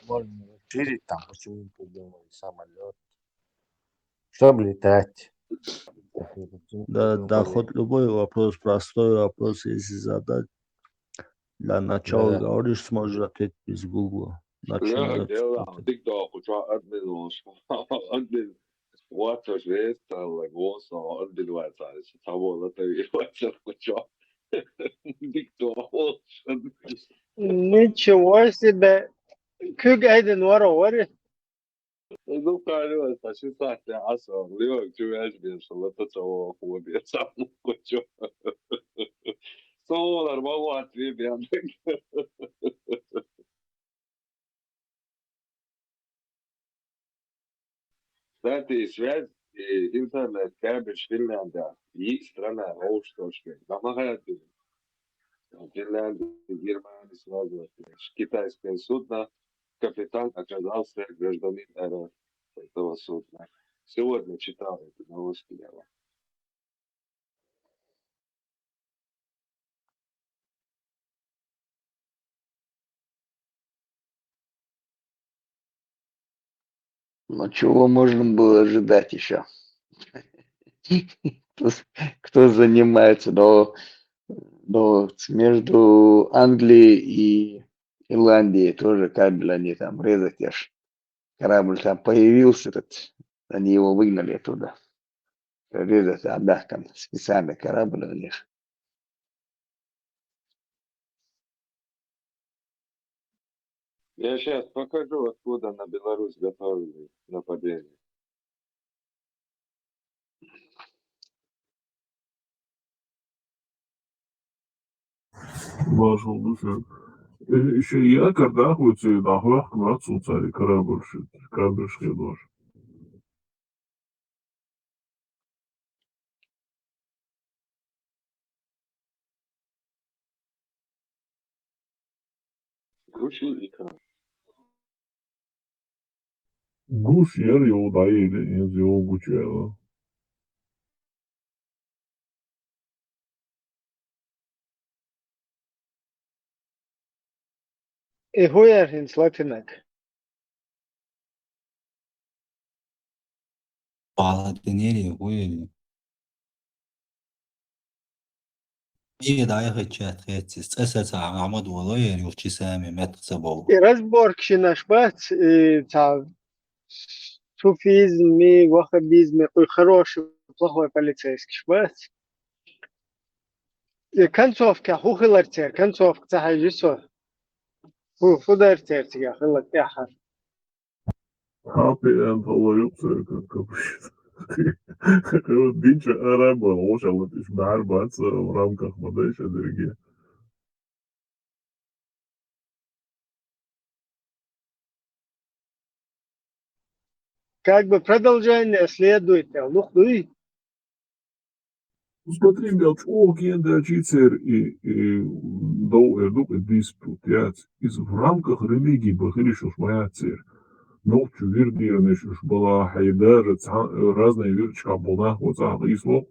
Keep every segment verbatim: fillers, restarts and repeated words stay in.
Можно расширить там, почему придумали самолет. Чтобы летать. Да, да, хоть любой вопрос, простой вопрос, если задать, для начала, да, говоришь, сможешь ответить без Гугла. Начни. Леха, дело, отвечать. Дик доху, чё админ лош. Админ. Вот уж есть, а, лагоса, админ вайца, если того, это и вайца, чё. Дик доху. Ничего себе. Куг айден вара вари. Ну, конечно, ситуация особливая, чё я тебе, что это того, хуя, саму хочу. Солар, могу ответ, я. Кстати, связь и интернет, кабель Финляндия, и страна, о, что ж, да, магазин. Финляндия, Германия, связывает, китайское судно, капитан оказался гражданин РФ этого судна. Сегодня читал эти новости я вам. Ну, чего можно было ожидать еще? Кто, кто занимается, но, но между Англией и Ирландией тоже кабель они там резать аж. Корабль там появился, этот, они его выгнали оттуда. Резать, а, да, там специальный корабль у них. Я сейчас покажу, откуда на Беларусь готовили нападение. Машалла, шу. Э, шу якар дахуци, дахух мацу цари корабль шу, корабль шхедош. Гуш яр икра. Гуш яр йо дайили, инз йо гуч яла. Э, хӀу яр хӀинца латинаг? Пала тенери, хӀу яр? Э, да, я хочу ответить. Цӏеса ца Ахмад валоер, юлчи сами, мет ца бол. И разборка шинаш бац, и ца суфизми, ваххабизми, кхуй хороший, плохой полицейский бац. И концовка, хӀу хилар цер, концовка ца хьежи со. ХӀу, хӀу дар цер цига хилар тӀехьа. Happy end хала юкъ цер, как, как обычно. Вот динча араб, лоша вот иш бахар бац, в рамках мадайша дерги. Как бы продолжение следует, э, лухдуй. Ну, смотри, мел чӀогӀа ген даьлча цер и, и дов эр ду, и диспут яц. Из в рамках религии бахилиш уж ма яц цер. Нохчу вирдиранаш уж бала хьай даже цхьа-, разные вирчкъа бола нах ва цӀа гӀийсло, э,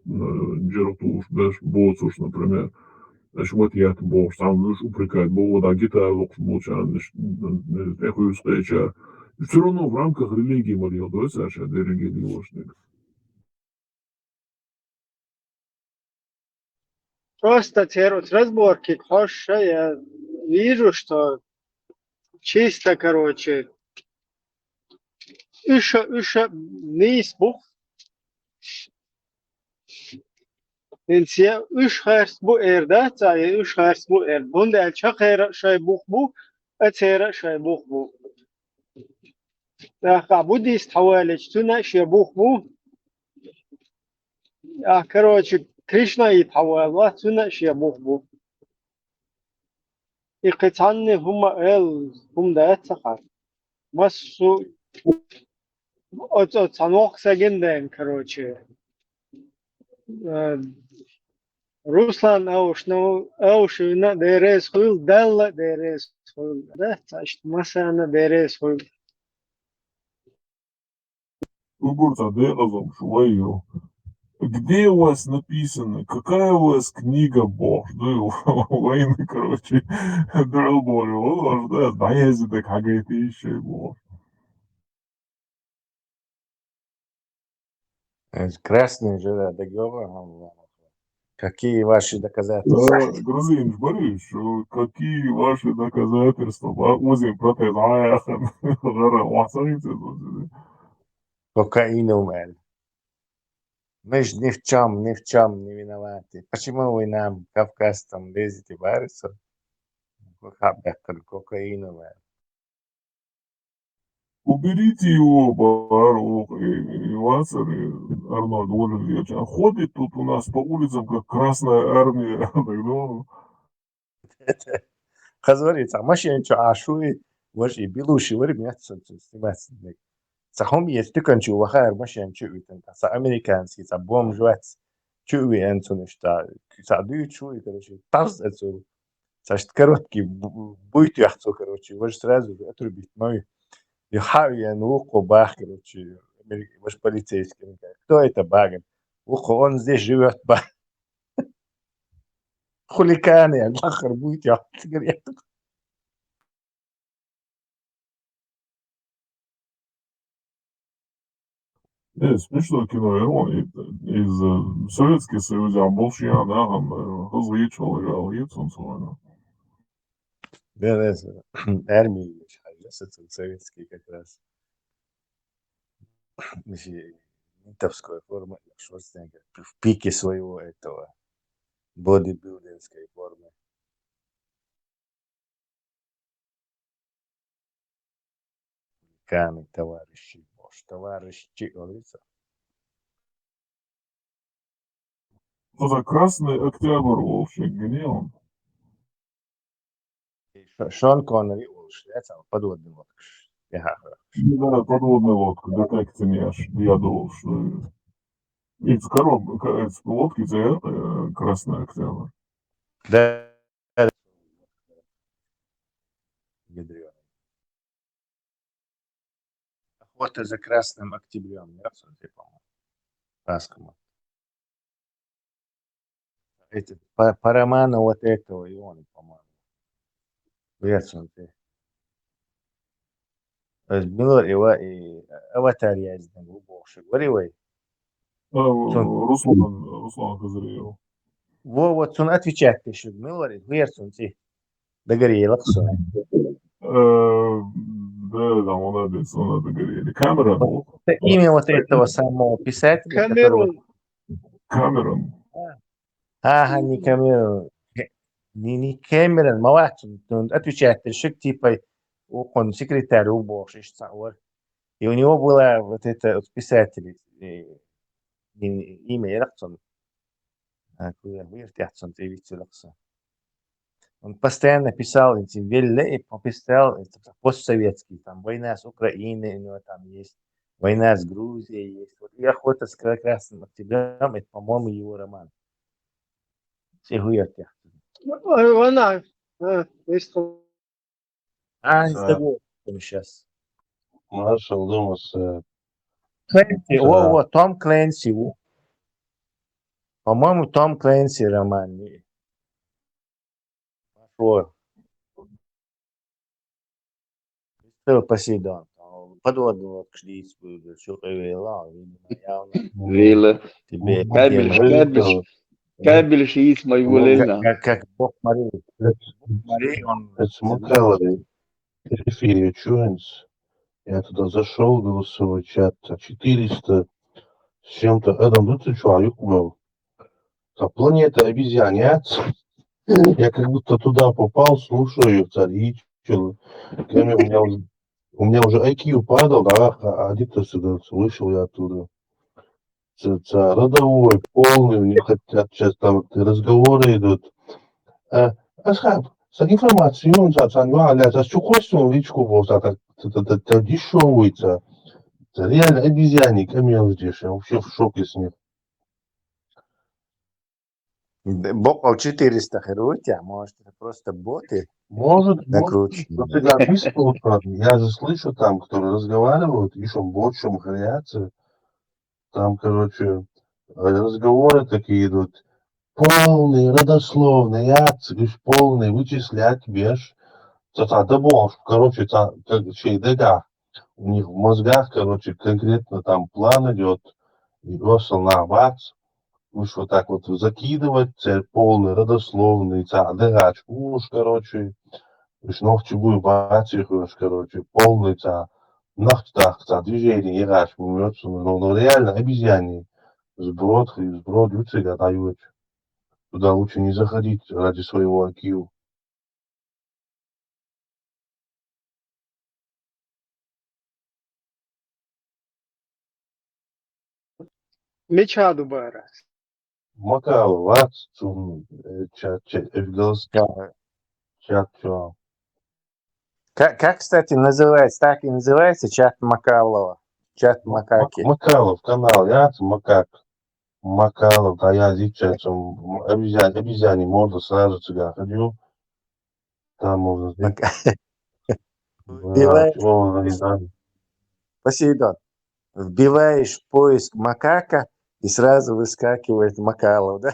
джерахтулуш беш боцуш, например. Аш вот ят бохуш, там уж упрекать бо, вот, а гитара лохуш болчарна, аш, э, тӀехуьйсу кхеча. Всё равно в рамках религии ма леладой цар ша дерриге лелошниг. Просто цер оцу разборкиг хьожуш я вижу, что чисто, короче, уьш, уьш нийса бу. ХӀинца я уьш харц бу эр дац, а я уьш харц бу эр. ХӀунда аьлча хӀокхеран а шайн бух бу, а церан а шайн бух бу. ТӀаккха буддист хьавалича, цуьнан а шен бух бу. А, короче, кришнаит хьавалавац, цуьнан а шен бух бу. И кхин цхьанна хӀума эл, хӀума дац ца хьа. Массо а оцу, оцу цхьа нохк сагина ден, короче. Э, Руслан Аушна, Аушевна деррес хуьлу, Далла деррес хуьлу. Да, цхьа иштта массарна деррес хуьлу. Угур цхьа декъазалла шу вай ю. Где у вас написано, какая у вас книга, боху, да, вайна, короче, дуьхьал боху, вала, да, дӀаяздинарг хьагайтий шоай, боху. Красный же, да, договор, он, какие ваши доказательства? Э, грузинаш барий, что какие ваши доказательства, ба, узин протез, а, яхан, гӀара, вахсагӀин ца дузина. Кокаином аьлла. Мы ж ни в чём, ни в чём не виноваты. Почему вы нам, кавказцам, лезете в арицу? Хаб бехкар кокаином аьлла. Уберите его, бар, ох, и, и вацар, и Арнольд Уоллер, я чё, ходит тут у нас по улицам, как Красная Армия. Так, ну, Хазар, цхьа машен чу Ӏаш ву и, важа и Белуши вара, меттаца цун снимать динарг. Цхьа хӀума еза, туькан чу вахара машен чу а витан, цхьа американский, цхьа бомж вац, чу а веана цунна иштта, цхьа дуьйцуш ву и, короче, тӀаккха цо, цхьа иштта короткий бу-, буй тоьхна цо, короче, важа сразу же отрубить ноги. И хьа а веана, вукхо бах, короче, амери-, важа полицейский, кто это, бах? Вукхо, он здесь живёт, бах. Хулиганы, лахар буй тоьхна цигара. Э, смешное кино, я вон, и-, из, э, Советский Союз, а больше я, да, там, э, различал, я, я, он, Да, да, с-, армии ещё, а я с этим советский как раз. Если ментовская форма, Шварценеггер в пике своего этого бодибилдерской формы. Хулиганы, товарищи, может, товарищи, говорится. Ну, за Красный Октябрь вообще, где он? Ш-, Шон Коннери волуш, я цхьа подводный лодка. Я ха-, ха. Ну да, подводная лодка, да, так ты не аж, я думал, что из короб-, ка-, из лодки, это, э, Красный Октябрь. Да, да. Ядрёный. Охота за Красным Октябрём, я, по-моему. Раскома. Этот, по, по роману вот этого, и он, по-моему. Вецунти. Э, милар ива и аватар яздинарг ву бохуш вари вай? А, цун Руслан, Руслан Хазриев. Во, вот цун отвечать деш ву, милар и, хӀу яра цун цӀи? Дагара елакх сона. Э, да, да, молодец, он дагара ели. Камерон. Имя вот этого самого писателя, Камерон. Камерон. А. Ага, не Камерон. Не, не Камерон, ма вац цун, цун отвечать дерг, типа, укхун секретарь ву бохуш, иштта цхьаъ вара. И у него была вот это вот писатель, э, имя яра цун. А, кхуьяр, вуьйр тӀехь цунна тӀе виццалакх со. Он постоянно писал эти велле и по-, писал это постсоветский, там, «Война с Украиной» у него там есть, «Война с Грузией» есть. Вот и «Охота с кра-, Красным Октябрём», это, по-моему, его роман. Все хуярки. Ой, вона, а, есть. А, не, да, забыл сейчас. Маршал Думас, э, Клэнси, да. О, о, Том Клэнси, о. По-моему, Том Клэнси роман. Пошло. Что Посейдон? Подводный лодка шли, что явно. Вила. Тебе кабель, кабель. Кабель шиис май вулена. Как, как, как Бог Мари. Бог Мари, он... Это смотрел, в эфире Чуинс. Я туда зашёл, голосовой чат, а четыреста с чем-то. Адам, ну ты чё, а юг был? Та планета обезьян, нет? Я как будто туда попал, слушаю их, царичил. У меня уже, у меня уже I Q падал, да, а, а где-то сюда вышел я оттуда. Ца, ца родовой, полный, мне хотят сейчас там разговоры идут. Э, Асхаб, сан информацию, ца, ца, ну, а, ца, чё костюм личку был, ца, ца, ца, ца, ца, дешёвый, ца, ца, реально обезьянник, а мне здесь, я вообще в шоке с них. Д-, боккъал четыреста хир ву те, может, это просто боты? Может, может, накрученные. Но ты записывал, я же слышу там, кто разговаривает, ещё бочом хряцы. Там, короче, Разговоры такие идут. Полный, родословный, яц, уж полный, вычислять беш. Ца, ца, да бог, короче, ца, как, шей дега. У них в мозгах, короче, конкретно там план идет. И просто на бац, уж вот так вот закидывать, цель полный, родословный, ца, дегач, уж, короче. Уж ногчи буй бац, их уж, короче, полный, ца, ногч так, ца, движение, егач, мумётся, но, но реально обезьяний. Сброд, сброд, ю цига дают. Туда лучше не заходить ради своего I Q. Мича ду бара? Макалов вац цун, э, чат, чат, э, голос-, Да. Чат, чё? Как, как, кстати, называется? Так и называется чат Макалова? Чат Ма-, Макаки. Макалов канал, яц, макак. Макалов, да, я зича, м, обезьян-, обезьяний морда сразу цига ходил. Там можно зайти. Мак-, Да, вбиваешь, чё он там? Посейдон, вбиваешь в поиск макака, и сразу выскакивает Макалов, да?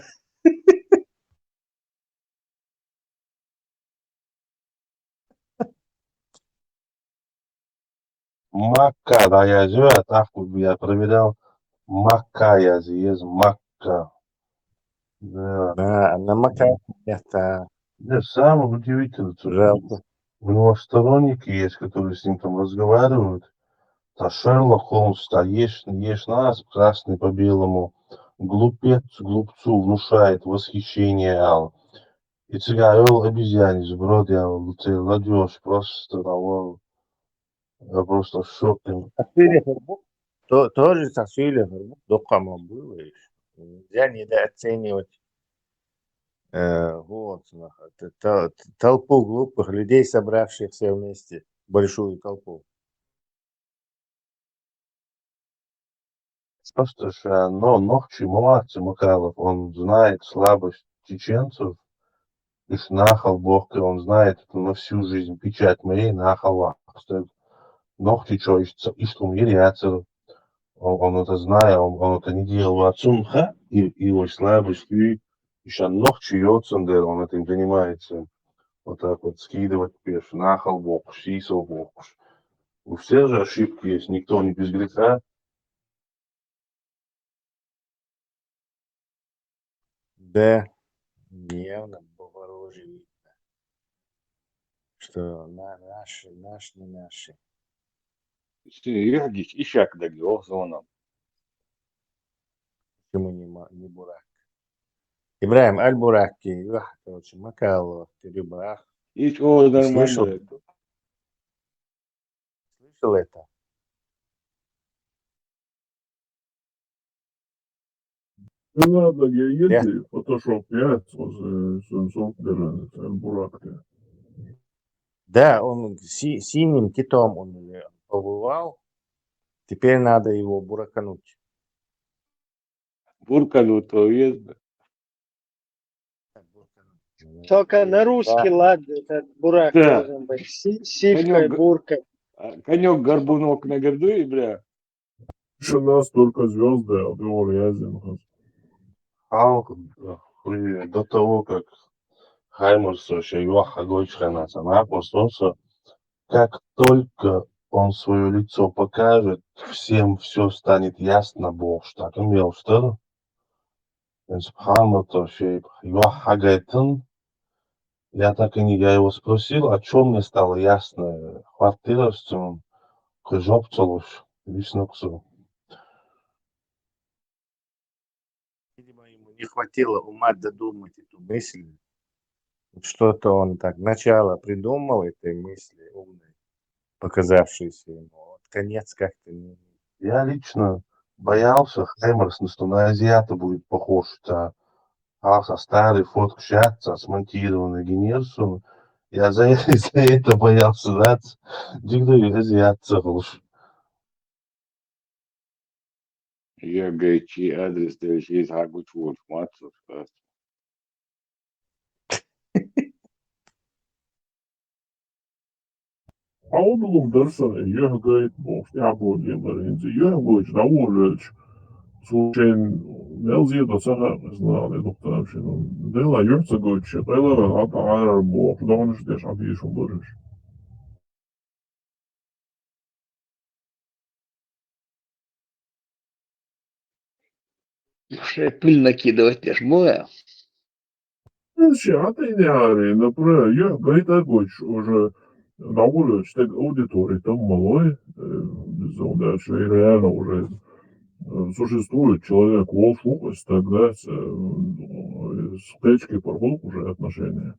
Макка, да, я же, а так вот я проверял. Макка я же есть, Макка. Да. Да, на Макка это Да, самое удивительное, что жалко. У него сторонники есть, которые с ним там разговаривают. Та Шерлок Холмс, та ешь, ешь нас, красный по белому. Глупец глупцу внушает восхищение, ал. И цига ел обезьяне сброд, я, вот, ты ладёшь просто того. Я просто в шоке. Сасуйла хурбу. То-, тоже сасуйла хурбу. Докама было ещё. Нельзя недооценивать, э, вот, нах-, т-, т-, толпу глупых людей, собравшихся вместе, большую толпу. Просто ж, э, но ногчи молодцы, Макалов, он знает слабость чеченцев, уж нахал бохка, он знает это на всю жизнь, печать моей нахал вахстаг. Ногчи чё, ишт-, иштум еряцер, он, он это зная, он, он это не делал. Ацунха, и, и его слабость, и ещё ногчи йоцендер, он этим занимается. Вот так вот скидывать пеш, нахал бохш, сисо бохш. У всех же ошибки есть, никто не без греха. Да, явно по-ворожьи видно, что на-, наши, наш, не наши. Иши, юхьгич, ишак даги, ох, зоном. Почему не ма-, не Бурак? Ибрахим, аль Бурак ки, юх, короче, Макалов, ты рыбак. Ич, о, Ты нормально слышал? Это. Слышал это? Ну ладно, я, я еду, фотошоп, я, э, сенсор, э, Бурак-то. Да, он си-, синим китом он, э, побывал. Теперь надо его буракануть. Буркануть, то есть, да. Только на русский лад этот Бурак Да. Должен быть. Си-, сивкой, Конёк г-, буркой. А, конёк горбунок на гордуе, бля. Ещё нас только звёзды, а ты вон я зим хас. Халк, э, хуй, до того, как Хаймерс вообще юаха гойчханаса, нахуй солнце, как только он своё лицо покажет, всем всё станет ясно, бог, что так имел что. Субханаллах, то шей, юаха гайтын. Я так и не, я его спросил, о чём мне стало ясно. Хватило, что он кыжоп целуш, висноксу. Видимо, ему не хватило ума додумать эту мысль. Вот что-то он так, начало придумал этой мысли умной, показавшейся ему. Вот конец как-то не... Я лично боялся, Хаймерс, ну, что на азиата будет похож, а, а со старой фотки щас, а смонтированный генерсу. Я за, за это боялся, да? Дигда азиат целуш. Я гайчи адрес, да, ещё из Агучу, вот, мацу, что. Аудулув дарсан, юхьгайт бохш, я бо, я баринцы, юхьгойч, да, вожач. Цо шен мел зе до ца хаьа, из нах де духтам шен. Дела юьрца гойтуш, къайлара гӀа тӀагӀарар боху, догӀанаш деш, Ӏа бийшун бараш. Шайн пыль накидывать деш мо ваьа? Ну, ши хьан тӀе неаре, например, юьхь гайта а гойтуш, уже дӀагӀур стаг аудитори там малой, э, безумно, что и реально уже, э, существует человек, волчу ву-кх стаг, да, с, э, с печки порвут уже отношения.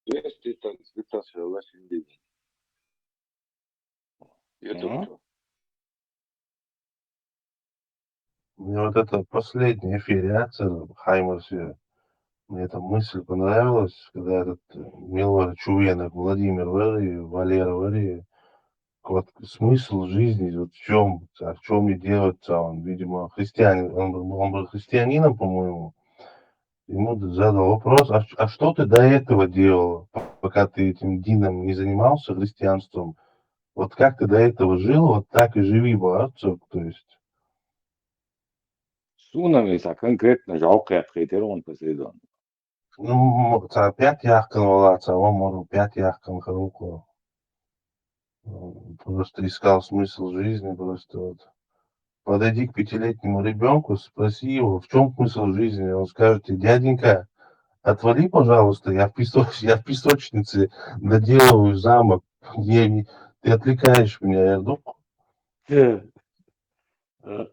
Есть и так, сбита все лошадей. Мгм. Мне вот это последний эфир, я, Хаймарсе, мне эта мысль понравилась, когда этот, э, Милвар Чувенок, Владимир вари, Валера вари, вот смысл жизни, вот в чем, а в чем и делается он, видимо, христианин, он был, он был христианином, по-моему. Ему задал вопрос: «А, а что ты до этого делал, пока ты этим дином не занимался, христианством? Вот как ты до этого жил, вот так и живи, братцы», то есть. Суна веса конкретно жӀаьвкхетхийтира он Посейдон. Ну, м, ца пять яхкан вала, ца омару пять яхкан харукъо. М, просто искал смысл жизни, просто вот. Подойди к пятилетнему ребёнку, спроси его, в чём смысл жизни. Он скажет тебе: «Дяденька, отвали, пожалуйста, я в песоч-, я в песочнице доделываю замок. Я не, ты отвлекаешь меня». Я думаю, Э, э,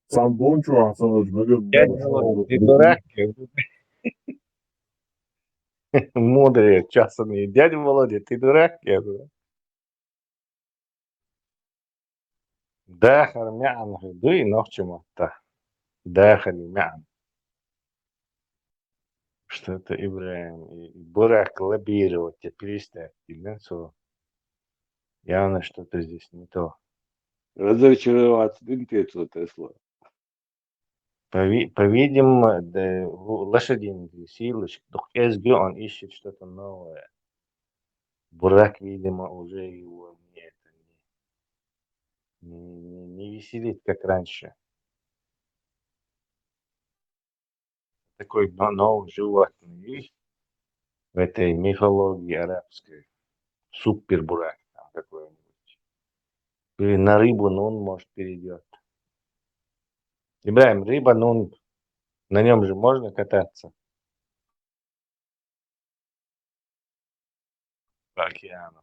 Цхьана бончу ахьа ца хилча, мегар Дядя Володя, ты дурак? Мудрый, честный. Дядя Володя, ты дурак? Дахар маьӀна хир дуй нохча матта? Дахар маьӀна. Что-то, Ибрахим, и, и Бурак лоббировать, я перестать, цо. Явно что-то здесь не то. Разочароваться дин те цо Тесла. По-ви-, по-видимому, да, у-, лошадиный силыш, дукха кӀезига он ищет что-то новое. Бурак, видимо, уже его не это, не, не, не, не веселит, как раньше. Такой но-, новый животный в этой мифологии арабской. Супер бурак там какой-нибудь. Или на рыбу Нун, может, перейдёт. Ибрахим, рыба Нун, на нём же можно кататься? По океану.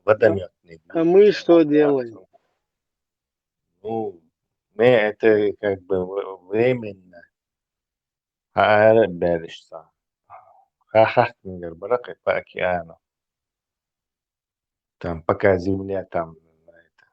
Водомётный. А мы что делаем? Ну, мы это как бы в-, временно. А, а, берешься. Ха-, ха-, по океану. Там, пока земля там, на это.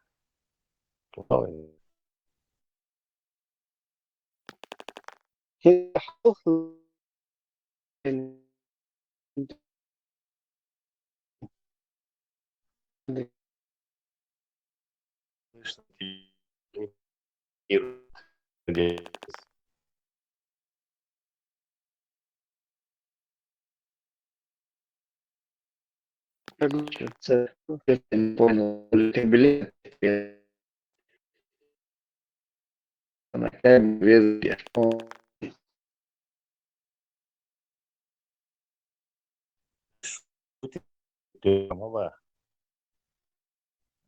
Как говорится, я не понял, кабель. Она камеру резать.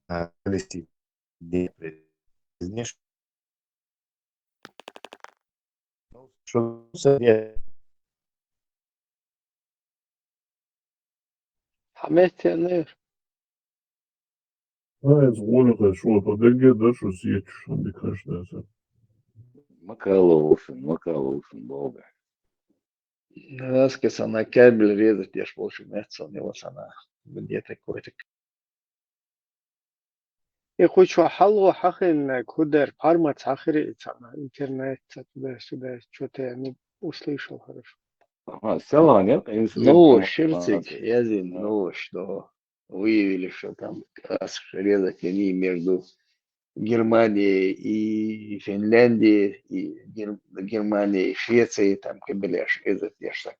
А, если не произнес. Ну, что за день? Хьаметтенер. Ай, из гӀолехь шо тӀа дегге дар шу сеташ, сан дика хаш дацар. Макаловшин, Макаловшин, бога. Раска сана кабель резать деш болчу меттан, его сана где-то какой-то. И кху чу хьалхо хьахийнарг хӀу дара, пхьармаца хьахира и цхьана интернет, ца туда-сюда, чё-то я не услышал хорошо. Ага, салон, нет? Ну, ширцик, я зин, ну, что выявили, что там ас резать они между Германией и Финляндией, и Гер-, Германией и Швецией, там кабеляш резать деш сана.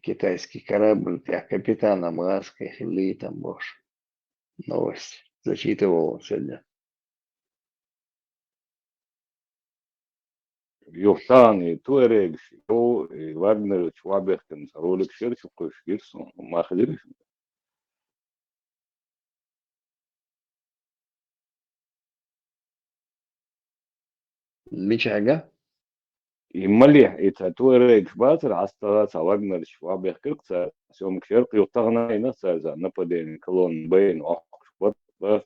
Китайский корабль, тӀехь капитаном гӀазкхи хилла там бохуш. Новость зачитывал он сегодня. Юхтан и туарегаш, и Вагнерович вабехкан ролик шерчу кхуш гирсун, махлириш. Мичахьа? И малехь, и цхьа туарегаш бацара, ӀастагӀа цхьа вагнерчу вабехкарх цара, съёмкаш яркъ ю тахана йина цара, нападение колонна байна воккхуш бац.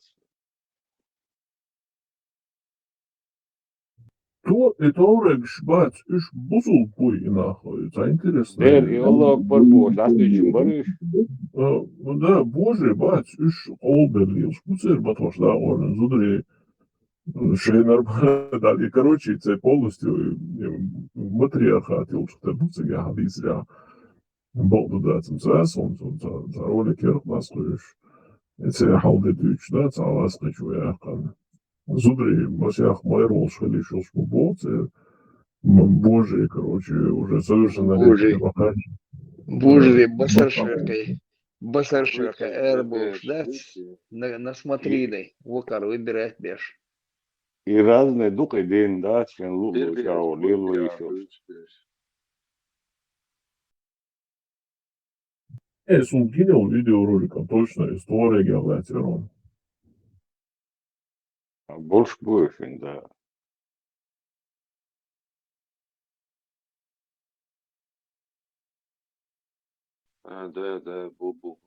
То, и туарегаш бац, уьш бусулба буй и нах, цхьа интересно. Дера, и Аллаху Акбар бохуш, дӀасаделчун бара уьш? А, ну да, божий бац, уьш къовлабелла лелаш бу церан батош дакъорна зударий. Шайнар бара, да, и, короче, церан полностью, э, матриархат йолчух тера бу цига хьадийцарехь. Бакъду дац, ца сон, сон, ца, ца ролик яркъ ласкхуьйш. Эце хьал де дуьйцуш, да, ца ласкхичу яхкан. Зударий, масех майра волуш хила йиш йолуш бу боху церан. М, божий, короче, уже совершенно Божий. Божий, басар шоькхе. Басар шоькхе, эр болуш дац. На, насмотрели, вокар выбирать беш. И разные дукха дин, да, шен лу-, лу-, шао, лилу ещё. Э, сун гинал видеороликом, точно, история география ром. А больше будешь, да. А, да, да, бу-, бу-.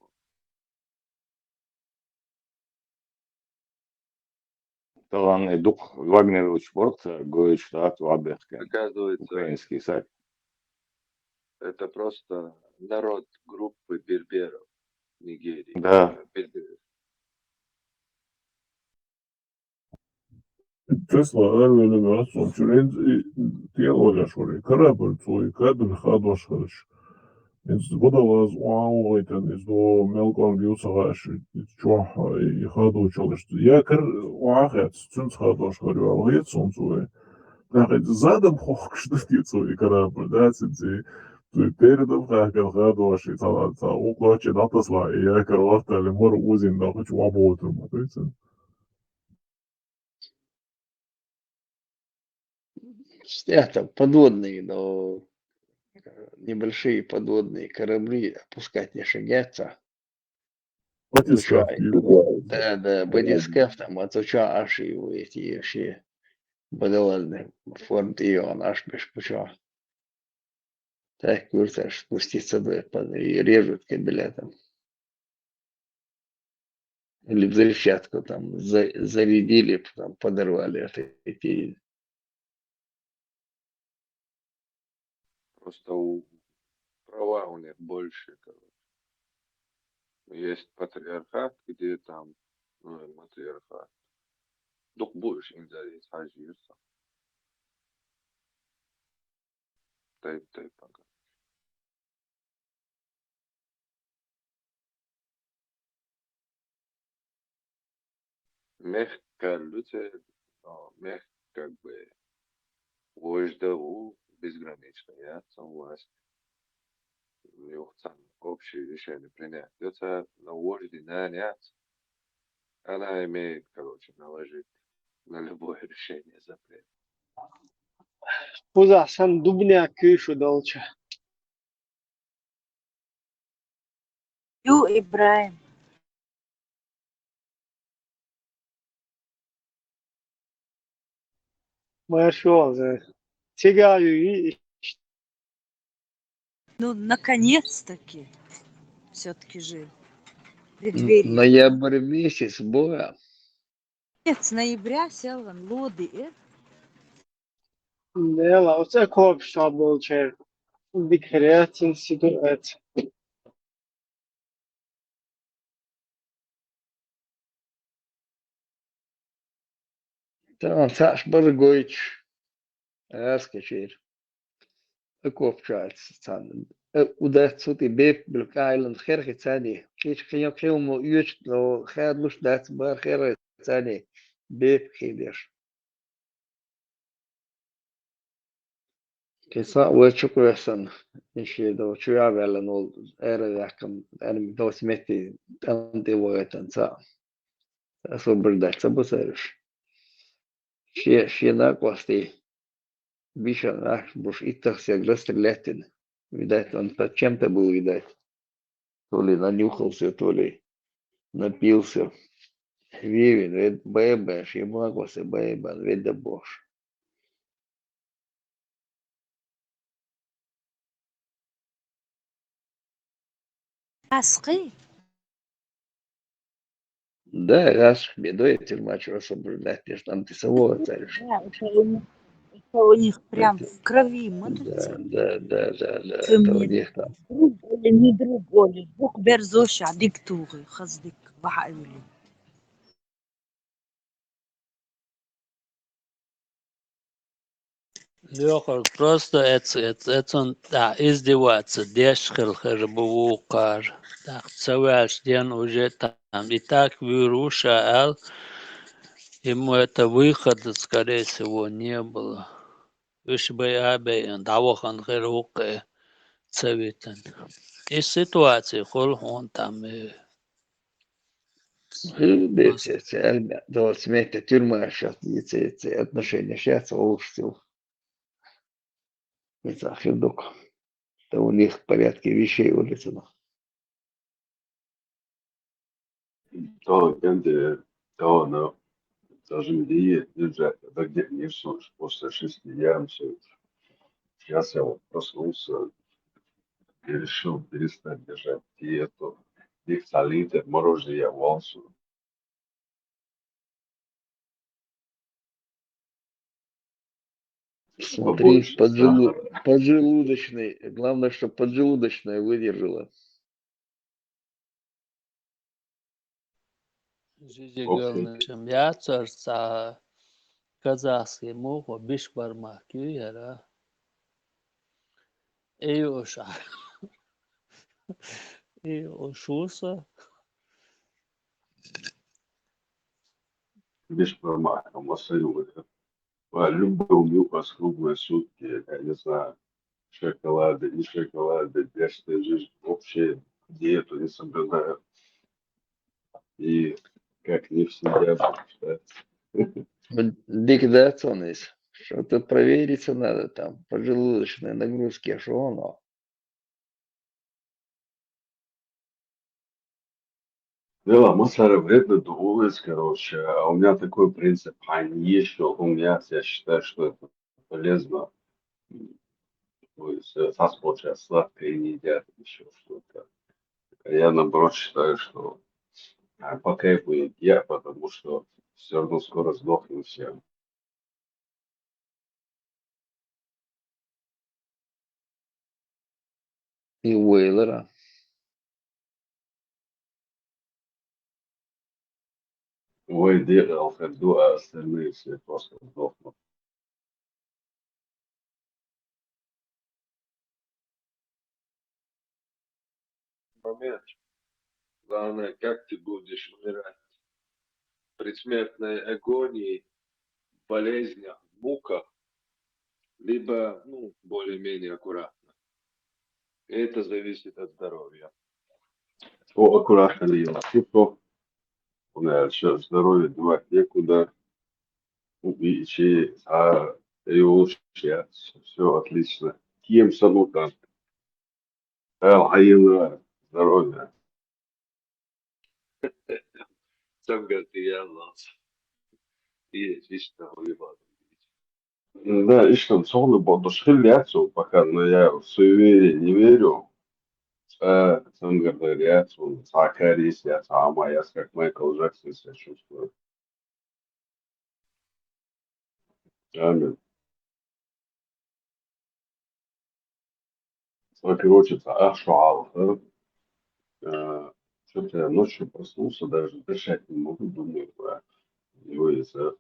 Тахана и дукха Вагнерович барт гойтуш дац вабехкан. Оказывается, украинский сайт. Это просто народ группы берберов Нигерии. Да. Берберов. Тесла эр велин вац, он чуьра хӀинца и тӀе а валяш вара, и корабль цо, и кабель хадош хилча. ХӀинца гудалаза охьа а вахийтина, иза до мел кӀорга ю ца хаьаш, иза чохь и хадочалаш. Якорь охьа а хецна, цуьнца хадош хир ю аьлла хета суна цо. ТӀаккха иза задом хохкуш ду те цо и корабль, да, цуьнца и, цо и передом хахкар хадош, и цхьа, цхьа укхачча дӀатасалахь, и якорь вахтале мара озийна доккхачу охьабохуьйтур ма дуьйцу. Стяг там подводные, но, э, небольшие подводные корабли опускать не шагятся. Батискаф. Да, да, батискаф там, а то чё аш его эти вообще бадалазны форд и он аш беш пучо. Так, курташ, спуститься до, и режут кабеля там. Или взрывчатку там за-, зарядили, потом подорвали это, эти. Просто у-, права у них больше, короче. Есть патриархат, где там, ну, и матриархат. Дукха бу уьш инзаре хьажийра со. Тайп-тайпана. Мехкан луьцер, а, мехк как бы вожда ву безграничная яц цхьа власть. Юха цхьана общее решение принять. Ца на вожди нана яц. Она имеет, короче, наложить на любое решение запрет. Кхузахь санна дубнех куьйшу долча. Ю, ИбрахӀим. Маршо, да. Цигахь ю и-, Ну, наконец-таки. Всё-таки же. Преддверие. Ноябрь месяц бу. Конец ноября сел ван лоди, э? Нела, оцу экопаш болчара дика хир яц цуьнан ситуация. Тахана цхьаъ бара гойтуш, аьрскачера. Окоп чу Ӏаьрца цхьаьна. Э, удац цу тӀе бепиг била къайлан херхи царний. Кхечу кхин-, кхин хӀума оьцуш, но хадалуш дац бара херхи царний бепиг хилеш. И цхьаъ вай чу кхоьссина, и шен дов чу яхь ваьллина волу, ара ваьккхина, аьрмиг довца метте тӀам тӀе вахийтина цхьаъ. Освобождать ца бу цара уьш. Шен, шен накъостий, бишан ахь буш иттах стеган расстрелять дина. Видать, он под чем-то был, видать. То ли нанюхался, то ли напился. Вевин, вед, бэбэн, шен накъостий бэбэн, ведда бохуш. Аскъий? Да, раз бедой, тюрьма чего освобождать, ты ж там ты савола царишь. Да, это у них, это у них прям в крови, да, да, да, да, да, это у них там. Друг Оли, не друг Оли, бух берзоша, дик тугы, хаз дик, ваха аюли. Лёха, просто эц-, эц-, эцун тӀехь издеваться деш хилла хир бу вукхара. ТӀаккха ца ваьлча ден уже там и так вуьйр ву ша аьлла, ему это выхода, скорее всего, не было. Уьш бай а байина, дӀавахана хир ву кхе ца витина. И ситуация хуьлу хьуна там, э, Хила деза, ца аьлла, долчу метте тюрьмаш яц, и ца, ца отношенеш яц гӀуллакхаш цуьнан. И цхьа хир ду-кх. Да у них в порядке вещей улицу. Да, кенде, да, она даже не держать, да где мне слушать, после шести я все. Сейчас я вот проснулся и решил перестать держать диету. Их солитер, мороженое я волсу. Смотри, побольше поджелу-, сахара. Поджелудочный. Главное, чтоб поджелудочная выдержала. Жижиг галнашам яцар ца казахский муха биш бармак ю яра. Июша. Июшуса. Биш бармак, а массажирует. А, любой у нас круглые сутки, я не знаю, шоколады, не шоколады, дерзкая жизнь, вообще диету не соблюдаю. И как не в себя, да? Ликвидация у нас. Что-то провериться надо там, поджелудочные нагрузки, а что оно? Да, массара вредно думалось, короче. А у меня такой принцип, а не ешь, у меня, я считаю, что это полезно. То есть, э, сас получается сладкое не едят, еще что-то. А я, наоборот, считаю, что, а, по кайфу я, потому что все равно скоро сдохнем все. И вайлара. Вай декъал хир ду, а остальные все просто сдохнут. Момент. Главное, как ты будешь умирать. В предсмертной агонии, в болезнях, в муках, либо, ну, более-менее аккуратно. Это зависит от здоровья. О, аккуратно, Лила. Типа, у нас сейчас здоровье девать некуда. И, и, а, и лучше, все отлично. Кем саму там. Эл, айыла, здоровья. Сам говорит, я лаз. И, и что, и ладно. Да, и что, цогъна бо-, дош хилла яц цо пока, но я в суеверие не верю. Э, сам говорит, я цо, цхьа кариес, я цхьа ма, я как Майкл Джексон себя чувствую. Амин. Сан, короче, цхьа ах шо хьалха, э, чё-то я ночью проснулся, даже дышать не могу, думаю, а, его из-за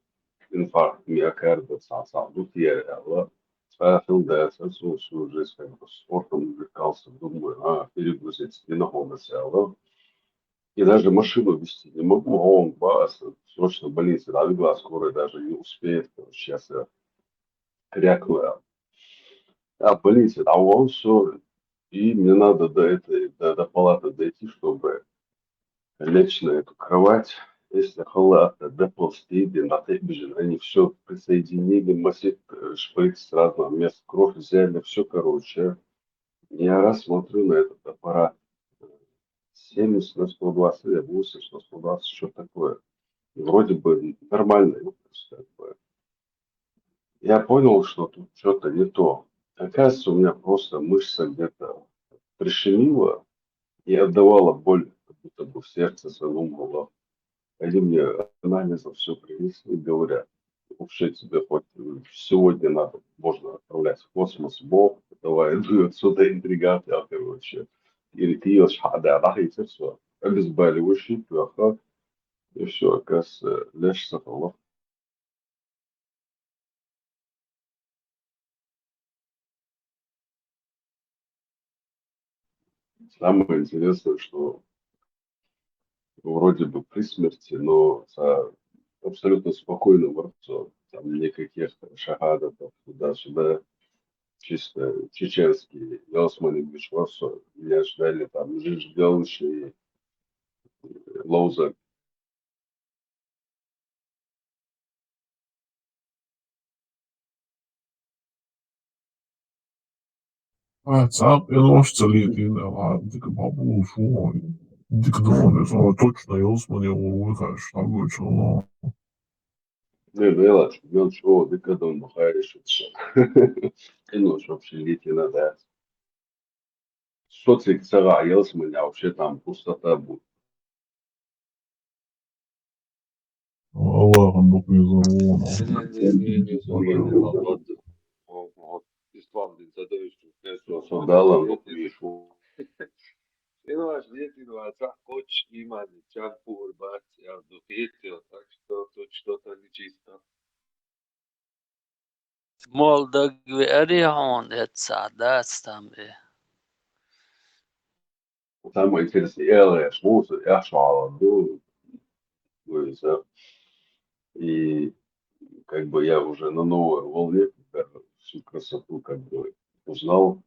инфаркт миокарда цхьа, цхьа ду те аьлла. Цхьа хилла дац, а, цо всю жизнь как бы спортом увлекался, думаю, а, перегрузиться не находится, аьлла. И даже машину вести не могу, а он, ба, срочно в больницу, да, везла скорая, даже не успеет, короче, сейчас я крякнула. А, в больнице, да, он всё. И мне надо до этой, до, до палаты дойти, чтобы лечь на эту кровать. Если халата доползти, да, на бежит, они всё присоединили, массив, э, шприц с разных мест, кровь взяли, всё, короче. Я раз смотрю на этот аппарат, э, семьдесят на сто двадцать, или восемьдесят на сто двадцать, что такое. И вроде бы нормально, ну, то есть, как бы, я понял, что тут что-то не то. Оказывается, у меня просто мышца где-то прищемила и отдавала боль, как будто бы в сердце своём была. Они мне анализы всё принесли, говорят: «Вообще тебе хоть, э, сегодня надо, можно отправлять в космос, бог, давай, ну, отсюда, интрига, короче». Или ты ешь, а, да, да, и всё. Обезболивающий, плохо. И всё, оказывается, лечится, Самое интересное, что вроде бы при смерти, но с абсолютно спокойным лицом. Там никаких шахадов туда-сюда. Чисто чеченский. Я Осман Ильич Варсо. Меня ждали там ждёнщие лоза. А, цхьа къинош ца летийна, ладно, дика бабу фу. Дика дона, со точно йолсмане вуй хаш, там гочо. Не, не, ладно, мелочь, о, дика дона, хайриш. Къинош вообще летийна, да. Социк цагъа йолсмане, а вообще там пустота будет. Аллахӏ, Аллахӏ, не, не, не, не, не, не, не, не, не, не, не, не, ислам дин, задаешь, что, конечно, Со, со, дала, не, ну, не, пишу. Ин вач, нет, ин вач, а хоч имани, чан пур бац, я духете, так что тут что-то нечисто. Мол дагвиари хьуна эццахь дац там и. Самое интересное, я, я шмуса, я шуала, ну, говорится. И как бы я уже на новой волне, когда всю красоту как бы узнал,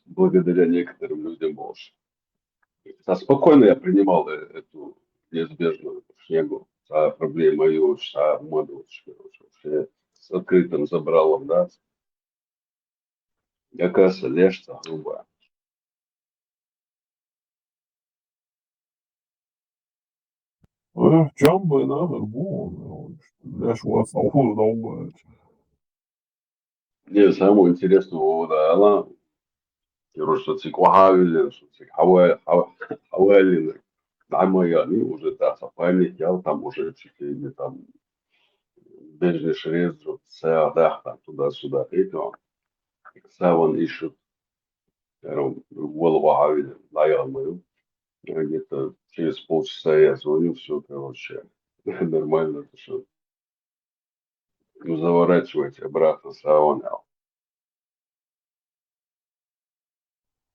благодаря некоторым людям больше. Да, спокойно я принимал, э, эту неизбежную снегу. А проблема её, а моду, короче, вообще с открытым забралом, да. Якась лешта грубая. Э, чам бы нахер бу, леш вас ахур долбать. Не, самое интересное, вот, а она, короче, что цик вахавили, что цик хава-, хава-, хавалили. Там я, они уже, да, со память, я там уже чуть ли не там, бежишь, резу, цех, да, там туда-сюда, и то. Саван ищут. Короче, вал вахавили, да, я говорю. Где-то через полчаса я звоню, всё, короче, нормально, то что. Ну, заворачивайте обратно сауну.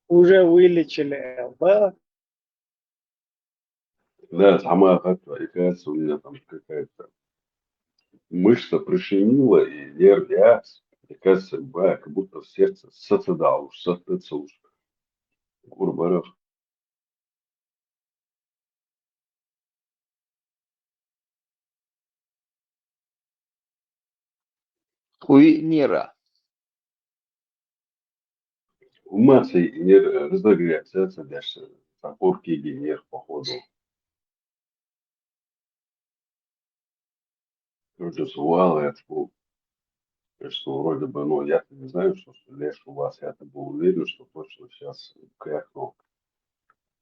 Уже вылечили, да? Да, сама как-то, и кажется, у меня там какая-то мышца прищемила, и нерв, я, и кажется, бля, как будто в сердце сатадал, уж сатадал, уж. Курбаров. Хьуй нера. У Макса нерв, э, разогревается, дальше. Закурки нерв, походу. Короче, сувал, я типа, я что вроде бы, ну, я не знаю, что, что лишь у вас, я-то был уверен, что точно сейчас крякнул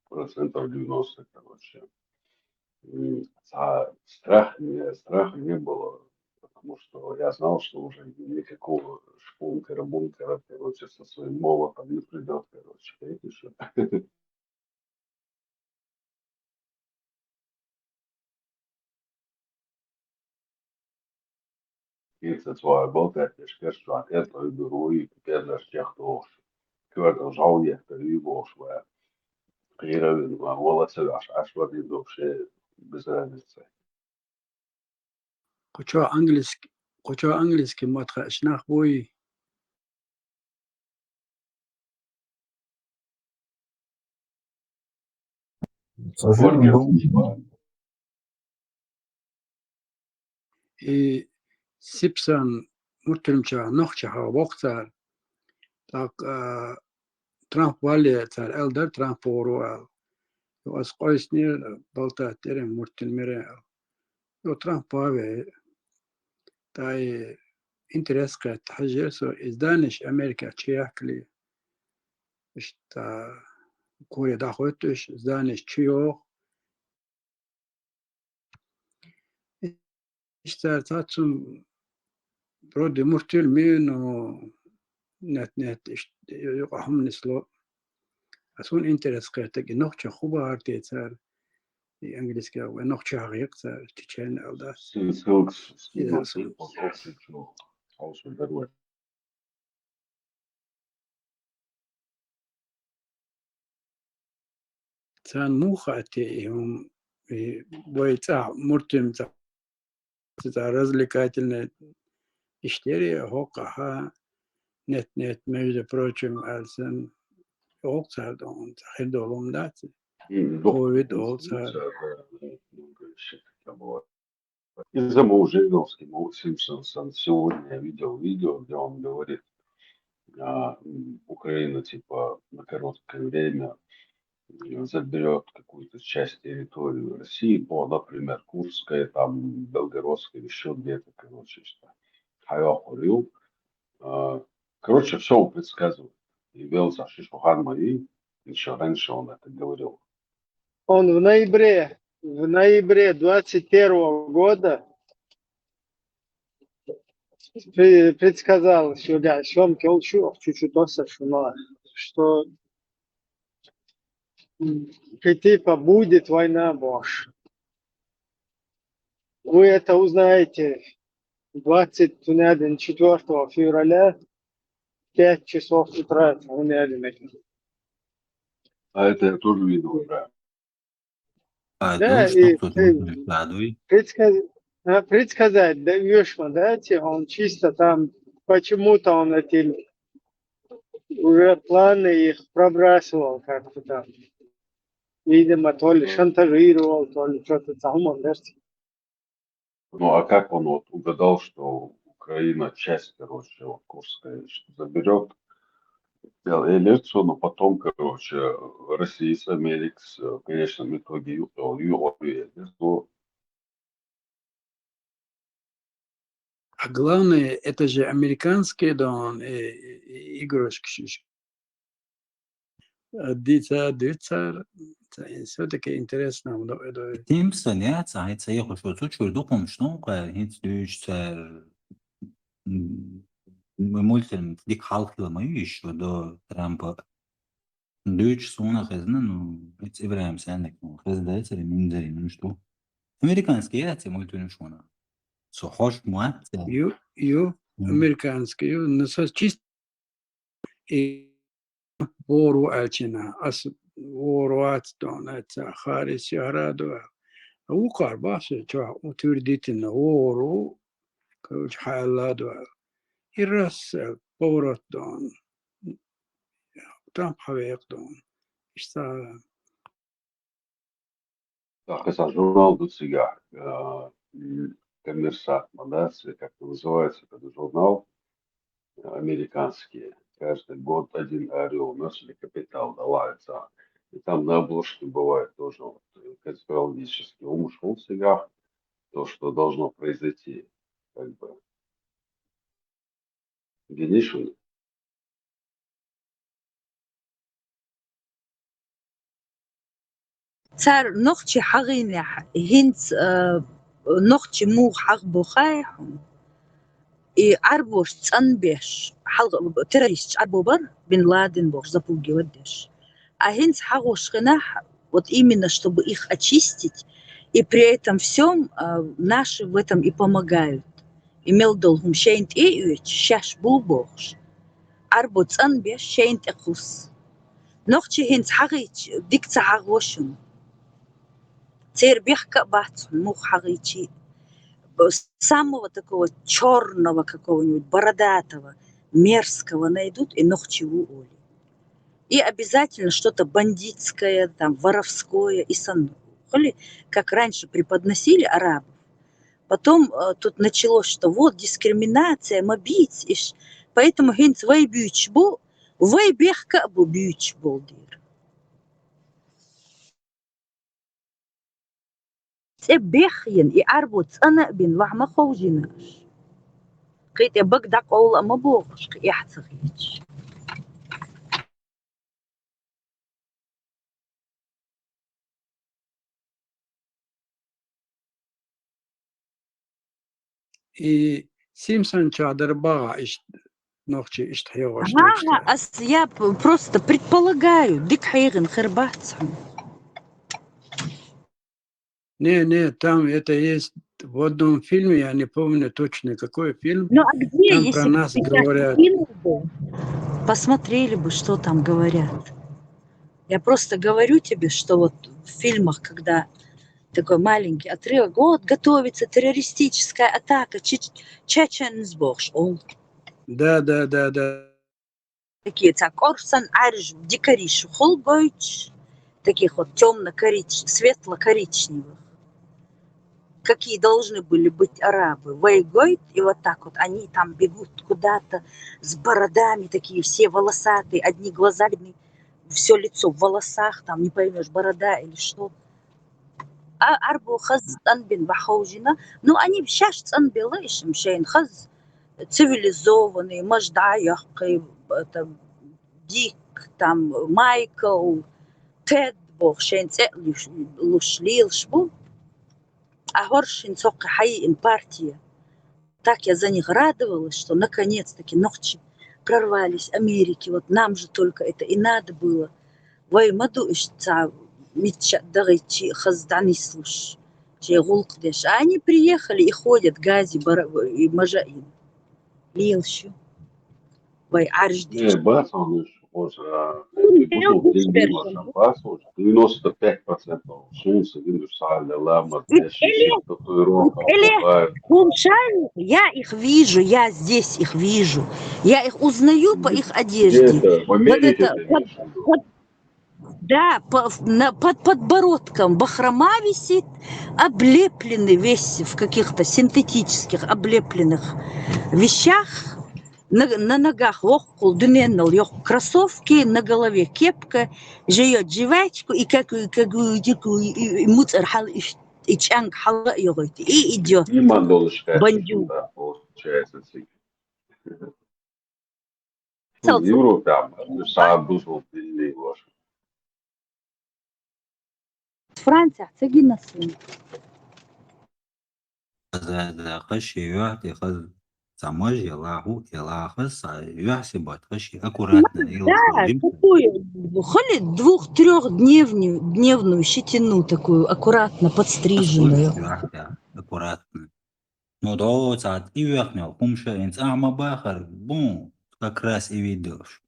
процентов девяносто, короче. И, а, страх, не, страха не было, потому что я знал, что уже никакого шпункера, бункера, короче, со своим молотом не придёт, короче, понимаешь, что? Кийца цхьа болтаьртеш керчван, это и дуруй, кедаш чехтош. Квердал жал ехта и бош ва. Кировин ва, вола ца ваш, аш ва дин вообще без разницы. Кучо английский, кучо английский мат хаьчнах буй. Цхьа журналист. И Симпсон мультфильмчохь нохчи хьагӀ боху цара. ТӀаккха, а, Трамп валле цара аьлла дара, Трамп вогӀур ву аьлла. Йо, ас къовсанера, балтат тӀера мультфильмера аьлла. Йо, Трамп ван вей. ТӀаккха и интерес кхетта хьажира со, и зданеш Америкехь чу яьккхале. Иштта Коре дӀахӀоьттуш, зданеш чу йогӀу. Иштта цхьацца вроде мультфильм ю, но нет, нет, иштта юкъа хӀума нисло. А суна интерес кхетта, и нохчех хӀун бахьара те цара, и английский вай нохчех хьагӀ йо цара, чечен аьлла дац. Ссылка скинула, пожалуйста, чё, пожалуйста, давай. Царна муха хаьа те и хӀума, и вай цӀахь мультфильм цӀа-, цӀа развлекательный иштта яра, хӀокхахь, нет, нет, между прочим, аьлла санна, хӀокху цара догӀун, цӀа хир долу хӀума дац. М, дохк-, ковид олу цара. Из-за ма уже жёсткий, ну, Симпсон сам сегодня я видел видео, где он говорит, а, м, Украина, типа, на короткое время, м, заберёт какую-то часть территории России, по, например, Курская, там, Белгородская, ещё где-то, короче, что. Хьайохур ю. А, короче, всё он предсказывает. И велся шиш хан мои, ещё раньше он это говорил. Он в ноябре, в ноябре двадцать первого года пре-, предсказал, что, да, съёмки он чу-, чуть-чуть доса шуна, что, м, типа будет война, бохуш. Вы это узнаете двадцать, четвёртого февраля, пять часов утра, наверное. А это я тоже видел, да. А, да, и ты предсказ-, а, предсказать, да, вешма, да, те, он чисто там, почему-то он эти уже планы их пробрасывал как-то там. Видимо, то ли шантажировал, то ли что-то там, он, да. Ну, а как он вот угадал, что Украина часть, короче, вот Курская заберёт? Сделал лекцию, но потом, короче, Россия с Америкой, с, в конечном итоге, ю-, ю-, ю-, ю-, А главное, это же американские, да, он, э, э, игрушки. А дица, дица, всё-таки интересно, да, это. Симпсон, я, ца, ца, я хочу, цу чур дукхумш, ну, кхаьр, хӀинца дуьйцу цара, м, м, мультфильм дика хьалха хила ма ю иш, до Трампа. Дуьйцуш суна хезна, ну, ХӀинца ИбрахӀим санна, ну, хезна дацара, минзари, ну, что? Американский яц и мультфильм шуна. Со хьош ма ца. Ю, ю, м, американский ю, ну, со чисто и вору аьлчина, ас вору ац дона, ца харис яра ду. А вукхар бахса чохь утвердительно вору, короче, хьаьлла ду. И раз, э, поворот дона. Там хьавекъа дона. Иштта. ТӀаккха сан журнал ду цигахь, а, м, Коммерсант ма дац, или как это называется, это журнал, а, американский. Каждый год один орёл, у нас или капитал, да, лается. И там на обложке бывает тоже вот, э, конспирологический умысел в цигахь, то, что должно произойти, как бы. Генишин. Цара нохчи хьагӀийнехь, хӀинца, а, нохчи муха хьагӀ бо хаьий хьуна? И Ӏарбош цӀанбеш, хьалха террористаш Ӏарбо бара, Бин Ладен бохуш, запугивать деш. А хӀинца хьагӀош хинахь, вот именно, чтобы их очистить, и при этом всём, а, наши в этом и помогают. И мел долу хӀума шайна тӀе а оьцуш, шаьш бу бохуш. Ӏарбо цӀанбеш шайна тӀе кхуссу. Нохчи хӀинца хьагӀийча, дика ца хьагӀо шуна. Церан бехк а бац хьуна, муха хьагӀийчий. Б-, самого такого чёрного какого-нибудь, бородатого, мерзкого найдут и нохчи ву олий. И обязательно что-то бандитское, там, воровское, и сан-, хули, как раньше преподносили арабов. Потом, э, тут началось, что вот дискриминация, ма бийц иш, поэтому хӀинца вай буьйцуш бу, вай бехк а бу буьйцуш болу дийр. ЦӀе бехъян, и Ӏарбо цӀана а бина, ваха ма ховшийна аш. Кхин тӀе бага дӀакъовла а ма бохуш, кхин эхь ца хеташ. И Симпсон чохь дара бахьа иштта нохчий иштта хьехош. Ага, ас, я п-, просто предполагаю, дика хьехина хир бац хьуна. Не, не, там это есть в одном фильме, я не помню точно какой фильм. Ну, а где, там про нас говорят. Посмотрели бы, что там говорят. Я просто говорю тебе, что вот в фильмах, когда такой маленький отрывок, вот готовится террористическая атака, чеч-, чеченец бохуш, он. Да, да, да, да. Такие цхьа кӀоршсан Ӏаьржа дикарий шу хул гойтуш, таких вот тёмно-корич-, светло-коричневых. Какие должны были быть арабы. Вай гойту, и вот так вот они там бегут куда-то с бородами, такие все волосатые, одни глаза видны, всё лицо в волосах, там не поймёшь, борода или что. А Ӏарбо хаза цӀанбина бахьовжина. Ну, они шаьш цӀанбелла, ишим шайна хаза цивилизованный, маж дӀа а йоккхий, это, Дик, там, Майкл, Тед боху шайн цӀе а луш, луш лелаш бу. А хӀорш шин цоккхе хьайиъна партия. Так я за них радовалась, что наконец-таки нохчи прорвались Америке. Вот нам же только это и надо было. Вай ма ду иштта цхьа мичча а дагӀийчи а хаза дӀанислуш, шайн гӀуллакх деш. А они приехали и ходят гази бара-, и мажа а йина. Лелаш ю. Вай Ӏаьржа деш. Не, бац хьуна уьш, хӀорш, а, хӀун эти бусалба дин дийраш бац хьуна, девяносто пять процентов. Суна ца гина уьш цхьа а ламаз деш, ши-ши татуировка, хӀун шарна, я их вижу, я здесь их вижу. Я их узнаю по их одежде. Где-то в Америке ты имеешь в виду? Да, по-, в-, на, под подбородком бахрома висит, облепленный весь в каких-то синтетических облепленных вещах. На, на ногах воккхул дуьненал йоккха кроссовки, на голове кепка, жуьет жвачку и как, и как, и, и, и муцӀар хьала иш-, и чӀанг хьала а йогӀуьйту. И идёт. Иман долуш бандюк. Да, получается, цига. Цал-, Европе ам, сагӀа бусалба дин лелош. Францехь ца гина суна. Хаза, хаза, хаза шен юьхь тӀе, хаза цхьа маж яла, хӀу яла, хаза цхьа юьхь сибат, хаза шен аккуратно. Да, такую, хули двух-трёх дневни-, дневную щетину такую аккуратно подстриженную. Аккуратно. Ну, да, цхьа и вехнел хӀумаш а, ин цӀахь ма бахар, бу, как раз и вид долуш.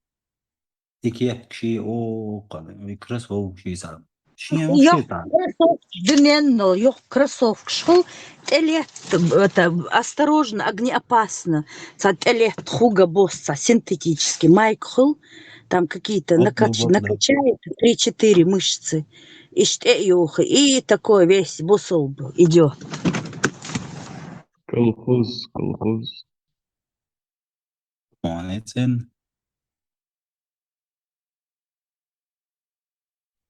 И кепкаш и, о, кхана, и кроссовкаш и цхьа. Шен йоккха кроссовкаш, дуьненал йоккха кроссовкаш хул, тӀелетта, это, осторожно, огнеопасно, цхьа тӀелетта хуга бос, цхьа синтетический майка хул, там какие-то накач-, накачает три-четыре мышцы, иштта а йоху, и такой весь бусалба идёт. Колхоз, колхоз. Молодец.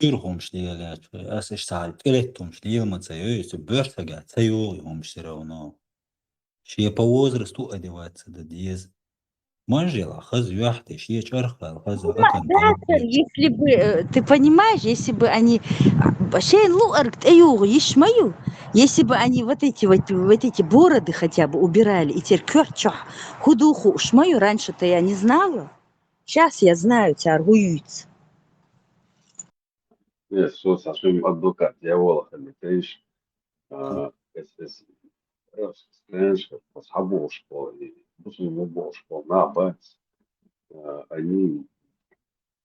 Уьр хӀумаш лелаьча, аса иштта цхьа тӀелетта хӀумаш лела ма ца йой, цу боьрсага ца йогӀу и хӀумаш всё равно. Шен по возрасту одеваться дан деза. Маж яла хаза юьхь тӀе, шен чӀарх а хаза. Ну, акан да, тӀе. Если бы, э, ты понимаешь, если бы они, а, шайн луъург тӀеюгӀу йиш ма ю, если бы они вот эти вот, вот эти бороды хотя бы убирали, и теперь коьрта чохь хӀун ду хууш ма ю, раньше-то я не знала. Щас я знаю, цара хӀун юьйцу. Э, со цхьа шуьга адвокат дьявола хилла тейша, а, эс, эс, э, стеншка, ас хьан бохуш бо, и бусулба бохуш бо, нах бац. А, они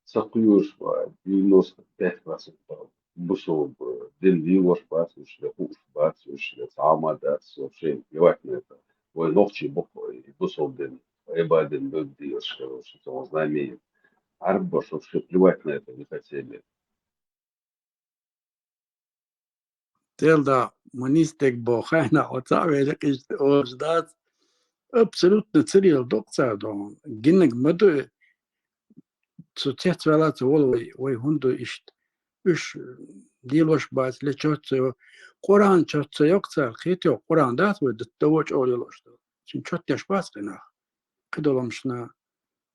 ца кхоьруш бац, девяносто пять процентов бусулба дин лелош бац уьш, я хууш бац уьш, я цхьа а ма дац, вообще, плевать на это. Вай нохчий бу-кх, и бусулба дин, Ӏибадат дин бевддийраш, короче, цо знамение. Ӏарбош вообще плевать на это не хотели. Тел да, ма нийса дегабоагӀа хьайна, оцаӀ великъ иштта олуш дац. Абсолютно ца леладо-кх цара догӀу. Гиннарг ма ду и. Цу цецваьлла ца волу вай, вай хӀунда ду иштта? Уьш лелош бац, ле чот ца йо. Къуръан чот ца йо-кх цара, кхетий, Къуръан дац вай дан чӀогӀа лелош ду. Цуьнан чот деш бац кхин нах. Кхидолу амашна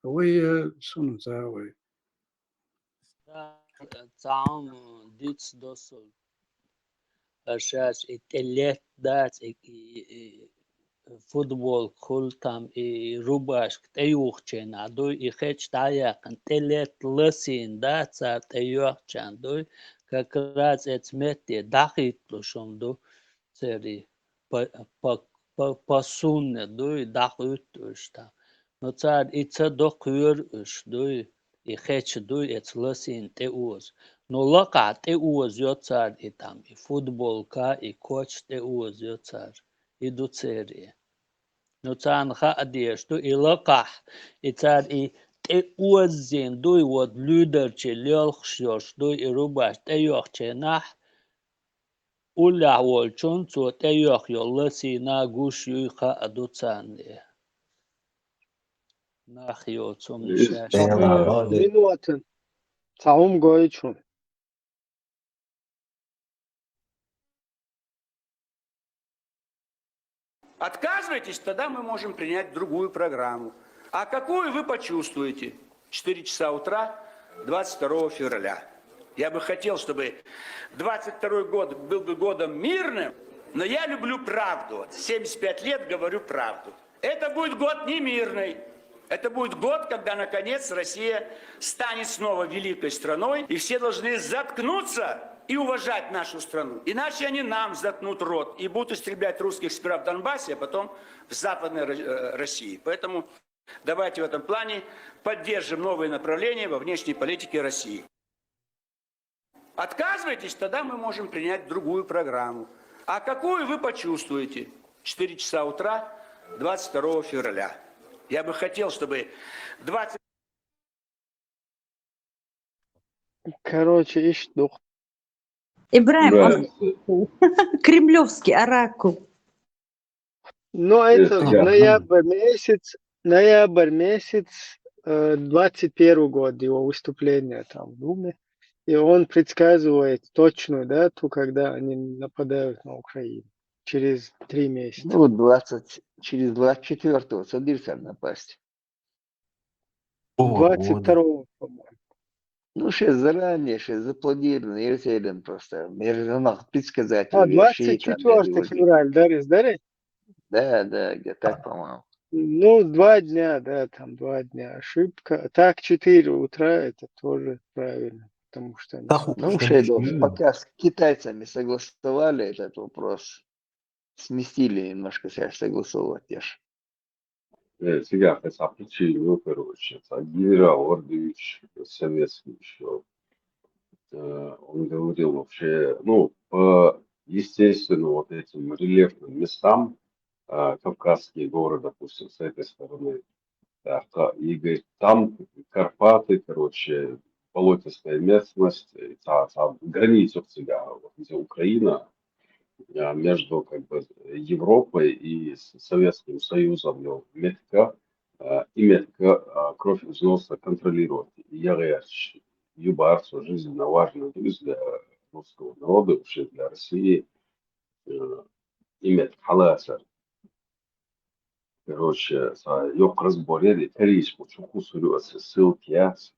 вай, э, суна ца вай. Цхьа хӀума дицдо суна. Шаьш и тӀе летта дац, и, и, и футболка хуьлу там, и, и рубашка тӀеюхучу хенахь дуй, и хеча дӀа а яьккхина, тӀе летта ласийна дац цара тӀейоьхучарна дуй, как раз эца метте дӀахӀитталуш хӀума ду церан и па-, па-, па-, пасунна дуй, дӀахӀуьтту уьш там. Но цара и ца до, кхоьру уьш дуй, и хеча дуй, эца ласийна тӀеоза. Но лакхахь тӀеоза йо цара и там, и футболка, и коч тӀеоза йо цара. И ду церан. Но царна хаа дезаш ду, и лакхахь, и цара и тӀеоззийна дуй, вот луьйдарчий лелхаш йолуш дуй, и рубаш тӀейоьхучу хенахь, уллехь волчунна цо тӀейоьхна йолу ласийна гуш юй хаа ду царна и. Нах йоцу хӀума шаьш. Минута. Цхьа хӀума гойту шуна. Отказывайтесь, тогда мы можем принять другую программу. А какую, вы почувствуете в четыре часа утра двадцать второго февраля. Я бы хотел, чтобы двадцать второй год был бы годом мирным, но я люблю правду. Вот семьдесят пять лет говорю правду. Это будет год не мирный. Это будет год, когда, наконец, Россия станет снова великой страной, и все должны заткнуться и уважать нашу страну. Иначе они нам заткнут рот и будут истреблять русских сперва в Донбассе, а потом в Западной Ро-, э, России. Поэтому давайте в этом плане поддержим новые направления во внешней политике России. Отказываетесь, тогда мы можем принять другую программу. А какую, вы почувствуете в четыре часа утра двадцать второго февраля. Я бы хотел, чтобы двадцать Короче, иштта ду-кх. Ибрахим, да, он кремлёвский оракул. Ну, а это ноябрь месяц, ноябрь месяц, э, двадцать первый год его выступления там в Думе. И он предсказывает точную дату, когда они нападают на Украину. Через три месяца. Ну, двадцать, через двадцать четвёртого собираются напасть. О, двадцать второго, по-моему. Ну, сейчас заранее, сейчас запланировано, я тебе просто, я же знал, предсказатель, а, я двадцать четвёртого февраля, да, рез, да, рез? Да, да, где-то так, по-моему. Ну, два дня, да, там два дня ошибка. Так, четыре утра, это тоже правильно, потому что они... Ну, шесть, пока с китайцами согласовали этот вопрос. Сместили немножко, сейчас согласовывать, я ж. Э, цигахь аса причина ю, короче, цхьа генерал Ордович, советский ещё, э, он говорил вообще, ну, по, естественно, вот этим рельефным местам, а, Кавказские горы, допустим, с этой стороны, да, и говорит, там Карпаты, короче, болотистая местность, и цхьа, цхьа граница у тебя, вот где Украина, а, между, как бы, Европой и с-, Советским Союзом, ну, метка, а, и метка, а, кровь из носа контролировать. И я говорю, юбарсо жизненно важно для русского народа, вообще для России, э, и метка халаса. Короче, цхьа йоккха разбор яра, карийча кху чу кхуссур ю аса, ссылка яц.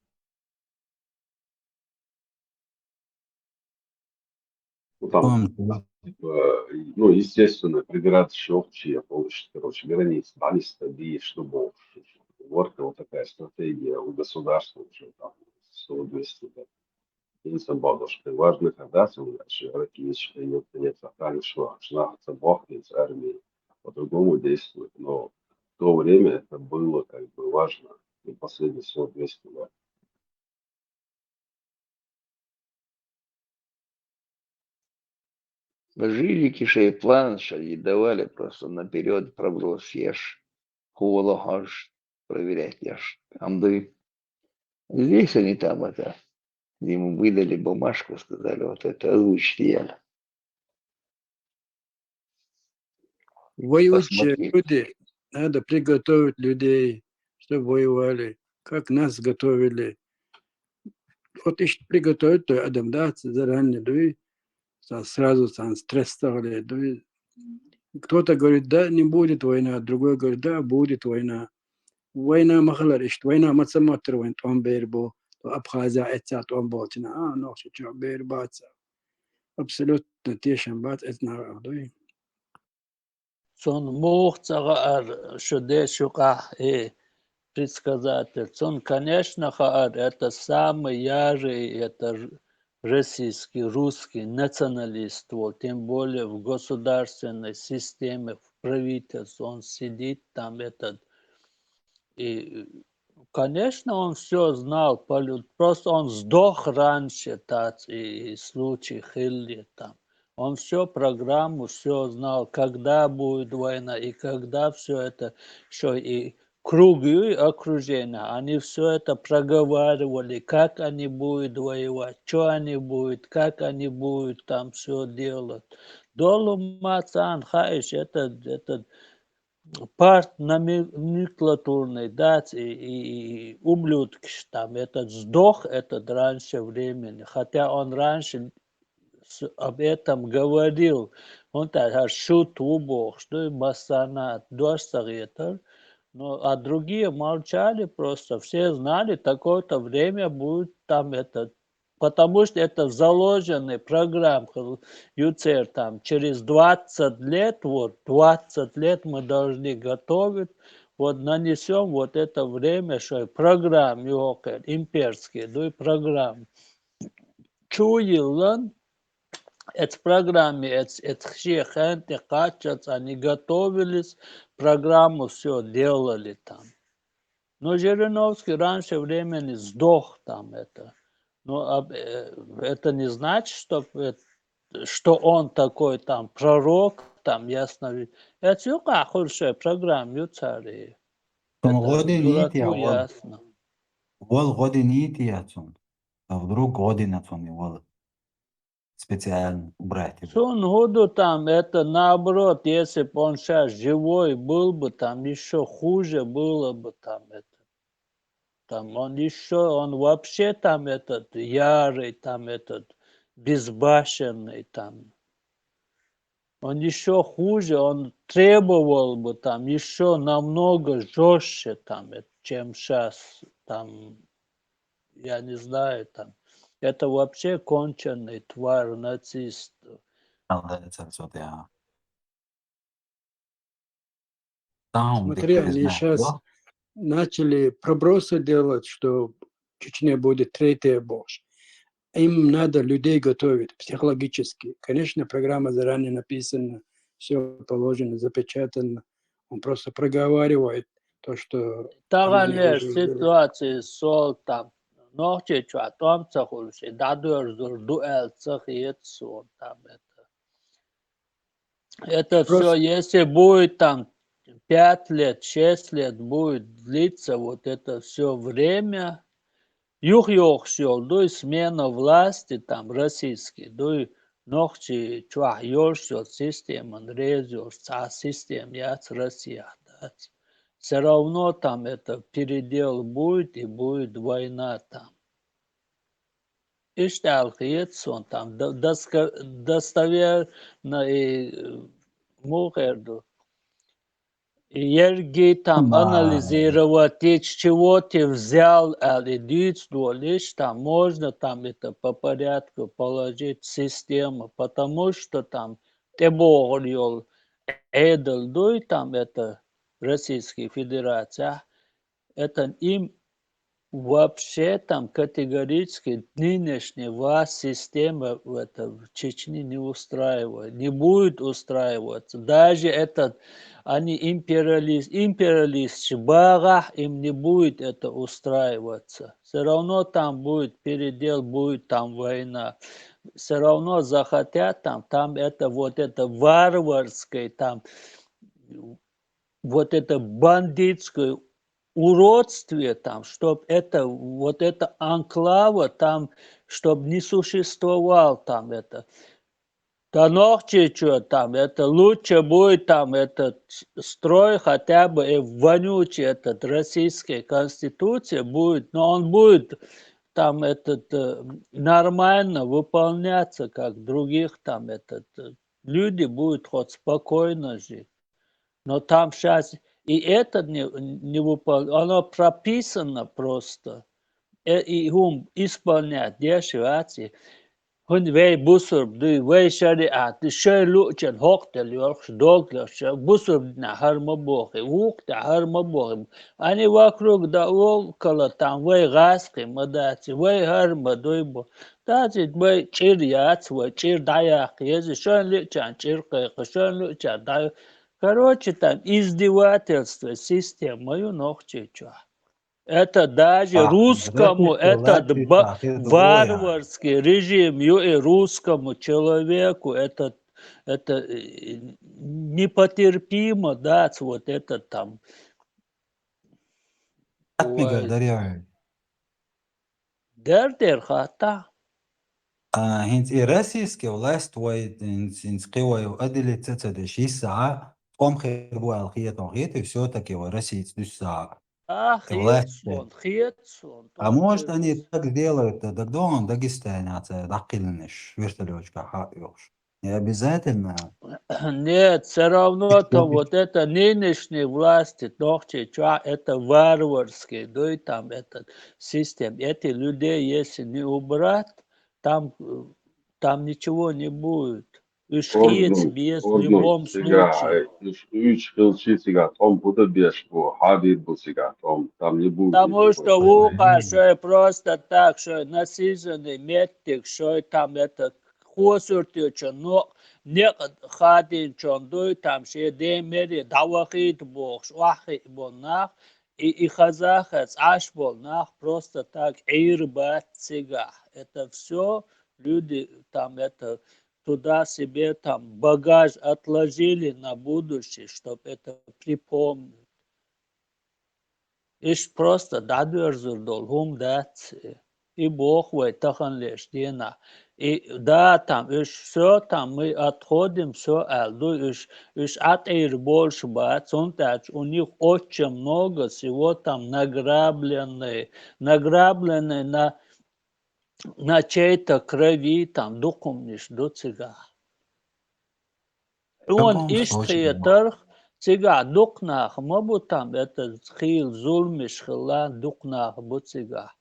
Ну, там, типа, ну, естественно, преграда шёхче, короче, граница, да, не стабильно, чтобы вот такая стратегия у государства уже там сто-двести лет. Инсан бакъдолуш хир ву, важно, когда сан ши аракийча хьайна, конечно, хан шо, шнахаца бохкинца армии, по-другому действовать. Но в то время это было как бы важно, и последние сто-двести лет. Жили кишей план шаги давали просто наперёд проброс еш, хула хаш проверять еш. Амды Здесь они там это, ему выдали бумажку, сказали, вот это озвучьте, я. Воюющие Посмотри. Люди, надо приготовить людей, чтобы воевали, как нас готовили. Вот ищ приготовить то адам, да, заранее, да, и са- сразу сан стресс стали, да, и кто-то говорит, да, не будет война, другой говорит, да, будет война. Война махалар ищ, война мацаматр войн тон бербо, то Абхазия эцат он болтина, а, нохчи чо бербаца. Абсолютно тешен бац, это надо, да. Цун мух цагаар шо деш юкъа, э, предсказатель. Цун, конечно, хаар, это самый ярый, это р- российский, русский националист, вот, тем более в государственной системе, в правительстве он сидит, там этот, и, конечно, он все знал, полю- просто он сдох раньше, так, и, и случай Хилли там. Он все программу, все знал, когда будет война и когда все это, что и круг и окружение, они все это проговаривали, как они будут воевать, что они будут, как они будут там все делать. Долу мацан хаиш, это, это парт номенклатурный, да, и, и, и ублюдкиш там, этот сдох, этот раньше времени, хотя он раньше с- об этом говорил, он так шут убох, что и массана дождь советр, но а другие молчали просто, все знали, такое-то время будет там этот, потому что это заложенный программа, юцер там через двадцать лет, вот двадцать лет мы должны готовить, вот нанесем вот это время, что программа имперский, ну и программа. Чуйлан, эт программе, эт, эт хши хенте качац, они готовились, программу все делали там. Но Жириновский раньше времени сдох там это. Но об- э, это не значит, что, э, что он такой там пророк, там ясно. Это юкъа хурше программа юцари. Цун Это годин ит я дураку вал. Ясно. Вал годин ит я цун. А вдруг годин а цун и вал. Специально убрать его. Цун худу там, это наоборот, если бы он сейчас живой был бы, там еще хуже было бы там это. Там он еще, он вообще там этот ярый, там этот безбашенный там. Он еще хуже, он требовал бы там еще намного жестче там, э, чем сейчас там, я не знаю, там. Это вообще конченый тварь, нацист. Надо это всё, да. Там Смотри, они признать, сейчас да? Начали пробросы делать, что в Чечне будет третья Болш. Им надо людей готовить психологически. Конечно, программа заранее написана, все положено, запечатано. Он просто проговаривает то, что Тагане уже сделали. Ситуация сол там. Нохчи чуа том цахулши, дадур зур дуэл цахиет сол там это. Это все, Просто если будет там пять лет, шесть лет будет длиться вот это все время, юх юх сел, дуй смена власти там российский, дуй нохчи чуа ёрш сел система, рез ёрш, ца система яц Россия, да. Все равно там это передел будет и будет война там. Иштал хиет сон там до- доско- достоверно и э, мухерду. И ерги там Да. Анализировать, из чего ты взял, а, и дичь долишь, там можно там это по порядку положить систему, потому что там те борьёл эдл дуй там это Российская Федерация, это им вообще там категорически нынешняя власть, система в, это, в Чечне не устраивает, не будет устраиваться. Даже этот, они империалист, империалист багах, им не будет это устраиваться. Все равно там будет передел, будет там война. Все равно захотят там, там это вот это варварское, там вот это бандитское уродстве там, чтоб это, вот это анклава там, чтоб не существовал там это. Да ногчичо там, это лучше будет там этот строй, хотя бы и вонючий этот российской конституции будет, но он будет там этот э, нормально выполняться, как других там этот э, люди будут хоть спокойно жить. Но там сейчас и это не, не выполняется, оно прописано просто. Э, И ум исполнять дешевати. Хун вей бусурб дуй, вей шариат, шей лучен хок дел йорх, дог лорша, бусурб на харма бохи, вук да харма бохи. Они вокруг да около там, вей гаски мадати, вей харма дуй бо. Дати вей чир яц, вей чир даяк ези, шей лучен чир кайка, шей лучен даяк. Короче, там издевательство системою ногчичо. Это даже А, русскому, российская этот власть ба- так и говорят. Варварский режим, ю и русскому человеку, это, это э, не потерпимо, да, вот это там. Атмигар Ой, дарьяй. Дер дер хата. А, хинц и российская власть, вай, хинц, хинц кивай адили цецады шиса, ком хер буал хиетон хиеты, все-таки вай Россия дуса. А, Власть. Хетсон, Хетсон. А может, они так сделают, да, Дагестане, дакилнеш, вертолётка, ха, ёш. Не обязательно. Нет, все равно там Мгм. Вот это нынешние власти, ногчичо, это варварские, да и там этот систем. Эти людей, если не убрать, там, э, там ничего не будет. Уж хиец без в любом случае. Уж хилчи цига тӀом буда беш бу, хьадид бу цига тӀом, там не будет. Потому что вуха шой просто так, шой насиженный меттик, шой там это хосуртюча, но не хадин чон дуй там ше демери давахит бохш, вахи бонах, и, и хазаха цаш болнах просто так ир бат цига. Это все люди там это туда себе там багаж отложили на будущее, чтобы это припомнить. Иш просто дадверзур дол хум дац. И бог вай тахан леш дена. И да, там уж все, там мы отходим, все алду, уж, уж атир больше бац, он тач, у них очень много всего там награбленное, награбленное на на чей-то крови там дукхумниш ду цига. Он ишт хетарх цига дукнах ма бу там это хил зулмиш хила дукнах бу цига.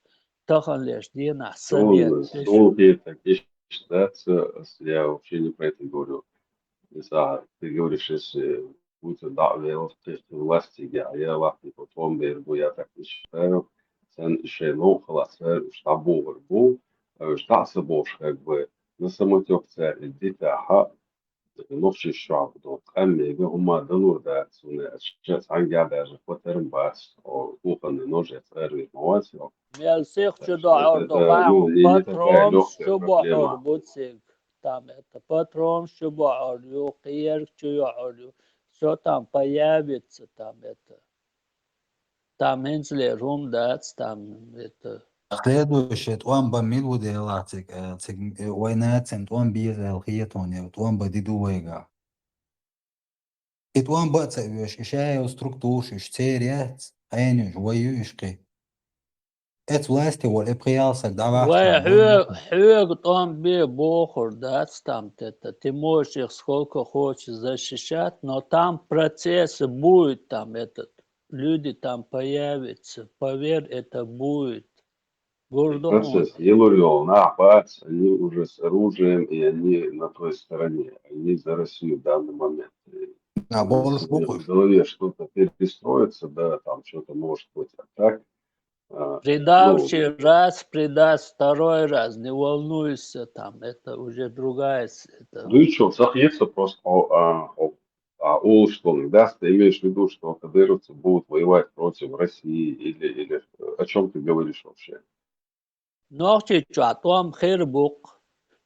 Тахан леш дена совет. Сул хетак ишт, да, я вообще не про это говорю. Если ты говоришь, если Путин дӀавелла, властиге а я лахни по том бер бу я так не считаю. Сен шей нохала сер уж табугар бу, уж таса бош как бы на самотек цер и дита ха. Нохчи шаб до къаммега ума далур да суне сейчас анга даже потерм бас о кухонный нож цер вид мавасио. Мел сих чудо ордо патрон чубо орбуциг. Там это патрон чубо ор ю киер чуё ор ю. Все там появится, там это. Там инцлер хум дац, там это. Следующее, тӀом ба мил ву дела цик, э, цик, э, война цен тӀом бизел хетон, э, тӀом ба диду вайга. И тӀом ба ца уж, и шая структуш, уж церец, айнюш, ваю ишки. Эц власти вол эпхиял сак дава. Вай хьуг, хьуг тӀом би бохур дац там это. Ты можешь их сколько хочешь защищать, но там процесс будет там этот. Люди там появятся. Поверь, это будет. Гурдон. Процесс елурёл нахбац, они уже с оружием, и они на той стороне. Они за Россию в данный момент. А, бонус буквы. В голове что-то перестроится, да, там что-то может быть. А так, а, Предавший раз предаст второй раз, не волнуйся, там это уже другая с- это. Ну и что, сахьется просто о, а, о, а, ол, что ли, да, ты имеешь в виду, что кадыровцы будут воевать против России или, или о чем ты говоришь вообще? Нохчи чуа тӀом хир букъ.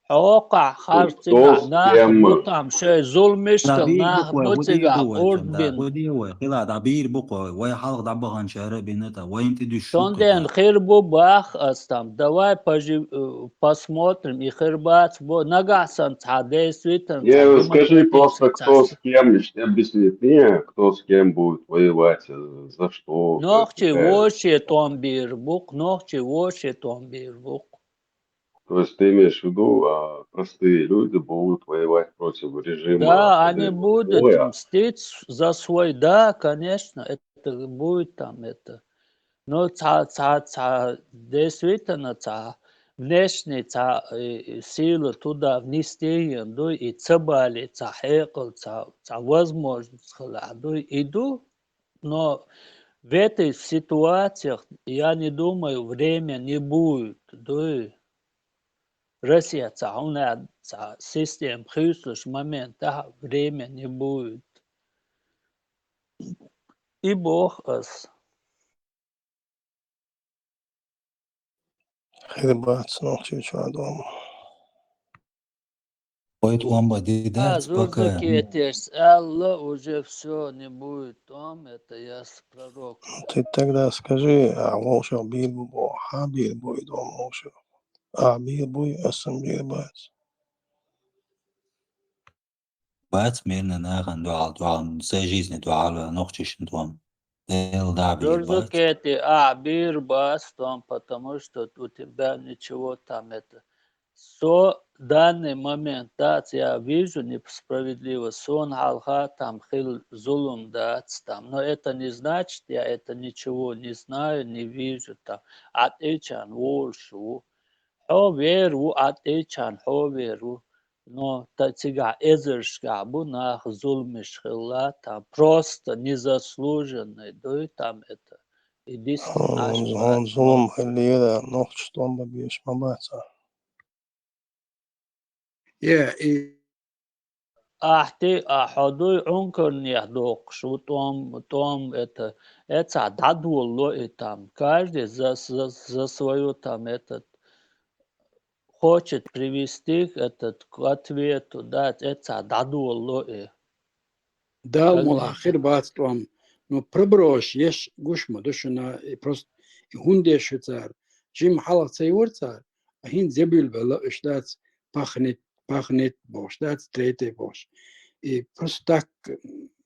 Хьокхахь харц цигахь нах бу там, шоай зуламаш Дабийр нах бу кхой, бу хӀу дийр цигахь ду вай, урд цунда? бина. ХӀу дийр вай? Хила дӀабийр бу кхой, вай хьалха дӀабаханчара бина тӀа, вайна тӀе дуьш шу Цунден хир бу бах ас там. Давай пожи-, э, посмотрим, и хир бац бу. Нагахь сан цхьа действительно цхьа Не, ну скажи просто, кто с кем, объяснит мне, кто с кем будет воевать, э, за что. Нохчи воши томбир бук, нохчи воши томбир бук. То есть ты имеешь в виду, а, простые люди будут воевать против режима. Да, они будут мстить за свой, да, конечно, это будет там это. Но ца, ца, ца, действительно, ца внешний ца э, сила туда внести, дуй, и ца бали, ца хекъал, ца, ца возможность хала, дуй, иду. Но в этих ситуациях, я не думаю, время не будет, дуй. Россия ца хьуна ца система хьуьйсуш моментах время не будет. И бох ас. Хир бац нохчийчоа дома. Вай тӀом ба ди дац, пока. Зурзукетес аьлла, уже все, не будет тӀом, это я с пророк. Ты тогда скажи, а волшеб бийр бу бо, хьа бийр бу и дом волшеб. А бийр буй, асан бийр бац. Бац мирна нахан дуьхьал, дуьхьал, са жизни дуьхьал, нохчишна тӀом. Дел да бийр бац. Зурзукети а бийр бац тӀом, потому что у тебя ничего там это. Со данный момент дац, я вижу несправедливость, сон хьалха там хил зулум дац там. Но это не значит, я это ничего не знаю, не вижу там. Ӏатӏечан волуш ву. Хьо вер ву, Ӏатӏечан хьо вер ву. Но та цигахь эзаршкахь бу нах зуламаш хилла, там просто незаслуженный дуй там это. И действительно Хьуна зулум хиллера, нохчаш тӀом ба беш ма баца. Я, и Ахьти а хьо дуй Ӏункарнех доккхуш ву тӀом, тӀом это, эцахь дӀадолало и там. Каждый за, за, за свою там этот хочет привести к, этот, к ответу, да, эцахь дӀадолало и. Дала мула хир бац тӀом. Ну, проброш еш гуш ма ду шуна, и просто и хӀунда еш шу цара. Жим хьалха ца юра цара, а хӀинца зебуьйлабелла уьш дац пахнит, пахнит бохуш дац, третий бохуш. И просто так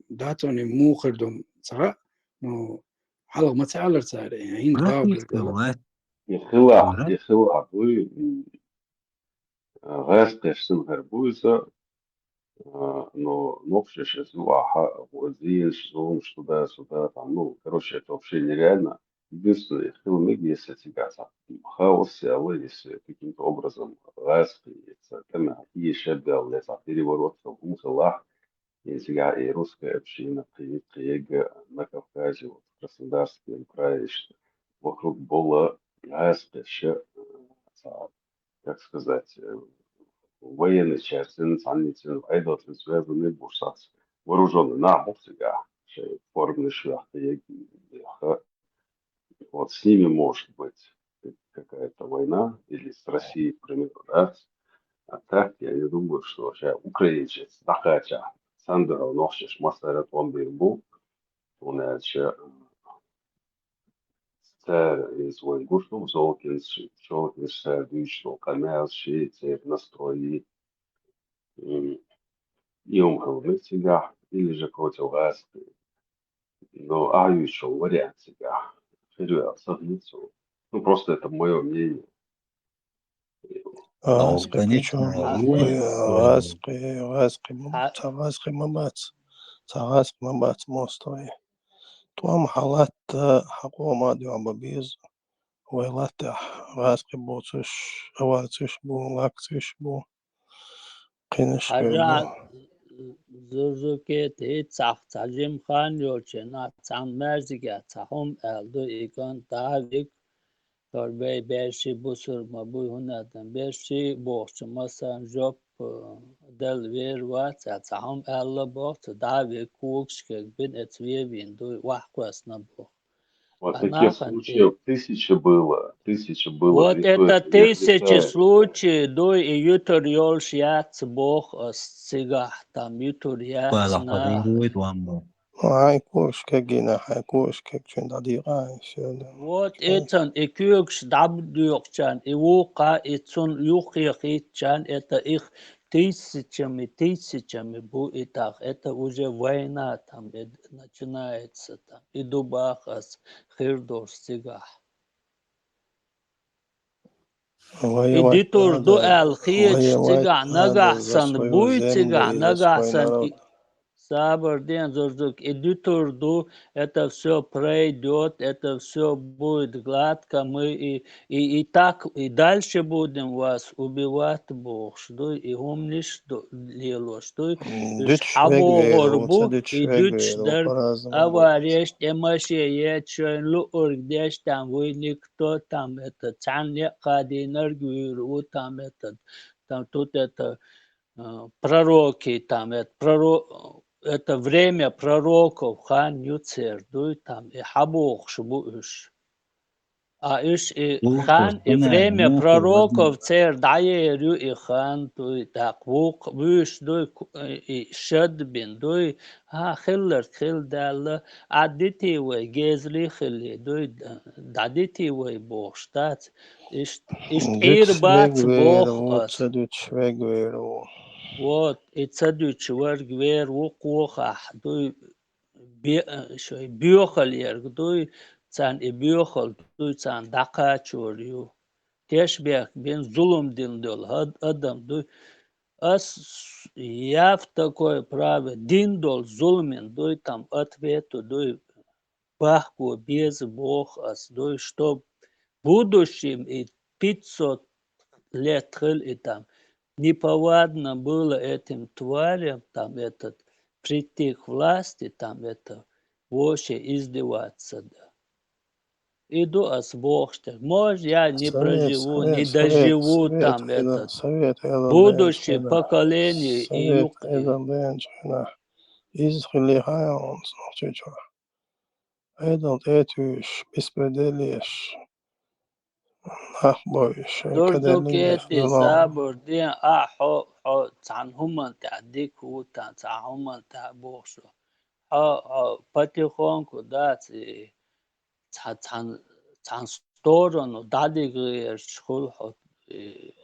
дац они мухар ду ца хаьа, ну, хьалха ма ца аьллара цара, и хӀинца дагӀа билгала. И хила, и хила буй, м, а, гӀаьс кхеш сина хӀара буй иза, а, но нохчаш эс ю ахьа, зиянаш, зуламаш туда, сюда, там, ну, короче, это вообще нереально. Единственное, хила мега, если цигахь цхьа хаос яла, если каким-то образом гӀаьс кхийца, тӀема кхийша бел, я цхьа переворот хила, хӀума хилахь, и цигахь и русская община кхийга, кхийга на Кавказе, вот, в Краснодарском крае, ещё вокруг Бола, гӀаьс кхеша, а, цхьа как сказать, э, военный часть, цхьаннен Ӏедалца связанный бу сац. Вооружённый нах бу цигахь, шайн форманаш йохка, егга йохка. Вот с ними может быть какая-то война, или с Россией, к примеру, да? А так, я не думаю, что сейчас украинцы дӀакхача, цхьана дуьхьал нохчаш массара тӀом бийр бу, хӀунда аьлча, цара иза вайн гуш ду, Золкинс, Чолкинс цара дуьйцуш долу къамелаш, церан настроение. М, и хӀума хила мега цигахь, или же против гӀаьс кхийна. Но ахьа юьйцучу вариант цигахь хир ю аьлла ца хета суна. Ну, просто это моё мнение. А, гӀаьс кхи, гӀаьс кхи, гӀаьс кхи ма бац, ца гӀаьс кхи ма бац, ца гӀаьс кхи ма бац мостагӀий. ТӀом хьан латта, хьан къоман дуьхьа бан беза. Вай латтехь гӀаьс кхи боцуш, аварцаш бу, лакцаш бу, кхинаш бу. Хьажа, Зурзукет, хӀинца цхьа жима хан йолчу нах цхьана маьждигехь цхьа хӀума аьлла ду, и кӀант Давид, хӀара вай берший бусург ма буй, хӀунда аьлча берший бохучу массарна жоп, э, делла вер вац, цхьа хӀума аьлла боху, цу Давид когашка бина, эца вевийна ду, охьакхоьссина боху. Вот таких случаев тысячи было, тысячи было. Вот это тысячи случаев, дуй, и ютур йолуш яц боху ас цигахь, там ютур яц нах. Хьайн куш кегина, хьайн куш кегчун дӀадийкъа, и всё, да. Вот эцан и куьйгаш дӀабоькъучарна, и вукху, и цунна юххе хӀиттачарна, это их тысячами, тысячами бу и тӀаккха, это уже война там, э, начинается там, и ду боху ас хир долуш цигахь. И дитур ду аьлла хеташ цигахь нагахь санна буй, цигахь нагахь санна и, сабар ден, Зурзук, и дитур ду, это всё пройдёт, это всё будет гладко, мы и, и, и так, и дальше будем вас убивать бохуш дуй, и хӀуманаш ду, лелош дуй. Уьш хьабогӀур бу, и дуьтуш дерг, авареш, тӀе маше ечу шайн луург деш, там вуй никто, там это, цхьаьна некъ хадийнарг вуьйр ву, там это, там тут это, а, пророки, там это, проро-, это время пророков хан ю церан дуй, там и хьабогӀуш бу уьш. А уьш и хан, и время пророков церан дӀаер ю и хан дуй, тӀаккха вукху вуьйш дуй, и шад бина дуй, а, хилларг хилла даьлла, а дитий вай, гезалий хиллий дуй, дӀадитий вай бохуш дац. Иштта, иштта Ӏийр бац боху ас. Ца дуьтуш вега вер ву. Вот, и ца дуьтуш верг вер ву кхохахь дуй, бе-, шай боьхал ерг дуй, царна и боьхал дуй, царна дӀакхачор ю. Тешбехк бина зулам дина долу ад-, адам дуй. Ас я в такое право, дина долу зуламин дуй, там ответу дуй. Бахко беза боху ас дуй, чтоб будущем и пятьсот лет хила и там неповадно было этим тварям, там этот, прийти к власти, там это, вообще издеваться, да. И ду ас бохуш дерг. Может, я не проживу, не доживу, там это, будущее поколение и юкъе. Иза хили хьан он нохчийчохь. Айдал тӀе туьйш, беспредел еш, нах бойуш, Зурзук, кхидерг сабур де, а хьо, хьо цхьана хӀуманна тӀехь дика ву, тан цхьана хӀуманна тӀехь бохуш ву. Хьо, хьо потихоньку дац, и цхьа-, цхьана, цхьана сторону дӀадига гӀерташ хуьлу хьо, и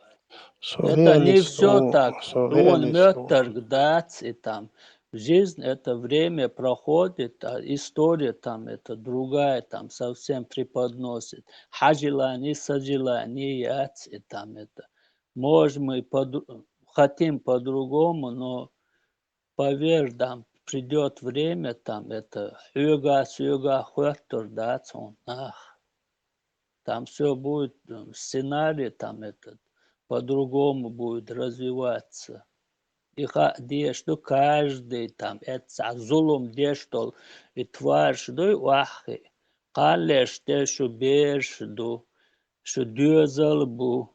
это не всё так, суна моьттарг дац и там. Жизнь, это время проходит, а история там, это другая, там совсем преподносит. Хьан желание, сан желание яц и там это. Может, мы по-, хотим по-другому, но поверь, там придёт время, там это хьоьга, соьга хоьттур дац хьуна нах. Там всё будет, м, сценарий, там этот, по-другому будет развиваться. И хаа дезаш ду каждый, там, это цхьа зулам деш долу и твараш дуй охьахи. Кхаллеш тӀе шу бераш ду, шу доьзал бу.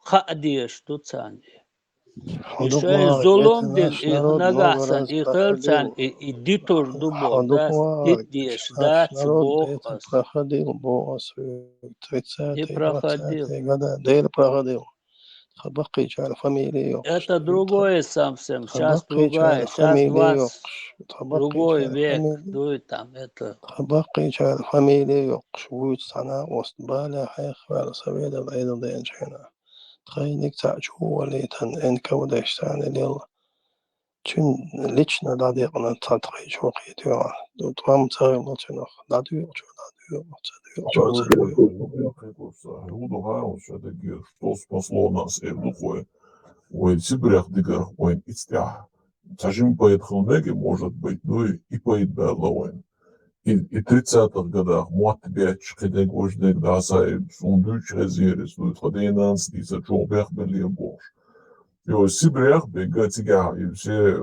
Хаа дезаш ду царна и. И шайн зулам дина, и нагахь санна и хилчарна и, и дитур ду боху, дац, дита дезаш дац боху ас. Проходил, боху ас, тридцатый, двадцатый года, Дела проходил. Тхан баккхийчара фамилия йоккхуш. Это другое совсем, щас другая, щас вас другой век, дуй там это. Тхан баккхийчара фамилия йоккхуш вуьйцу цхьана ост бале хьехваьлла Саведал Ӏедал деанчу хьуна. Тхайниг цхьаъ чу валийтан, эн кавдеш царна лелла. Цуьнан лично дӀадекъна цхьа тхайчо кхетоьгӀа. Тхам ца хилла цуьнах. ДӀадоьгӀучо дӀадоьгӀу, ца доьгӀучо ца доьгӀу. ХӀун ду хьан, ша даггера, что спасло нас, эр ду хой. Вайн Сибрех дигара вайн ицтехь. Цхьа жима пайда хила мега, может быть, ну и, и пайда баьлла вайн. И, и тридцатых годах мотт бетташ, кхидерг важнерг дӀасаийна, суна дуьйцуш хезира, иза дуьйцу, тхан ден-нанас дийцар, чӀогӀа бехбеллера бохуш. Йо, Сибрех бегга цигахь, и все, э,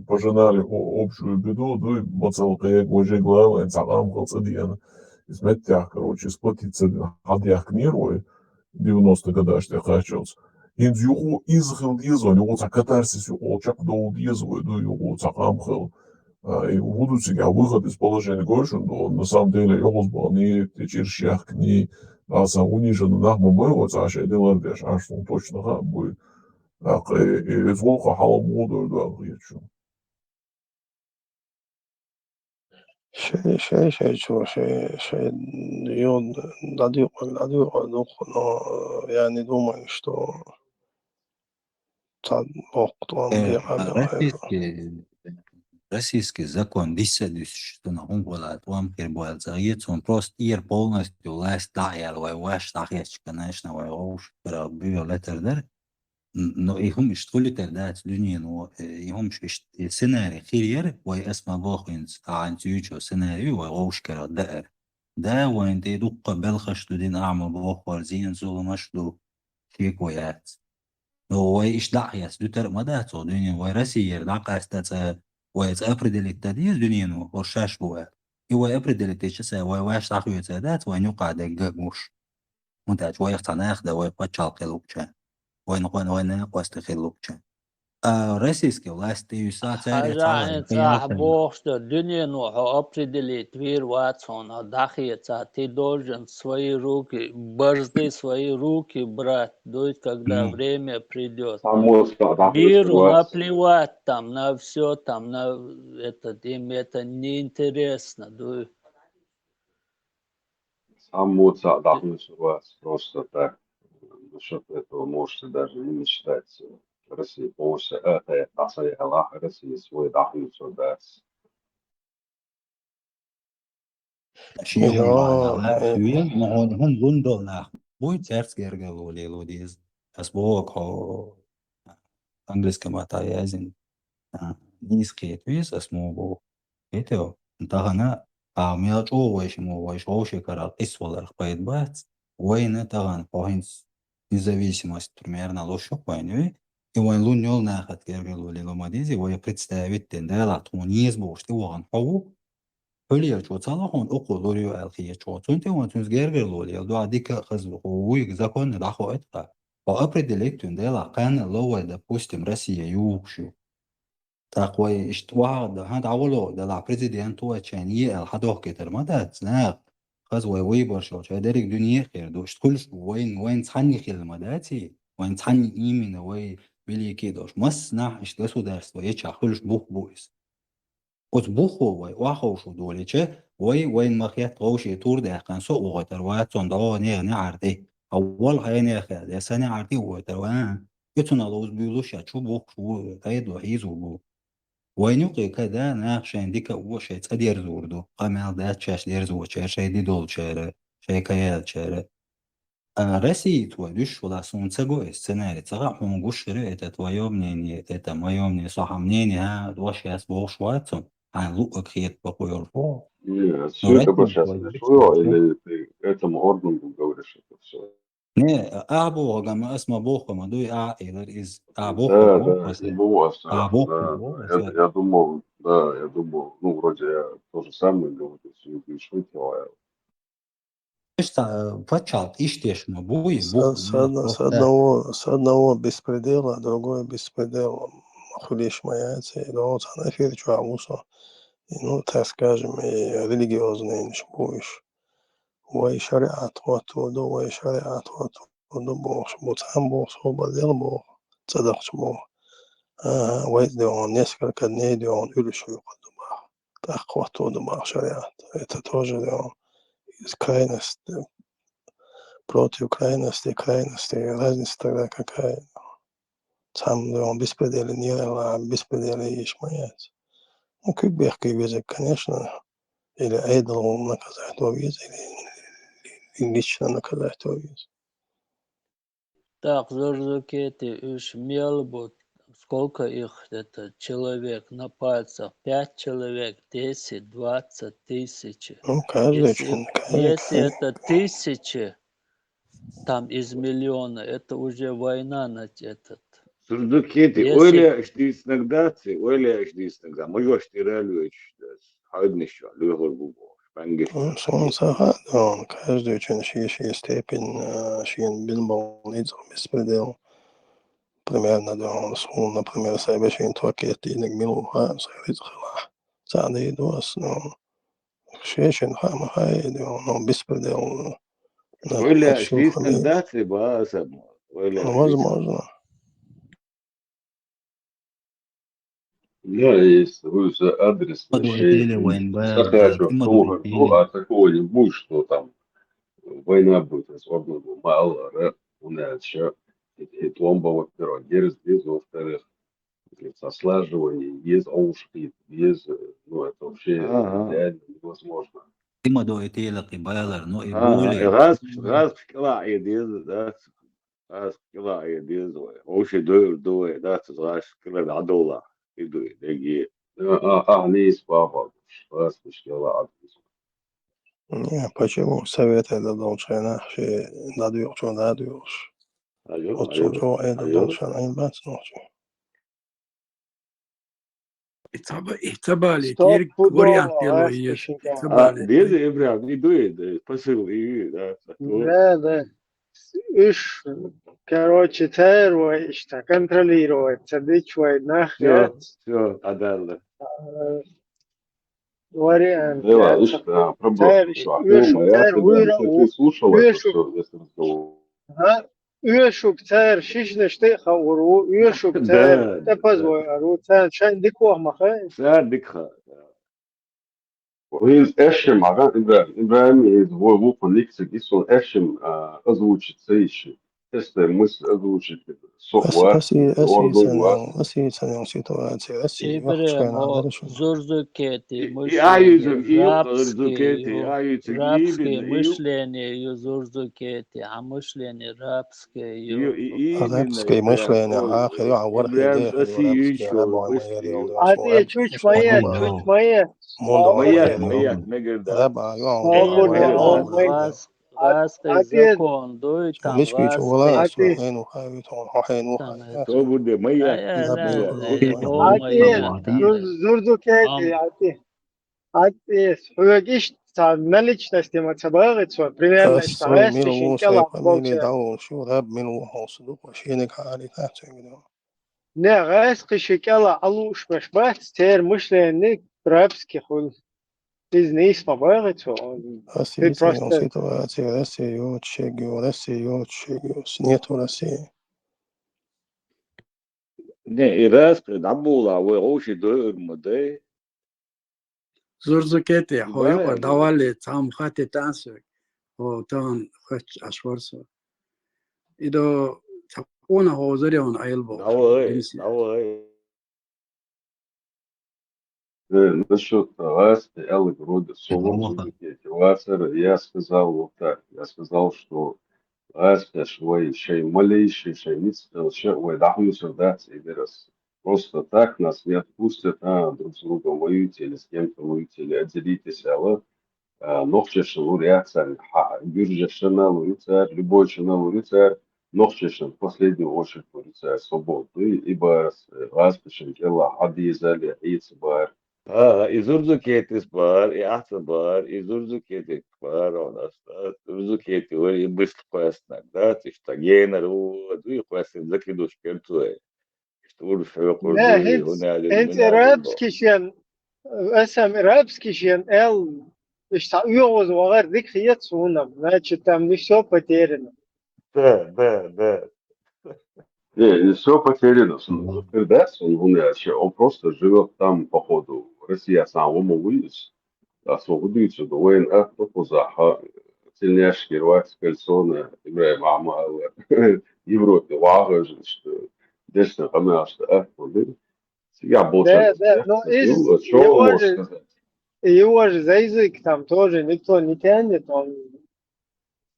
пожинали о-, общую беду, дуй, мацалла кхега, важега лала, эн цхьа къам хила цӀа деана. Иза меттехь, короче, иза патица дина, хьалдаьхкинера вай, девяносто годаш тӀе кхаччалц. ХӀинца юха иза хила деза вайн, юха цхьа катарсис юха чекхдовла деза вай, дуй, юха цхьа къам хила. А, и хӀун ду цига выход из положения гой шуна, но на самом деле йоккхуз бахана, и те чӀирш яхкиний, а, сан униженно нах ма бай, оцу Ӏаш и делар деш, Ӏаш фун точно хаьа буй. ТӀаккха и, и, иза гӀуллакх хьала муха дойр ду аьлла хета шуна. Шай, шай, шай чу, шай, шай йод дӀадуьйкъург, дӀадуьйкъур ду-кх, но я не думаю, что цхьа боккха тӀом Э, декъар а, ду хьайна. Российский, российский закон диса а дуьсуш, цунах хӀун хуьлу тӀом хир бу аьлла ца хета, цунна просто тӀера полностью власть дӀа а яьлла, вай ваьш дӀахецча, конечно, вай вовшахкарах буьйха латар дара. Н-, но и хӀума иштта хуьлуьйтур дац дуьнено, э, и хӀумаш иштта, и сценарий хир яра, вай ас ма боху хӀинца, а хӀинца юьйцу сценарий ю, вай вовшахкарах даар. Да, вайна тӀе дуккха белхаш ду дина, а ма боху, хӀара зен-зуламаш ду, шеко яц. Но вай иштта дӀа а хецна дуьтур а ма дац оха дуьнен, вай Россияра дӀакъаста цӀа, вай цӀа определить дан деза дуьнено, хӀара шаьш бу аьлла. И вай определить деча сай, вай ваьш дӀахоьцур дац, вайна юкъахь дерг а гуш. ХӀунда аьлча вайх цхьа нах дан, вай пачхьалкх хилла хӀокхуча. Вайна кхойна вайна къоста хилла хӀокхуча. А российский власть тӀе юьсса цаьрга Хьажа цхьа вай хӀинца ахь кхайкхина. Бохуш ду, дуьнено хьо определить вийр вац хьуна, дӀахеца, ты должен свои руки, божды свои руки брать, дуй, когда М. время придёт. Цхьаммо цхьа дӀахоьцур вац. Миру наплевать там на всё, там на этот, им это неинтересно, дуй. Цхьаммо цхьа дӀахоьцур вац, просто так. Насчёт этого можете даже не мечтать. Россия полностью это, это, это, Россия свой дӀахоьцур дац. Шен хӀума Йо, бахьана, э, вен, ма хьуна хӀума лун долу нах буй, цаьрца гергарло лело деза. Ас боху, хьо английский маттахь яздина, а, нийса кхета веза, ас муха боху. Кхетий хьо? Тахана, а, мел чӀогӀа вайша мо, вайша вовшахкарах къийса валарх пайда бац. Вайна тахана хьо хӀинца независимость примерно луш ю-кх вайна, и вайн лун йолу нахаца гергарло лело ма дезий, вай представить дина, Дала тхуна еза бохуш тӀевахана хьо ву. Хьо лелачо ца ло хьуна, укхо лур ю аьлла хеташ хьо. Цунна тӀе ван цуьнца гергарло лела, дуьхьа дика а хаза хьо вуйга законна дӀахоуьйту-кх. Хьо определить вина, Дала кхаьнна ло вай, допустим, Россия юхуш ю. ТӀаккха вай иштта охьа а дан, хьан дӀавало а делахь, президент ву вай чайна е аьлла хьадохкийтар ма дац, наха. Хаза вай выбораш йолчу, вай дерриг дуьне а хир ду. Иштта хуьлуш бу, вайн, вайн цхьанний хилла ма дац и? Вайн цхьанний именно вай великий а долуш. Массанахь иштта государство ечахь хуьлуш бух бу иза. Оцу буххо вай охьаховшо долийча, вай, вайна ма-хетта вовшийн тур даьккхина со а вохуьйтур вац, цунна дӀогӀа нехан неӀар тӀе. Хьан вала хьайна яхъяьлла, я сан неӀар тӀе а вохуьйтур ван. И цунах ловза буьйлуш я чу бухкуш ву, тӀедало хьийзо бу. Вайна юкъе када нах шайн дика а вон шайн цӀа дерзор ду, къамел дац шаьш дерзочара, шайн де долчара, шайн каяьллачара. А, Россица вай дуьсуш валахь, суна ца го и сценарий, ца хаьа, хьуна гуш хир ю, это твоё мнение, это моё мнение, со хьан мнение, хьан дош яц бохуш вац цунна, хьайна луъург хета бакъо йолуш ву. Не, но всё это Россица вай сейчас дуьсуш решила, валахь, или ты этому органу говоришь это всё? Не, ахь бохург ма ас ма боху ма дуй, ахь а элира иза. Ахь бохург Да, боху да, аса. Не бу аса, Ахь бохург да, боху да. Я, аса. Я думал, да, я думал, ну, вроде я то же самое говорю, если не шутил, а Иштта, э, пачхьалкх иштта еш ма бу, и С, бу, с, ну, одно- с просто одного, с одного беспредела, другой беспредел хуьлуш ма яц, и догӀу цхьана эфир чохь ву со. И, ну, так скажем, и религиозный ниш бу уьш. Вай шариӀат хӀотто ду, вай шариӀат хӀотто ду бохуш бу, цхьаьна боху, собар дела боху, цӀа дахча боху. Ага, вай дегӀон несколько дней дегӀон уьлуш хьуьйкъа ду боху. ТӀаккха хӀотто ду боху шариӀат. Это тоже дегӀон из крайности, против крайности, крайности, разница тогда какая? Цхьаммо беспределе нерала, беспределе йиш ма яц. Ну, куьг бехке веза, конечно, или Ӏедал наказать ван веза, или, или лично наказать ван веза. Так, Зурзукети, уьш мел бу, сколько их, это, человек на пальцах? Пять человек, десять, двадцать тысяч. Ну, каждый Если, чин-, каждый, если каждый. Это тысячи, там из миллиона, это уже война на этот. Зурзукети, если ойла аш дийцинарг дац, ойла аш дийцинарг дац. Ма йош тӀера лоьцуш дац. Хьайднаш чохь лоьхур бу бохуш. Бангиш. Ну, сон ца хаьа, он, каждый чин шен-шен степень, а, шен бин болу ницкъ беспредел. Примерно, да, он, суна, например, сайн бешин токет дийнарг мила ву хаьа, сайн рицкъ хилахь. цхьа дийду ас, ну, шешен хама хай, ну, беспредел, ну, Ойла ачу шийстан хана. Дац и ба аса. Ойла Ну, возможно. Да, есть уже адрес Подводили решения. войн, да, Сахачев да, тоже, ну, а такого не будет, что там война будет, возможно, мало, да, у нас ещё и пломба, во-первых, дерзкий, во-вторых, со слаживанием, без ушки, без, э, ну, это вообще Ага. реально невозможно. Има дойти лакъи балар, ну, и Ага, боли. газ, газ кла и дез, да. Газ кла и дез, ой. Оши дой, дой, да, газ кла да дола. И дой, деги. А, а, а, не из папа. Раз, пусть я ладно. Не, почему совет это должен, а, ши дадуешь, что дадуешь. Алло, Вот что, что это алло. Должен, а не бац, ну, что. Ицаба-, ицабали, Стоп, дерг пудова, вариант дело а, есть. ишинка. А, Ицабали. дез, Ибрам, и дует, э, посыл, и, да, вот. Да, да. Уж, короче, цар вай, ишта, контролировать, цадыч вай, нах, Всё, всё, адалла. Вариант. Да, я видишь, ца- да, цар, проблема. уж, Ну, цар я вуйра, тебя слушал, уж, это всё, весь разговор. Ага. Уж шук цар шишнаш тӀе хаур ву, уж шук цар Да, тӀепаз да. вайар ву, цар шайн дика хӀама хай. Цар дика ха. Из эшем, ага, Ибрахим, Ибрахим из вой вуху никсик, исун эшем, а, озвучить саиши. Тесте мысль озвучить. Со Ас-, ва, аси-, ордуг ва. асицанан, асицанан ситуация, аси Ибрем, вахчана о, дальше. зурзукети И, и мышление, аюзем, и рабский, зурзукети, ю, аюзем, рабский и, и, мышление, ю зурзукети, а мышление рабское, ю. и, и, Арабское мышление, а, хири, а, вархи, Ибрахим, дехи, аси арабский, ючу, арабский, аси арабский, А ты арабский, чуть моя, арабский. Чуть моя. Мондо Моя, моя, моя, мегерда. Араб, а, ё, О, моя, Курдиан, моя, о, моя. моя. Рас-, Раскый Отец. Закон, дуй там, Лишь пичу раскый. вала, Отец. хейну хавит, он, хейну хавит. Свобода моя. Э, э, Забыл, э, забыл. э, о, Отец, моя, да. зур-, зурзукети, Ам. отец. Отец. Хуйгиш, са наличности ма цабагы цо, примерно, Ас что су гайс мин кишин лу кела сай фамилия болча. Дал, шу раб мин лу хосу ду, шини кари та цугиду. Не, гайс киши кела алуш баш бац, цер мышление рабский хуй. Из нейс ма багы цо. Ас Ты су просто ситуация, Россия, ё, чего, Россия, ё, чего, нету России. Не, и раз, да була, вой, оши дуй, урму дуй. Зурзукети, хо Да, юкъа да. давали, цам хати тансук. Хо тан хоч ашварсу. Идо цакъуна хозари он айл бо. Давай, Имси. Давай. Э, насчёт Раста, Элли вроде Давай. Соломон, я сказал вот так. Я сказал, что Раста швей, шей малейший, шей ництел, шей вой, да, хуй сюда, и вырос. Просто так нас не отпустят, а, друг с другом воюйте или с кем-то воюйте, или отделитесь, а вот, а, нохчешин лу реакция, ха, гюржешин лу реакция, любой шин лу реакция, нохчешин в последнюю очередь лу реакция, свободный, ибо раз, э, Раста шин кела, адизали, ицбар. А, и зурзукети бар, и ацбар, и зурзукети бар, у нас, да, зурзукети, ой, и быстро квестнак, да, ты что, генер, вот, и квестнак закидуш кертуе. Что уж шо Не, хинц, хинц арабский шен, эсам арабский шен, эл, ишта уйоз вагар дик хиет сунам, значит, там не всё потеряно. Да, да, да. Не, не всё потеряно. Передаст он, он, я ща-, он просто живёт там, походу, Россия сам ему вывез. Освободиться, да, войн, а, то позаха, сильняшки рвать с кольцона, Ибрахим Ахмадова, Европе, вагы же, что дешна, конечно, а, вот, да. Всегда был Да, шанс. да, но из Ну, что его он может же, сказать? его же за язык там тоже никто не тянет, он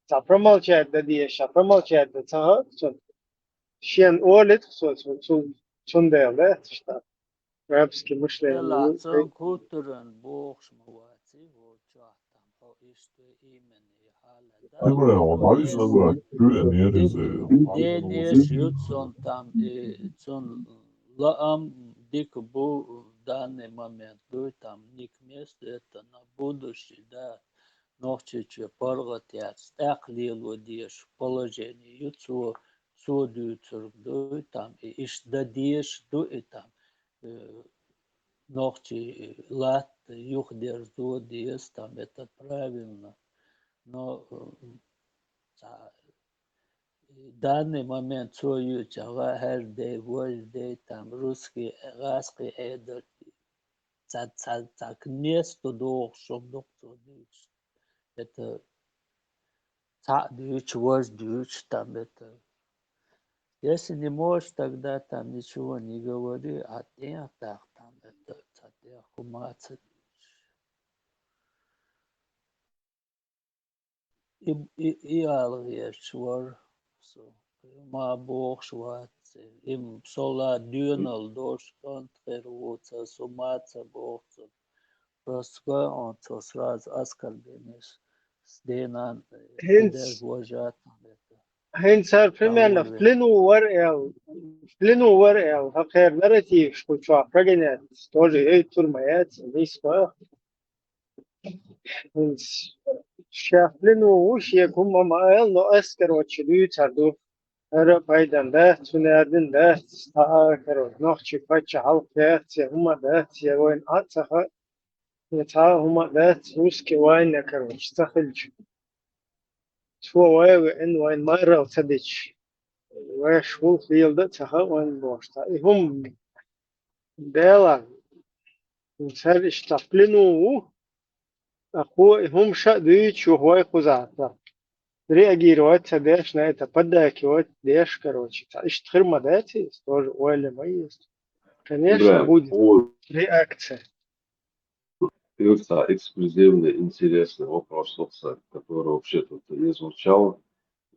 ца промолчать да деш, ца промолчать да ца, ца, шен олит, ца, ца, ца, цундел, да, что арабский мышление. Ла цун кутурун бохш ма ваци, воча там, о, исто именно и хала, да. Ибрахим, а из ла кюре не резы. Денеш ют цун там, и цун лаам дик бу в данный момент, дуй там, ник место это на будущее, да. Нохчича паргъат яц, тӀаккха лело деш положение ю цо, цо дуьйцург дуй там, и иш да деш ду и там, э, нохчий латта юхадерзо деза, там это правильно. Но, э, ца-, данный момент цо ювцӀа гӀа хӀара дей, вож дей, там русский, гӀазкхий Ӏедал ца, ца, ца к месту дохуш хӀума ду-кх цо дуьйцуш. Это цхьаъ дуьйцу, важа дуьйцу, там это. Если не можешь, тогда там ничего не говори, а тӀехьа тахта там это, ца тӀехьа хӀума ца дуьйцуш. И, и, и ала гӀерташ вара со. Ма бохуш вац. И м-, со ла доьналла долуш кӀант хир ву, ца со ма ца боху цунна. Просто он цо сразу оскорбление с-, с-, денан, э, ХӀинца, педагог вожатый это. ХӀинца цара примерно в плену вара аьлла, в плену вара аьлла, хӀокхеран нарративаш кху чохь прогонять тоже ей турма яц, нийса боху. ХӀинца ша в плену ву, шега хӀумма ма аьлла, но ас, короче, дуьйцур ду. ХӀара а пайдана дац, цунна яздина дац, цхьа а, короче, нохчийн паччахь хьалха яц, я хӀумма а дац, я вайна Ӏа а ца хаьа, я цхьа а хӀумма а дац, русский вайна, короче, ца хилча. Цо вай веана, вайна марал ца дича, вайша хӀуллакх леладан а ца хаьа вайна бохуш цхьа. И хӀума Дела, цара иштта в плену ву, ткъа кхо и хӀума ша а дуьйцуш юха вай кхузахь ца реагировать ца деш, на это поддакивать деш, короче, цхьа иштта хир ма дац иза, тоже ойла ма еза. Конечно, да, будет реакция. Юрца, эксклюзивный, интересный вопрос, который вообще тут не звучал.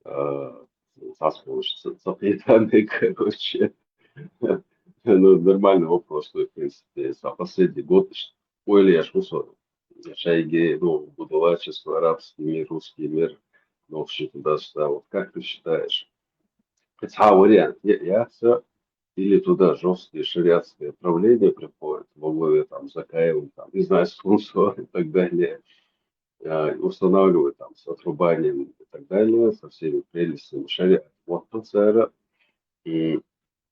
Э, цхьацца, короче, короче. Ну, нормальный вопрос, то есть, в принципе, за последний год, ой, я ж кусок. Шайги, ну, будулачество, арабский мир, русский мир, ну, вообще туда-сюда. Вот как ты считаешь? Хотя вариант, я, я всё или туда жёсткое шариатское правление приходит во главе там с Закаевым, там, не знаю, с Кунцевым и так далее, а, устанавливает там с отрубанием и так далее, со всеми прелестями шариата. Вот тут, наверное, м,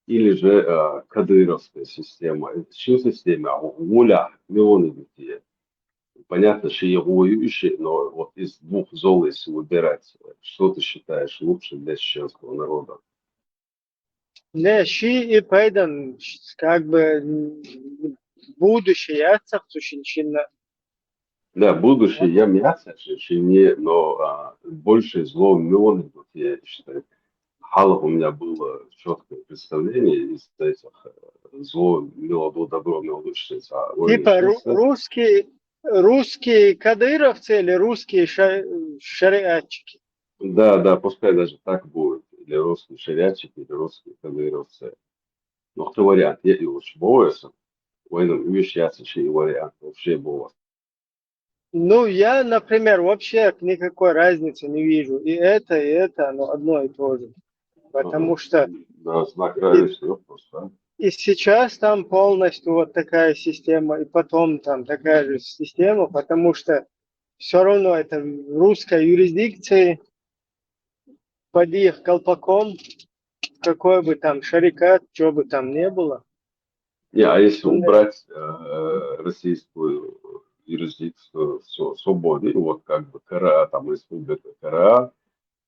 или же, а, кадыровская система. Это что за система? А, воля, миллионы людей. Понятно, что его ищет, но вот из двух зол, если выбирать, что ты считаешь лучше для чеченского народа? Не, ши и пайдан, как бы, м, будущее яцахь цу шин шинна. Да, будущее я мягко, не, но, а, больше зло миллионы, вот я считаю. Хьалха у меня было чёткое представление из этих, э, зло мелодо, добро мелодо, что это, а, ой, Типа ру-, русские, русские кадыровцы или русские ша-, шариатчики? Да, да, пускай даже так будет. Или русские шариатчики, или русские кадыровцы. Ну, кто вариант? Я и лучше бывает. Войну вещаться, и вариант вообще было. Ну, я, например, вообще никакой разницы не вижу. И это, и это, оно одно и то же. Потому что Да, знак и, равенства просто, да? И сейчас там полностью вот такая система, и потом там такая же система, потому что всё равно это русская юрисдикция, под их колпаком, какой бы там шарикат, чё бы там не было. Не, а если убрать, э, российскую юрисдикцию, всё, свободы, вот как бы К Р А, там, Республика К Р А,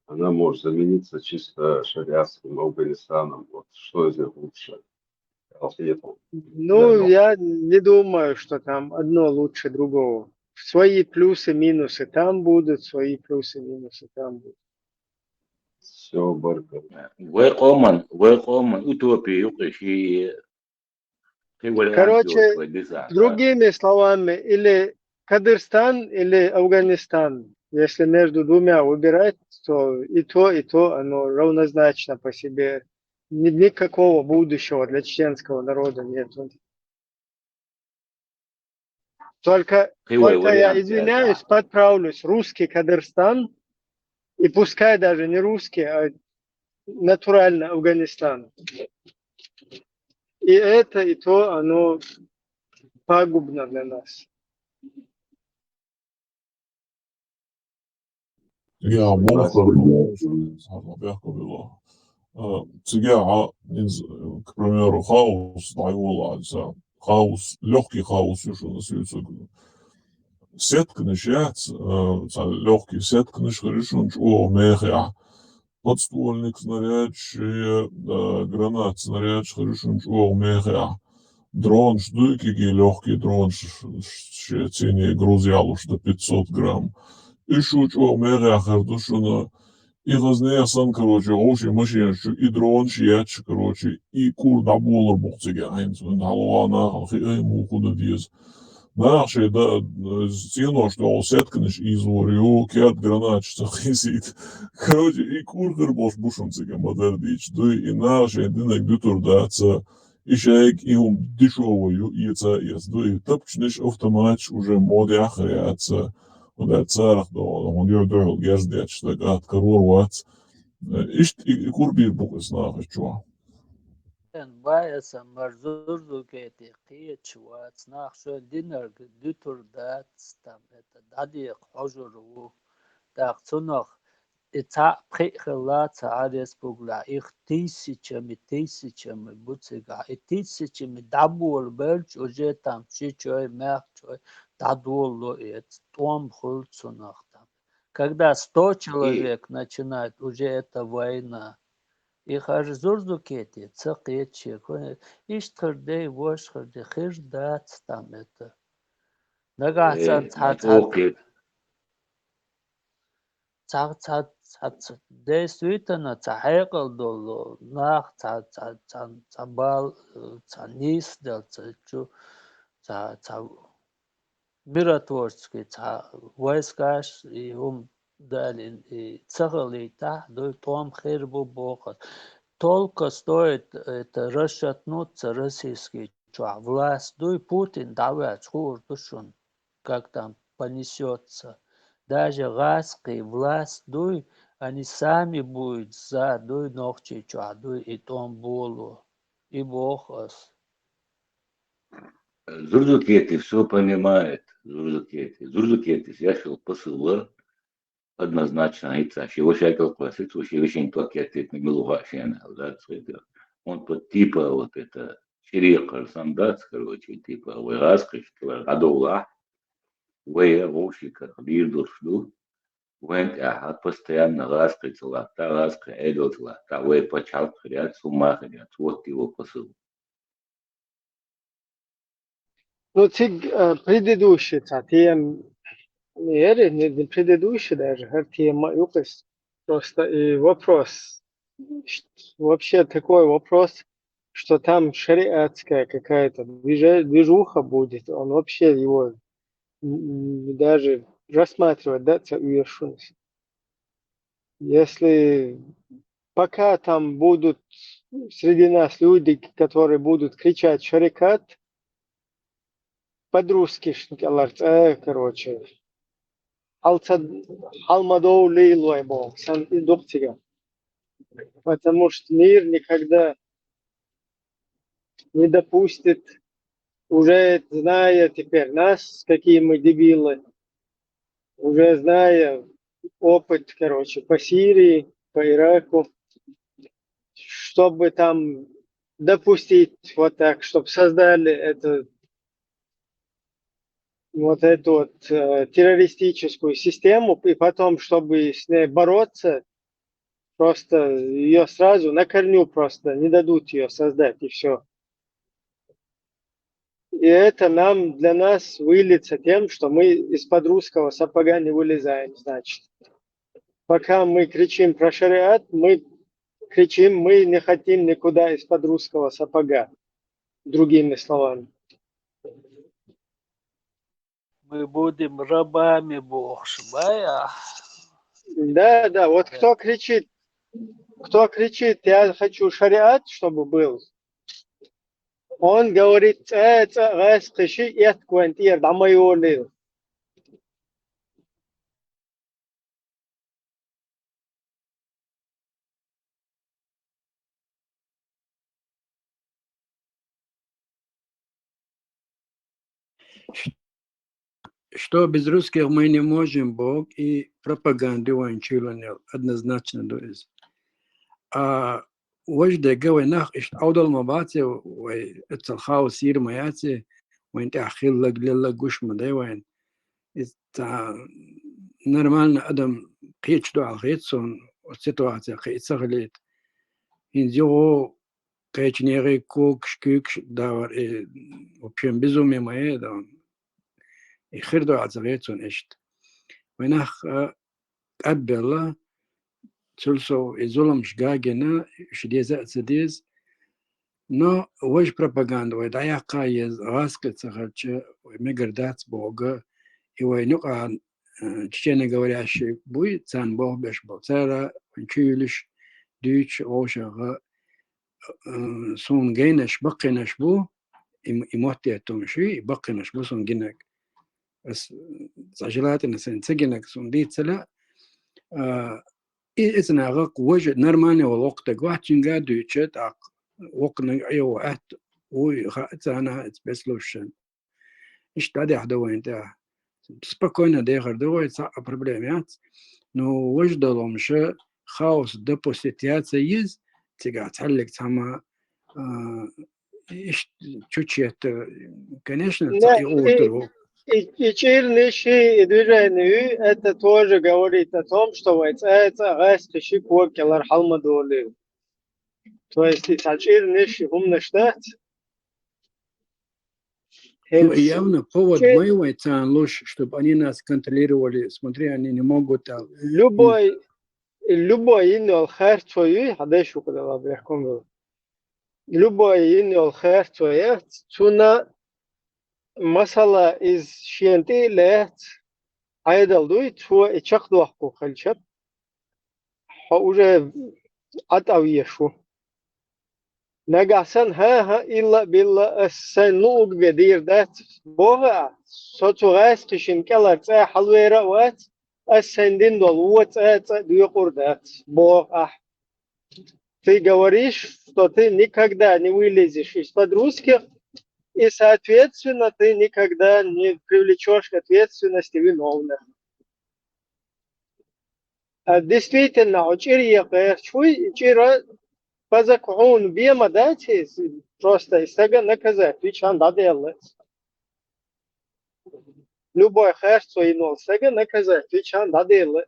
она может замениться чисто шариатским Афганистаном. Вот что из них лучше? Ответом. Ну, я не думаю, что там одно лучше другого. Свои плюсы, минусы там будут, свои плюсы, минусы там будут. Всё, баркалла. Вай къоман, вай къоман утопия юкъе ши, ши вариант. Короче, другими словами, или Кадырстан, или Афганистан. Если между двумя выбирать, то и то, и то, оно равнозначно по себе. Ни-, никакого будущего для чеченского народа нету. Только, только я извиняюсь, подправлюсь, русский Кадырстан, и пускай даже не русский, а натурально Афганистан. И это, и то, оно пагубно для нас. Я, муха, муха, муха, муха, муха. Э, цига, а, из, к примеру, хаос дӀайолаца. хаос, лёгкий хаос ю шуна суьйцург. Сетканаш яц, э, цхьа лёгкий сетканаш хир ю шуна чӀогӀа мехехь. Подствольник снарядаш, э, гранат снарядаш хир ю шуна чӀогӀа мехехь. Дронаш дуй кегий, лёгкий дронаш, ш-, ш-, шен цӀийне груз ялуш до пятьсот грамм. Уьш шу чӀогӀа мехехь хир ду шуна, и хазне сан, короче, вовшийн машенаш чу и дронаш етташ, короче, и кӀур дӀаболор бу-кх цига, хӀинца вайн хьалха нахана хи ай муха хӀун дан деза. Наха шайн да, цӀенош тӀехула сетканаш ийзор ю, керда гранаташ ца кхийсийта. Короче, и кӀур хир болуш бу шуна цига ма-дарра дийцича. Дуй, и наха шайн динарг дуьтур дац, и шайга и хӀума дешёвый ю, эца а эца. Дуй, тапчанаш, автоматаш уже модехь а хир яц. ХӀунда аьлча царах догӀу, хӀунда йо дуьхьал герз детташ стаг атта карор вац. Иштта и, и кӀур бийр бу-кх иза нахана чохь. Бай аса мар зурзугети кхеташ вац, нах шайн динарг дуьтур дац, там, это, дӀадекха хьожур ву. ТӀаккха цунах и цхьаъ пхиъ хилла ца Ӏа республикехь, их тысячами, тысячами бу цигахь. И тысячами дӀаболабелча, уже там шичой, маьхчой дӀадолало эца, тӀом хуьлу цунах там. Когда сто человек начинает, уже это война. И хӀара зурзугети ца кхеташ, иштта хир дай, вожаш хир дай, хир дац там это. Нагахь санна цхьа, цхьа, цхьа, цхьа, цхьа, цхьа действительно цхьа хьекъал долу нах, цхьа, цхьа, цхьа, цхьа бал, цхьа нийса дела, цхьа чу, цхьа, цхьа миротворческий цхьа войскаш и хӀума далийна, и ца хилийтахь, дуй, тӀом хир бу боху ас. Только стоит это расшатнуться российский чохь, власть дуй, Путин дӀаваьлча хуур ду шуна, как там понесётся. Даже гӀазкхий власть дуй, они сами будут за, дуй, Нохчийчохь дуй, и тӀом боло. И боху ас. Зурзугети всё понимает, Зурзугети. Зурзугетис еш йолу посыл вара, однозначно хӀинца шен ваша кӀел кхоьссина, цо шен вешин тӀе кхеттийта мила ву хаьа шена аьлла, дац хӀета. Он под типа вот это чирекхар санна дац, короче, типа, вай гӀазкхичуьра дӀадовлахь, вай вовшийн карах дийр долуш ду, вайн тӀехь постоянно гӀазкхи ца латта, гӀазкхи Ӏедал ца латта, вай пачхьалкх хир яц, хӀумма хир яц, вот его посыл. Ну, цига, э, предыдущий цхьа тема, не эри, не, не предыдущий даже, хӀара тема ю-кх иза. Просто и вопрос, ш-, вообще такой вопрос, что там шариатская какая-то движе-, движуха будет, он вообще его, м, м, даже рассматривать, да, ца оьшуш. Если пока там будут среди нас люди, которые будут кричать «шарикат», по-дружски шна кӀелхьара цӀа, короче, хьал ца, хьал ма довлийла вай боху, сан и ду-кх цига. Потому что мир никогда не допустит, уже зная теперь нас, какие мы дебилы, уже зная опыт, короче, по Сирии, по Ираку, чтобы там допустить вот так, чтобы создали это, вот эту вот, э, террористическую систему, и потом, чтобы с ней бороться, просто её сразу на корню просто не дадут её создать, и всё. И это нам, для нас выльется тем, что мы из-под русского сапога не вылезаем, значит. Пока мы кричим про шариат, мы кричим, мы не хотим никуда из-под русского сапога, другими словами. Мы будем рабами бохуш бай ахь. Да, да, вот кто кричит, кто кричит: «Я хочу шариат, чтобы был», он говорит: «ЦӀа, цӀа, гӀайса кхин ши эткван тӀера дӀа ма йолийла». Что без русских мы не можем, боху, и пропаганды вайн чуьйланел, однозначно ду иза. А важа дега вай нах иштта Ӏовдал ма бац, вай эццал хаос йийр ма яц, вайна тӀехь хилларг, лелларг гуш ма дай вайна. Иза цхьа нормально адам кхечу дуьхьал хета суна оцу ситуацехь кхин и ца хилийта. ХӀинца юха кхечу нехан когаш, куьйгаш давар, и вообще безумие ма яц, и хир дуьхьал ца хета суна иштта. Вай нах, а, къаббелла, цул сов и зуламаш гагина, уьш деза а ца деза. Но важа пропаганда вай дӀаяккха еза, гӀазкхи ца хилча, вай мегар дац боху, и вайна юкъахь, э, чеченоговорящий буй, царна болх беш болу. Цара вайн чу юьлуш, дуьйцуш, вовшахха, э, суна гайнаш, баккхийнаш бу, и, и мотт-еттамаш, и баккхийнаш бу суна гинарг. Ас, э, цхьа желательно сайн ца гинарг суна дийца ца лаьа. А, и, иза нагӀа важа, нормальный волу воккха стаг вац, цуьнга а дуьйцуш, тӀаккха воккханиг Ӏехо аьтта, вуй, хаьа царна, иза беслушшен. Иштта дӀадехьа ду вайна тӀехь. Спокойно дехар ду вай, цхьа а проблема яц. Ну, важа долу хӀумаша хаос допустить яц а еза, цигахь цхьаьллиг цхьамма, а, иштта чучетта, конечно, цхьа и гӀултур ву. И, и чӀирниш, и движение, это тоже говорит о том, что вай цӀа-цӀа гӀаьстхи ши кога кӀелара хьал ма долу. То есть, и цхьа чӀирниш, и хӀуманаш дац. Ну, и явно повод ма ю вай царна луш, чтобы они нас контролировали. Смотри, они не могут там. Любой, любой йина йолу харцо юй, хьан дайша ву кху дала бехкам бу. Любой йина йолу харцо яц, цунна масала иза шена тӀе а лаьцна, Ӏедал дуй, цо и чекхдоккху хилча, хьо уже Ӏа тӀе веш ву. Нагахь санна, хӀан-хӀа, илла а билла, ас сайн луъург бен дийр дац, боху ахь, со цу гӀаьстхишна кӀелара цӀа хьалавер а вац, ас сайн дина долу вон цӀа а цӀа доькъур дац, боху ахь. Ты говоришь, что ты никогда не вылезешь из-под русских, и, соответственно, ты никогда не привлечёшь к ответственности виновных. А действительно, хьо чӀир е кхерча вуй, чӀира по закону бен ма дац, просто и стага наказать, вичан дӀаделла. Любой харцо йина волу стага наказать, вичан дӀаделла.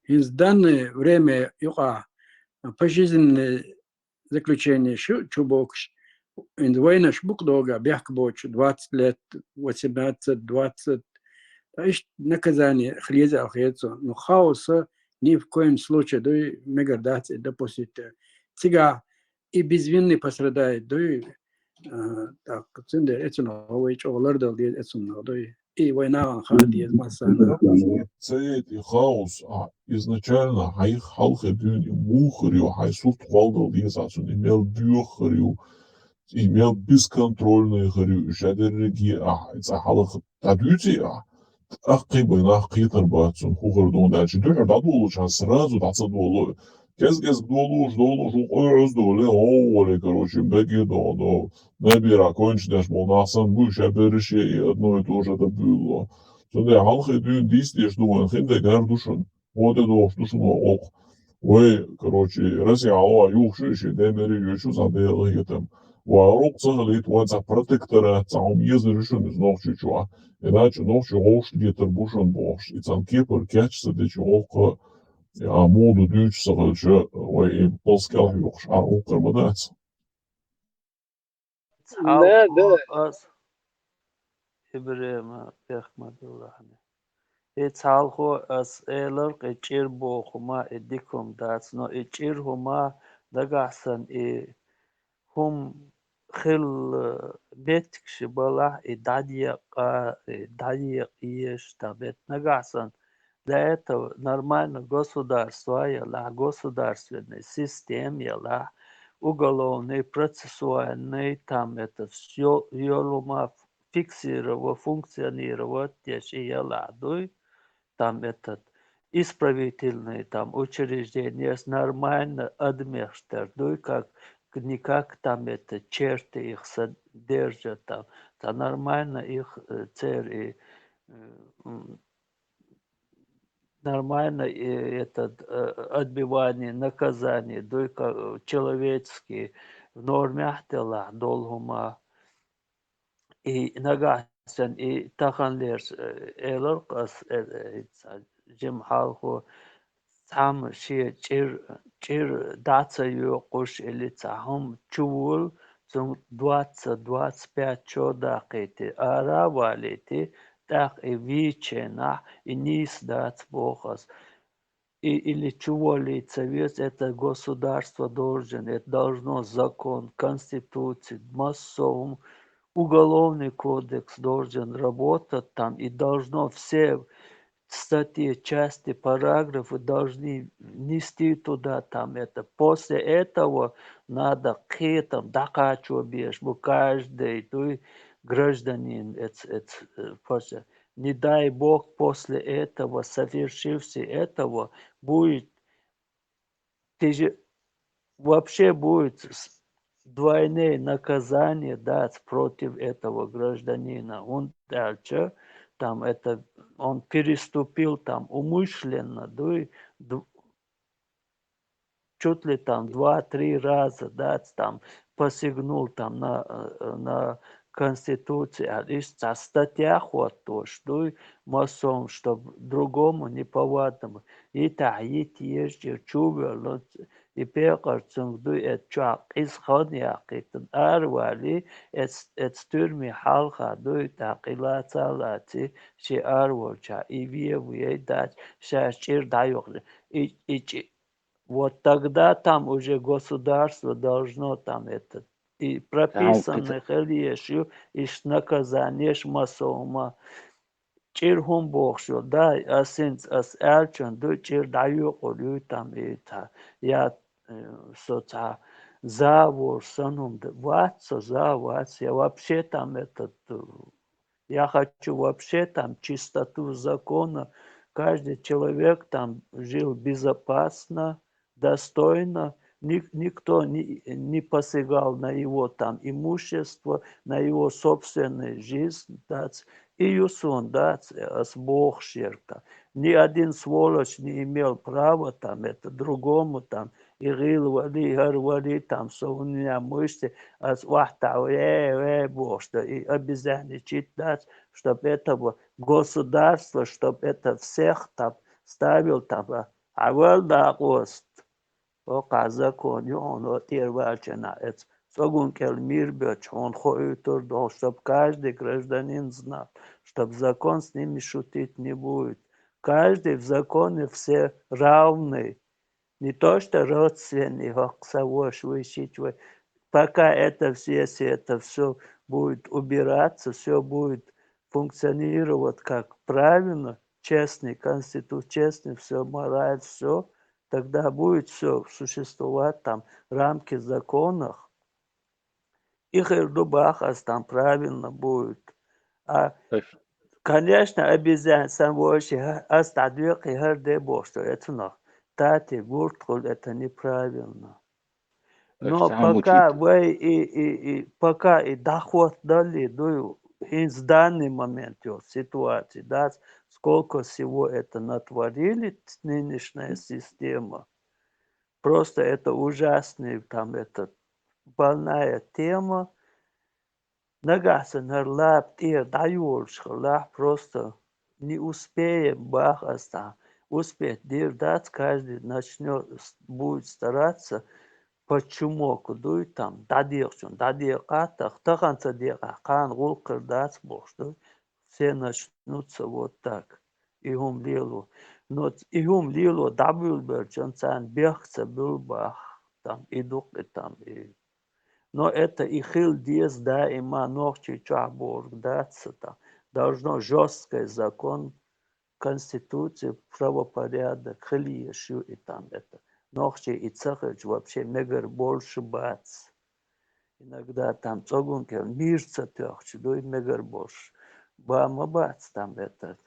ХӀинца данное время юкъахь пожизненное заключение шу чубокуш, хӀинца вайнаш букъ догӀа бехк боцуш, двадцать лет, восемнадцать, двадцать. Ткъа иштта наказание хила еза аьлла хета суна. Ну, хаоса ни в коем случае дуй, мегар дац и допустить. Цигахь и безвинный пострадает дуй, а, так, цундела эцунах вай чӀогӀа лардала деза эцунах дуй. И вай нахана хаа деза массарна. Ца яйта и хаос, а, изначально хьайх хьалхе дуьйна и муха хир ю, хьайн сурт кхолладала деза цунна, и мел боьха хир ю, и мел бесконтрольный хир ю, и шадерриге а, и цӀа хьалха дӀадуьйций а, тӀаккхий бай нах кхетар бац цунна, хӀун хир ду аьлча, дуьхьал дӀадолучхьан сразу дӀа ца долу. Кез-кез долуш, долуш, ву къоьгӀаз долу, гӀовгӀале, короче, беге догӀу, набира кончдеш болу нах санна буй, ша берриш е и одно и то же дӀабуьйлало. Цундела хьалхе дуьйна дийца деш ду вайн, хиндерг гӀар ду шуна, гӀо де дохуш ду шуна вай гӀуллакх. Вай, короче, Россия хьалха юхуш ю, шен ден бере йоьшу цхьа Делан хетам. Вай гӀуллакх ца хилийта, вайн цхьа протекторат, цхьа хӀума езар ю шуна иза Нохчийчохь. Иначе нохчий гӀовш летар бу шуна бохуш, и цхьана кепара кечса дечу гӀуллакха, а, муха ду дуьйцуш ца хилча, вай и палс кӀелхьа йоккхуш Ӏар гӀуллакхар ма дац. Да, да. Цхьалхо ас, ИбрахӀима, бехк ма билла хьуна. И цхьалхо ас элар, и чӀир боху хӀума, и дика хӀума дац, но и чӀир хӀума нагахь санна и хӀума хилла меттигаш балахь, и дӀадекъа, и дӀадекъа езаш, тхан бет нагахь санна, для этого нормально государство ялахь, государственная система ялахь, уголовный, процессуальный, там это всё, йолума фиксировать, функционировать деш и ялахь дуй, там этот, исправительный там учреждениеш нормально адамех тера дуй, как, не как там это черти их содержат там, там нормально их, э, церан и, э, м, нормально, и этот, э, отбывание наказания, дуй, ка-, человеческий, в нормах делах долгума. И нагахьсен и таханлерс, э, элар къас, э, э, ца-, жим хьалху цхьам ши чир, чир даца юкъуш или цхьа хум чувул, цун двадцать, двадцать пять чо дакъити, ара валити, тӀаккха и виченахь, и нийс дац бохас. И, или чували цавес, это государство должен, это должно закон, конституция, массовым уголовный кодекс должен работать там, и должно все статьи, части, параграфы должны нести туда, там это. После этого надо к этому докачивать, бу каждый, дуй, гражданин, эц, эц, э, после. Не дай бог, после этого, совершивши этого, будет, ты же вообще будет с-, двойное наказание дать против этого гражданина. Он дальше, там это, он переступил там умышленно, дуй, ду-, чуть ли там два-три раза, да, там посягнул там на, э, на Конституцию, а ишта статья хоттош, дуй, массом, чтоб другому неповадно было. И та, и те еш чувелло, и пекъар цунг, дуй, эт чуа къиз хан якъитан арвали, эц, эц тюрьме хьалха, дуй, та къилаца лаци, ши арволча, и ве ве дач, шаш чир дайохли. И, и чи-, вот тогда там уже государство должно там это, и прописаны хелиеш ю, иш наказаниеш масома. Чир хум бохшо, да, асинц, ас элчан, ду чир даю къулю там и та, я, э, со ца, за вор санум, да, вац, со за вац, я вообще там этот, э, я хочу вообще там чистоту закона, каждый человек там жил безопасно, достойно, ни-, никто не, не посягал на его там имущество, на его собственную жизнь, дац, и юсун, дац, э, с Бог шерка. Ни один сволочь не имел права там это другому там, и гил вали, гар вали там, со у меня мышцы, ас вахта, э, э, бог, что и обезьяничать, дац, чтоб этого государство, чтоб это всех там ставил там, а, а вал да кост. Окъа закон ю хьуна тӀера ваьлча на эц. ЦӀогун кӀел мир беча хьуна хоуьйтур дол, чтоб каждый гражданин знал, чтоб закон с ними шутить не будет. Каждый в законе все равны. Не то, что родственный, хӀокх са вош вуй, шич вуй. Пока это все, если это все будет убираться, все будет функционировать как правильно, честный конститут, честный, все мораль, все, тогда будет все существовать там, рамки законов. И хир ду бахас там правильно будет. А, конечно, обезьян сам вообще, а, ас та две хир де бо, что это но. Тати гурт хул, это неправильно. Но пока вай и, и, и, пока и доход дали, ну, и в данный момент, вот, ситуации, да, сколько всего это натворили, нынешняя система. Просто это ужасный, там, это, больная тема. Нагахь санна хӀара лаьпа тӀера дӀайолаш хилахь, просто не успеем бах ас цхьа. Успеть дийр дац, каждый начнёт с-, будет стараться, почему-ка дуй там, дӀадекъачун, дӀадекъа, тах-, тахан ца декъахь, кхана гӀуллакх хир дац бохуш ду. Все начнутся вот так. И хӀума лело. Но ц-, и хӀума лело дӀабуьлбелчун царна бехк ца буьлу бах, там, и дукха, и там, и Но это и хила деза даима, нохчий чохь бохург дац сан там. Должно жёсткий закон, конституция, правопорядок хила езаш ю и там это. Нохчий и ца хилча вообще мегар болуш бац. Иногда там цӀогун кӀел мир ца тоьхча дуй мегар болуш. Ба ма бац там это.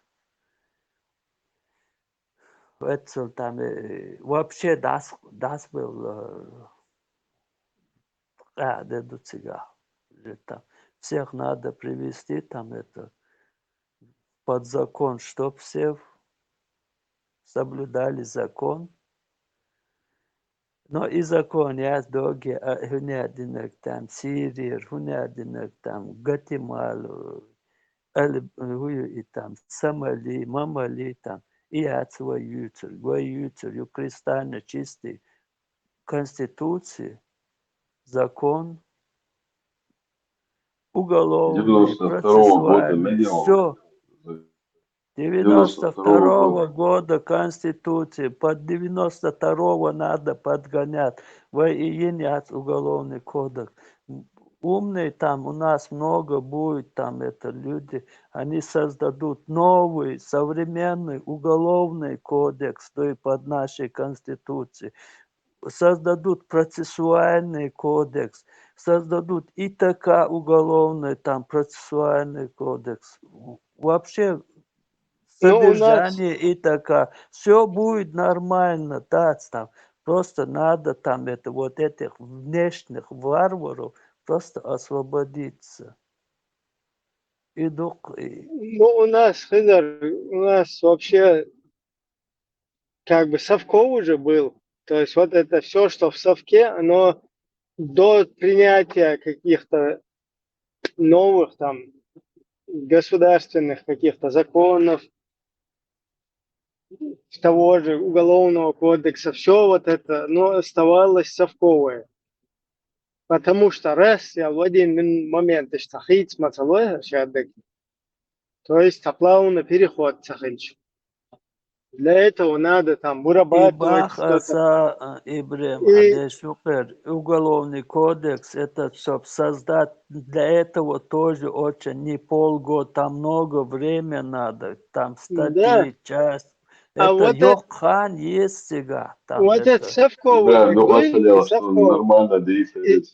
Эццал там, э, вообще дас-, дасбевлла, э, къаьхьа де ду цигахь. Же там всех надо привести, там это, под закон, чтоб все в-, соблюдали закон. Но и закон яц доги, а, хӀунединаг там Сирияра, хӀунединаг там Гватемала, али, хӀу ю и там, Сомали, Мали там, и яц вай юьйцург, вай юьйцур ю кристально чистый конституция, закон, уголовный, процессуальный, всё. Девяносто второго года конституция, под девяносто второго надо подгонять. Вай и йина яц уголовный кодекс. Умный там, у нас много будет там это люди, они создадут новый современный уголовный кодекс, то и под нашей конституции. Создадут процессуальный кодекс, создадут и ТК уголовный, там процессуальный кодекс. Вообще, ну, у нас содержание и ТК. Всё будет нормально, да, там. Просто надо там это, вот этих внешних варваров просто освободиться. И дук-, и Ну, у нас, Хизар, у нас вообще как бы совков уже был. То есть вот это всё, что в совке, оно до принятия каких-то новых там государственных каких-то законов, того же Уголовного кодекса, всё вот это, оно оставалось совковое. Потому что раз я в один мин-, момент ишта хийца ма ца лой шаддаг, то есть цхьа плавный переход ца хилча. Для этого надо там вырабатывать что-то. И бах аса, а, Ибрем, и а деш юкъер, уголовный кодекс, это чтоб создать, для этого тоже очень не полгода, там много время надо, там статьи, часть. А это вот это, йоккха хан есть сега, там вот это это. Совковый, да, ну, вот это дело, что он нормально действует.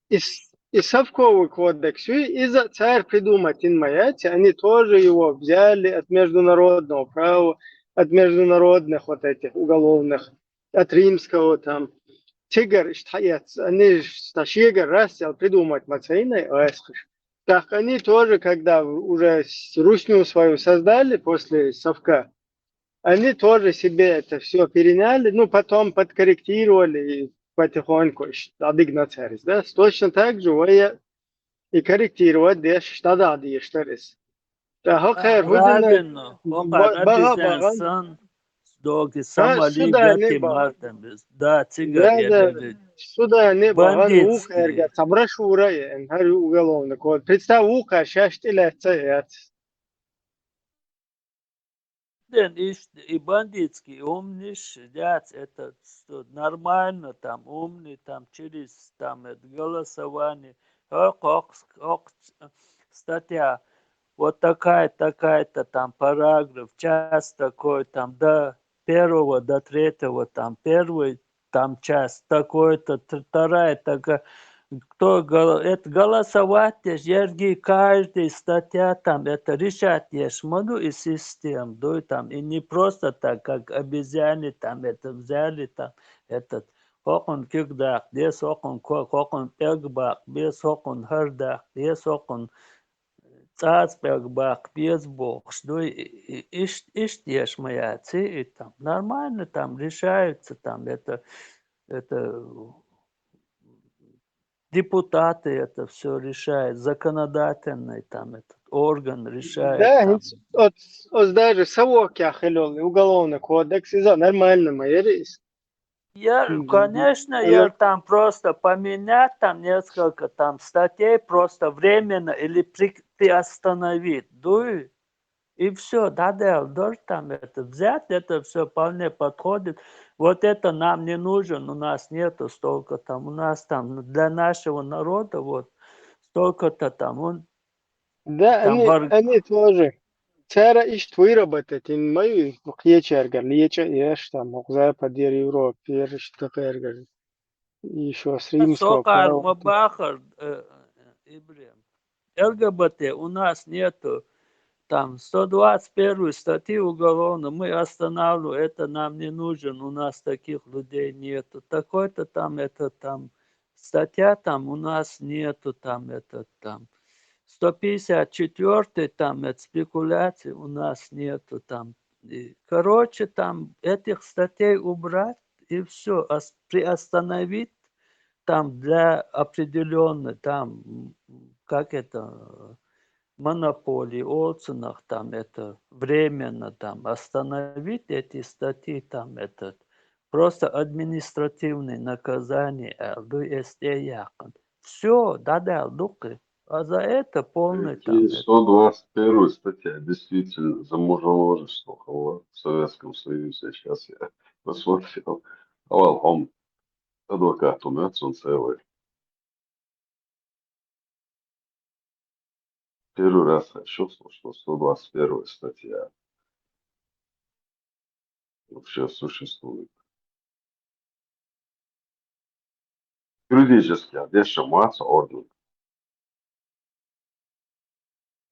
И, и с-, и совковый кодекс, и из-за царь придумать ин ма яц, они тоже его взяли от международного права, от международных вот этих уголовных, от римского там. Цигара ишта хьаэц, они ш-, ста шегара рассел придумать ма ца йинай, айсхаш. Так они тоже, когда уже с-, русню свою создали после совка, они тоже себе это всё переняли, ну, потом подкорректировали и потихоньку ш-, дӀадигна царис, да? Точно так же вай и корректировать деш, дӀадахьа дезаш дара из. ТӀаккха хӀокхара хӀу дина, правильно, хӀокхара ба-, багӀа, багӀа. Сан, доги, а, Сомали, Гватемала там без. Да, цигара, да, да. Судане багӀа, бандитский. Вукхаьрга цхьа брошюра я, хӀара уголовный кодекс. Представь, вукхар шаьш тӀелаьцна яц. Ден ишт-, и бандитский, умниш, яц, это что, нормально, там, умный, там, через, там, это, голосование, хӀокх, хӀокх, хӀокх статья, вот такая, такая-то, там, параграф, часть такой, там, до первого, до третьего, там, первый, там часть такой-то, т-, вторая такая. Кто гол-, это голосовать деш, еррига каждый статья там, это решать деш ма ду и система, дуй там, и не просто так, как обезьяне там это взяли там, этот, хӀокхунна куьг даккха деза, хӀокхунна ко-, хӀокхунна пӀелг баккха беза, хӀокхунна хӀара даккха деза, хӀокхунна цӀаза пӀелг баккха беза бохуш ду, и, и, ишт-, иштта еш ма яц и там. Нормально там решаются, там это, это депутаты это всё решают, законодательный там этот орган решает. Да, там. Оц, оц даже совок я хилол, уголовный кодекс, иза нормально ма яр иза. Я, мгм, конечно, я там просто поменять там несколько там статей, просто временно или при-, приостановить, дуй, и всё, да, да, дождь там это взять, это всё вполне подходит. Вот это нам не нужен, у нас нету столько там, у нас там для нашего народа вот столько-то там, он Да, там они, вар- они тоже. Цара иштта выработать ин ма ю, кхечаьргара лечкъа еш, там, хӀокху Западера, Европера, иштта кхаьргара. Ещё с римского права. Со кхара ма бахар, э, Ибрем. ЛГБТ у нас нету. Там сто двадцать первая статья уголовно, мы останавливаем, это нам не нужен, у нас таких людей нету. Такой-то там, это там, статья там у нас нету, там, это там. Сто пятьдесят четвёртый там, это спекуляции у нас нету, там. И, короче, там этих статей убрать, и все, приостановить там для определенной, там, м, как это, монополии, олцунах, там это временно там остановить эти статьи, там этот, просто административные наказания, а, ду эсте якын. Все, да, да, дукы. А за это полный там Эти это. Сто двадцать первая статья, действительно, за мужеложество, хала, в Советском Союзе. Сейчас я посмотрел. А вал, он адвокат у меня, он целый. Первый раз я чувствовал, что сто двадцать первая статья вообще существует. Юридически, а дальше масса орден.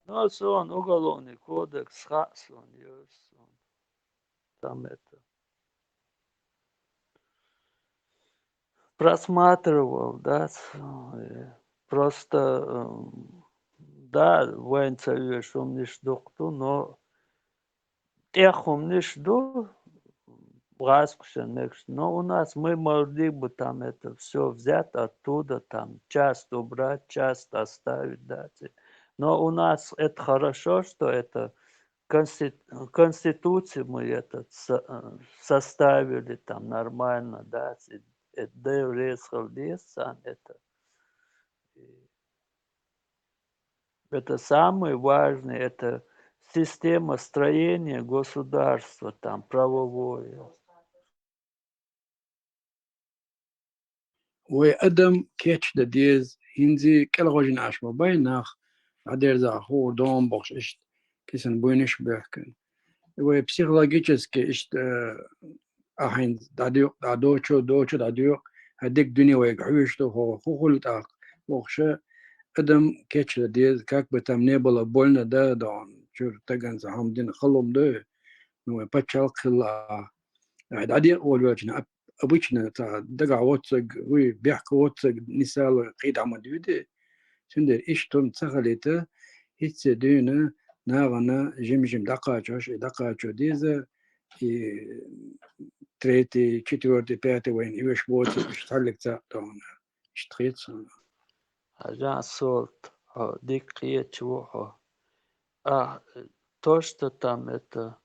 Ну, а сон, уголовный кодекс, ха, сон, ёс, сон. Там это. Просматривал, да, с-, э, просто, эм, да, военсоюз, он не сдох, но тӏехумниш ду, гӏаз кушан мекш. Но у нас мы могли бы там это все взять оттуда, там часть убрать, часть оставить, да. те- Но у нас это хорошо, что это констит-, конституцию мы этот со-, э, составили там нормально, да. те- это дэ резхал дес сан это. И Это самое важное, это система строения государства, там, правовое. Вай адам кечда дез, хинзи кӏелгъожин ашма бай нах, адерза хур дом бохш ишт, кисан буйниш бехкен. Вай психологически ишт, э, ахьин дӏадуьйкъ, дӏадочу, дочу дӏадуьйкъ, хӏа дик дуьне вайга хьуьйшду, хо-, ху хул тӏаккха. Вахша адам кечла деза, как бы там не было больно, да, да, чур таган ца хьам дин халум да, ну, вай паччалкх хилла. Ахьа дӏадекъа волвелчна, ап-, обычно ца дагахь воццаг, уй, бехк воццаг, нисала кхийдама дуьйде. Цундела ишт хӏума ца хилийта, хӏитце дуьйна нагӏана жим-жим дӏакхачош, и дӏакхачо деза, и третий, четвёртый, пятый вайн ивеш боцу, иш цхьаллиг ца тохна. Ишт хет сона. Хьажан солт, хьо дик кхечу ву хьо. А, то, что там это,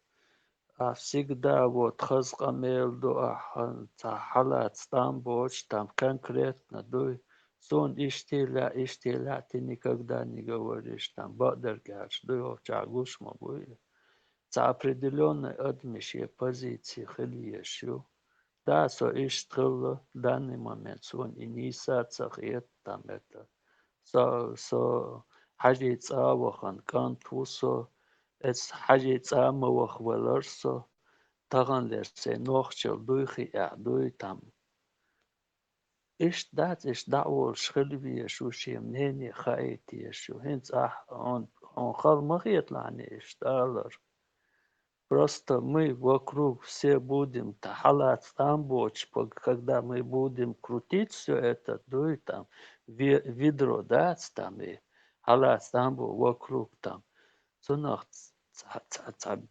а, всегда вот хаза къамел ду, а, ца хьалаца тӏам боцу, там конкретно дуй. Суна иштта лаьа, иштта лаьа, ты никогда не говоришь, там бакъдерг аьлча дуй, хьо чагуш ма буй. Ца определённый адамаш е позиции хила еш ю. Да, со иштта хилла, данный момент суна и нийса ца хета, там это. Со, со хьажий цӏа вахана кӏант ву со, эс хьажий цӏа ма вахвелар со, таханлера сайн нохчалла дуй хиъахь дуй там. Иштта дац, иштта дӏа а волуш хила везаш ву, шен мнение хаийта езаш ву. ХӀинца ахь, хьуна, хьуна хала ма хеталахьа иштта алар. Просто мы вокруг все будем, та хьалаца тӏам боцуш, пог-, когда мы будем крутить всё это, дуй там, ве-, ведро дац там, и хьалаца тӏам бо вокруг там. Цунах ц-, ца, ца, ца,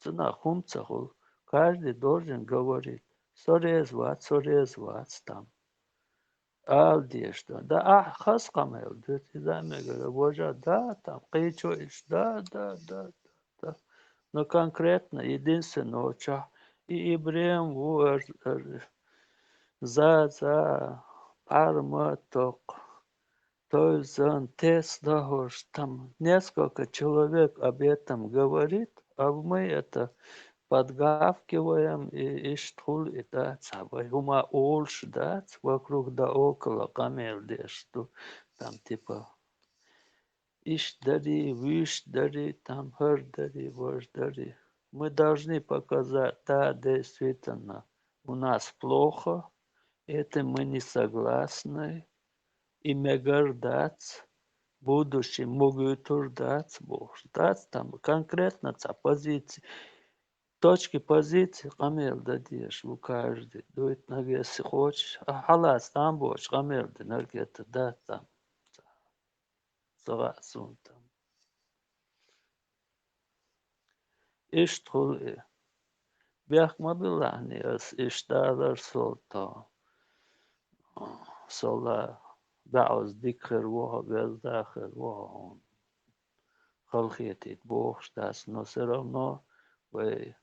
цунах хӏума ца хуьлу. Каждый должен говорить: со реза вац, со реза вац там. Ала дезаш ду. Да, ахь хаза къамел ду, иза мегара вожа, да, там, кхечо иш, да, да, да, да, да. Но конкретно, единственный очах, и Ибрем ву, эр, эр, за, за, парма ток, то есть зан тес дагьуш, там несколько человек об этом говорит, а мы это подгавкиваем, и иштта хуьлу и дац, а вай хӏума олуш дац, вокруг да около къамел деш ду, там, типа, иштта дари, вуьшта дари, там, хӏара дари, важа дари. Мы должны показать, да, действительно, у нас плохо, это мы не согласны, и мегар дац, будущем могуьйтур дац, бохуш. Дац там конкретно ца позиция, точки позиции къамел дан дезаш ву каждый. Дуйт нагеси хочешь, а хьалаца тӏам боцуш къамел динарг это дац там. Ца ваъ суна там. Иштта хуьлу и. Бехк ма билла хьуна ас, иштта далар сол тахана. Сол а баьӀаза дика хир ву хьо, веза хир ву хьо хьуна. Халахетийта бохуш дац, но всё равно вай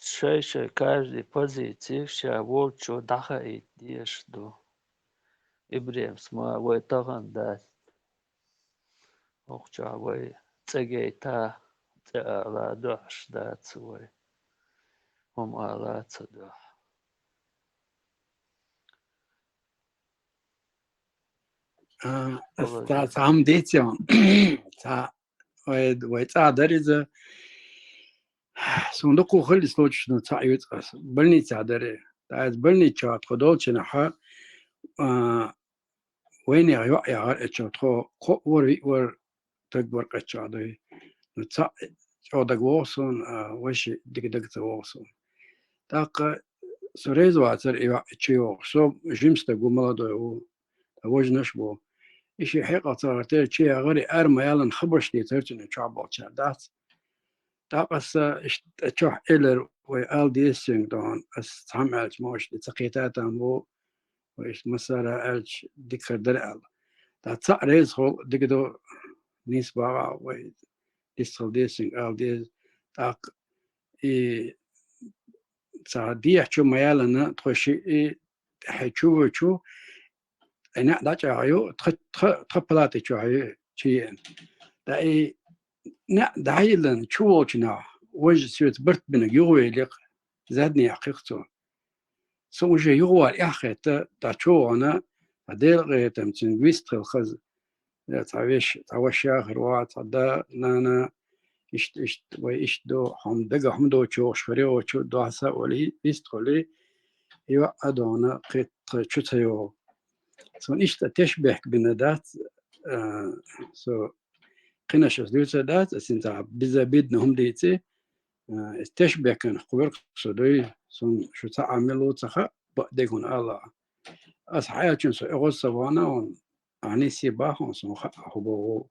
шай-шай каждый позицийх ша волчу дӀахаийта дезаш ду. ИбрахӀимс ма вай тахана дац. Укхучохь вай цӀе гайта, цӀе ала дуьхьаш дац вай. ХӀума ала ца дуьхьа. А, ас Олар цхьа, цхьа хӀума дийци хьуна. Цхьа вай, вай цӀа дара иза. Суна дукха хилла случай, ну, цхьаъ юьйцу ас. Больницехь дара. ТӀаккха иза больницехь тхо долчунахьа, а, вайнехан йоӀ яхара, эчо тхо кхоъ вара, виъ вара таг вара къеччахь дуй. Ну, цхьаъ чӀогӀа дага вогӀу суна, а, вайшиъ дика дага ца вогӀу суна. ТӀаккха со реза вацара и йоӀ чу йогӀуш. Со жима стаг ву, молодой ву, ткъа вожанаш а бу. И ши хьекъал ца гӀертара, чу яхара, и ара ма яллина хабарш дийцара цуьнан чохь болчара, дац. ТӀаккха аса иштта чохь элира, вай ала деза цуьнга дохана, ас цхьамма аьлча, может, и ца кхета там бу, вай иштта массара аьлча, дика хир дара аьлла. ТӀаккха цхьаъ реза хуьлу, дика ду, нийса бахахь, вай дицдала деза цуьнга ала деза. ТӀаккха и цхьа дехьа чу ма яллина, тхо шиъ и тӀаьхье чу вуьйчу, и неӀ дӀачӀагӀйо, тха, тха, тха палати чохь ю, чу еана. ТӀаккха и неӀ дӀайиллина чу волчунах, важа соьца барт бинарг юхавелира, задний яьккхира цо. Со уже юхавала эхь хетта, тӀаккха чу вахана, ткъа Делан къинхетам цуьнга вист хилла хаза. Я цхьа веш, цхьа ваша яхар ваха, цхьа да, нана, иштта, иштта, вай иштта ду, хьуна дага хьуна доцу йогӀуш хир йогӀучу, дохьа са а валий, вист хуьлий, и йоӀ а дохана, кхетта тха чу ца йогӀу. Суна иштта тешнабехк бина дац, а, со кхинаш ас дуьйцур дац, ас цхьа безобидно хӀума дийци, а, иза тешнабехкан кху верг со дуй, суна шу цхьа а мила ву ца хаьа, бакъдерг хӀуна ала. Ас хьаьлчун со оьгӀаз ца вахана, хьуна Ахьа нийссе бахахь суна хаьа хӀун боху.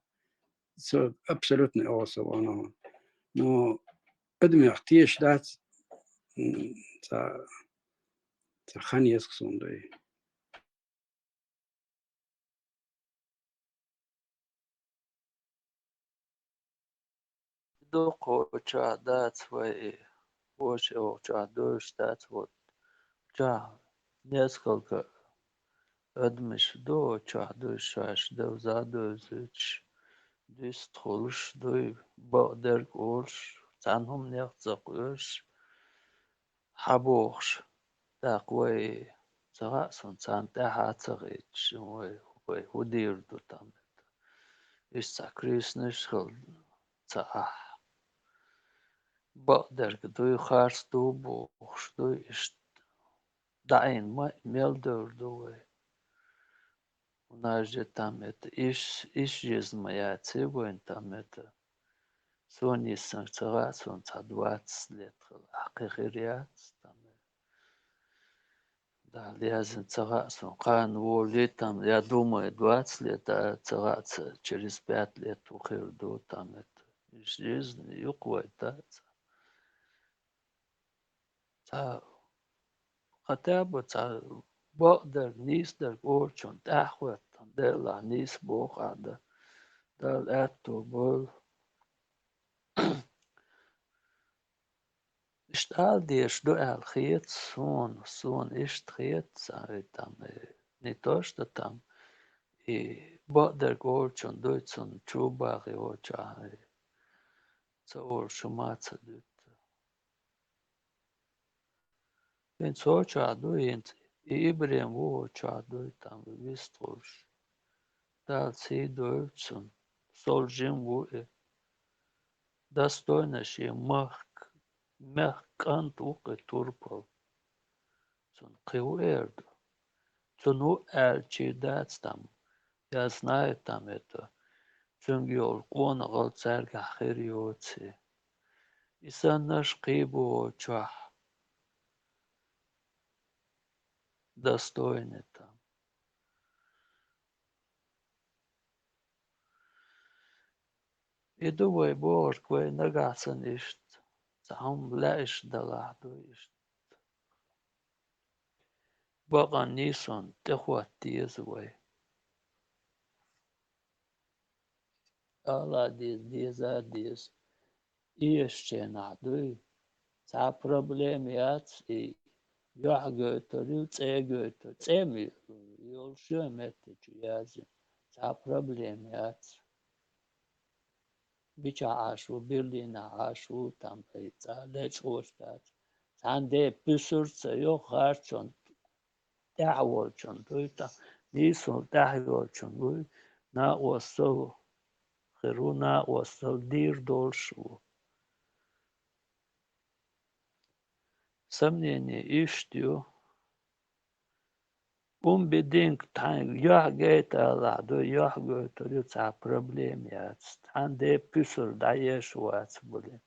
Со абсолютно оьгӀаз ца вахана. Ну, адамех теша дац, м, цхьа, цхьа хан еза суна дуй. Дукха чохь дац вай, вочу чохь дуьйш дац, вот. Чохь несколько адамаш ду, чохь дуьйш шаьш девза девзуьйтуш, дуьстхуьлуш дуй, бакъдерг олуш, цхьана хӀуманех ца кхоьруш, хьан бохуш, тӀаккха вай ца хаьа суна, царна тӀаьхьа ца хийташ, вай, вай хӀун дийр ду там это. Иштта цхьа крестнаш хила ца ахь. Бакъдерг дуй, харц ду бохуш дуй, иштта даийна ма мел девр ду вай. У нас же там это, иш, иш жизнь ма яц вайн там это. Суна йиссанга ца хаьа, суна цхьа двадцать лет хила, ахь кхин хир яц там. Дала яздина ца хаьа суна, кхана волий там, я думаю, двадцать лет, а ца хаьа ца, через пять лет ву хир ду там это. Иш жизнь юкъа вай дац. Цхьа, хотя бы цхьа бакъдерг, нийсдерг олучунна тӀаьхьахӀоьттина, Делахь нийса боху ахь дан. Дала аьтто бойла. Иштта ала дезаш ду аьлла хета суна, суна иштта хета, цхьа и там, и не то что там, и бакъдерг олучунна дуй, цунна чу бахи йолчохь, и ца олуш хӀума ца дуьту. ХӀинца хӀокху чохь ду, хӀинца и ИбрахӀим ву хӀокху чохь ду, и там вистхуьлуш. Дала сий дойла цунна. Сол жима ву и. Достойно шен махка, мехкан кӀант ву-кх и турпал. Цунна кхин хӀун эр ду? Цунна хӀун аьлча дац там. Я знаю там это. Цуьнга йолу къонахалла цаьргахь хир йоций. И саннарш кхин бу хӀокху чохь. Достойный там. И ду вай бохург, вай нагахь санна иштта цхьа хӀума лаьа иштта далахь ду иштта. Бакъ нийсонна тӀехӀотта деза вай. Ала деза, деза, деза. Эшачу хенахь дуй, цхьа проблема яц, и юьхь гойтур ю, цӀе гойтур, цӀе ма йолуш ю меттачу яздина, цхьа проблема яц. Мичахь Ӏаш ву, Берлинехь Ӏаш ву, там, и цӀа лечкъош дац. Цхьана де пуьсур ца йо, харцонна тӀаьхьа волчун дуй, там, нийсонна тӀаьхьа йолчун вуй, накъостал хир ву, накъостал дийр долуш ву. Сомнение иштта ю. Унбединг тхьайн юьхь гайта алахь ду, юьхь гойтур ю, цхьа проблема яц. Тхьан де пуьсур дӀаеш вац, блин.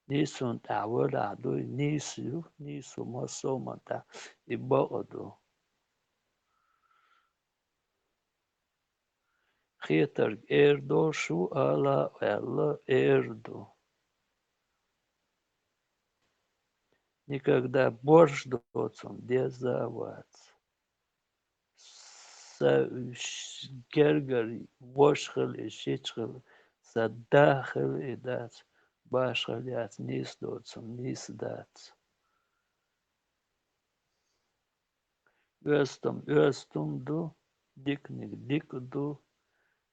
Нийсонна тӀаьхьа валахь дуй, нийса ю, нийсо массо а ма тӀаьхьа, и бакъ ду. Хетарг эр долуш ву, ала а аьлла, эр ду. Никогда борш доцун деза а вац. Са ш-, гергара ваша хила и шича хила, сан да хила и дац, башхалла яц, нийса доцун нийса дац. Оьзтам оьзтам ду, диканиг дика ду,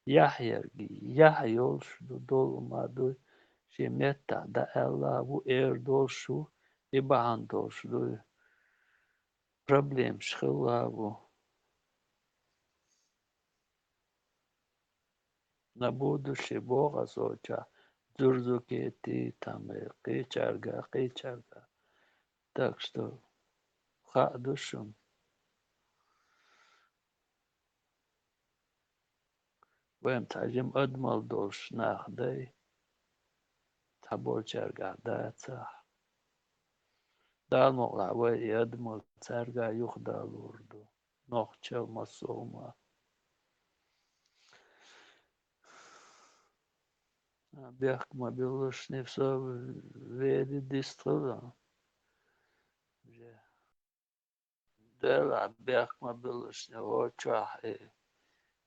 яхь ерг яхь йолуш ду, долу ма ду, шен меттахь дӀааьлла ву, эр долуш ву, и бахьана долуш ду, проблемаш хилла ву. На будущее боху аса оцу чохь, Дзурзукети, там, э, кхечаьрга, кхечаьрга. Так что, хаа ду шуна. Вайн цхьа жима адамалла долуш нах дай, цхьаболчаьргахь дацахь. Дала мукъалахь вай и адамалла цаьрга юхадалур ду. Нохчалла массо а хӀума. Бехк ма биллушни, со вели дистхила. Делахь бехк ма биллушни, хӀо чохь и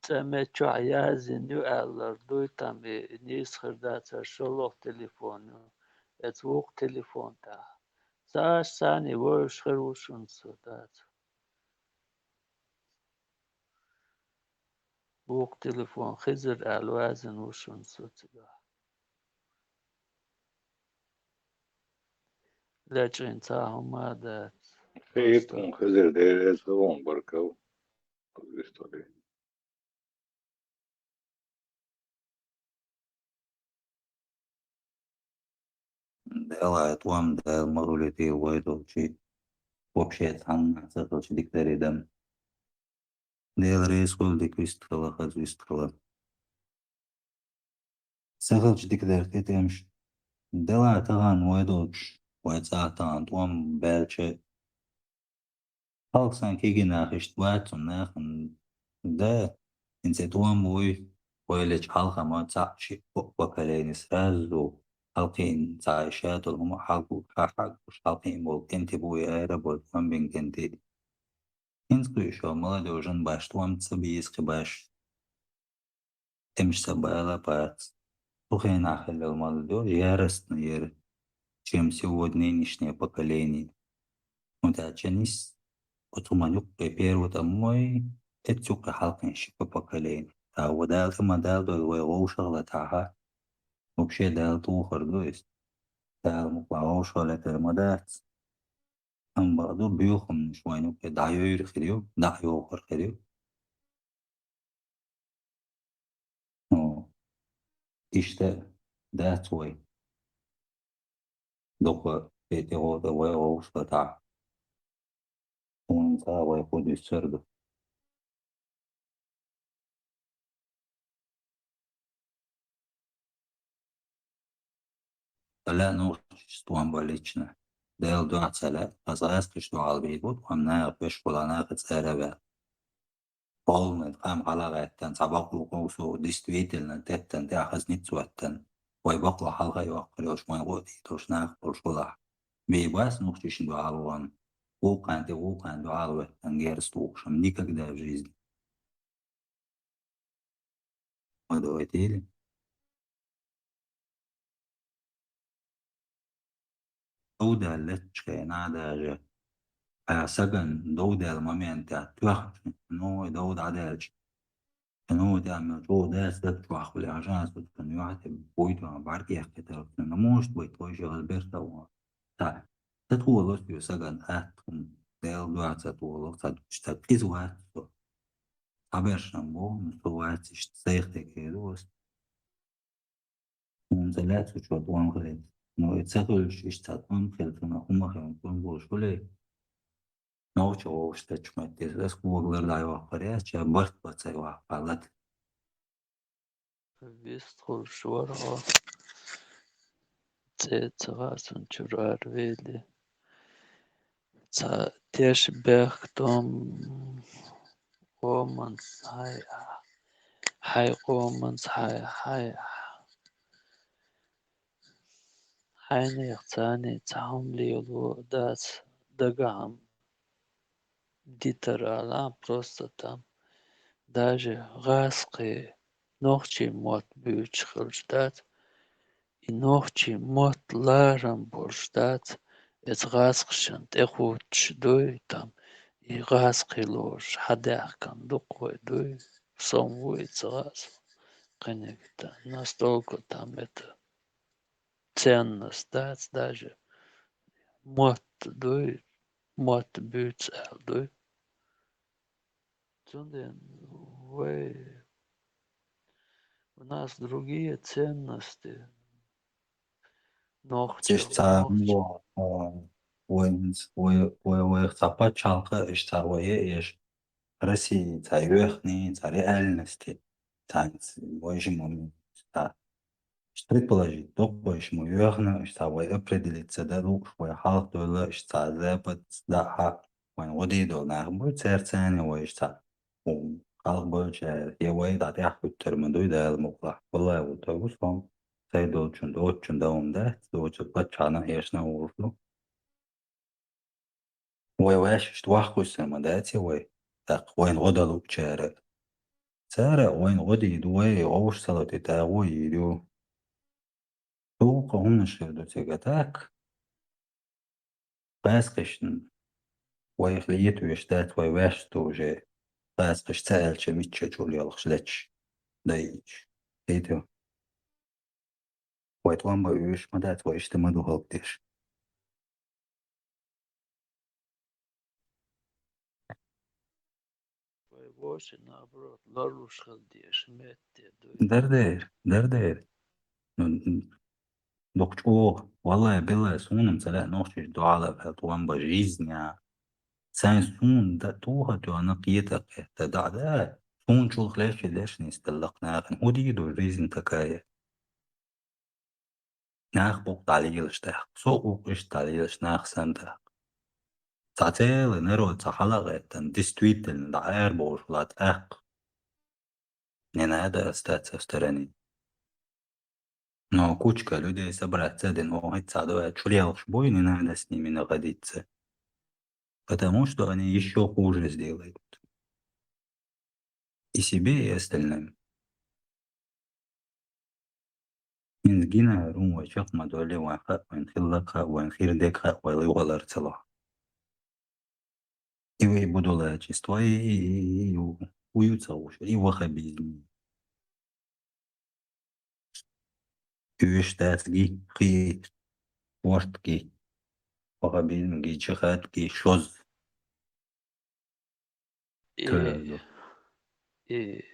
цӀа мет чохь яздина ю аьллар дуй там, и нийса хир дацар, шолгӀа телефон ю, эца вукху телефон тӀехь. Ца аш санна вевзаш хир ву шуна со дац. Вукху телефон Хизир аьлла ваьзина ву шуна со цигахь. Лечкъина цхьа хӀума а дац. Хи тхуна Хизир, Дела реза хуьлда хьуна, баркалла. Дела тӀом, Дела ма хуьлуьйтийла вай долчу. Вообще цхьанна ца хилча дика дарий дан. Дела реза хуьлда, дика вистхила, хаза вистхила. Ца хилча дика дара тӀе тӀемаш. Дела тахана вай долчу, вай цӀа тахана тӀом баьлча, хьалха сан кегий нах иштта вац цунна нахана. Да, хӀинца тӀом вуй, вай лечу хьалха ма цхьаъ шиъ поколени сразу хьалкхиъна цхьа шатал хӀума хьалху хьахьагуш хьалкхиъна болу кӀентий бу и аэропорт тӀом бина кӀентий. ХӀинца кхуьуш йолу молодёжан баш тӀом ца беза кхин баш. Эмш ца бала бац. Цу хенахь хиллал молодёжь яростно яра, чем сегодня нынешнее поколение. Ну, тӀаьча нис, оцу хӀуман юккъе первый тӀамой, эццу юккъе хьалкхин ши поколение. Та ва Дала тӀе ма Дала дойла вай вовшахлатахьа. Вообще Дала тухур ду иза. Дала мукъа вовшахлатар ма дац. Амма бакъду, буьйхамнаш вайна юккъе дӀайойр хир ю, дӀа а йохур хир ю. Ну, иштта дац вай. Дукха тӀе тӀе гӀо тӀе вай гӀовшалла тӀехь. Хьуна цкъа вай хӀун дуьсур ду? Ца лаьа нохчашца тӀом бан лично. Дела дуьхьа ца лаьа, аса гӀазкхаш дуьхьал бийр бу, тӀом наха пеш хуьла, наха цӀера а ваьлла. Полный къам хьала гӀаьттан, цхьа бакъо къовсо, действительно, теттан тӀехь хаза ницкъ веттан. Вай бакъла хьалха йоккхур йолуш, вайн гӀо а дийцалуш нах болуш гӀулахь. Бен бац нохчишна дуьхьал ван. Вукханна тӀе, вукханна дуьхьал веттан герз тухуш-м никогда в жизни. Ма дойтийла. Дов даьлла леттачу хенахь даже, а, сагана дов даьлла момент тӀехь тоьхна, ну, и дов дӀадаьлча, ну, тӀехь мел чӀогӀа дац даг чохь хуьлу, хьажа, со цунна юьхь тӀе буй тоьхна, бӀаьрг эккхийтарх цунна, ну, может быть, вай ши хаза бер ца вон. Ца, ца тхоло соьга сагана атта хӀума, Делан дуьхьа ца тхоло, ца, ца къиза вац со. Цхьаберш-м бу, ну, со вац иштта, сайх тӀе кхийду аса. Хьуна ца лаьа цу чохь тӀом хилийта. Ну, и ца хуьлуш, иштта цхьа тӀом хилла, цунах хӀума хилла, тӀом болуш хуьлий? Нохчо вовшахтачу метте ас коган лар дӀайоккхур яц, ша барт бан ца йоккху лата. Вистхуьлуш вара хьо. ЦӀе ца хаьа суна чуьра аравелли. Цхьа теш бехк тӀом къоманца хьай, хьай къоманца хьай, хьай, хьайнех царний цхьа хӀума лело дац дагахь-м дитар ала, просто там даже гӀазкхий нохчийн мотт буьйцуш хилча дац, и нохчийн мотт ларам болуш дац, эца гӀазкхашна тӀекхуттуш дуй, там, и гӀазкхий лоруш хьадаьхкина дукха вай дуй, сом ву и ца гӀазкхий, кхиниг там, настолько там это ценность дац даже, мотт дуй, мотт буьйцу аьлла дуй. Цундела вай, у нас другие ценности. Нохчо, иштта цхьа нохчо. Мо, а, вайн, вай, вай, вайх цхьа пачхьалкх а, иштта цхьа вай е эш. Россия цхьа йоьхний, цхьа реальности, цхьа вай жима цхьа предположить доккхуш ма йоьхна, иштта цхьа вай определиться дан лууш, вай хьалха дуьлла, иштта цхьа запад, дахьа, вайн гӀо дийр долу нах буй, церцане вай иштта цхьа, у, хьалха болчара, я вай дӀа тӀехь хӀуьттур ма дуй, Дала мукълахь. Валлай, ву тойгу сон, цай долчун, доцчун давам дац, доцу паччахьна эшна вуш ду. Вай ваьш иштта вахкуьйсина ма дац и вай, тӀаккха вайна гӀо дан луучара. Цара вайна гӀо дийр ду, вай гӀовш ца латийта гӀо йийр ю. Дуккха хӀуманаш хир ду цига, так? ГӀазкхашна вайх летош дац, вай ваьш ду уже. ГӀазкхаш ца аьлча, мичча чул ялхаш леташ дайча. Хету? Вай тӀом бан уьш ма дац, вай иштта ма ду хӀаллакдеш. Вай вовшийн, наоборот, ларлуш хила дезаш метте дуй. Дардер, дардер. Ну, н-, дукха чӀогӀа, валлай, биллай, суна-м ца лаьа нохчаш дуьхьал а ваьлла, тӀом бан жизнь а. Сайн суна да, туха тоьхна кхета кхетта, да, да, суна чулх леш и леш нисдаллакх нахана. ХӀун дийр ду жизнь такая? Нах букъ дӀалелаш тӀаккха. Со укх иштта дӀалелаш нах санна тӀаккха. Цхьа целый народ, цхьа хьала а гӀеттан, действительно, дӀа арабовлуш вала тӀаккха. Не надо остаться в стороне. Но кучка людей собраться дина, о, хӀинца ца дуьхьа чулелхаш буй, не надо с ними находиться. Потому что они ещё хуже сделают. И себе, и остальным. ХӀинца гина хӀара хӀума вай чекх ма доллий, вайн хаьа, вайн хилларг хаьа, вайн хир дерг хаьа, вай юхалар ца лохьа. И вай будулачество, и, и, и, и, ю-, у ю ца гӀуш, и ваххабизм. Уьш дац ги, хи, ворт ги. Ваххабизм ги, джихад ги, шоз. И, Кайла. И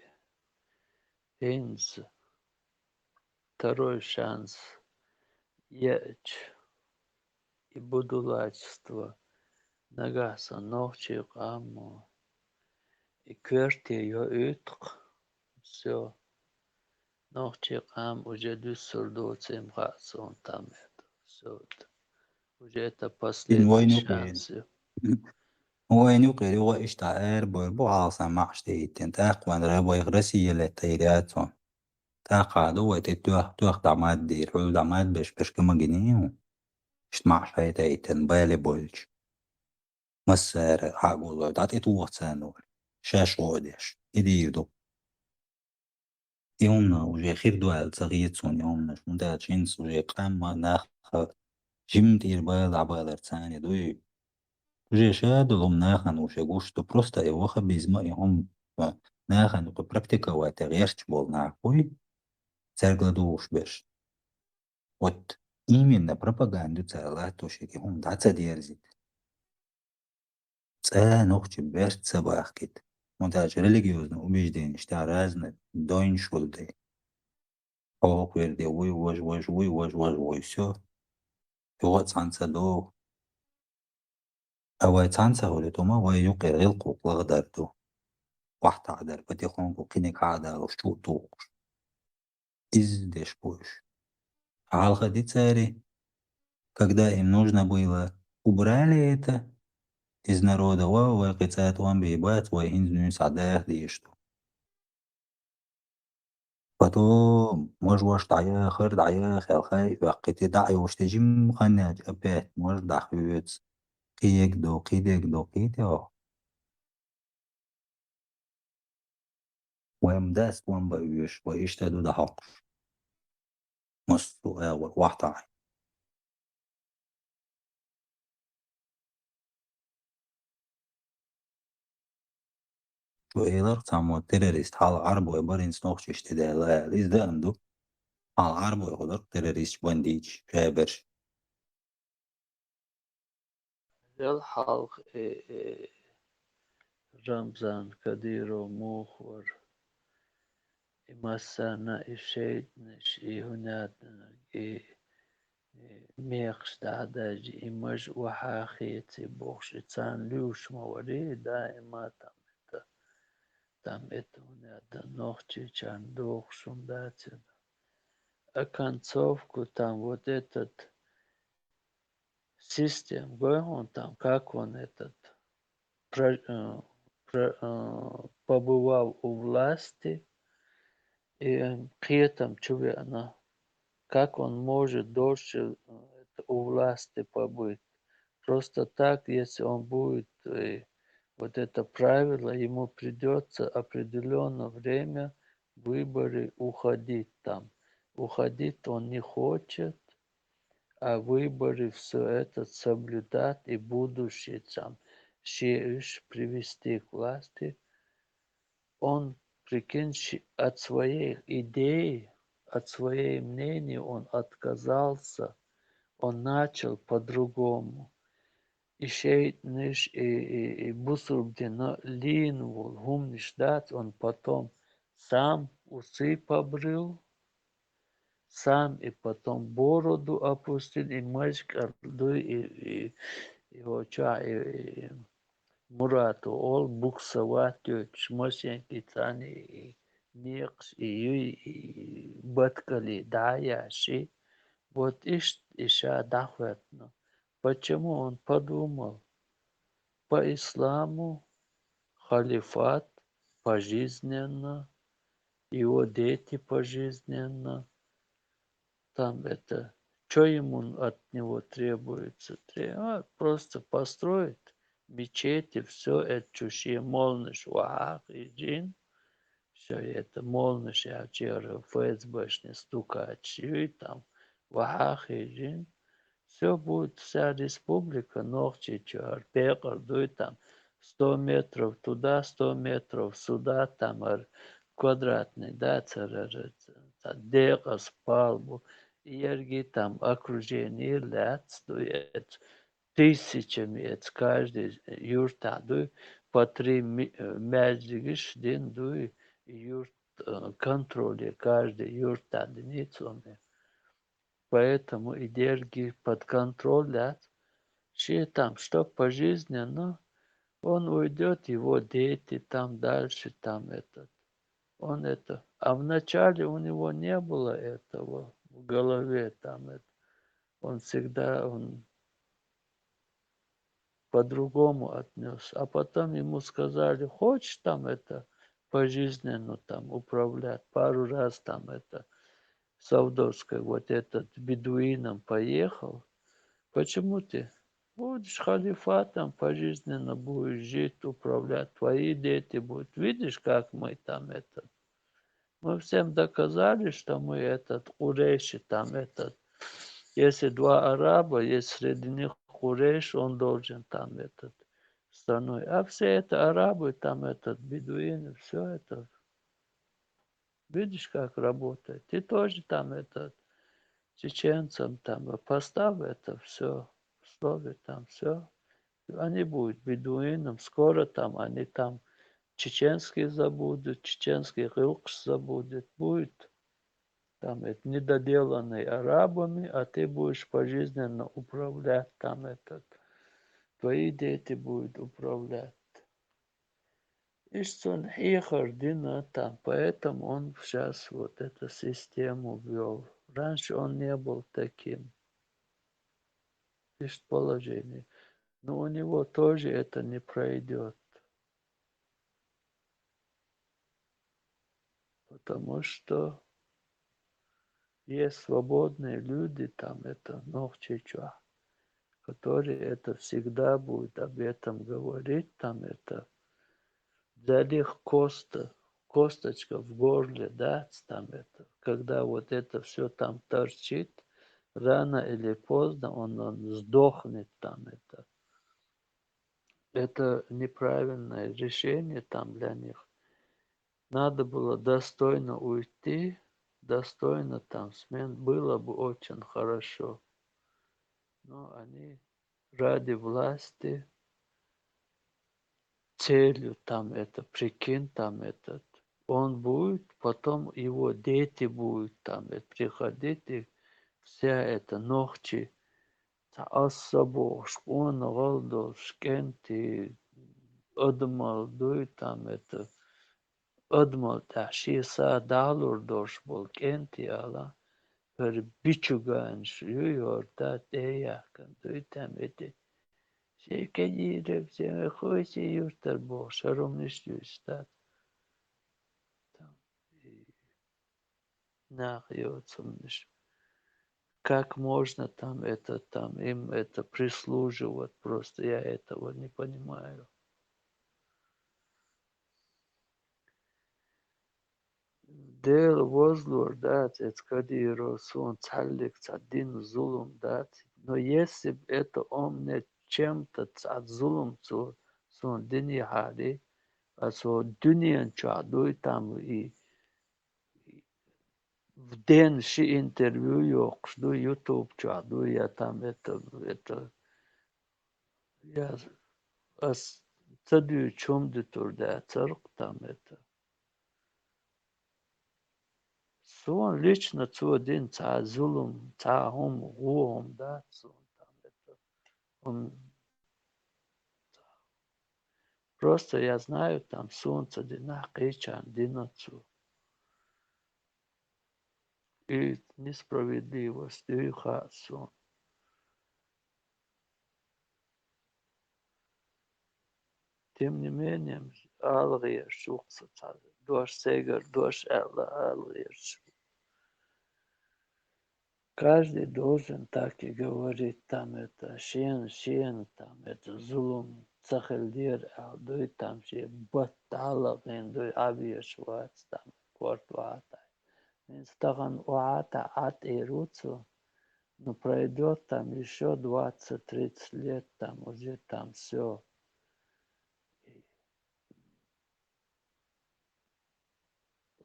хӀинца второй шанс еача, и будулачество нагахь сан нохчийн къамо и коьрте йоуьйту-кх. Всё. Нохчийн къам уже дуьссур доций-м хаьа суна там это. Всё. Уже это последний шанс ю. Вайн юкъера юха иштта арабойр бу хьалха сан маьӀаш тӀе хӀиттина. ТӀаккха вайн ра-, вайх Россия летта йир яц хьуна. ТӀаккха ду вай тӀе тоьх, тоьх дӀа мад дийр, хьул дӀа мад беш, беш ка ма гинийу. Ишт маӀ шайтӀа иттан, бале болча. Массара хьагуллой, дӀа тӀе тоха царна вай. Шаьш гӀо а деш. И дийр ду. И хӀумна уже хир ду аьлла ца хета суна и хӀуманаш. ХӀунда аьлча хӀинца уже къам ма наха жимма тӀера бала дӀабалар царна дуй. Уже ша долу хӀума нахана уже гуш ду. Просто и ваххабизма и хӀума, а, нахана кху практиковать гӀерташ болу нах буй, цаьрга ладугӀуш берш. Вот именно пропаганду цара латтош и хӀума дӀа ца дерзийта. Цкъа нохчи берт ца бахкийта. ХӀунда аьлча религиозный убежденеш тӀехь разный дойнаш хуьлу дай. Хьо хӀокху вер де вуй, важа, важа вуй, важа, важа вуй, всё. Юха а цхьаьна ца догӀу. А вай цхьаьна ца хуьлу, тома вай юккъе гӀиллакх лахдар ду. Вахтахь дар, потихоньку кхиниг хьа а далуш, чу а тухуш. Иза деш бу уьш. Хьалха ди цаьрий, когда им нужно было, убрали это из народа, ва вай кхин цӀа тӀом бий бац, вай хӀинца нуьйса схьадаха дезаш ду. Потом, маж ваша дӀаяхар, дӀаяхал хай, ваьккхите дӀа а йолуш, те жимма хан яьлча, опять маж дӀахоьцу. Кхидерг до, кхидерг до, кхидерг до. Вайн дас тӀом бан оьшуш, вай иштта ду дӀахьокхуш. Массо а агӀор вахтахь. Шу элар цхьаммо террорист, хьалха Ӏарбой бара хӀинца нохчий тӀедаьлла аьлла. Иза даьӀан ду. Хьалха Ӏарбой хуьлура террористаш, бандиташ, шаберш. Дел хьалха, э, э, Рамзан Кадыров муха вара. И массарна и шайтӀанаш, и хӀунда аьлча, и, и мекхаш дӀа а даьжжи, и маж охьа а хеций бохуш, и царна луьйш ма варий, даима там это, там это хӀунда аьлча, нохчийчарна дохуш хӀума дац и. А концовку там вот этот система, гой хьуна там, как он этот, про-, э, про-, э, побывал у власти, и, э, кхетам чу веана, как он может дольше, э, это, у власти побыть. Просто так, если он будет, э, вот это правило, ему придётся определённое время выборы уходить там. Уходить он не хочет, а выборы всё это соблюдать и будущее там, шен уьш привести к власти. Он, прикинь, щи-, от своей идеи, от своей мнения он отказался, он начал по-другому. И шайтӀанаш, и, и, и бусурба дина лийна волу хӀуманаш дац, он потом сам усы побрил, сам и потом бороду опустил, и маж кӀар дуй, и, и, и хӀокху чохь, и, и Мурато олу, буксовать йойтуш машенки цхьаьна, и, и некъаш, и юй, и баткалли дӀа а яьшши. Вот иштта и ша дӀахӀоьттина. Почему он подумал? По исламу халифат пожизненно, его дети пожизненно. Там это, чё ему от него требуется? Тре-, а, просто построить мечети, всё это, чу шен молланаш охьа а хьийжина. Всё это, молланаш аьлча, ФСБшни стукачаш юй там, охьа а хьийжина. Всё будет, вся республика Нохчийчохь декъар дуй там, сто метров туда, сто метров сюда, там ар квадратный, да, царара, ца-, ца-, декъаза пал бу. И ерриге там окружение лаьцна дуй, эц-, тысячами эц каждый юртахь дуй, по три ми-, э, маьждигаш дина дуй, и юрт, э, контроле каждый юртахь динийца хӀума. Поэтому и дерриге под контроль лаьцна. Шен там, что пожизненно, он уйдёт, его дети там дальше, там этот. Он это. А вначале у него не было этого в голове, там это. Он всегда, он по-другому отнёсся. А потом ему сказали: «Хочешь там это, пожизненно там управлять. Пару раз там это Савдовской вот этот бедуином поехал. Почему ты будешь халифатом, пожизненно будешь жить, управлять, твои дети будут. Видишь, как мы там это. Мы всем доказали, что мы этот Курейши, там этот. Если два араба, есть среди них Курейш, он должен там этот страной. А все это арабы, там этот бедуины, все это. Видишь, как работает. Ты тоже там этот чеченцам там поставь это все, условия там все. Они будут бедуинам, скоро там они там чеченские забудут, чеченский гылкш забудет, будет там это недоделанный арабами, а ты будешь пожизненно управлять там этот. Твои дети будут управлять. Иштта цун хьехар дина там, поэтому он сейчас вот эту систему ввёл. Раньше он не был таким. Иштта положение. Но у него тоже это не пройдёт. Потому что есть свободные люди, там это нохчийчохь, которые это всегда будут об этом говорить, там это, для них коста-, косточка в горле, да, там это, когда вот это все там торчит, рано или поздно он, он сдохнет, там это. Это неправильное решение там для них. Надо было достойно уйти, достойно там смен, было бы очень хорошо. Но они ради власти целью там это, прикинь, там этот, он будет, потом его дети будут там это, приходить, и вся эта нохчи, цхьа асса бохуш, къона гӀала долуш кӀентий, адамалла дуй там это, адамалла тӀехь шен са дӀалур долуш болу кӀентий ала, хӀара бичуганаш ю, хӀора да тӀе а яьккхина дуй там эти. Шен кегийриг, шен хуьйсий юьртара бохуш, хӀара хӀуманаш дуьйцуш дац. Там, и нах йоцу хӀуманаш. Как можно там это, там, им это прислуживать? Просто я этого не понимаю. Дела возлур дац, эца Кадиров суна цхьаллиг цхьа дина зулам дац. Но если б это он мне чем-то цхьа зулам цо суна динехьарий, ас хӀокху дуьнен чохь дуй там и в день ши интервью йоккхуш ду, YouTube чохь ду, я там это, это, я ас ца дуьйцуш хӀума дуьтур дацара-кх там это. Суна лично цо дина цхьа зулам, цхьа хӀума, вон хӀума дац суна там это. М, просто я знаю, там суна ца динехь кхечарна дина цо. И несправедливость дуй хаьа суна. Тем не менее, ала гӀерташ ву-кх со цхьа дош, сайгара дош аьлла ала гӀерташ ву. Каждый должен так и говорить, там это, шена, шена, там это, зулам ца хилла дера аьлла дуй, там шен бат дӀа а лахийна дуй, Ӏа везаш вац, там корта вахьа тӀе. ХӀинца тахана охьа а тӀе Ӏа тӀера ву цо, ну, пройдёт там ещё двадцать-тридцать лет, там уже там всё.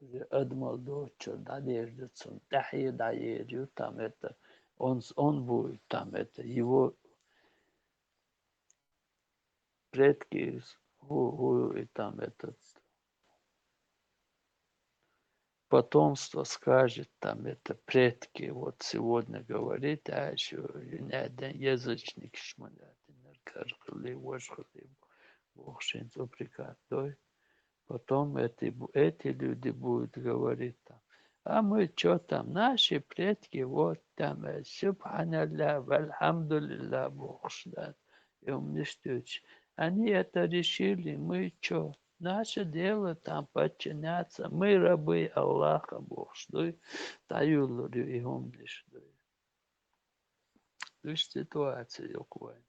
Уже адамалла доцучуьра дӀадер ду цунна, тӀаьхье дӀаер ю там это, он, он будет там это, его предки, хӀу, хӀу, и там этот, потомство скажет, там это, предки, вот сегодня говорит, а ещё не один язычник, шмаля, бохуш, упрекать дой. Потом эти бу-, эти люди будут говорить там: «А мы чё там, наши предки, вот там, э, субханаллах, вальхамдулиллах», бохуш, да, и умниш тюч. Они это решили, мы чё? Наши делают там, подчиняться. Мы рабы Аллаха бохуш дуй, дӀаюллур ю и хӀуманаш дуй. Уьш ситуация ю вайн.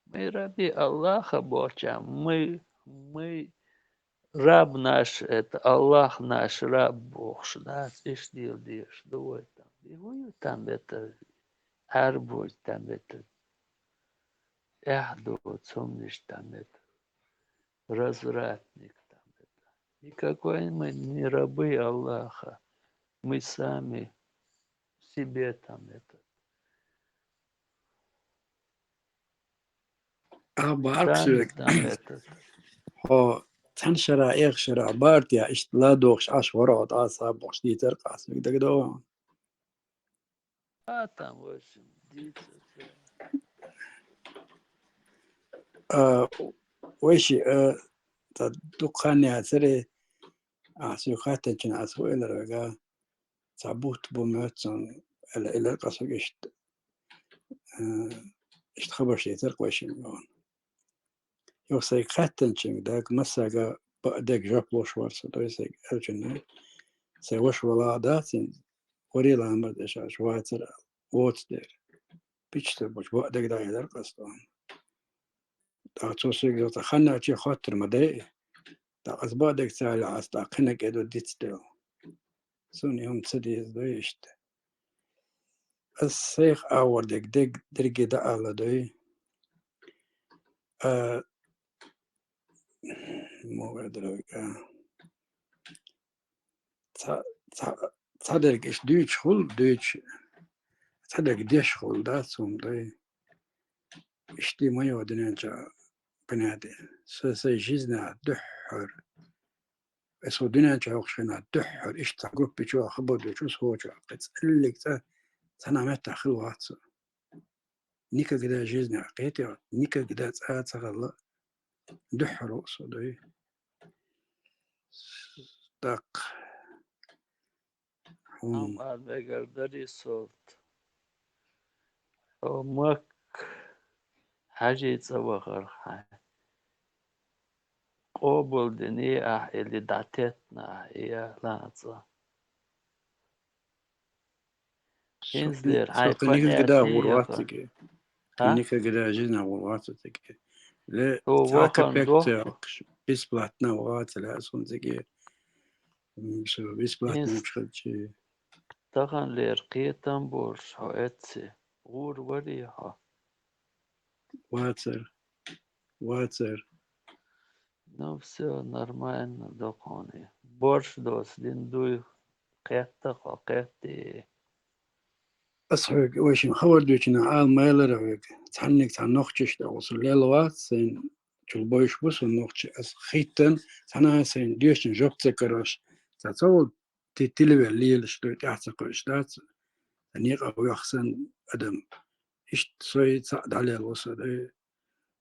Мы рабы Аллаха бохуча, мы, мы раб наш, это Аллах наш раб бохуш дац, иштта дийла дезаш ду вай там. И хӀун ю там это? Арбуз там это. Эхь доцу хӀуманаш там это. Развратник там это. Никакой мы не рабы Аллаха. Мы сами себе там это. А баркс Сами век. Там это. Хьо цхьана шера, эх шера барт я, иштта ладогӀуш Ӏаш вара хьо тӀаса бохуш дийцар къасмиг дагадогӀу. А там, в общем, дийца. А, вайши, а, та дукха хан яцаре, а, су хаттачина ас ву элар вега, ца бутт бу мёцун, эла, элар къасуг иштта, а, иштта хабарш дийцар къойшин вон. Юха сайга хаьттанчуьнга даг массага баа дег жоп луш вара со, дой сайга аьлчунна, сай ваша вала дацин, вари ламаз эшаш вацар, воцу дера. Пичтар бучу баа дег даидар къастон. ТӀаккха цо сайга зата ханна чи хоттар ма дай. ТӀаккха ас баа дег цаьлла ас тӀаккха кхина кӀеду дицдел. Суна юм ца деза дой иштта. Ас сайх агӀор дег, дег, дерге даала дой. А, мугӀа дерга. Ца, ца, ца дерг иш дуьйцуш хул, дуьйцуш. Ца дерг деш хул, да, цум дой. Ишти ма йо динен ча, понятие. Со сай жизнь дуьххьар. Эсо дуьнен чу хьокхуш хина дуьххьара, иштта цхьа группа чу хабар дуьйцу, со чу кхин цӀиллиг цӀа, цхьана меттахь хила вац со. Никогда жизни кхетий, никогда цӀа ца хилла дуьххьара ву со, дой. ТӀаккха хьуна. Ам арбегар дари сорт. Хьо Макка хьажи цӀа вахар хьайн. Къобалдиний ахь или дӀатеттина ахь и ланца? ХӀинца лер хьайн никогда гӀур вац циге. А? Никогда жизни гӀур вац циге. Ле, цхьа капек ца йоккхуш, бесплатно вац ле, ас хӀун циге. М, всё, бесплатно хилчи. Таханлера кхетам болуш хьо эцци, гӀур варий хьо? Вацар. Вацар. Ну, всё, нормально, доккхуни. Борш доцу дин дуй, кхетта хьо, кхетти. Ас хьоьга, вайшин хабар дуьйцина ала майлара хьоьга. Цхьанниг цхьа нохчиш тӀе гӀусу лел вац, сайн чул бойш бу сан нохчи. Ас хиттан, цхьана сайн дешна жоп ца караш. Ца ца вол ти-, тилвел лелаш дуй, тӀаьхьа ца кхуьуш дац. Некъа вехсан адам. Иштта сой цхьаъ дӀалел ву со, дай.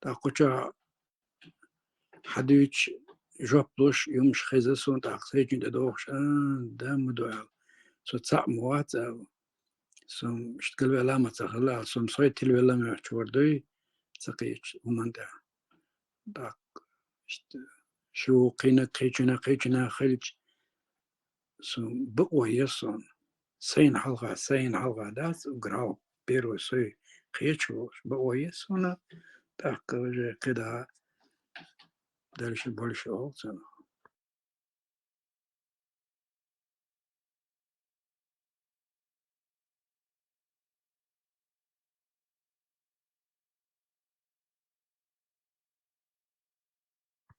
ТӀаккха кхуча хьадуьйцуш, жоп луш, юмаш хеза суна, тӀаккха сайчун тӀе дохуш, а, да ма ду аьлла. Со цхьаъ ма вац аьлла. Сом иштта галвелла ма ца хилла аьлла. Сом сой тилвелла моьттуш вар дуй, ца кхечу хӀуман тӀехь. ТӀаккха иштта шу кхина, кхечуьна, кхечуьна хилча, Сон бакъо еза суна. Сайна хьалха, сайна хьалха дац, уграл первый сой кхеча волуш. Бакъо еза суна, тӀаккха уже кхидӀа дальше больше олу цунах.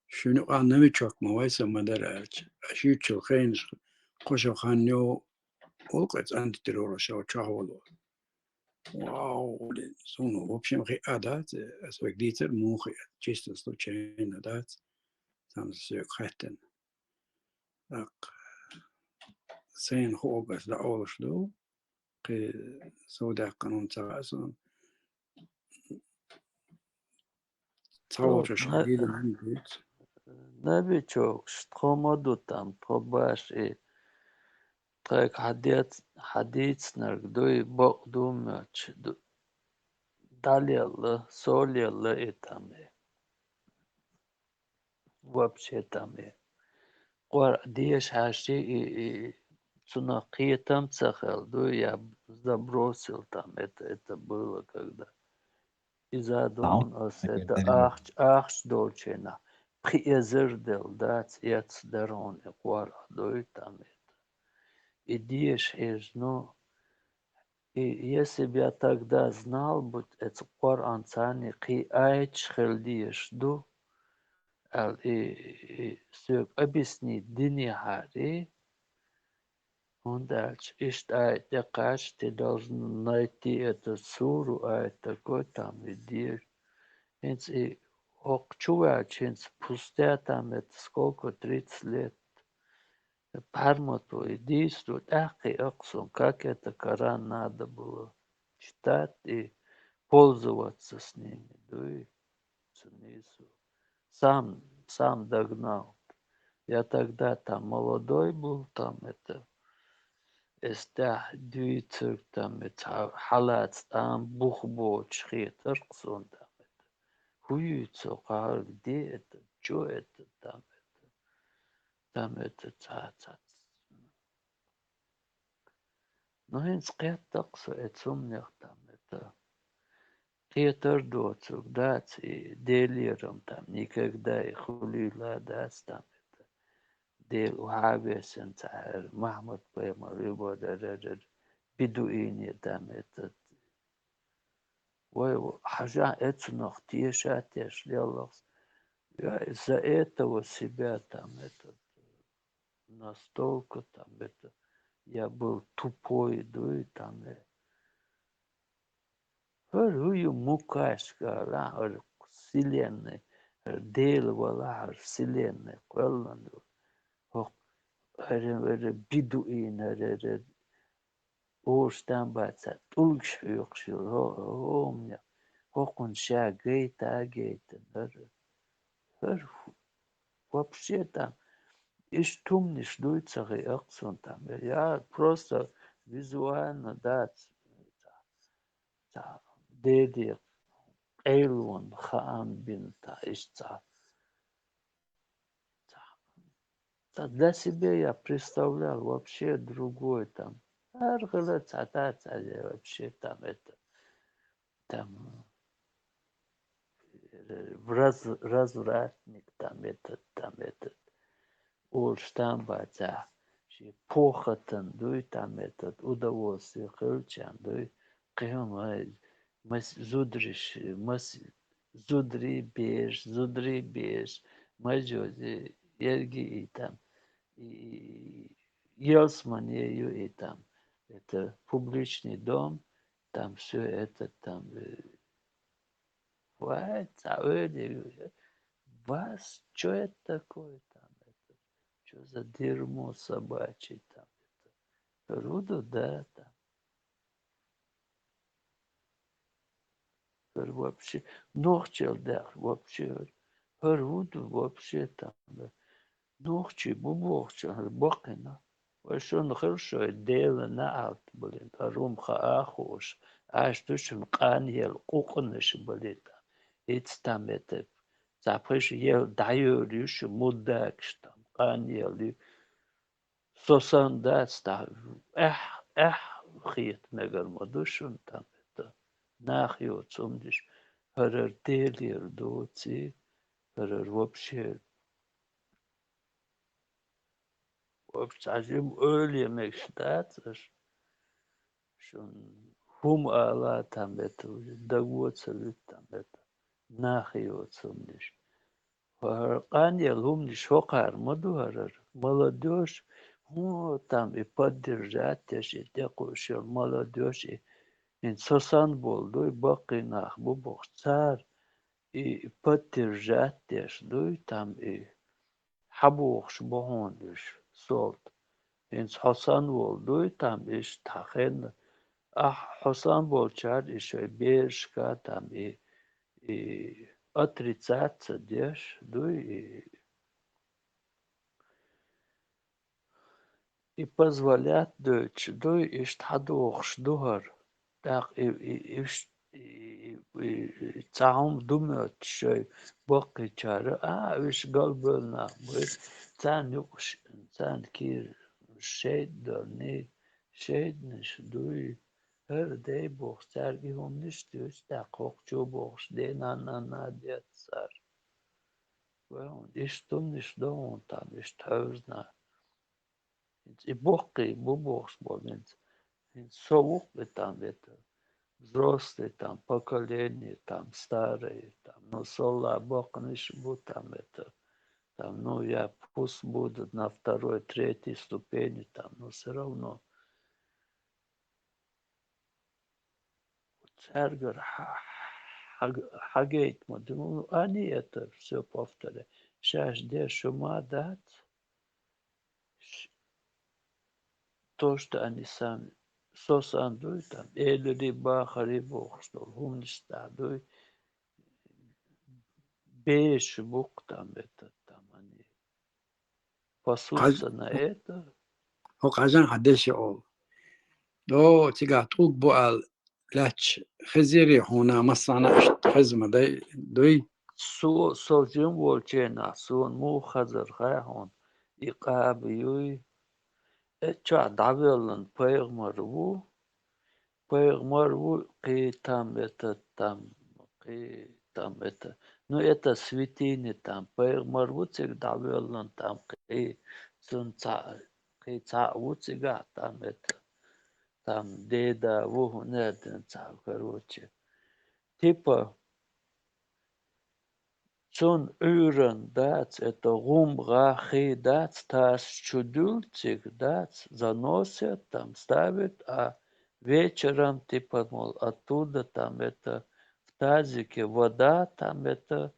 Шуьнан юкъахь новичок ма вай, со ма дара аьлча. Аш юьйцучул хенаш кхо шо хан ю, улкъе цӀандитира вара шо чохь волу. Вау, суна вообще хиъа дац, ас вайга дийцар муха хиъа, чисто случайно дац, цхьамма соьга хаьттина. ТӀаккха сайна хуург ас дӀаолуш ду, кхин сов даьккхина хӀума ца хаьа суна. Цхьа волчу шайн дийна нана дуьйцу. Новичокаш, тхо ма ду там, тхо баш и тхайга хьадец-, хьадийцинарг дуй, бакъ ду моьттуш ду. ДӀалелла, со лелла и там и. вообще там и къор деша хьаьший, и, и цунах кхетам ца хилла, дуй, я забросил там это, это было когда. Иза дон ас это ахч-, ахча долчийнахь пхи эзар делла дац, эцна дара хьуна и къор, дуй, там это. И деша хьежа, ну, и если б я тогда знал бы, эцу Къуръан царний кхин айташ хила дезаш ду, аьлла, и, и соьга объяснить динехьара, хӀунда аьлча иштта аят тӀекхача, ты должен найти эту суру, аят такой там и деш. ХӀинца и хӀокху чу ваьлча, хӀинца спустя там это сколько, тридцать лет. Пармато и дийцаро тӀаккха и акхсон, как это Коран надо было читать и пользоваться с ними, дуй, цу нийсо. Сам, сам догнал. Я тогда там молодой был, там это, эстехь дуьйцург там это хьа-, хьалаца тӀам бух боцуш хетарх суна там это. ХӀун ю цо кхарг, де это, чо это там это. Там это ца, ца, ца. Ну, хӀинца кхетта-кх со и цумнех там это. Кхетар доцург дац и Делерам там никогда и хуьлийла дац там это. Дела охьа а весина цхьа хӀара Махьмуд-пайхамар вибордара бидуине там это. Вай, хьажахь, эцунах теша а теш леллахс. Я из-за этого себя там это настолько там это, я был тупой, дуй, там, э. ХӀара хӀу ю мукашка, ла, хӀара вселенная, хӀара Дела вала, хӀара вселенная кхоьллан ду. ХӀокху, хӀара, хӀара бидуин, хӀара, хӀара Оша там баца тӀулгаш хьоькхуш йолу, хӀо-, хӀуманех, хӀокхунна ша гайта а гайтина, хӀара, хӀара вообще там, иштта хӀуманаш дуй ца хиъакх суна там. Я просто визуально дац, цхьа, цхьа Деле къайлона хаам бина, цхьа иштта цхьа. Ца-, ца-, для себя я представлял вообще другой там. Аргъала ца-, ца-, ца-, вообще там это, там, э, раз-, развратник там этот, там этот. Олуш там бацахь, шен похотан дуй там этот, удовольствие хилчан дуй, кхин хӀума, мас-, зудариш, мас-, зударий беш, зударий беш, мажози, ерги и там, и, и, ялсмане ю и там. Это публичный дом, там всё это там, э, вай, цхьа ойла ю, вас, чё это такое там, это, чё за дерьмо собачье там, это, руда, да, там. ХӀара вообще, нохчалла даьхна вообще, хӀара хӀун ду вообще там? Нохчий бу бохучу хӀара баккхина. Вай шуна хила шайн Делан неӀалт, блин, хӀара хӀума хаа а хууш, аша ду шуна къанъелла къукъанаш, блин, там. Ица там это, цхьа пхи шу ел дӀайойла ю шу, муддагаш там, къанъелла ю. Со санна дац, тӀаккха эхь, эхь хета мегар ма ду шуна там это. Нах йоцу хӀуманаш, хӀара Делера доций, хӀара вообще, вообще цхьа жима ойла е мегаш дац аша. Шуна хӀума ала там это, дагавоцалуьйту там это, нах йоцу хӀуманаш. ХӀара къанъелла хӀуманаш хӀокхара ма ду хӀара, молодёжь, хӀун там и поддержать деш, и тӀекхуьуш йолу молодёжь, и хӀинца со санна болу дуй, баккхий нах бу бохуш, цара и поддержать деш дуй, там и хьан бохуш бу хьуна уьш, солт. ХӀинца хьо санна волу дуй, там иштта хьан хенна, ахь хьо санна болчара и шайн берашка там и, и отрицать ца деш дуй, и, и позволять дойтуш дуй, иштта хьан дохуш ду хӀара. ТӀаккха и, и, и, и, и, и цхьа хӀума ду моьттуш шоай баккхийчара, а, уьш галбевлла нах бу, царна юкъаш, царна кийра шайтӀа дарний, шайтӀанаш дуй, хӀара дай бохуш, цаьрга и хӀуманаш а дуьйцу, тӀаккха хӀокху чу бохуш, ден-нанна а детташ цара. Вай хьуна, иштта хӀуманаш ду хьуна там, иштта хьевзина. ХӀинца и боккхий бу бохуш болу хӀинца. ХӀинца со ву-кх и там это, взрослый там, поколение там, старое там, ну, солла баккханаш бу там это, там, ну, я пусть будут на второй, третьей ступени там, но всё равно. Цаьргара хьа-, хьаг-, хьагайта ма ду, ну, они это всё повторяют. Шаьш деш хӀума дац. Ш-, то, что они сами, со сан дуй там, элирий, бахарий бохуш долу хӀуманаш тӀехь дуй, беш бу-кх там, это, там они пасутся на это. ХӀокху хьажа хьан деши олу. До, цигахь тӀулг бу аьлла лаьтташ хезирий хьуна, массарна иштта хезна ма дай, дуй? Со, со жима волчу хенахь, суна муха хезара хаьа хьуна, и къаба юй? Эццахь дӀавоьллина пайхамар ву, пайхамар ву, кхин там это, там, кхин там это, ну, это святыня там, пайхамар ву цига дӀавоьллина там, кхин цунна цхьаъ, кхин цхьаъ ву цигахь там это, там деда ву, хӀун аьлла цхьаъ, короче. Типа, цунна Ӏуьйранна дац, это гӀум гӀа хи дац, таса чу дуьллу цига дац, заносят там, ставят, а вечером, типа, мол, оттуда там это в тазике вода, там это,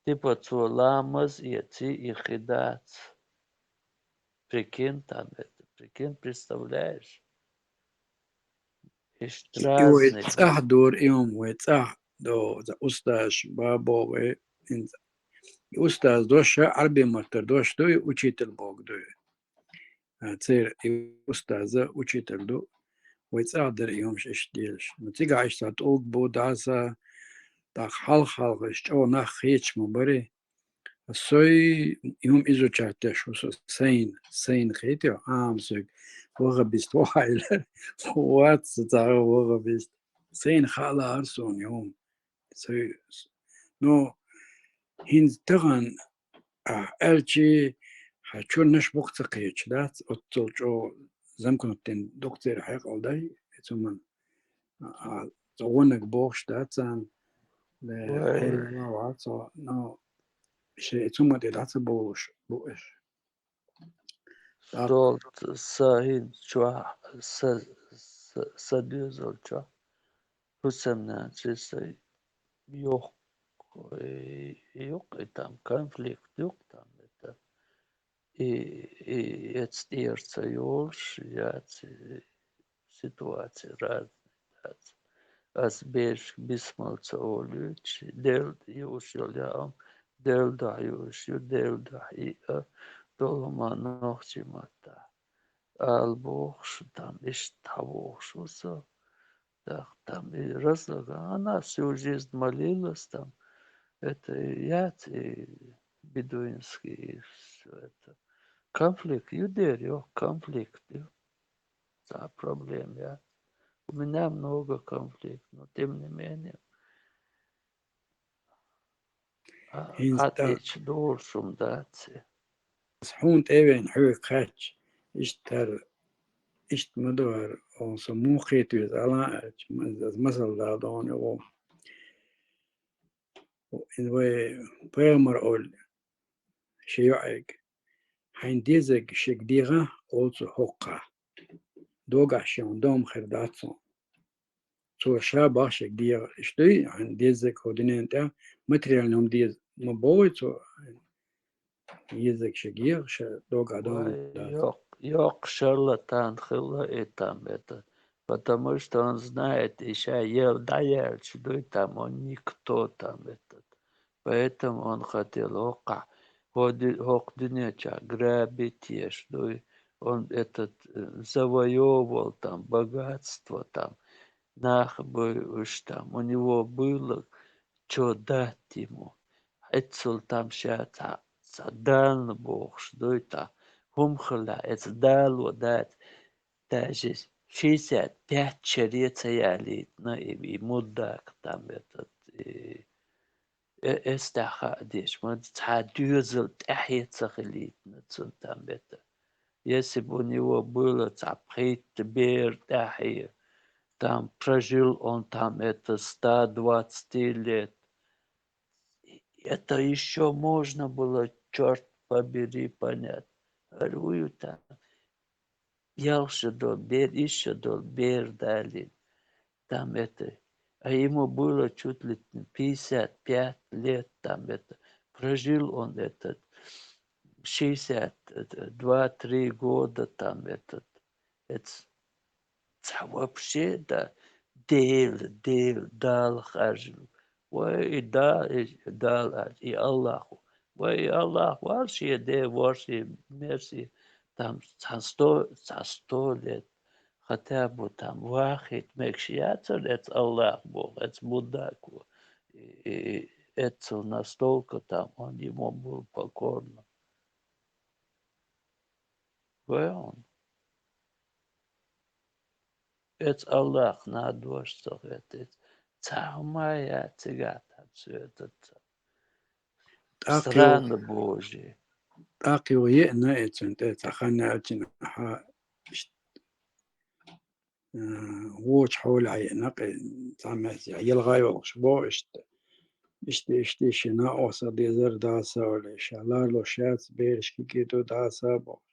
типа, цо ламаз эций, и хи дац. Прикинь, там это, прикинь, представляешь? Иштта И вай разный цӀахь дора и хӀума, вай цӀахь до, за устазаш бабо вай, и устаз дош, Ӏарби маттара дош дуй, учитель боху дуй. А, церан и устаза учитель ду, вай цӀахь дара и хӀумаш иштта делаш. Ну, цигахь иштта тӀулг бу, дӀаса, тӀаккха хьалха-хьалха иштта чӀогӀа нах хеташ ма барий. Сой и хӀума изучать деш ву со, сайна, сайна хетий, Ӏама соьга ваххабист ву хьайла, вац со цхьа ваххабист. Сайна хаалахьара суна и хӀума. Сой, ну, хӀинца тахана, ахь аьлчи, хьан чуннаш букъ ца кхеташ дац, оццул чӀогӀа замкнутый дукха церан хьекъал дай, и цу ман, а, а, цо вонаг бохуш дац царна, э, Вай. Хьервала вац цо, но шен и цу ман тӀе дӀа ца бовлуш бу аша. Так. Стол т-, са хӀинца чохь, са, са, са доьзал чохь, хӀусамнан чу са йохк-, э, юккъе там конфликт юккъе там, это, и, и эца тӀера ца йолуш яц, и ситуация разная яц. Ас берашка бисмал ца олуьйтуш, Делан юуш йолу яа, Делан дуьхьа юуш ю, Делан дуьхьа иа, долу хӀума нохчийн маттахь. Ала бохуш, там иштта хьан бохуш ву со. Так, там и разлага, она всю жизнь молилась, там, это, яц и бедуинский, и всё это. Конфликт ю дера, йо, конфликт ю. Цхьа проблема яц. У меня много конфликт, но тем не менее. А, хӀинца а тӀе-, тӀечу долуш хӀума дац и. Ас хьуна тӀе а веана хьоьга кхаьчча, иштта хӀара, иштта ма ду хӀара, оха со муха кхета веза ала аьлча, ма-, ас масал дала догӀу ву. Иза вай пайхамар олу шен йоӀега: «Хьайн дезарг шега дегӀа», олу цо, хӀокхахь. Догахь шен дом хир дац хьуна. Цо ша бах шега дегӀа. Иштта дуй, хьайн дезарг хӀокху дуьнен тӀехь материальный хӀума деза ма боху цо. Езарг шега егӀа, ша догахь дом Вай, дац. Йоккха, йоккха шарлатан хилла и там это. Потому что он знает, и ша ел дӀаяьлча дуй там, он никто там этот. Поэтому он хотел хӀокхахь, хӀо ди-, хӀокху дуьнен чохь грабить еш дуй. Он этот, э, завоёвывал там богатство там. нах буй уж там. У него было чё дать ему. Эццул там ша цхьа, цхьа дална бохуш дуй, цхьа хӀума хила, эца дало дац. Даже шестьдесят пять шаре ца ялийтина и, и мудак там этот, и, э, эс тӀаьхьа а деш, ма цхьа доьзал тӀаьхье ца хилийтина цун там это. Если бы у него было цхьа пхийтта бер тӀаьхье, там прожил он там это ста двадцати лет, это ещё можно было, чёрт побери, понять. Говорю, там, ялх шо долу бер, исс шо долу бер далийна. Там это, а ему было чуть ли пятьдесят пять лет, там это, прожил он этот, шестьдесят, это, два-три года, там этот, это, цхьа вообще, да, Дела, Дела, Далла харжа. Вай, и да, и Далла, и Аллаху. Вай, и Аллах вар шен Дела, вар шен мерси, там цхьа сто, цхьа сто лет. Хотя бы там вахийта мегаш яцара эца Аллах боху, эца мудак ву. И, и, и эццул настолько там он ему был покорно. Вай он. Эца Аллахна дош ца хетта. Цхьа хӀума яц цигахь там соьтаца. ТӀаккха Страна Божья. ТӀаккха юха еана и цуьнан тӀе цхьа хан яьлча, хьан иш-, а, вочу хьолехь еана кхин цхьа меттехь, ялгӀа йолуш боху иштта. Иштта, иштта, иштта, накъоса дезара Дала са олий, ша ларлуш яц, бераш кегий ду Дала са бохуш.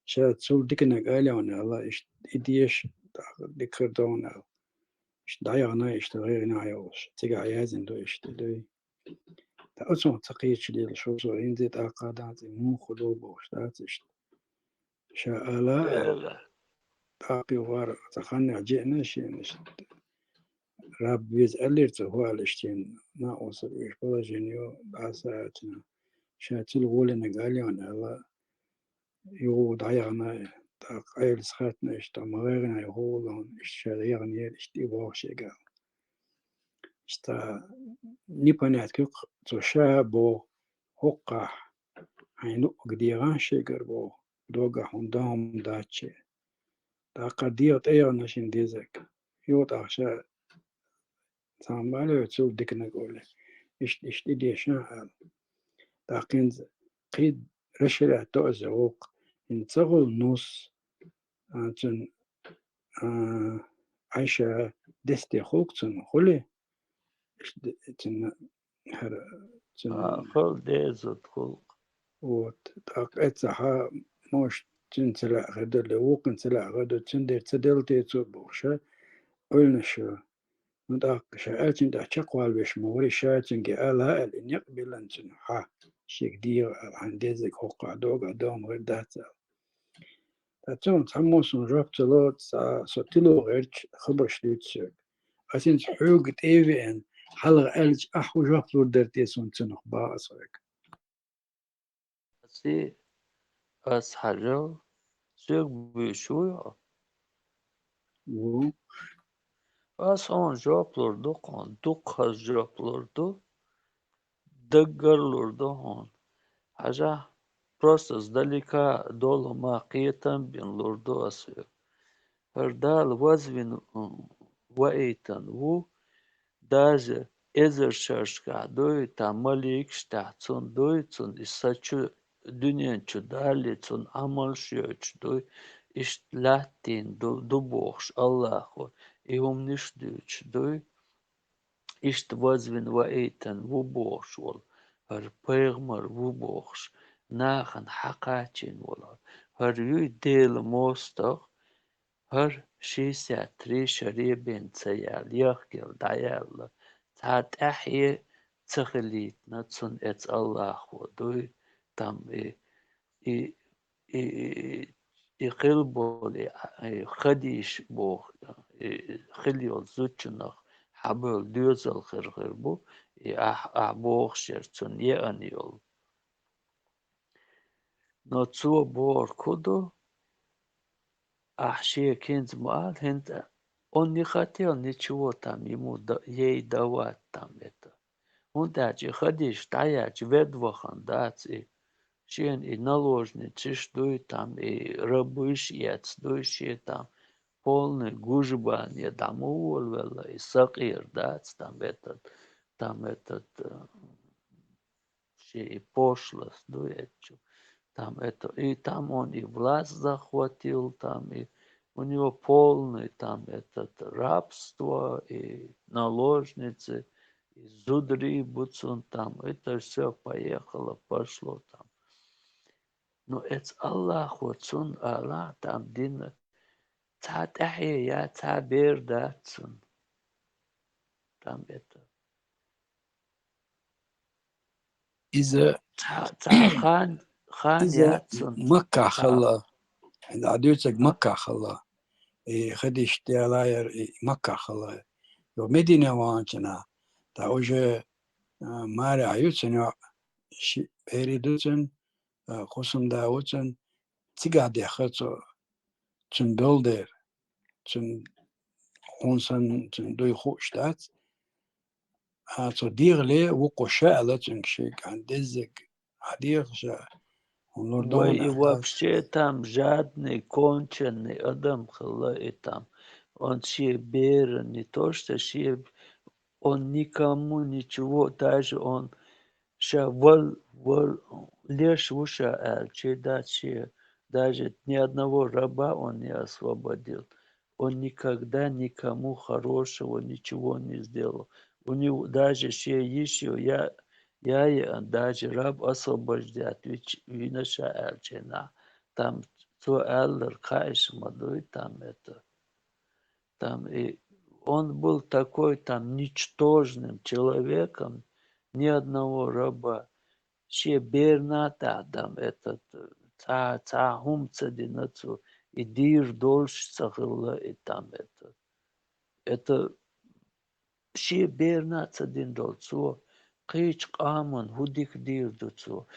Ша цул диканиг алий хьуна аьлла, иштта и деша, тӀаккха дика хир ду хьуна аьлла. Иштта дӀаяхана, иштта гӀайгӀанехь йолуш. Цигахь яздина ду иштта дуй. Ткъа оцунах ца кхеташ лелаш ву со, хӀинца тӀаккха дац, и муха хир ду бохуш дац иштта. Ша ала аьлла. ТӀаккха юха вара цхьа ханнехь жиъна шена иштта. Раб веза аьллера цо, хӀу аьлла иштта, накъоса уьш положение ю, дӀасаьлча, ша цул гӀолиниг алий хьуна аьлла. Юха дӀаяхана, тӀаккха Ӏелас хаьттина иштта, ма гӀайгӀане, хӀу гӀуллакх, иштта ша яханера, иштта и боху шега. Иштта непонятка ю-кх, цо ша боху, хӀокхахь, хьайн луъург дегӀан шегара боху, догахь хӀума дан хӀума дац шен. ТӀаккха дегӀ тӀе яхана шен дезарг. Юха тӀаккха ша Цхьамма аьлла, цул диканиг олий. Иштта, иштта и дешна аьлла. ТӀаккха хӀинца кхин расширять до аса гӀуллакх. ХӀинца ца хуьлу нус, а, цуьнан, а, Ӏайша десте хуьлу-кх цуьнан, хуьлий? Иштта де-, цуьнан хӀара, цуьнан А, хуьлу деза гӀуллакх. Вот. ТӀаккха эццахь, может, цуьнан ца лаьа хир ду, вукхун ца лаьа хир ду, цуьнан дера ца делла те цо бохуш, а, къуьллуш ю. Ну, тӀаккха ша аьллачун тӀехь чекхвала веш ма варий, ша цуьнга ала аьлла, и некъ биллина цуьнан хьан, шега дегӀа аьлла, хьайн дезарг хӀокхахь догахь дан хӀума гӀайр дац аьлла. Ткъа цунах цхьаммо суна жоп ца ло, цкъа со тило гӀерташ хабарш дуьйцу соьга. Ас хӀинца хьоьга тӀе а веана, хьалха аьлча, ахь хӀун жоп лур дара те суна цунах, боху аса хьоьга. Ас, ас хьажал, соьга буьйш вуй хьо? Ву. Ас хьуна жоп лур ду, хьуна дуккха жоп лур ду, даггара лур ду хьуна. Хьажахь, просто сдалека долу хӀума кхетам бина лур ду ас хьоьга. ХӀара Дала вазвина, м, ваийтина ву, даже эзар шерашкахь дуй, тхан маликаш тӀехь цунна дуй, цунна и са чу, дуьнен чу далале, цунна Ӏамалш йойтуш дуй, иштта лаьттина ду, ду бохуш Аллахо, и хӀуманаш дуьйцуш дуй. Иштта вазвина ваийтина ву бохуш волу, хӀара пайхамар ву бохуш, нахана хьакхачийна волу, хӀара юй Делан мостагӀа, хӀара шестьдесят три шаре бен ца яьлла, яхкъелла дӀаяьлла, цхьа тӀаьхье ца хилийтина цунна эца Аллахо дуй, там и, и, и, и, и хила болу, и, и хадийш боху, и хила йолу зудчунах хьабевлла доьзал хир, хир бу, и ахь, ахь бохуш яра цунна еана йолу. Но цо бохург хӀун ду? Ахь шега хӀинца ма ала, хӀинца он не хотел ничего там ему да-, ей давать там это. ХӀунда аьлча и Хадижа дӀаяьлча ведда вахана дац и, шена и наложницаш дуй там, и рабаш эцна дуй шен там, полный гужбане дӀа ма волавелла, и сакъера дац там этот, там этот, э, шен и пошлость дуй эцначу. Там это, и там он и власть захватил, там и у него полный там этот рабство, и наложницы, и зударий бу цун там, это всё поехало, пошло там. Но эцу Аллахо цунна ала там дина, цхьа тӀаьхье яц, цхьа бер дац цунна. Там это. Иза, цхьа, цхьа хан, хан иза яц цунна. Маккахь хилла, хьуна дӀадуьйцург Маккахь хилла. И Хадижат ялаяр и Маккахь хилла. Йо, Медина ваханчу нах, тӀаккха уже, а, маре Ӏа ю цунна йоӀ, ши бер ду цунна, а, кхо сунда ву цунна, цигахь деххара цо, цуьнан долу дера, цуьнан хӀун санна, цуьнан дуй хууш дац. А цо дехале ву кху ша аьлла цуьнга шега, хьан деззиг, хьан деха ша, хьуна лур ду. Вай, хьуна и аьлла. Вообще там жадный, конченый адам хилла и там. Он шен бер, не то что шен, он никому ничего, даже он ша вал, вал, леш ву ша аьлла, чи дац шен, даже ни одного раба он не освободил. Он никогда никому хорошего ничего не сделал. У него даже шен йиш ю, я, я, я, даже раб освобождать вич-, вина ша аьлла, чи нах. Там цо аьлларг кхаьа ма дуй, там это. Там и он был такой там ничтожным человеком, ни одного раба. Шен берна тӀехь там этот, цхьа, цхьа хӀума ца дина цо, и дийр долуш ца хилла и там это. Это шен берна ца дина долу цо, кхечу къоман хӀун дика дийр ду цо.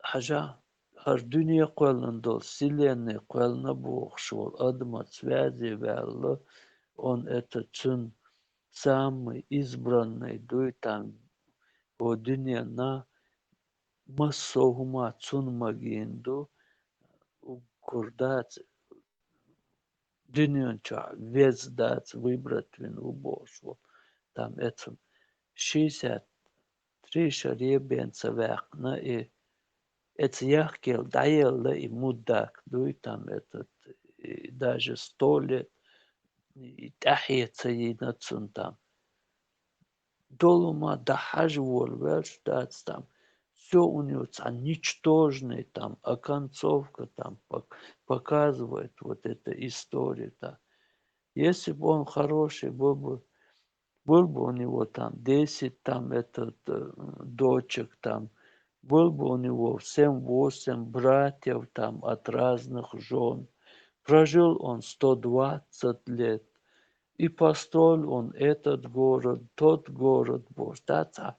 Хьажа, хӀара дуьне кхоьллина долу, вселенная кхоьллина бохуш волу адаман связе ваьлла, он это цуьнан самый избранный дуй там, о дуьненна массо а хӀума цунна магийна ду, уггар дац, дуьнен чохь веза дац, выбрать вина ву бохуш волу. Там эцу шестьдесят три шаре бен ца ваьккхина и, эца яхкел дӀаелла и муддак дуй там этот, и даже сто лет и тӀаьхье ца йина цунна там. Долу ма дахьажа волавелча дац там. Всё у него цхьа ничтожный там, оконцовка там пок-, показывает вот эта история там. Если бы он хороший был бы, был бы у него там десять там этот, э, дочек там, был бы у него семь-восемь братьев там от разных жён. Прожил он сто двадцать лет. И построил он этот город, тот город, боже, да, цхьа,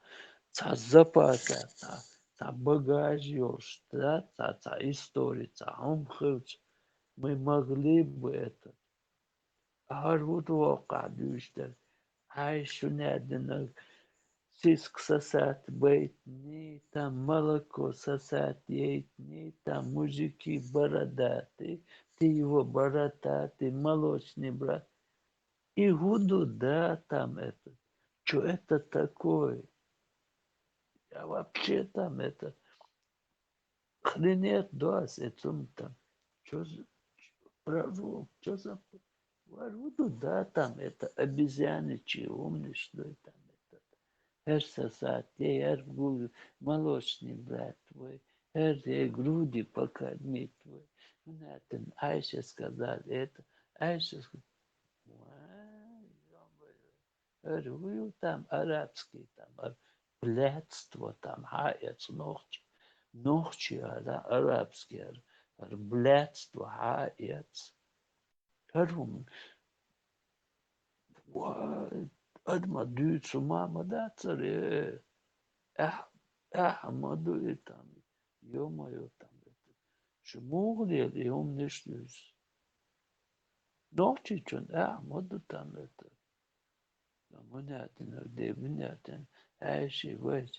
цхьа запаса, цхьа, цхьа багаж йолуш, да, цхьа, цхьа история, цхьа хӀума хилча, мы могли бы это. ХӀара хӀун ду воккхахь дуьйцуш дерг? Хьайн шуна аьлла динарг, сиск сосать байтиний, там молоко сосать яйтиний, там мужики бородатые, ты его бородатый, молочный брат. И хӀун ду, да, там это? Чё это такое? Я вообще там это, охренеть до вас, это там. Чё за, чё, пророк, чё за, вар хӀун ду, да, там это, обезьяничьи умниш дуй там это. ХӀара сосать яй, хӀара гу-, молочный брать вай, хӀара я груди покормить вай. ХӀунда аьлча Айша сказал это, Айша ск-, вай, ё-моё. ХӀара хӀун ю там арабский, там, ар-, блядство там, хьаэца нохчи. Нохчи ара, арабский ара, ар-, блядство хьаэца. ХӀара хӀума. Вай, адма дуьйцу ма, ма дацара, э. Эхь, эхь ма ду и там. Ё-моё, там это. Шу муха лела и хӀуманаш дуьйцу? Нохчийчун а ма ду там это. Там мунятина, де мунятина, айши вайш,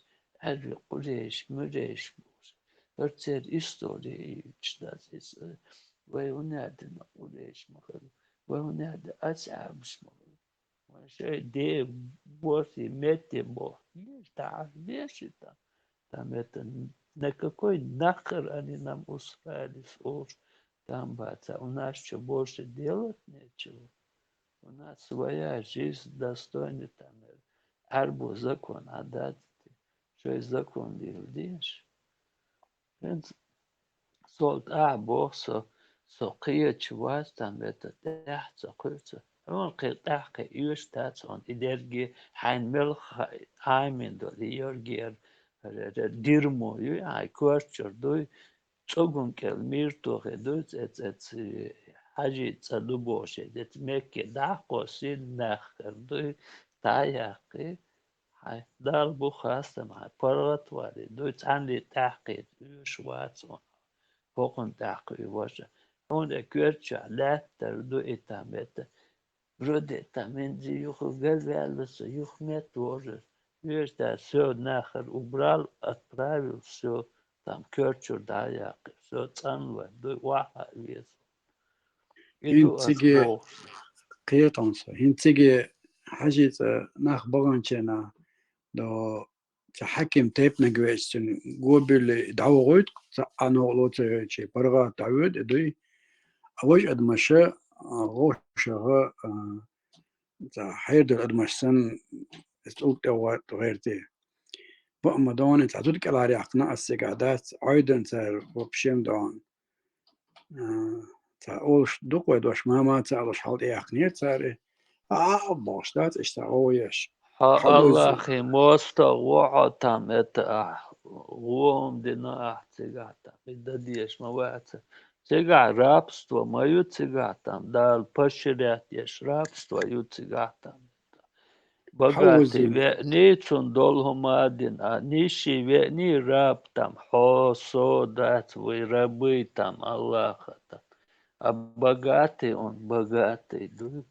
ари къуреш, муреш буш. Ар цер история ичдас ис. Вай унятина къуреш махал. Вай унятина ас абш махал. Вай шай де боси метте бо. Еш та, веши та. Там это, на какой нахер они нам устраивались уж там, баца? У нас что, больше делать нечего? У нас своя жизнь достойна там. Арбу закон отдать. Что и закон дилдиш? Солт а бохсо, со кхечу вац там это тӀехь ца кхуьйцу. Хьуна кхин тӀехь кхин оьшуш дац хьуна и дерриге, хьайн мел ха-, Ӏамин долу и йоргера дирмо ю, хьайн коьртачуьра дуй, цӀогун кӀел мийр тохе дуй, цӀе-, цӀе-, цӀе-, хьажий цӀа ду бохуш, эцу мекке дӀаккхо син нах кара дуй, дӀа а яккхий, хьайн Далла бу хастам, хьайн паргӀат вари дуй, цӀанле тӀаьхкхийта оьшуш вац хьуна. ХӀокхунна тӀаьхкхуьй ваша. Хьуна и коьртачохь лаьттара ду и там это. Вроде там инзи юха галваьлла со, юха метта вожар. Вешта, всё, нахер убрал, отправил, всё, там коьртачуьра дӀа а яккхий, всё, цӀанвар дуй, охьа а веза. И ду ас ХӀинциге бохуш. Кхетон со. ХӀинциге хьажийца нах баханчена до ца хьаким тайпанаг веача цуьнан гобилли дӀавохуьйту, цхьа а новкъа ло ца йойтуш, паргӀат дӀавоьду и дуй. А важа адамаша, а, гӀошагӀа, а, цхьа хьердара адамаш санна, иза тӀулг тӀе гӀерти. Баа ма доне, цхьа зуда кӀелхьаръяьккхина ас цигахь дац, Ӏойдан цара вообще ма доне. А, цхьа олуш дукха вай дош, мама ца олуш хьал тӀеяьккхинера цара. А, а, бохуш дац, иштта гӀо еш. Хьо Аллахе мостагӀа ву хьо там это ахь, гӀо хӀума дина ахь цигахь там, и дан дезаш ма вац. Цигахь рабство ма ю цигахь там, Дала паширят еш рабство ю цигахь там. Багатый веъний, цунна долу хӀума а дина, а нищий веъний, раб там, хьо, со дац, вай рабы там, Аллаха там. А богатый он, богатый ду,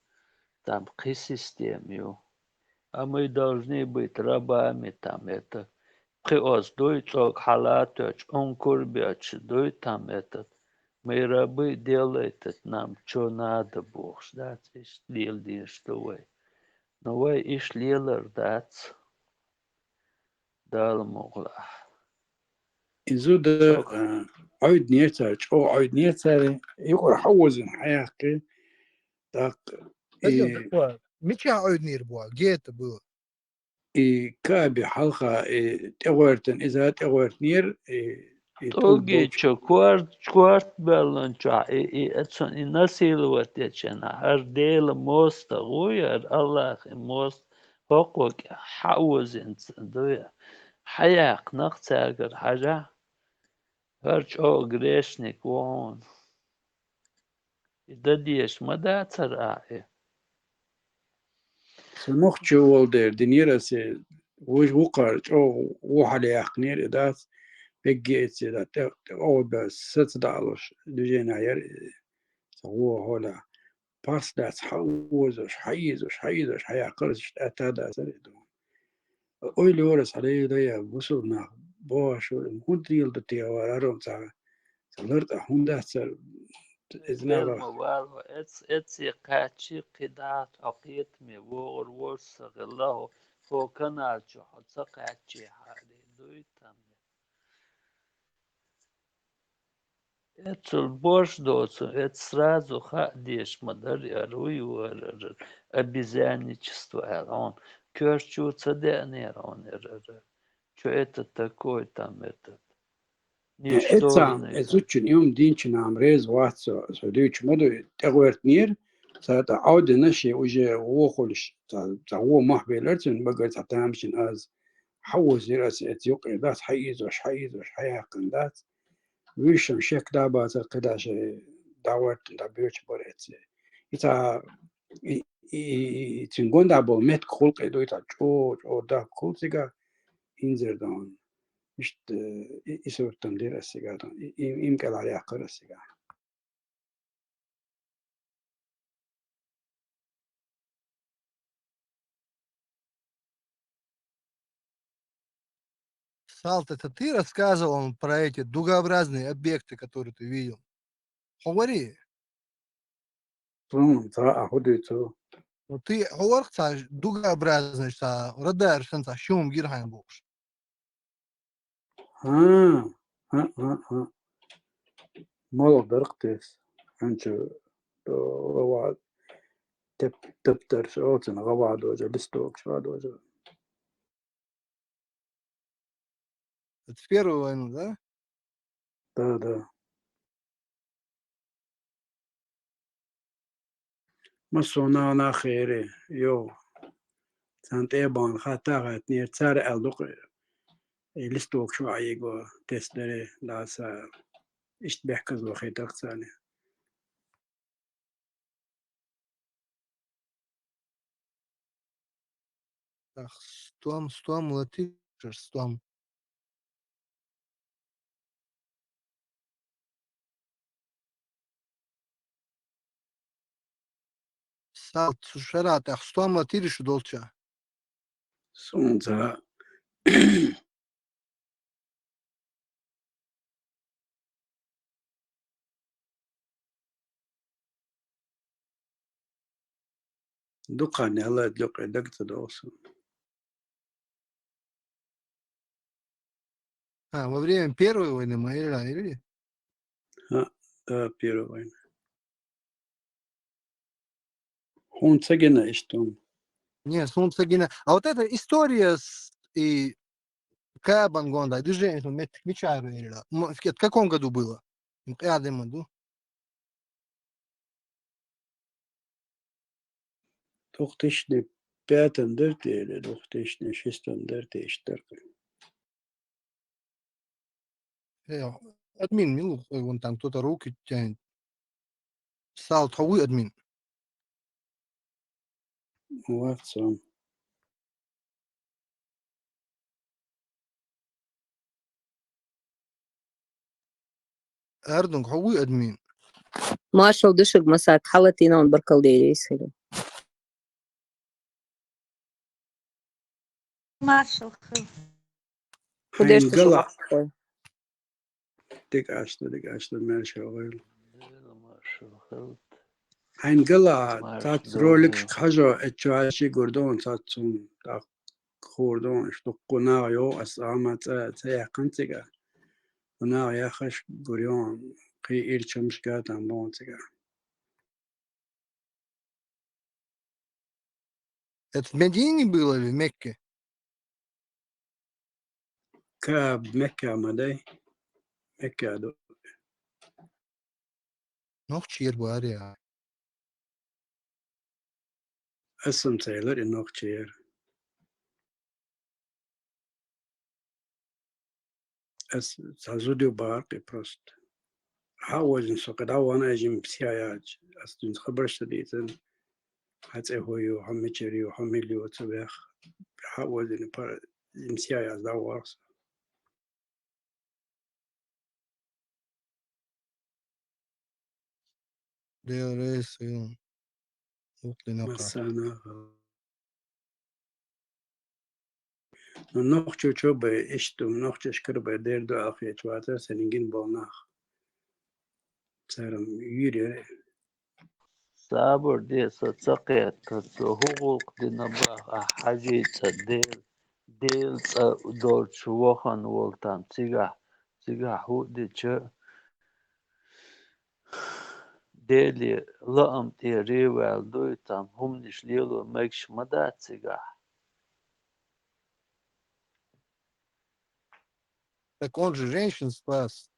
там кхин система ю. А мы должны быть рабами там, это, кхин оцу дуй, цӀог хьалатоьчу, ункур боьчу дуй там, этот, мы рабы, делайте нам, чё надо, бохуш дац, иштта леладеш ду вай. Но вай иштта лелар дац. Дала мукъалахь. И зуда, а, Ӏойдинера цара, чӀогӀа Ӏойдинера цара, юкъара хьаозина хьаяккхи, тӀаккха и Мичахь Ӏойдинера боху? Гета было. И Кааби хьалха, и тӀегӀоьртина, иза тӀегӀоьртинера, и, и тӀулгичу корт-, корта баьллачохь, и, и, цунна и насиловать дечу хенахь, хӀара Делан мостагӀа ву, хӀара Аллахьан мост-, хӀокхо кӀе-, хьаозина ца дуй, хьаяьккхина-кх цаьргара хьажахь, хӀара чӀогӀа грешник ву хьуна. И дан дезаш ма дацара ахь и. Сан мохча волу дера динера аса, вуж вукхара чӀогӀа ву хьалаяьккхинера и дац, бегге эццера, тӀе-, тӀе-, оха бен саца даалуш, движение яра и, сан вон хьолехь. Пас дац, хьаозуш, хьаийзуш, хьаийзуш, хьаяккхар, иштта аьтта а дацара и ду. Ойла йора аса, хьалайдайа, бусулба нах бохуш, хӀунда леладо те вара, хӀара ца, ца лартӀа хӀунда дацара, иза Дел наха ма вало, эц-, эццехь кхаьччи кхидӀа хьо кхетаме вогӀур волуш ца хилла хьо, хьо канал чу хьо ца кхаьччехьара, дуй там. Эццул борш доцу, эцу сразу хаа дезаш ма дара, яра вуй вара, обезьянничество аьлла, хьуна коьртачу ца деанера хьуна, яра, чё это такое там, этот, Э, эццахь, ничтожный, э, там. Зудчун и хӀума динчунна ам реза вац со, со дуьйцуш ма ду, тӀегӀоьртинера, ца тӀа Ӏовдина шен уже вохуьлуш, ца, ца вон мохь белира цуьнан багара цхьа тамашийна аз. Хьаозира аса эца юкъе дац, хьаийзош, хьаийзош, хьаяьккхина дац. Вуьйшам шек да бацара кхидӀа шайн дӀагӀоьртина дӀабоьдуш бара эца. И ца, и, и, и, и цуьнан гондӀа болу меттиг гӀуллакхе ду, и ца чӀо, чӀо дахкахула цигахь, инзар дан. Иштта, и, и суртан дира ас цигахь, и, и, им кӀелхьаръяьккхира ас цигахь. Салт, это ты рассказывал про эти дугообразные объекты, которые ты видел? Хьо варий? Сун цхьа а хӀу дуьйцу. Ну, ты хьо варх цхьа дугообразный, цхьа радар санна цхьа шум гира хьайна бохуш. ХӀа, хӀа, хӀа, хӀа. Мала дарх тес. Хьанчу гӀава теп-, тептарш оцун гӀава дожа, листок ша дожа. Это в Первую войну, да? Да, да. Массо а нана хери, йо. Цан тӀе бан хатта хатнер цара аьл дукъ. И листок шу айго тес даре даса. Ишт бехказло хетах цани. Так, стом, стом латиш, стом. Салт, цу шера тӀехь стом латийра шу долча? Сунца. Дукха нелла дукха даг ца дохсу. А, во время Первой войны мы или, или? А, да, Первой войны. Хьуна ца гина иштта хӀума? Не, суна ца гина. А вот эта история с и кабан гонда, движение, ну, меттик мичара вера. М, в ке-, в каком году было? М, къядема ду? Двухтысячный пятом дерте или двухтысячный шестом дерте иштта дерте. Э, админ, мила, э, вон там кто-то руки тянет. Салт, хьо вуй админ? Вахцам. Ардунг, хьо вуй админ? Маршал ду шуьга, Масак, хьалатийна, баркал дийрийса хила. Маршал хила. Кудеш Хьайн ду гала. шуьга? Дика ашта, дика ашта, маршал хила. Маршал хила. Хьайн гала, Марш цац ду. роликаш хьажо, эчуаши гурдон цацун, так хурдон, штукку нагъ йо, ас ама ца, ца яххан цига. Нагъ яхаш гурьон, кхи ир чамшка там бон цига. Это в Медине было или в Мекке? Ка Мекка ма дай? Мекка ду. Нохчий бара я. Ас ам цайлар и нохчий яр. Ас сазуду баркъи просто. Хьа озин со када вана жим псияяч. Ас дин хабарш дицен. Хьа цӀе хӀу ю, хьа мичер ю, хьа мил ю, ца вех. Хьа озин пар жим псияяч да варс. Дел рейс ю. Ухтина ка. Массана. Но нохчо чо бай иштум, нохчо шкар бай дерду ахья чватар сенингин болнах. Царам юре. Сабур де, со ца кхетта, со хӀу гӀуллакх дина бах, а хьажий цӀа дел, дел цӀа долчу вахан волу там цигахь, цигахь хӀу а дича, Деле лаам тӀе реваьлла дуй, там хӀуманаш лело мегаш ма дац цигахь. Так он же женщин спас.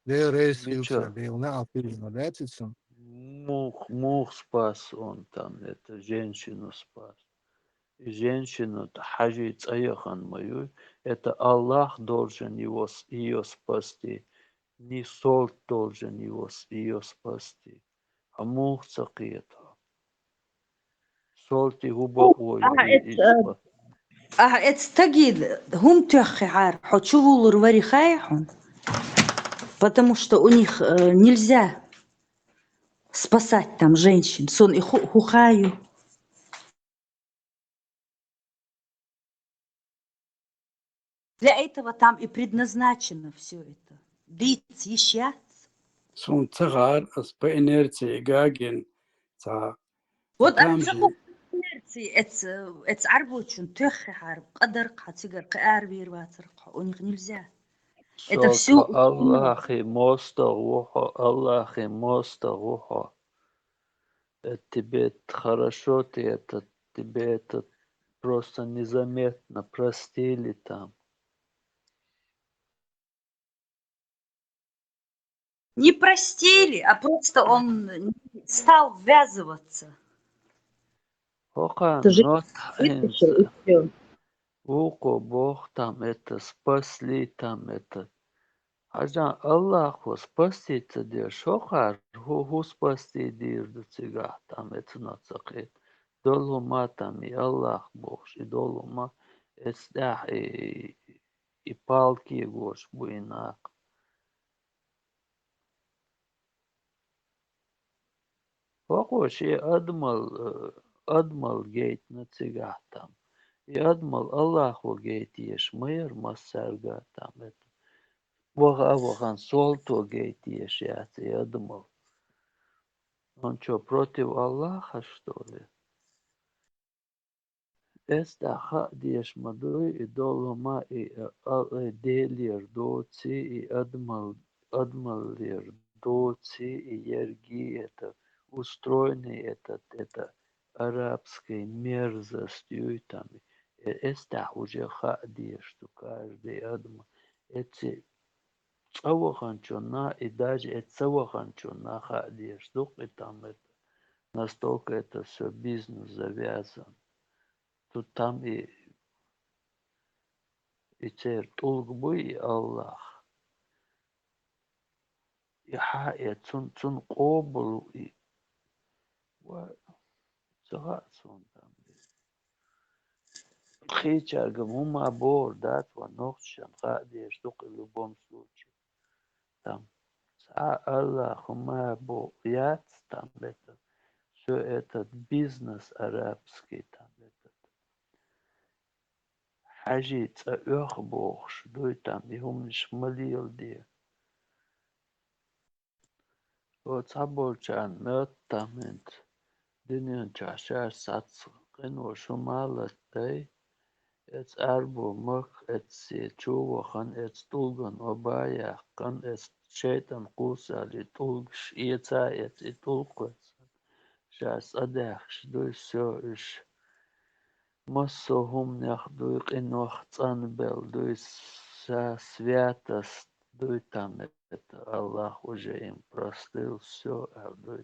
Дел рейс Ничего. Дел на афирина, да, цицун? Мух, мух спас он там, это женщину спас. И женщину-то хьажий цӀа яхан ма юй. Это Аллах должен его с-, её спасти. Не солт должен его с-, её спасти. А мух ца кхета. Солти хӀу бакъо Ага, юй это, э, Ага, эцу стаге хӀума тоьххи хьара, хьо чу вуллур вари хай хьуна? Потому что у них, э, нельзя спасать там женщин. Сон и ху-, хӀу хаю. Для этого там и предназначено всё это. Дийца йиш яц. Суна ца хаар, ас по инерции гагина ца Вот там же инерция, эц, эц Ӏарбочун тоьххьара къадар кхы цигара кхы аравийр вацар кхы, у них нельзя. Это всё Аллахи мостагӀа ву хьо, Аллахи мостагӀа ву хьо. Это тебе хорошо, ты это, тебе это просто незаметно простили там. Не простили, а просто он не стал ввязываться. ХӀокхарна нот хьаьнца. Вукхо боху там это, спасли там это. Хьажа, Аллахо спасти ца деш, хӀокхара хӀу, хӀу спасти дийр ду цигахь там это, цунах ца кхета. Долу хӀума там и Аллах бохуш, и долу хӀума эцу тӀехь и, и палки гош бу и нах. ХӀокхо шен адамал, э, адамал гайтина цигахь там. И адамал Аллахо гайтеш ма яра массаьрга там это. Ваха а вахана солто гайтеш яц и адамал. Он чё, против Аллаха, что ли? Эцу тӀехь хаа дезаш ма дуй и долу хӀума, и, а, а, и Делера доций, и адамал-, адамаллера доций, и ерриг и это устроенный этот, это арабская мерзость юй там. Э, эцу тӀехь уже хаа дезаш ду каждый адам. Эци цӀа ваханчунна, и даже эцу ца ваханчунна хаа дезаш ду-кх и там это. Настолько это всё бизнес завязан. Тут там и, и церан тӀулг буй, и Аллах. И хьан э цун, цун къобал и ва ца хаьа суна там. Кхечарга хӀума бохур дац, ван нохчашна хаа дезаш ду-кх и любом случае. Там цхьа Аллах хӀума боху яц там это. Всё этот бизнес арабский там этот. Хьажий цӀа оьху бохуш дуй там, и хӀуманаш ма леладе. О, цхьаболчарна моьтту там хӀинца дуьнен чохь шаьш сац къинош хӀума латтай, эцу Ӏарбо махка эцу се чу вахана, эцу тӀулган оба яьккхина, эцу шайтӀан кхуссале тӀулгаш эца а эца, и тӀулг кхоьссина, шаьш цӀа даьхкаш дуй, всё, уьш массо а хӀуманех дуй, къинойх цӀанбелла дуй, ша святость дуй там, это Аллах уже им простил, всё, аьлла дуй.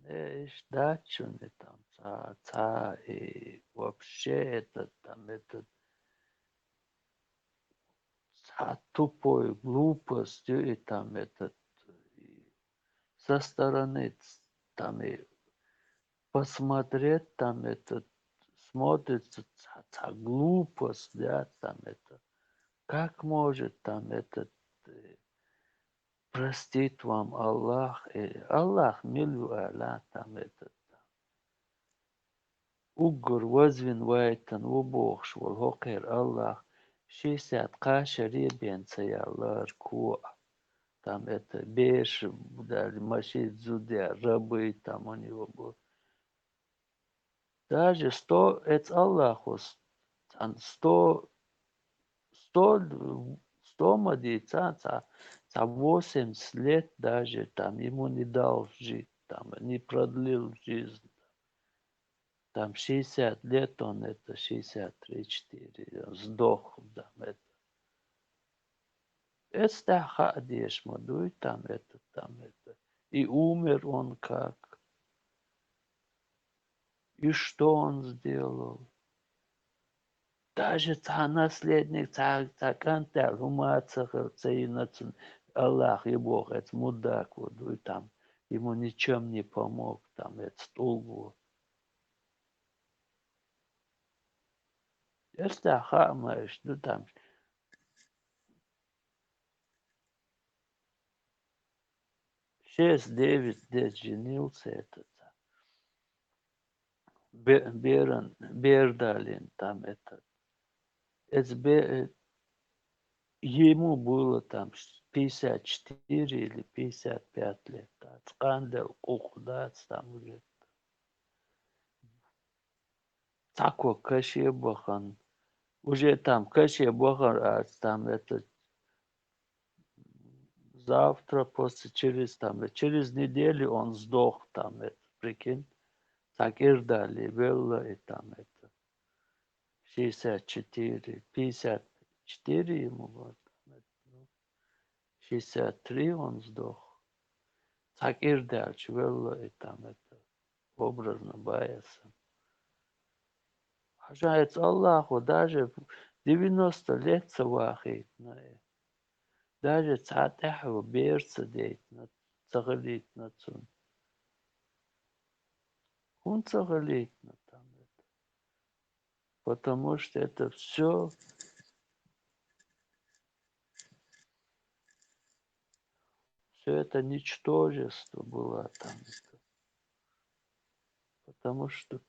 Э, иштта дац шуна и там цхьа, цхьа, и вообще этот там, этот цхьа тупой глупость ю и там этот, и со стороны ц-, там и посмотреть там этот, смотрится цхьа, цхьа глупость, да, там это. Как может там этот, э, простит вам Аллах, э, Аллах мила ву аьлла там этот. Уггар вазвина вайтина ву бохуш волу хӀокхеран Аллах, шестьдесят кхаа шаре бен ца яьллара кхо а. Там это бераш, даже машин зуда, рабы там у него были. Даже сто, эцу Аллахо с-, цхьана сто, сто, сто ма дийца, цхьа, цхьа восемьдесят лет даже там ему не дал жить, там не продлил жизнь. Там шестьдесят лет он, это шестьдесят три, четыре, сдох, там это. Эцу тӀехь хаа дезаш ма дуй, там это, там это. И умер он как. И что он сделал? Даже цхьа наследник, цхьа, цхьа кӀант аьлла хӀума ца хилла, ца йина цунна, Аллах и боху, эцу муддако дуй там, ему ничем не помог, там, эцу тӀулго. Эцу тӀехь хаа ма иш ду там. Шесть-девять лет женился этот. Бе-, беран, бер далийна там этот. Эцу бе-, ему было там пятьдесят четыре или пятьдесят пять лет. Дац, къандел къуллукъ дац там уже. Цхьа ког каше бахана. Уже там каше бахар аьлча, там это завтра, после, через, там, через неделю он сдох, там, это, прикинь. Цхьа кӀира дале велла и там это. Шестьдесят четыре, пятьдесят четыре ему было, там, это, ну, шестьдесят три он сдох. Цхьа кӀира даьлча велла и там это. Образно баьсса. Хьажа, эцу Аллахо даже девяносто лет ца вахийтина. Даже цхьа тӀехьо бер ца дейтина, ца хилийтина цунна. ХӀунда ца хилийтина там это? Потому что это всё, всё это ничтожество было там. Потому что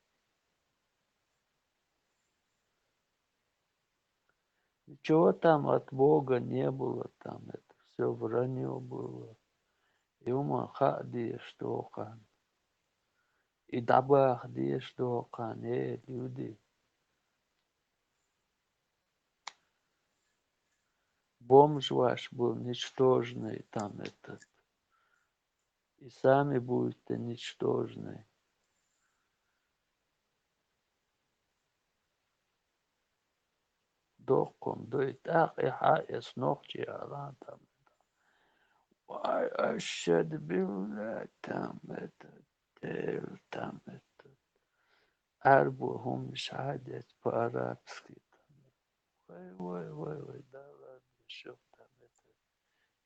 ничего там от Бога не было, там это всё враньё было. И ума хадеш дохан. И дабах деш дохан, э, люди. Бомж ваш был ничтожный, там этот. И сами будете ничтожны. Доккхун дуй, тӀаккха и хьаэс нохчи алан там. Вай, ашшад билла там это, тел там это. Арбу хӀумнаш хьадец по-арабски там. Вай, вай, вай, вай, да ладно, шо там это.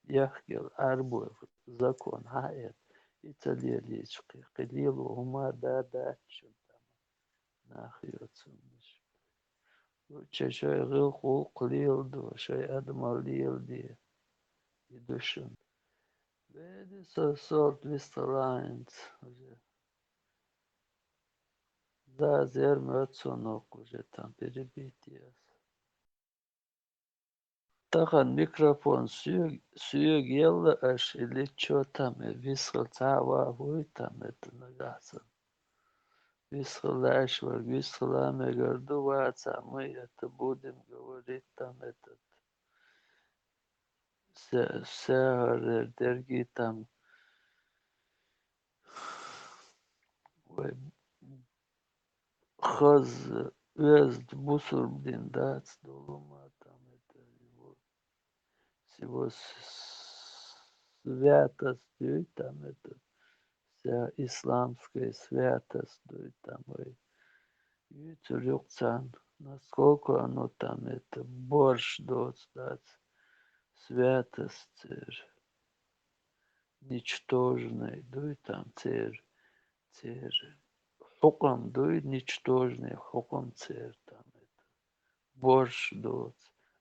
Яхкел арбой закон хьаэт, и ца лелийча кхы, кхы лело хӀума да дац шун там. Нах йоцунаш. Лучше шоай гӀулакх леладе, шоай адамал леладе. И ду шун. Веди со сорт вистхилаанца уже. Да, зер моцунок уже там перебитие. Тахан микрофон соьг-, соьга елла аша, или чё там, э, висхала цхьа а вахуй там, это нагахь санна. Висхала лаьш варг, висхала мегар ду, ваца мы это будем говорить там, этот, се-, сехар дерги там. Вай, хаза, оьзда бусурба дин дац долу ма там, это его, с его с-, с-, святость дуй там, это вся исламская святость дуй там, вай. Юьйцур юкъ царна, насколько оно там, это борш доцу дац, святость церан. Ничтожный дуй там церан, церан хьукъам дуй, ничтожный хьукъам церан там это. Борш доцу,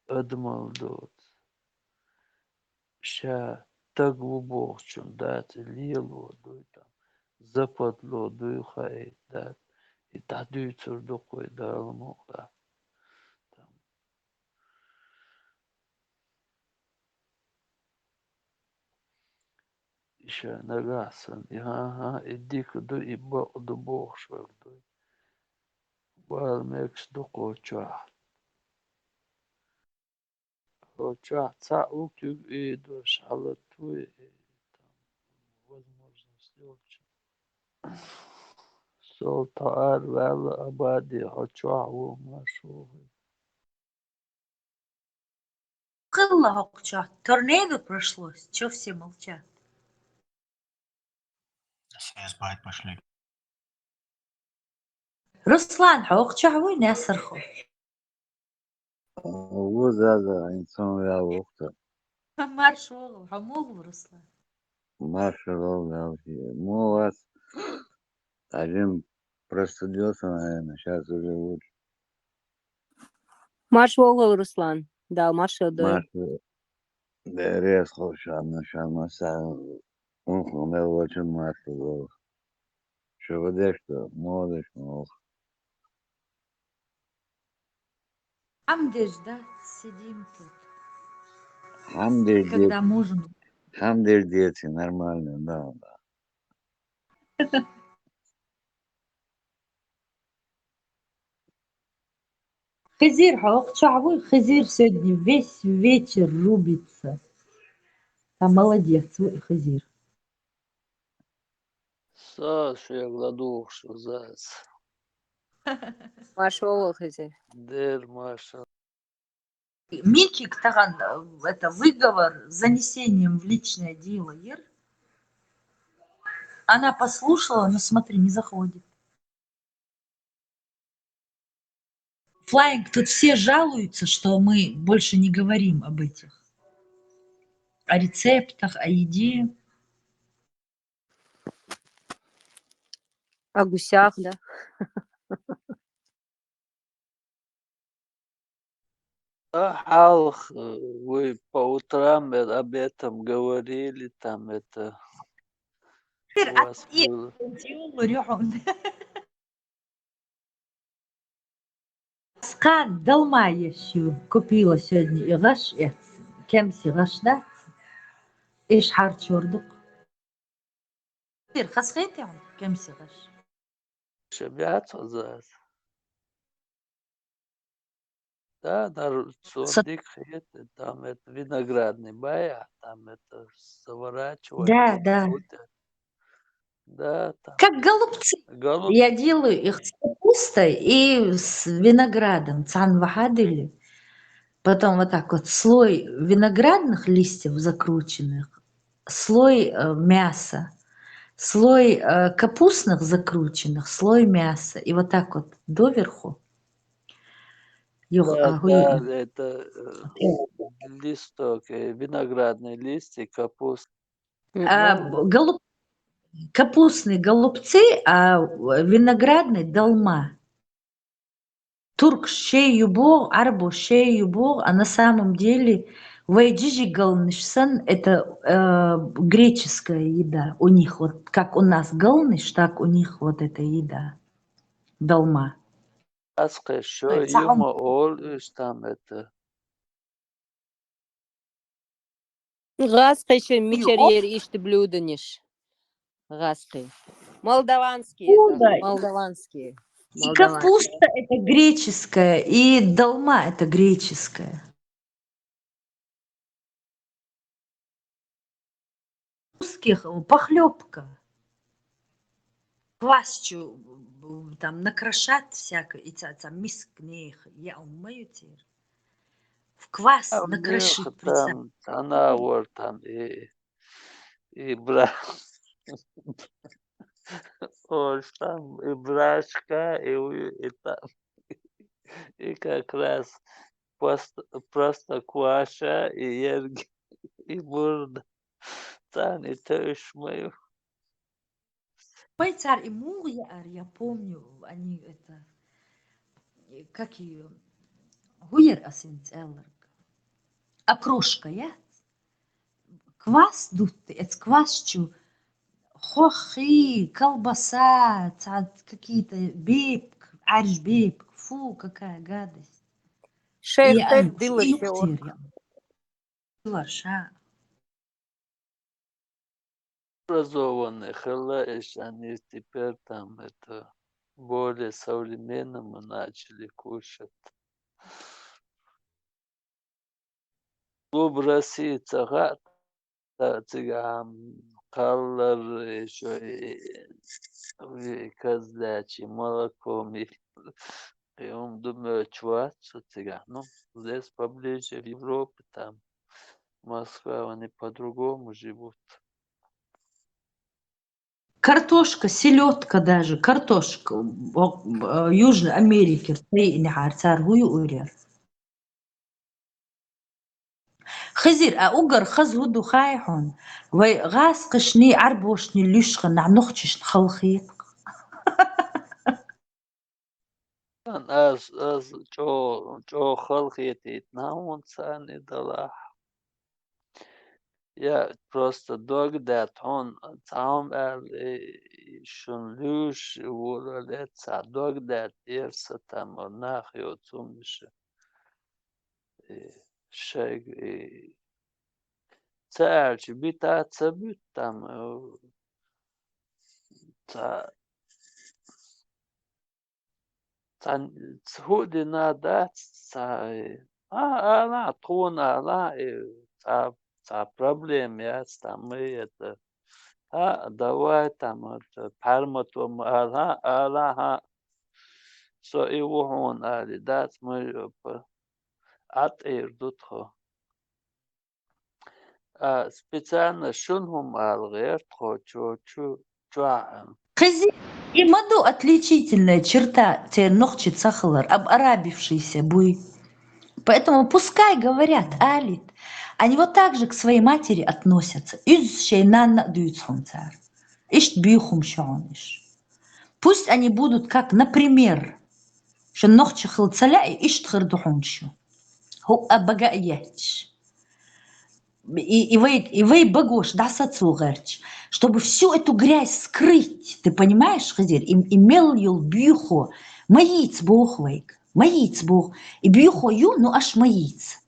адамал доцу. Ша стаг ву бохучун дац и лело дуй там, западло дуй хаийта дац, и дӀадуьйцур ду кхуй Дала мукъ лахь. Там. И ша нагахь санна, и хӀан-хӀа, и дика ду, и бакъ ду бохуш верг дуй. Бала мегаш ду кху чохь. Хьо чохь цхьаъ ву куьг ийдош, хьала туй, и там возможность йолчу. Сол тхо ара ваьлла абаде, хьо чохь ву, марш ву. Хилла хӀокху чохь. Торнадо прошлось, чё все молчат? Сейчас бать пошли. Руслан, хьо хӀокху чохь вуй, Наьсархо? Ву, Заза, хӀинца ваьлла ву-кх. Марш вогӀу, хьо муха ву, Руслан? Марш вогӀу, ваьлла. Муха вац? Хьажим простудился, наверное, щас уже лучше. Марш вогӀу, Руслан. Дала маршалла дойла. Марш вогӀу. Деррес хо шарна, шарна, са, унхо мел волчун марш вогӀу. Шу гӀо деш ду, муха деш ма вогӀу. Ам деш дац, сидим тут. Хьамдир, Когда можем. Хьамдир, дети, нормально, да, да. Хизир, хьо чохь вуй? Хизир сегодня весь вечер рубится. А, молодец, вуй Хизир. Саша, я гладух, что за... Маршалла, Хизир. Дер, Маша. Микик таган, э, это выговор с занесением в личное дело, Ир. Она послушала, но смотри, не заходит. Флаинг, тут все жалуются, что мы больше не говорим об этих, о рецептах, о еде. О гусях, да? А, хьалха, э, вы по утрам, э, об этом говорили, там это, Теперь у вас от- и- было. Диулу рюхун. Аскан далма еш ю, купила сегодня и гаш эц, кемси гаш дац, иш хьарчур дукх. Теперь хасхете он кемси гаш. Шабиат хазар. Да, дар Са- сондик хет, там это виноградный бая, там это заворачивать. Да, вот да. вот это. Да, там Как голубцы. голубцы. Я делаю их с капустой и с виноградом. Цан вахадили. Потом вот так вот слой виноградных листьев закрученных, слой, э, мяса, слой, э, капустных закрученных, слой мяса. И вот так вот доверху. Юх, Да, а, гуй- да, это, э, листок, э, виноградный листья, капуста. А, б- голуб-, капустный голубцы, а, в-, виноградный долма. Турк шей юбо, арбо шей юбо, а на самом деле вай джиджигалниш сан, это, э, греческая еда у них. Вот как у нас галниш, так у них вот эта еда. Долма. Аскъе шо Ой, цхьаъ юма ол уьш там это. ГӀазкхи шен мичара Оп. яр иштта блюданаш? ГӀазкхи. Молдаванские, Ну, да, да. Молдаванские. И Молдаванские. Капуста — это греческая, и долма — это греческая. Русских, э, похлёбка. Квасчу, э, там накрошат всяко, и ца, ца миск нех, я умою тир. В квас А у накрошит, них представь. там цанавар там и, и бра-, ой, там и брашка, и у-, и там, и как раз просто, просто кваша, и ерги, и бурда. Там и то уж мою. Вай цар и мугъ яар, я помню, они это, э, как её, гуер асин цӀелларг. Окрошка, я? Квас дутты, эц квас чу хохи, колбаса, ца-, какие-то бепк, арж бепк, фу, какая гадость. Шейх И тет ан-, дила и шо. ухтер, я. Варша. Образованный хила, и они теперь там это более современному начали кушать. Клуб России цагат, да, цигам каллар, ещё и, и козлячье молоко ми. И он думает, чувствует цигам. Ну, здесь поближе в Европе, там, Москва, они по-другому живут. Картошка, селёдка даже, картошка, о, э, Южной Америки, тей ин хьар цар гуй урер. Хизир, а угар хаз гӀу ду хай хьун, вай гӀазкхишни, арбошни луьшха нах нухчишна халхийт. Аз, аз чӀо-, чӀо халхетийт нахьун царни далахь. Я просто догдаьд хьун, цхьаъ аьлла, э, шун луьш вура ле цхьа догдаьд, эрса там нах йоцумиша. Э, шайг, э, ца аьлча, бита ца буьту там, э, ца, ца, ца хӀу а дина дац, ца, э, а, ала, тхуна ала, э, ца, ца проблема яц, там, мы это, а, давай, там, это, пхьармато ма ала, ала, хьа, со и ву хьуна али, дац, мы, э, п-, а тӀера ду тхо. А, специально шуна хӀума ала гӀерта тхо, чу, чу, чу а. Кхизи, и ма ду отличительная черта церан нохчи ца хилар, обарабившийся буй. Поэтому пускай говорят, алит. Они вот так же к своей матери относятся. Уьзза шайн нанна а дуьйцу хьуна цара. Иштта буьйху хӀума шу хьуна иш. Пусть они будут как, например, шун нохчи хила ца лаьа, иштта хир ду хьуна шу. ХӀуъа бага а етташ. И, и вай, и вай багош дӀасацо гӀерташ, чтобы всю эту грязь скрыть, ты понимаешь, Хизир? И, и мел йолу буьйхо ма йийца боху вайга, ма йийца боху. И буьйхо ю, ну аш ма йийца.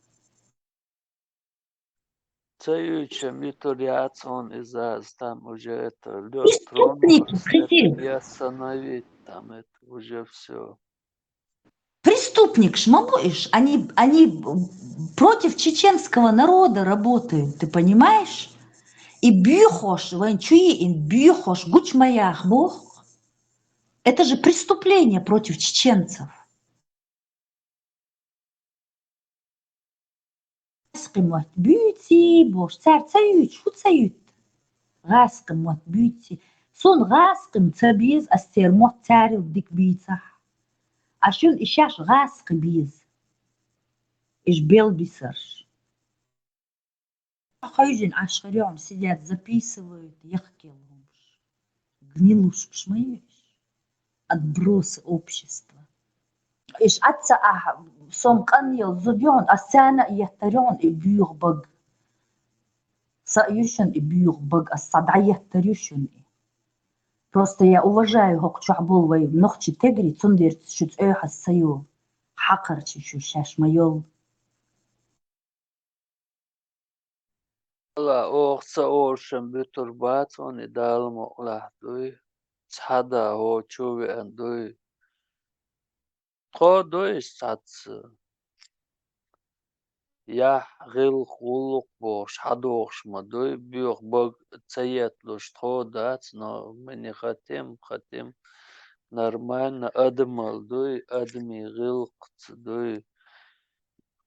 Ца юьйцуш муьтур яц хьуна иза, аз там уже это лёд тронулась, это не остановить, там это уже всё. Преступникаш ма бу иш, они, они против чеченского народа работают, ты понимаешь? И буьйхош, вайн чу йиъна буьйхош гучу ма яха боху. Это же преступление против чеченцев. ГӀаскхи мотт буьйций бохуш, цара ца юьйцуш, хӀун ца юьту? ГӀаскхи мотт буьйций. Суна гӀаскхи ца беза, ас церан мотт царал дика бийцахь. А шуна и шаьш гӀаскхи беза. Иш белбисарш. Хьуьйжина Ӏаш хир ю хьуна, сидят записывают, яхкелла хӀумаш. Гнилушкаш ма ю иш? Отбросы общества. Иш Ӏад ца ахь, сом къанъел зуда ю хьуна, ас царна а еттар ю хьуна и буьйха баг. Са а ю шуна и буьйха баг, ас схьа дӀаеттар ю шуна и. Просто я уважаю хӀокху чохь болу вай нохчи тегри, цундела шу цӀе хьаса ца йолу. Хьакхарчий шу шаьш ма йолу. Ала, оха ца олушан буьтур бац хьуна и, Дала мукъалахь дуй, цхьа да хӀо чу веана дуй. Тхо дуй схьацца. Яхь, гӀиллакх, гӀуллакх бохуш, хьадохуш ма дуй, буьйха баг ца етталуш тхо дац, но мы не хотим, хотим нормально адамал дуй, адамийн гӀиллакхца дуй.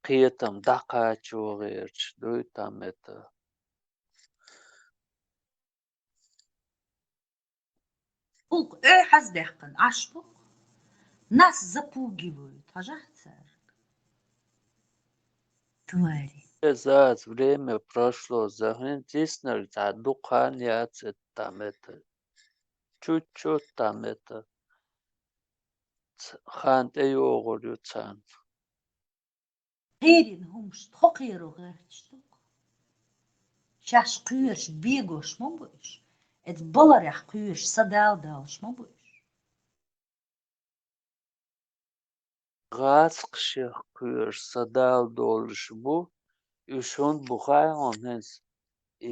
Кхетам дӀакхачо гӀерташ дуй там это. ГӀуллакх охьаздаьккхина Ӏаш бу-кх. Нас запугивают, хьажахь цаьрга. Твари. Иза время прошло, за хӀинца иснарг цхьа дукха хан яц это там это. Чуть-чуть там это. Ц-, хан тӀейогӀур ю царна. Кхерина хӀумаш тхо кхеро гӀерташ ду-кх. Шаьш кхоьруш бегош ма бу иш. Эцу баларех кхоьруш садала далуш ма бу иш. ГӀаскхашех кхоьруш садала долуш бу, уьш хӀунда бу хаьий хьуна хӀинца? И,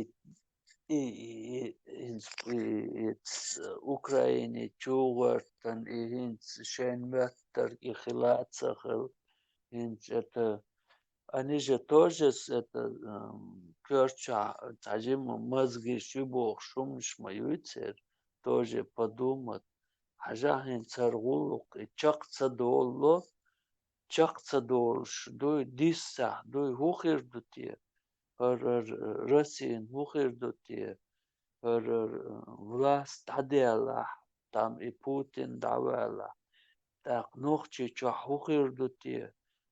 и, и, и, хӀинца и, и, ц-, Украине чу гӀортан, и хӀинца шайн моьттарг и хила а ца хила, хӀинца это, они же тоже с-, это, м, коьртачохь цхьа жима мозги шу бохуш хӀуманаш ма юй церан, тоже подумать. Хьажахь хӀинца хӀара гӀуллакх, и чекх ца долало, чекх ца долуш дуй, диссехь дуй, хӀун хир ду те? ХӀара, хӀара Россина хӀун хир ду те? ХӀара, хӀара, э, власть дӀаделахь, там и Путин дӀавалахь, тӀаккха Нохчийчохь хӀун хир ду те?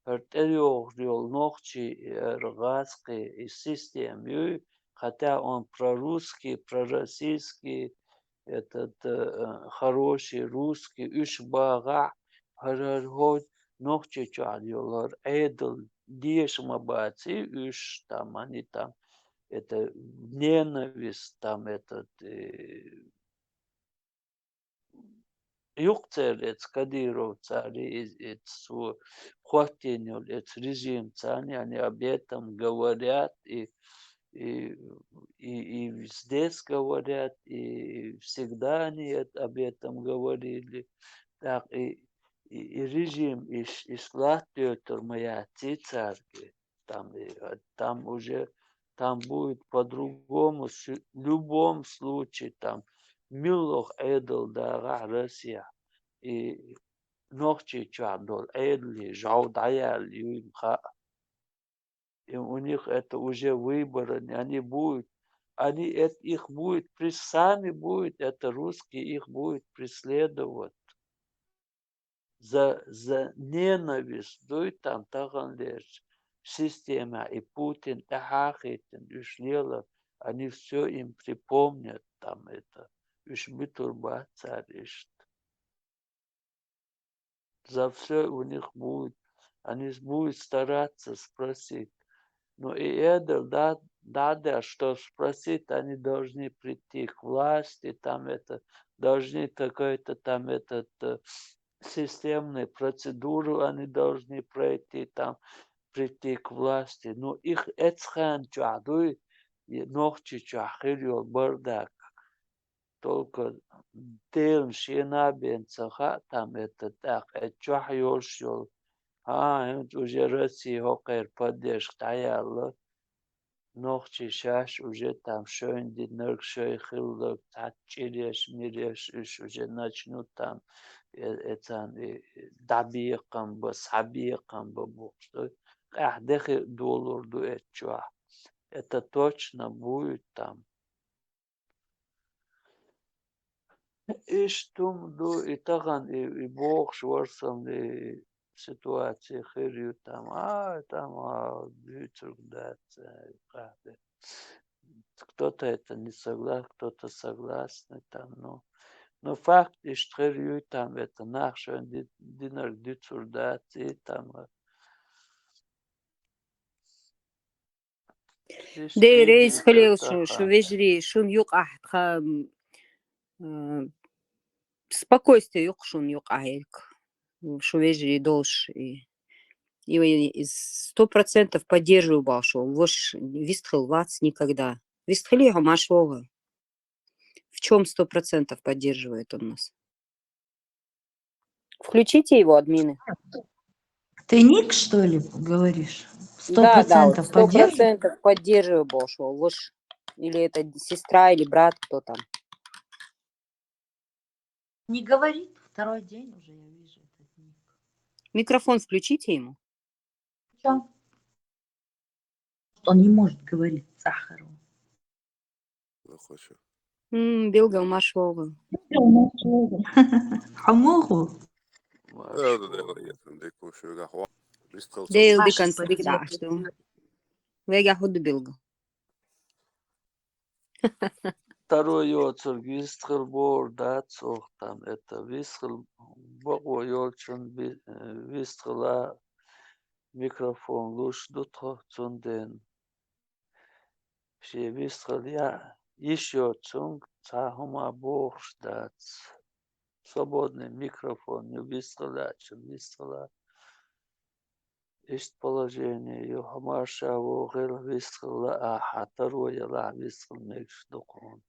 ХӀара тӀейогӀур йолу нохчий, хӀара гӀаскхи и система юй, хотя он прорусский, пророссийский, этот, э, хороший русский, уьш багӀахь, хӀара, хӀара хӀо Нохчийчохь йолу хӀара Ӏедал деша ма баций уьш, там, они там, это, ненависть, там, этот, э, юкъ церан эцу Кадыровцара и, и, эцу хӀоттийна йолу эцу режимцарна, они об этом говорят, и, и, и, и здесь говорят, и всегда они эт-, об этом говорили. Так, и, и, и режим, и, ш-, и шлатётер моя цицарги. Там, и, э, там уже, там будет по-другому, с-, в любом случае, там, миллох Ӏедал дагӀахь Россия. И Нохчийчохь долу Ӏедале жӀов дӀаяьлла юй ма хаьа. И у них это уже выбора, они будут, они эт-, их будет прес-, сами будет, это русские их будет преследовать. За, за ненависть дуй там таханлерчу система и Путин тӀаьхьахийтина уьш лела, они всё им припомнят там это, уьш битур бац цара иштта. За всё у них будет, они с-, будут стараться спросить. Но и это, да, да, да, что спросить, они должны прийти к власти, там это, должны какой-то там этот, э, системную процедуру они должны пройти, там, прийти к власти. Ну, их эцхьан чохь дуй, и Нохчийчохь хир йолу бардак. Только Делан шена бен ца хаьа, там это тӀаккха, э, чохь йолуш йолу. А, хӀинца уже Россия хӀокхеран поддержка дӀаяьлла. Нохчий шаьш уже там шайна динарг, шай хилларг, цхьацца чӀиреш, миреш, уьш уже начнут там, э, э, царна, э, дӀабекхам бан, схьабекхам бан бохуш ду. Къаьхьа дехи долур ду эцу чохь. Это точно будет там. Иштта хӀума ду, и тахана, и, и бохуш вара сан, и ситуация хир ю там, а, там, а, дуьйцург дац, а, къаьхьа. Кто-то это не согла-, кто-то согласный там, ну. Ну, факт иштта хир ю там, это нах шайн ди-, динарг дуьйцур дац, и там, а, Дей, Рейс хилийла шу, шу вежарий, шун юкъахь тхан, м, э, спокойствие юкъа шун юкъахь, шу вежарий долуш, и, и, и сто процентов поддерживаю бохуш, ваш вистхила вац никогда. Вистхилий хьо, Машвогу? В чём сто процентов поддерживает он нас? Включите его, админы. Ты ник, что ли, говоришь? Да, да, сто процентов поддерживаю бохуш, ваш. Или это сестра, или брат, кто там. Не говорит, второй день уже я вижу этот ник. Микрофон включите ему. Чё? Он не может говорить, Сахарова. М, билггал Машвогу. Хьо муха ву? Дела диканца дика дӀа аш ду. Вегахь хӀу ду билггал? Второй йоцург вистхила бохур дац оха там, это вистхила бакъо йолчун ви-, э, вистхила микрофон луш ду тхо, цундела шен вистхила яа йиш йоцунга цхьа хӀума бохуш дац. Свободный микрофон ю, вистхила яачун вистхила. Иштта положение ю, хьо марша вогӀийла, вистхила лаахь, хьан таро ялахь, вистхила мегаш ду хьуна.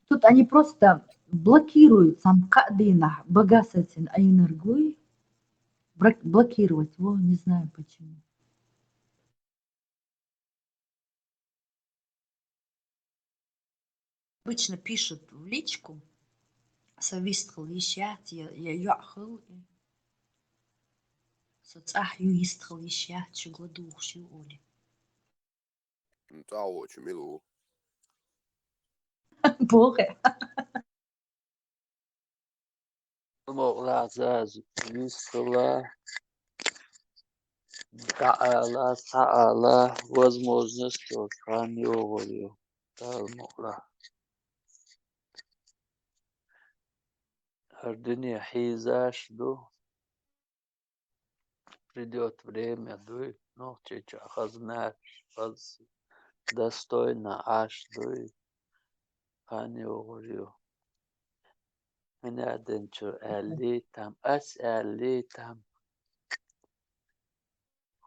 Тут они просто блокируют, сам кхаа дийнахь багасацин айнаргуй. Бра-, блокировать, во, не знаю почему. Обычно пишут в личку: «Со вистхила йиш яц, я, я йоӀ хила». Со цӀахь ю, йистхила йиш яц, шуьга ладугӀуш ю, олий. Ну, цӀа а воцуш мила ву? Бохе. Мукъалахь, Заза, вистхила, дӀаала, схьаала, возможность йолуш хан йогӀур ю. Дала мукъалахь. ХӀара дуьне хьийзаш ду. Придёт время, дуй, Нохчийчохь хаза маьрша, хаза достойно Ӏаш, дуй, хан йогӀур ю. ХӀун аьлла динчуьра аьллий там, ас аьллий там.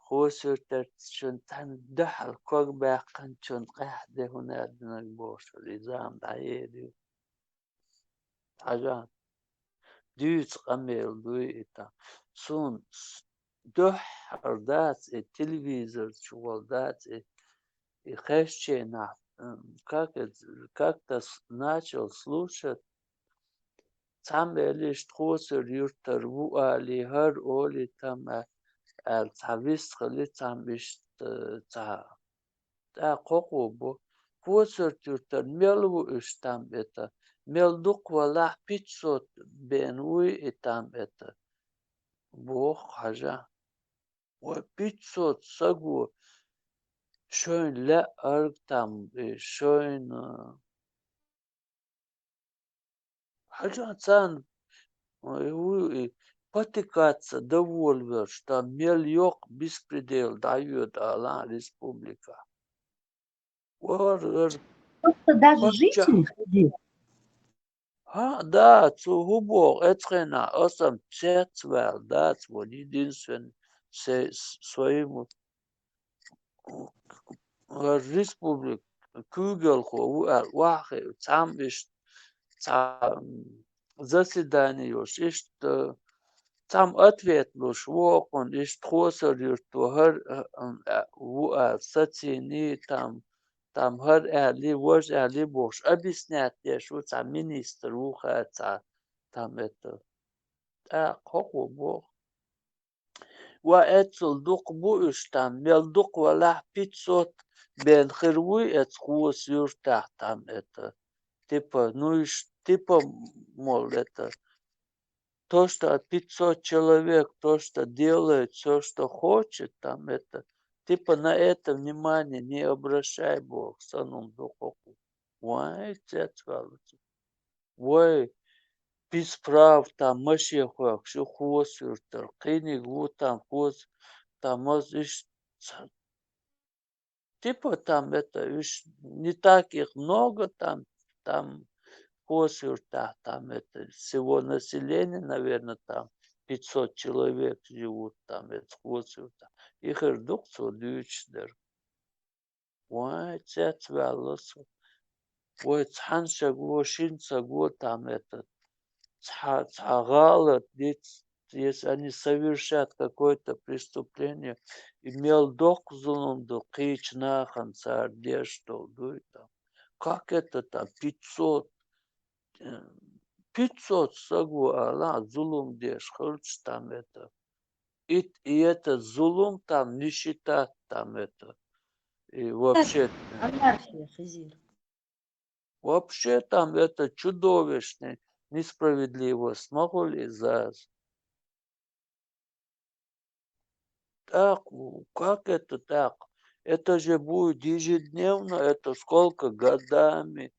кхо суьртарца шун цхьана дуьхьал ког баьккхинчун къаьхьа де хӀунда аьлла динарг бохуш вара, и зама дӀаелира. Хьажа, дуьйцу къамел дуй и тӀаккха. Суна с-, дуьххьара дац и, телевизор чу волу дац и, и хезчийнахь, м, как это, как-то с-, начал слушать, цхьамма элира иштта Кхосар-Юьртара ву олий, хӀара олий там а-, аьлла, цхьа вист хили цхьамма иштта, цхьа тӀаккха хӀокхо бо, Кхосар-Юьртара мел ву уьш там это, мел дукха валахь, пятьсот бен вуй и там это, боху хьажа. Вай, пятьсот саго шайн лаьарг там, и шайн, а, хьажа царна, ой, ву-, и потыкаться довольно, что мел йоккха беспредел дӀайоьду ала республика. Вар, вар, Просто даже паччахь жители ходили. ХӀа, да, цу хӀун боху, эцхьана асам цецваьлла дац, вот единственный се-, с-, своим, э, республик куьйгалхо ву аьлла, ваххе, цхьамма иштта, цхьа, м, заседание йолуш, иштта, цхьамма ответ луш, вокхунна иштта Кхосар-Юьрто хӀара, а, м, а, ву аьлла, сацийний, там, там хӀара аьллий, важа аьллий бохуш, объяснять деш ву цхьа министр ву хаа цхьа, там это. ТӀаккха хӀокхо боху. Ва эццул дукха бу уьш там, мел дукха валахь, пятьсот бен хир вуй эцу Кхосар-Юьртахь там это. Типа, ну и ш-, типа, мол, это, то, что пятьсот человек, то, что делает всё, что хочет, там это, типа, на это внимание не обращай, боху, санум дукха. Вай, цецваьлла. Вай, писправ там машен хьоькхуш ю Кхосар-Юьртара, кхиниг ву там Кхос-, там аз иштта ца-, типа там это, уьш не так их много там, там Кхосар-Юьртахь там это, всего население, наверное, там пятьсот человек живут там это Кхосар-Юьртахь. И хир ду-кх цо дуьйцуш дерг. Вай, цецваьлла со. Вай, цхьана шаго, шина саго там это, цхьа, цхьа гӀалат диц, если они совершат какое-то преступление, и мел доккха зулам ду кхечу нахана цара деш долу дуй там. Как это там пятьсот, э, пятьсот саго ала, зулам деш хилча там это. И, и это зулум там не считать там это. И вообще, э, Анархия, Хизир. Вообще там это чудовищный несправедливость, могу ли заз. Так, у, как это так? Это же будет ежедневно, это сколько годами,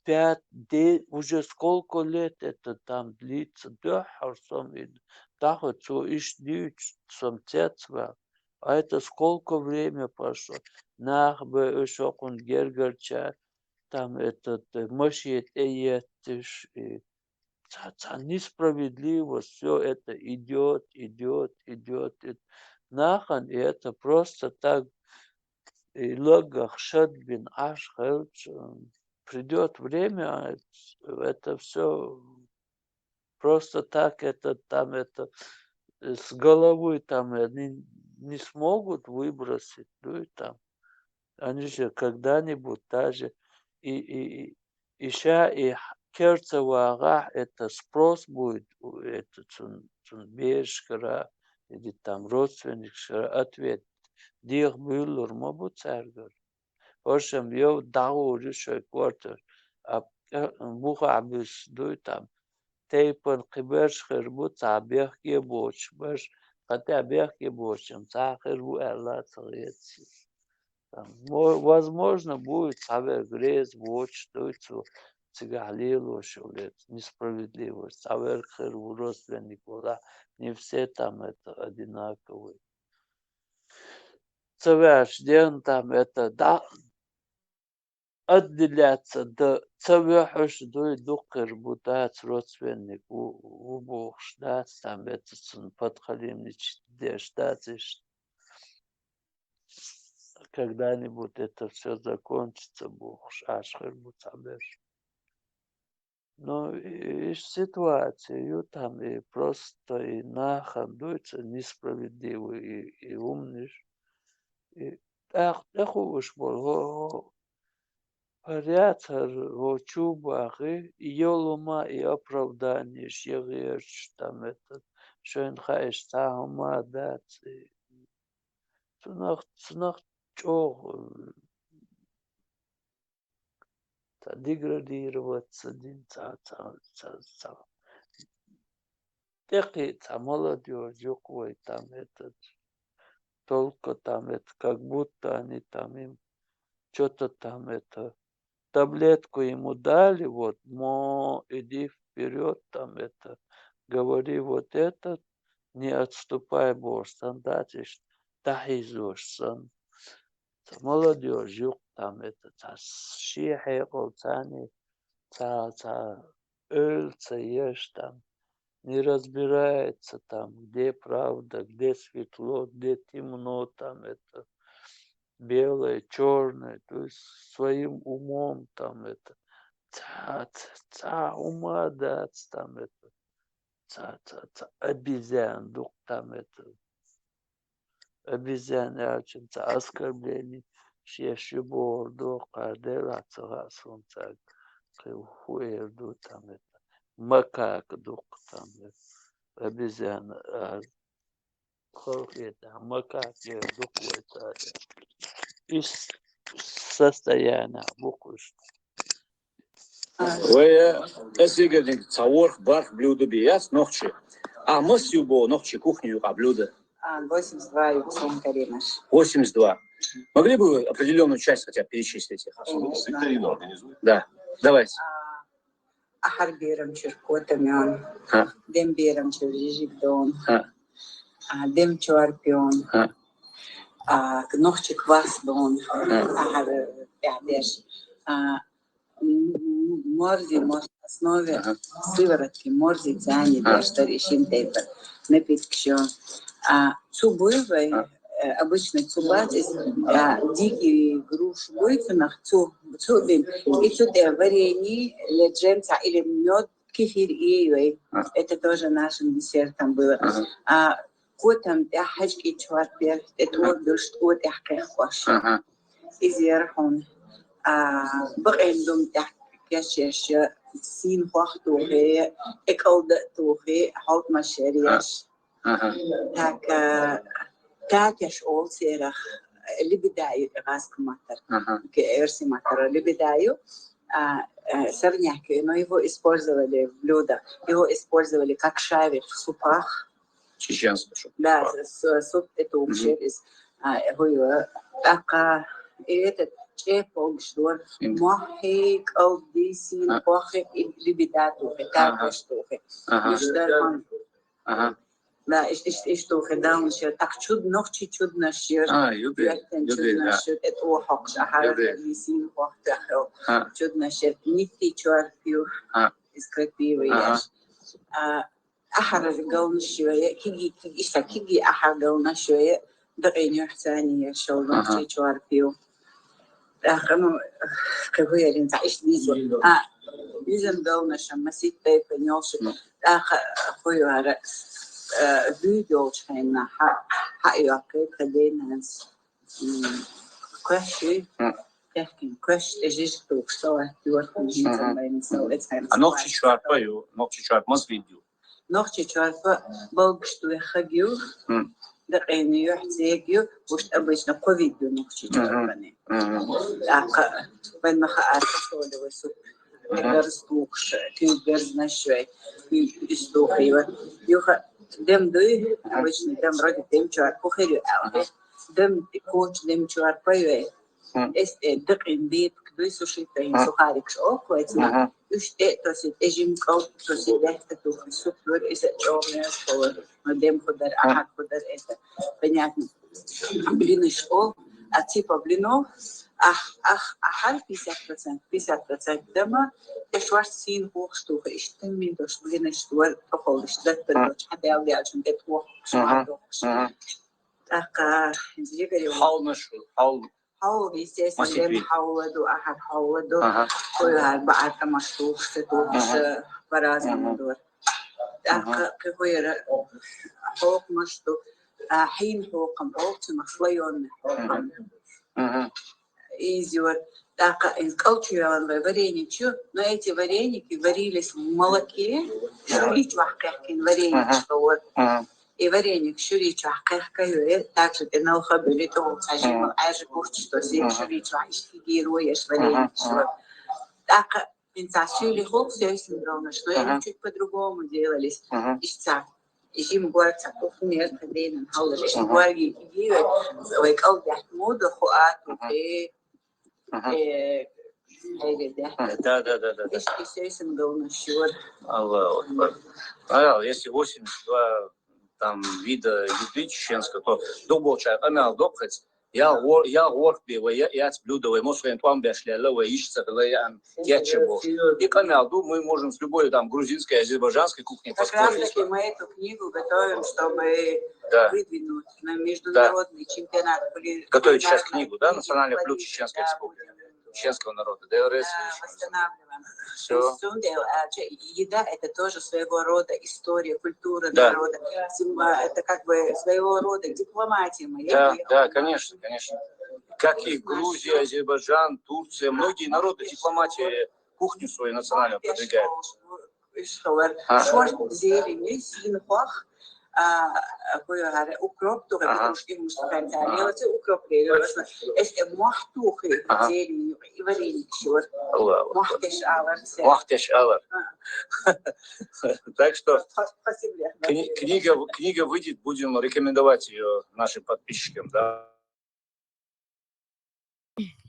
пять, де-, уже сколько лет это там длится, дуьххьара сом и даха цо иштта дуьйцуш сом цецваьлла. А это сколько время прошло? Нах бен уьш хӀокхунна гергарчара, там этот, э, машен тӀеетташ, и цхьа, цхьа несправедливость, всё это идёт, идёт, идёт, ид-, нахана и это просто так, и лаггах шадбина Ӏаш хилча, придёт время, а, это всё просто так, это, там, это, э, с головы там, э, не, не смогут выбросить, ну и там. Они же когда-нибудь даже и, и, и, и ща и х-, керца вагӀахь, это спрос будет, у, это цун, цун берашкара или там родственникашкара ответ деха буьйлалур ма бу цаьргара. ХӀоршам йов дӀагӀур ю шайн корташ, а, а, бухахь буьсуш дуй там. Тайпана кхин берш хир бу, цхьа бехке боцуш берш, кхин тӀе бехке боцуш, цхьа хир ву аьлла ца хета. Там, мо-, возможно, будет цхьаверг реза воцуш дуй цо, цигахь лелош йолу эца несправедливость. Цхьаверг хир ву родственник волахь, не все там это одинаковые. Ца ваьш ден там это, да, отделяться дан ца ваьхьаш дуй, дуккхир бу дац родственник ву, ву бохуш дац, там это цунна подхалимничать деш дац иштта. когда-нибудь это всё закончится, бохуш, Ӏаш хир бу цхьаберш. Ну, и, и ситуация ю там, и просто и нахана дуьйцу несправедливо, и, и умниш. И тӀаккха тӀехуъуш болу хӀо, хӀо паряцар, хӀо чу бахи, и йолу ма, и оправданиеш я гӀерташ там это, шайна хаьаш цхьа хӀума дац, и цунах, цунах чӀогӀа ца деградироваться дина, ца, ца, ца, ца. ТӀекхе ца молодёжь юкъа вай там этот, только там это, как будто они там им чё-то там это, таблетку ему дали, вот, мо, иди вперёд, там это, говори вот этот, не отступай, бохуш санна, дац иштта, дӀахьийзош санна. Ца молодёжь юкъа там это, ца шен хьекъал царний, ца, ца ойла ца еш там, не разбирается там, где правда, где светло, где темно, там это, белое, чёрное, то есть своим умом там это, ца, ца, ца ума дац там это, ца, ца, ца обезьян дукха там это. Обезьян аьлча, ца оскорбление шеш ю бохур ду, кхара делахь ца хаьа суна цаьрга, кхин хӀун эр ду там это. Макака дукха там это. Обезьян а, халкъе тӀехь макака эр дукха вай цаьрга. Ис состояние бу кхуьш. Вай, э, ас эгерниг цхьа ворхӀ барх блюдо бен яц нохчи. А мас ю бо нохчи кухни юкъа блюдо? А, восемьдесят два ю суна, Каринаш. Восемьдесят два. Могли бы вы определённую часть хотя бы перечислить их? Конечно. Викторину организуем. Да, давайте. А, ахьар берам чуьра котам йон. Ха. Дем берам чуьра жижиг дон. Ха. А, дем чорпа йон. Ха. А, нохчи квас дон. Ха. Ахьар, э, тӀехь деш. А, м, м, морзе, морзе основе, ага, сыворотки, морзе, цани, ага, деш дара и шин тайпа напиткаш йон. А, цу буй вай, ага, э, обычно цу бац, а, дикий груш буй цунах, цу, цу бин. И цу тӀе варенье, леджем цхьа или мёд, кефир и вай. Ага. Это тоже нашим десертом было. Ага. А, котам тӀехь хьаьжкӀи чорпа яр, тӀе тӀор дуьлуш, тӀо тӀехь кхехкош. Ага. Иза яр хьуна, а, бакъийна дума тӀехь кечъеш, сийна хох тухий, тӀе кӀалда а тухий, хьалтамаш яр еш. Ага. Так, а, татеш олу церах, лебеда ю тӀе гӀазкхи маттара. Ага. Ке-, эрсий маттара лебеда ю. А, э, сорняки, но его использовали в блюдах. Его использовали как шарик в супах. Чеченский суп. Да, с-, с-, суп это вообще из, а, гуйва. ТӀаккха, и этот, чӀепалгаш дора. Мохьи, кӀалди, сийна хохи, и лебеда тухи, татеш тухи. Ага. Муш дара хьуна. Ага. Да, иш-, иш-, иш тухи далнаш яр. ТӀаккха чуд-, нохчи чуднаш яр. А, ю де, ю де, да. Чуднаш яр. Это о хьокхуш, ахьара, ю де, и сийна хох тӀехь. А. Чуднаш яр. Нитти чорпа ю. А. Из крапива еш. А, ахьар галнаш йой, киги, киги, иштта киги ахьар галнаш йой, дакъийна юьхь цани еш йолу, ага, нохчи чорпа ю. ТӀаккха, ну, кхин хӀун ярин цхьа иштта дийцо. А, иза галнаш масийтта тайпана йолуш. ТӀаккха хӀун яра, э, буьйда йолчу хенахь, хьа, хьа а йоккхий, тхан ден нанас, м, коьш ю, кхехкина коьш, тӀе жижиг тухуш салат йора, хӀинца, мгм, майна салат, хӀинца. А нохчи чорпа ю, нохчи чорпа мас вид ю? Нохчи чорпа балгаш дуй хаг ю, хм, дакъийна юьхь цег ю, уьш обычно кхо вид ю нохчи, мгм, чорпани. Мгм. ТӀаккха вайн ма хаара фасолевый суп, мгм, гарз тухуш, куьйга гарзнаш йой, куьйга ис тухий ва. Юха дем дуй, обычно дем вроде дем чорпа хир ю аьлла. Мгм. Дем коча дем чорпа йой. Мгм. Эс тӀе дакъийна бепиг дуй, сушитый, мгм, сухарикаш олу вай цунах. Мгм. Уьш тӀе а тосий, тӀе жима кӀалд а тосий, лаьтта тухий, суп йора, иза чӀогӀа мерза хилла. Но дем хӀу дара, ага, ахьар хӀу дара, это понятно. Блинаш олу, а типа блинов, ах, ах, ахьар пятьдесят процентов, пятьдесят процентов дама, тӀе шорта сийна хохаш тухий, иштта тӀе мин дош блинаш дора, тӀехула иштта даттар, ага, дош хьадаьлла даьлчун тӀе тохаш, ага, ма дохаш. Ага. ТӀаккха хӀинца жигарий. Хьалнаш, хьал Хьол, естественно, маситви, дем хьол ду, ахьар хьол ду. Ага. Хой гьар баъар тамаш тухса, тухса, по-разному ду. ТӀаккха кхы хойра хьокхамаш ду, а, хьийна хьокхам, хьокхам, слоёный хьокхам. Изюр, тӀаккха из кӀалчу ялан вай вареничу, но эти вареники варились в молоке, шури чу вахкехкин вареничу хавар. И вареник шури чу вахкехкаю, так же тӀе налха буьли тӀо цхьа жимал Ӏаьржа гурчу, что зе шури чу вах ишхи гиро еш вареничу. ТӀаккха инца сюли хул, сёйсин ровно, что они чуть по-другому делались. Ишца. Жим гвар ца тухмер, та дейнан хьалаш. Жим гвар ги, ги, вай кӀал дяхт мода ху а тухе. Э, хайре дяхт. Да, да, да, да, да. Ишки сёйсин говно шур. Аллаху Акбар. А, если восемьдесят два там вида еды чеченского, то дуболча, а мал докхец, я гор-, я горх бе, вай я, яц блюдо, вай мосхен тӀом беш лела, вай ишца лела, я ан кече бо. И къамял ду, мы можем с любой там грузинской, азербайджанской кухней поспорить. Как раз таки мы эту книгу готовим, чтобы выдвинуть на международный чемпионат кули-, готовить сейчас книгу, да, «Национальное блюдо Чеченской Республики, чеченского народа». Да, восстанавливаем. Всё. То есть, а, че-, еда — это тоже своего рода история, культура народа. Сим-, а, это как бы своего рода дипломатия моя. Да, да, конечно, конечно. Как и Грузия, Азербайджан, Турция, многие народы дипломатия, кухню свою национальную продвигают. Ишхавар. Шорт зелени, син хох, а, куй гьар укроп, тугъа петрушки, муштукан тали, оце укроп лели, эс э мохтухи зелени, и вареники шур. Мохтеш алар се. Мохтеш алар. Так что кни-, книга, книга выйдет, будем рекомендовать её нашим подписчикам, да.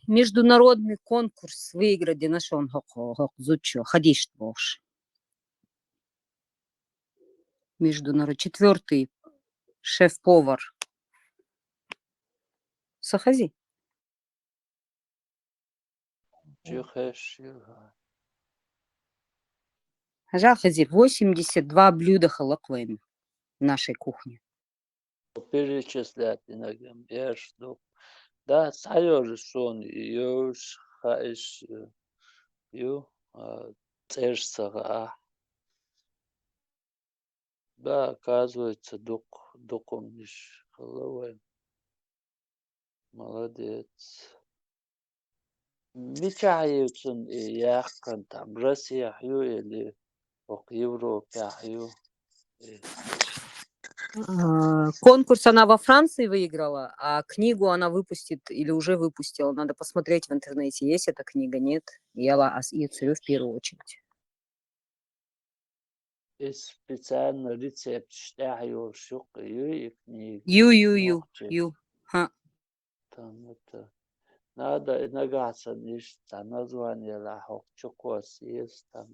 Международный конкурс выиграть динашон хок, хок зучо, хадишт бохш. Международ-, четвёртый шеф-повар. Сахази. Жахази, восемьдесят два блюда халакъ вайн в нашей кухне. Перечислять иногда, я жду. Да, саёжи сон, ю, ха-, иш, ю, а, цӀерш сага. Да, оказывается, дукъ-, дукъумниш хала вай. Молодец. Мичахь ю цун и яхкан там, Россия ю или окъ Европа ю? А, конкурс она во Франции выиграла, а книгу она выпустит или уже выпустила. Надо посмотреть в интернете, есть эта книга, нет. Я ла ас и царю в первую очередь. Э, специально рецепт штяхьёршух ю и книга. Ю, ю, ю, ю. Ха. Там это, надо иногда ишта название ла хок чукос есть там,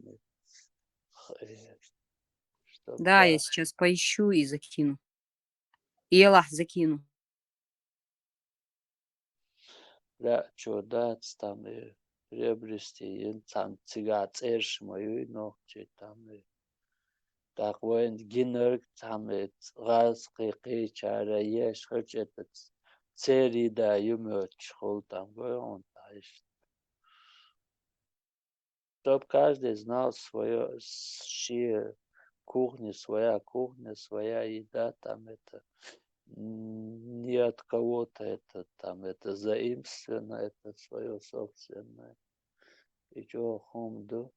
э, чтоб, да, я сейчас поищу и закину. Елахь закину. Ля, чо дац там, э, приобрести, ин там цига цӀерш ма юй нохчи там, э. Так вайн гинарг там, э, газ кхи-, кхичара еш хачетац цери да юмёч хул там, вай он таишт. Чтоб каждый знал своё, с-, чьи кухня, своя кухня, своя еда, там это, м, не от кого-то это, там это заимствовано, это своё собственное. И чё хум ду?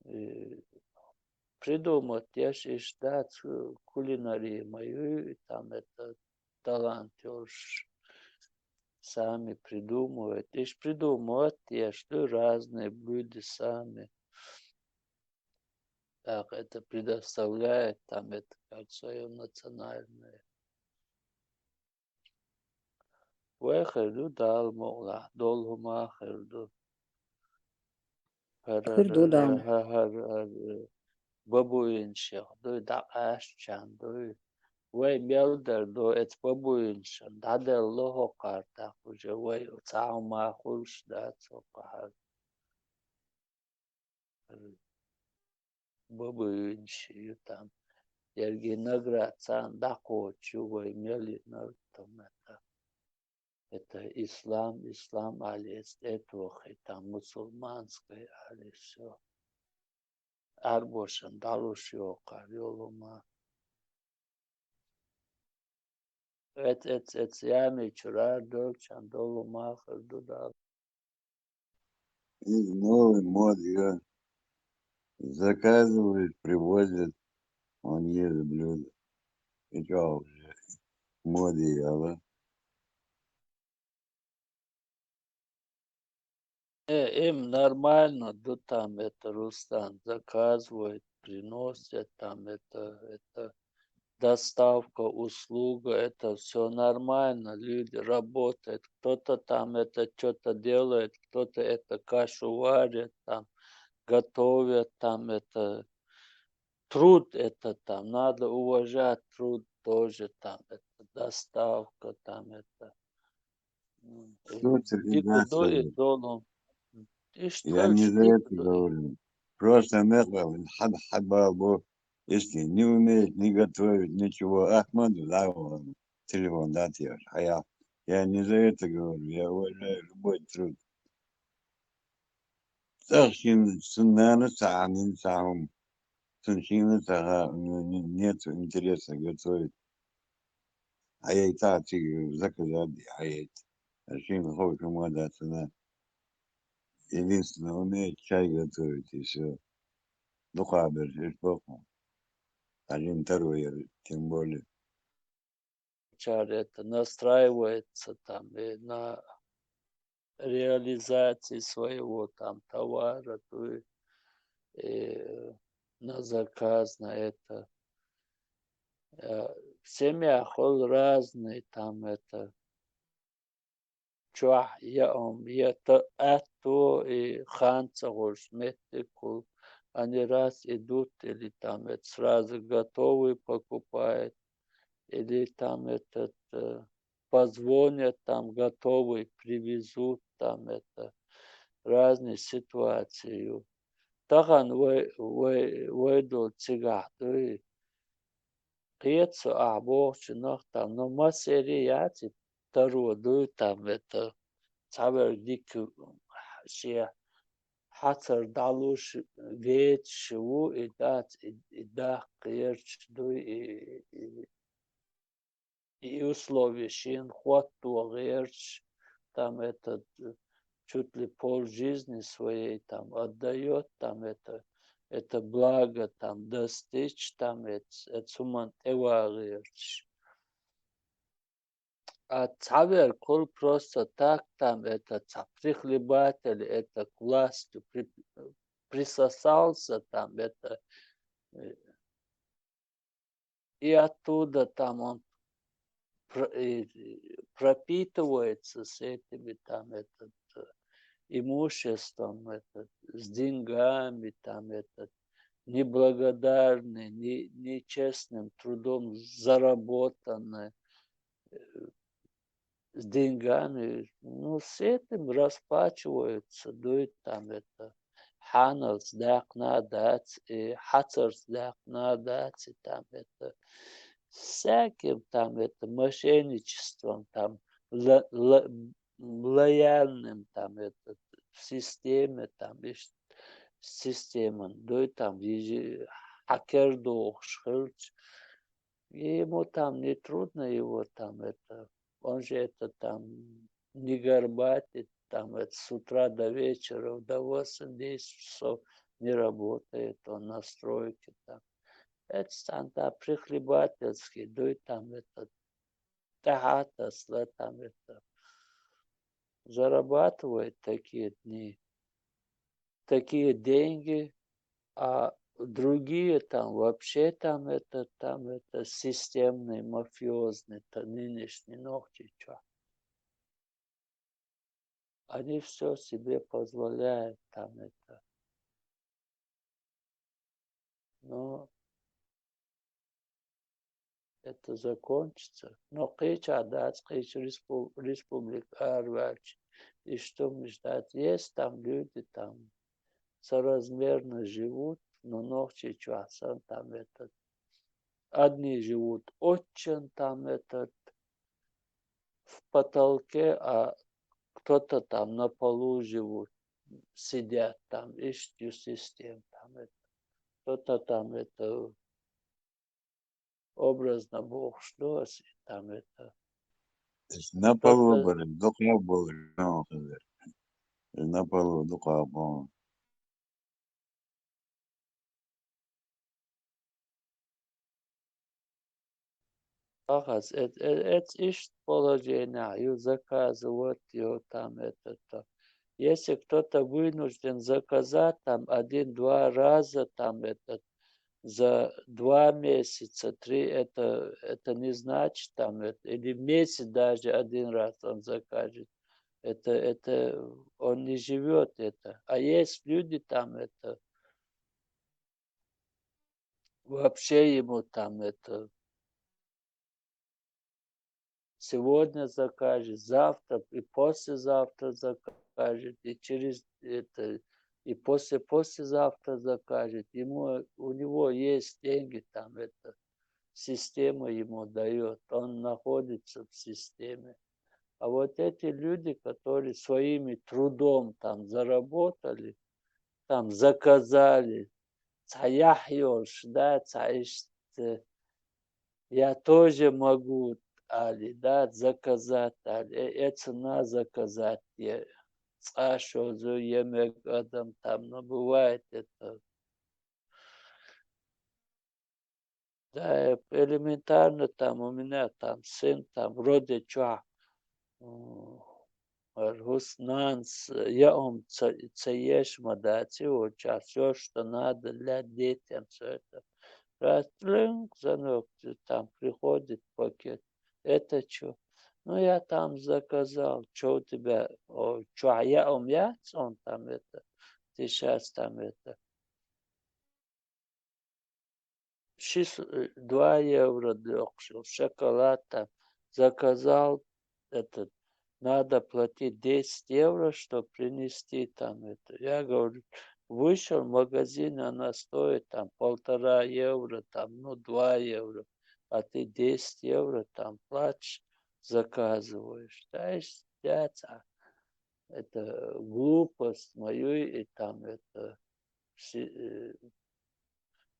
И придумать, я ж иш дац, э, кулинария мою, и там это талант ёж сами придумывают. Иш придумывать, я ж ду разные блюда сами. Так это предоставляет, там это как своё национальное. Вай хир ду, Дала мукълахь, долу хӀума хир ду. ХӀара, хир ду, Дала. ХӀара, хӀара, хӀара, бабуиншех дуй, дӀакъаьстчан дуй. Вай мел дар ду, эца бабуиншан дӀаделла хӀокхар тӀаккха уже, вай цхьа хӀума хуьлуш дац хӀокхахьара. Бабуинш ю там. Ерги наград царна дӀакхочу вай мел йинарг там это. это ислам, ислам али, эцӀетвахи, там мусульманская али, всё. Арбошан далуш йокъар йолума. Эц, эц, эц, ями чурар долчан долу махар дудал. Из новый мод, я. Заказывают, привозят, он ест блюдо. И чё уже? Моды, я, да? Э, им нормально, да, там это, Руслан, заказывает, приносят, там это, это, доставка, услуга, это всё нормально, люди работают, кто-то там это чё-то делает, кто-то это кашу варит, там готовят, там это, труд это там, надо уважать труд тоже, там это, доставка, там это. М, э, Слушай, дика ребята, дует долу. Я не за это говорю. Просто мехал, хад, хад бал бу, если не умеет ни готовить, ничего, Ахмаду, да, вон, телефон дать я, а я, я не за это говорю, я уважаю любой труд. Цӏаьххьа шин, цун нана ца хьанин ца хьун. Цун шина ца ха-, н-, н-, нету интереса готовить. Хьаейта цига заказать, хьаейта. Шин ховшума дацана. Единственное, умеет чай готовить, и всё. Дукха берш иш боху. Один, второй, тем более. Чар это настраивается там и на реализации своего там товара, то и, и на заказ, на это. Э, в семьях ол разный там это. Чохь я ам, я та аьтто и хан ца гӀуш меттиг кул. Они раз идут или там это сразу готовый покупает, или там этот, э, позвонят, там готовый привезут, там это разные ситуации. Тахана вай, вай, вай долу цигахь дуй, кхета со ахь бохучунах там, но массерий яц и таро дуй там это, цхьаверг дика шен хьацар дӀалуш гечаш ву, и дац, и, и даккха гӀерташ дуй, и, и, и условия шена хӀотто гӀерташ, там этот, чуть ли пол жизни своей там отдаёт, там это, это благо там достичь, там эц-, эцу хӀуманна тӀеван гӀерташ. А цхьаверг кхул просто так, там это цхьа прихлебатель, это к власти при-, присосался, там это, э, и оттуда там он про-, и, и пропитывается с этими там, этот, э, имуществом, этот, с деньгами, там, этот, неблагодарный, не-, нечестным трудом заработанный, э, с деньгами, ну, с этим расплачиваются, дуй там это, хьаналц даьккхина а дац, и хьацарц даьккхина а дац, и там это, всяким там это мошенничеством, там, ло-, ло-, лояльным там это, в системе там, иш-, системан, дуй там, ежи-, хьакер дохуш хилча, ему там не трудно его там это, он же это там не горбатит, там это с утра до вечера, до восемь-десять часов не работает, он на стройке там. Это там, да, прихлебательский, дуй там это, тӀаьхьа тасла там это, зарабатывает такие дни, такие деньги, а другие там вообще там это, там это системные, мафиозные, та нынешний Нохчийчохь. Они всё себе позволяют там это. Но это закончится. Но кхечахь дац, кхечу респу-, республика араваьлча, иштта хӀуманаш дац. Есть там люди там соразмерно живут, но Нохчийчохь санна там этот, одни живут очень там этот, в потолке, а кто-то там на полу живут, сидят там, ишт ю система там это. Кто-то там это образно бухуш ду ас, и там это. Эс на полу кто-то бара, дукха болур, нохизар. Эс на полу дукха болур. Ахас, эт, эт, эт ишт положение, ю заказывать, ю там это, то. Если кто-то вынужден заказать там один-два раза там этот, за два месяца, три, это, это не значит там это, или в месяц даже один раз он закажет. Это, это он не живет это. А есть люди там это, вообще ему там это, сегодня закажет, завтра и послезавтра закажет, и через это, и после послезавтра закажет. Ему, у него есть деньги там это, система ему дает, он находится в системе. А вот эти люди, которые своими трудом там заработали, там заказали, цхьа яхь йолуш, да, цхьа иштта, я тоже могу, али, да, заказать, али, э, эцна заказать, е цкъа шозу, е мега адам там, ну, бывает это. Да, э, элементарно там, у меня там сын там вроде чё, м, ар хӀус нанас яа хӀума ца, ца еш ма дац, и вот щас всё, что надо для детям, всё это. Раз, тлинг, звонок, там приходит пакет. Это чё? Ну, я там заказал, чё у тебя, о, чё, яа хӀума яц, он там это, ты щас там это. Ши с-, э, два евро доккхуш, шоколад там заказал, этот, надо платить десять евро, чтоб принести там это. Я говорю, вышел в магазин, она стоит там полтора евро, там, ну, два евро, а ты десять евро там платишь, заказываешь. То есть, я ца-, это глупость мою и там это, си-, э,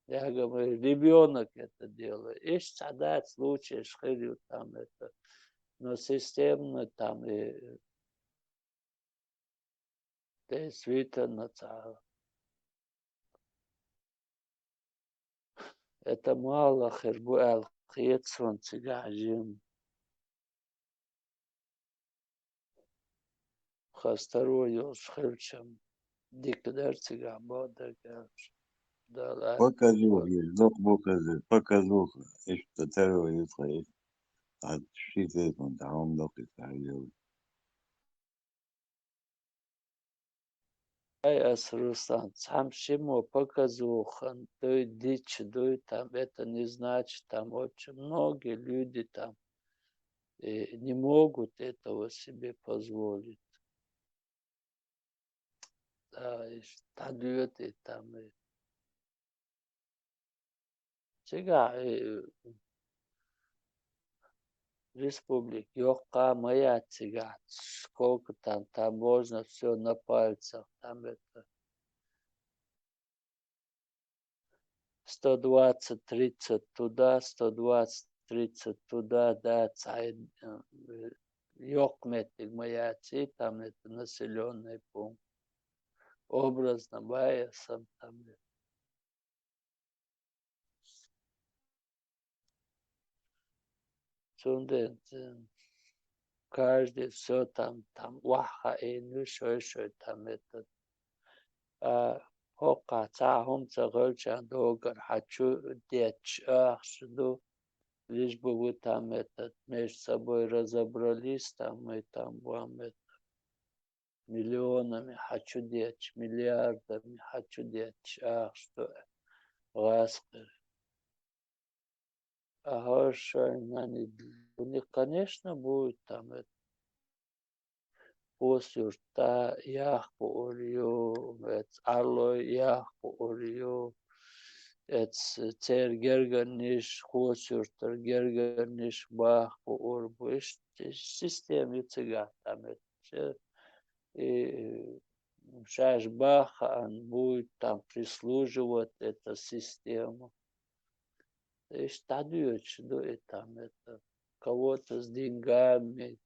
я говорю, ребёнок это делает. Иштта цхьа дац случаеш хир ю там это. Но системно там и действительно цхьа. Это мала хир бу аьлла хета суна цигахь жимма. Хастаро йолуш хилчам, дика дара цигахь боху дерг аьлча. Дала Показуха, доккха показуха, показуха, иштта таро ю тхайн. Ткъа ши сезон тӀаьхьа хӀума доккхуш хьайолу. Ай, ас, Руслан, цхьамма шиммо показуха дуй, дича дуй, там, это не значит, там очень многие люди там, э, не могут этого себе позволить. Да, и дӀадоьду и там, и цигахь, э, республика йоккха ма яц цигахь, сколько там, там можно всё на пальцах, там это сто двадцать, тридцать туда, сто двадцать, тридцать туда, да, цхьа, э, йоккха меттиг ма яц и там это населённый пункт. Образно бай ас, там это. Цундела, э, каждый всё там, там охьахаийна ю шой-шой там это. А хӀокхахь цхьа а хӀума ца хилча, догара хьан чу детташ ахча ду, лишь бы вы там этот между собой разобрались, там мы там вам это миллионами хьан чу детташ, миллиардами хьан чу детташ ахча ду гӀазкхи. А хӀорш шайна нани, конечно, будет там это. Хьоса юрта яха буур ю, эца Ӏалой яха буур ю, эца церан гергарниш, Хьоса юртара гергарниш баха буур бу, иштта Система ю цигахь там это. Ше-, и шаьш баххаан будет там прислуживать эта система. Иштта дӀадоьдуш ду и там это. Кого-то с деньгами,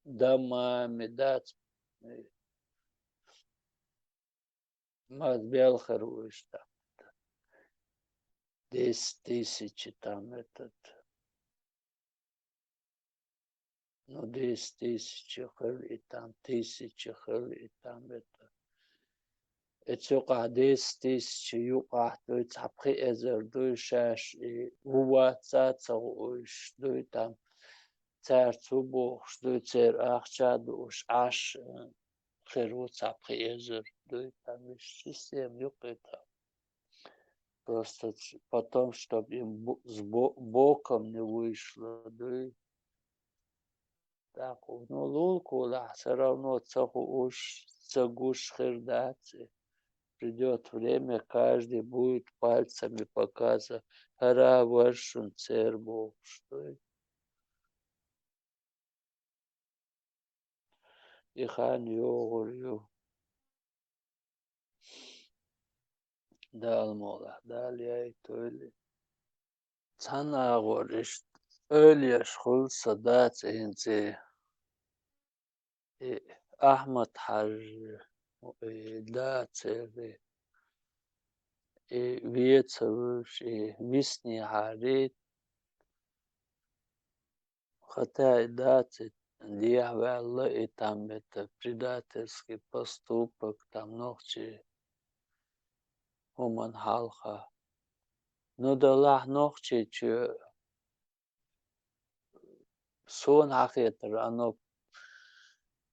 домами, да, ц-, Ма белхар вуйш там. Десять тысяч там этот. Ну, десять тысяч хила и там, тысяча хила и там это. Эцу юкъахь десять тысяч юкъахь дуй, цхьа пхи эзар дуй, шаьш и ву вац ца хууш дуй там. Цаьрца ву бохуш дуй, церан ахча а дууш Ӏаш, э, хир ву цхьа пхи эзар дуй, там иштта система ю кхин там. Просто ч-, потом, чтоб им бу-, с бо-, боком не вышло, дуй. Так, ну, лулахь, всё равно ца хууш, ца гуш хир дац. Придёт время, каждый будет пальцами показывать, хӀара вара шун церан бохуш дуй. И хан йогӀур ю. Дала мукъ лахь, Дала яйтойла. Цхьана агӀор иштта ойла еш хуьлу сан дацахь хӀинца и Ахьмад-Хьаьжа, и дацара, и вецавуьйш, и виснехьара, Хотя и дацара, дехьаваьлла и там это предательский поступок, там нохчий хӀуманна хьалха. Ну, делахь Нохчийчоь суна хьахетар, оно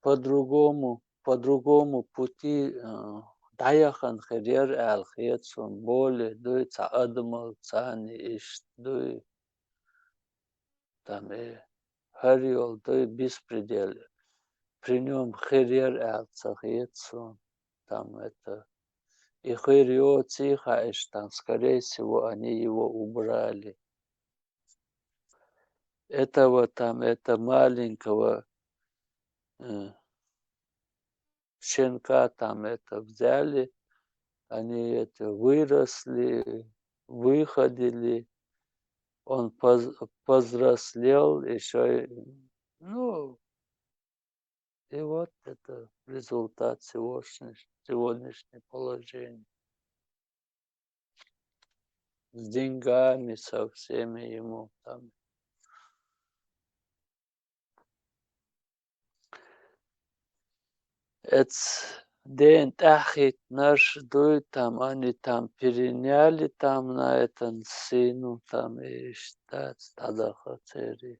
по-другому, по другому пути, э, дӀаяхана хир яра аьлла хета суна, более дуй цхьа адамалла царна иштта дуй. Там, э, хӀара йолу дуй беспредел при нём хир яра аьлла ца хета суна. Там это, и хир йоций хаьа, там, скорее всего, они его убрали. Этого там, это маленького, э, щенка там это взяли, они это выросли, выходили, он поз-, повзрослел, ещё и, ну, и вот это результат сегодняшней, сегодняшней положения. С деньгами, со всеми ему там. Эц ден тӀаьхьахӀиттинарш дуй там, они там переняли там на этом сыну, там и иштта дӀадаха церан.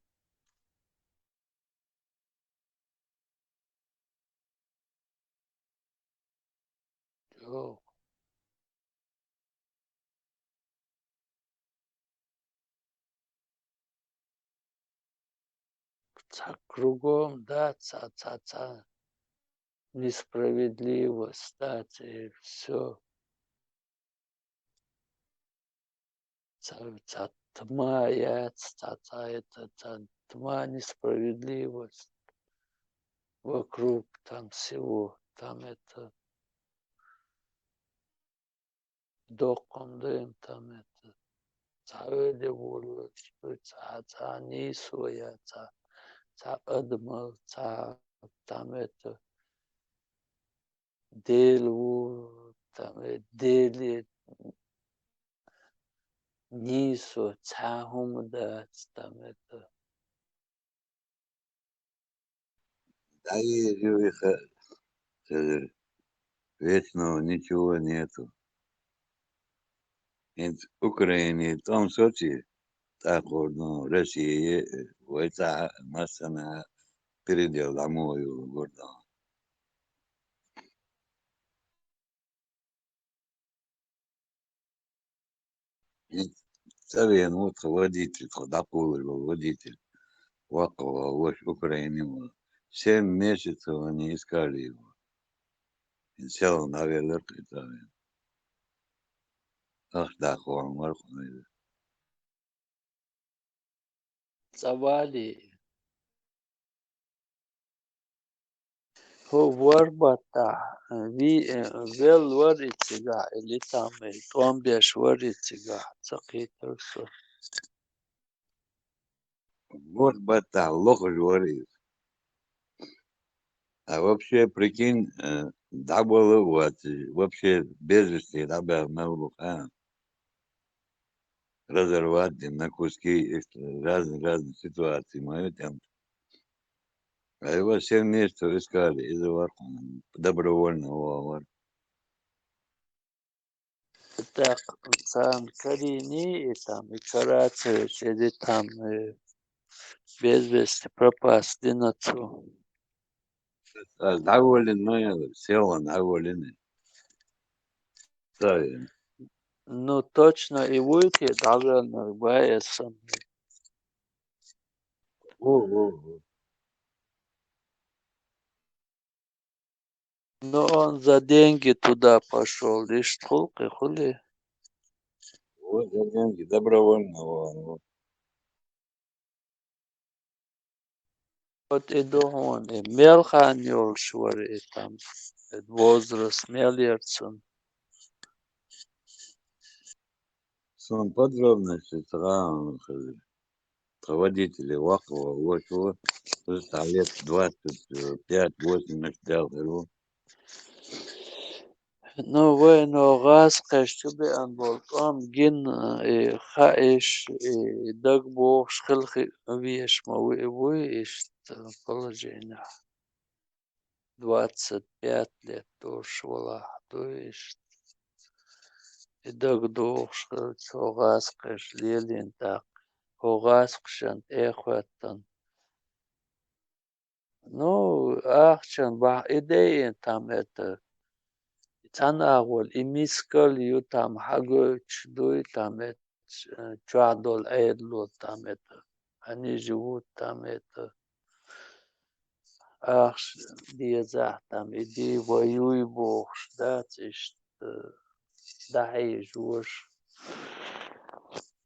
Чо? Цхьа кругом, да, цхьа, цхьа, цхьа несправедливость, да, и всё. Цхьа, цхьа тьма яц, цхьа, цхьа это, цхьа тьма, несправедливость вокруг там всего, там это. Доккхун дайна там это, цхьа ойла волуш, цхьа, цхьа нийсо я, цхьа, цхьа адамал, цхьа там это, Дела ву, там это, Деле нийсо цхьа хӀума дац, там это. ДӀаер ю и ха-, хезар, вечного ничего нету. ХӀинца Украине тӀом соций, тӀаккха ну, Россия, вай цхьа а массанхьа передел дӀа мо ю гурдан. ХӀинца цӀа веана ву тхан водитель, тхо дӀакхуллуш волу водитель, воккхаволу, ваша Украине волу. Семь месяцев они искали его. ХӀинца селхана дӀавелларх и цӀа веана. Ахча даккха вахана вара кху хӀума. ЦӀа валий? Вар баттахь, ви-, э, велла вар и цигахь, или там, э, тӀом беш вар и цигахь, ца кхийтар со. Вар баттахь лохаш вар иза. А вообще, прикинь, э, дӀабала а вац, вообще без вести дӀабаьхна мел ву, а? Разорвать дина на куски, иштта разные, разные ситуации ма ю тӀем. А его все вместе искали, иза вар кхуьнан, добровольно вагӀа вар. ТӀаккха царна карийний и там, и караций, или там, э, без вести пропасть дина цо. Ас дӀаволлина ма яра, сел ван дӀаволлина. Ца вен. Ну, точно и вуй те дӀаваьллар, вай эс санна. Во, во, во. Но он за деньги туда пошёл, иштта хуьлу кхин, хуьлий? Вот за деньги, добровольно, во, во. Вот и ду хьуна, и мел хан йолуш вара и там, и возраст мел яра цуьнан? Суна подробности ца хаьа хезира. Тхан водителе воккха вара, вочу, иза цхьа лет двадцать пять, восемь даьлла хир ву. Ну, вайна гӀазкхаша чу беана болу тӀом гина, и хаийша, и дага бохуш хила хи-, везаш ма ву-, вуй иштта положенехь. Двадцать пять лет долуш валахь ду иштта. И дага дохуш хилча, хӀокху гӀазкхаша лелийна тӀаккха, хӀокху гӀазкхашна тӀе а хӀоьттина. Ну, ахчанан бахьа и дайина там это, цхьана агӀор и мискал ю там, хьагойтуш дуй там это, чохь долу Ӏедало там это, они живут там это, ахча дезахь там, иди воюй бохуш дац иштта, дӀахьежа ваша.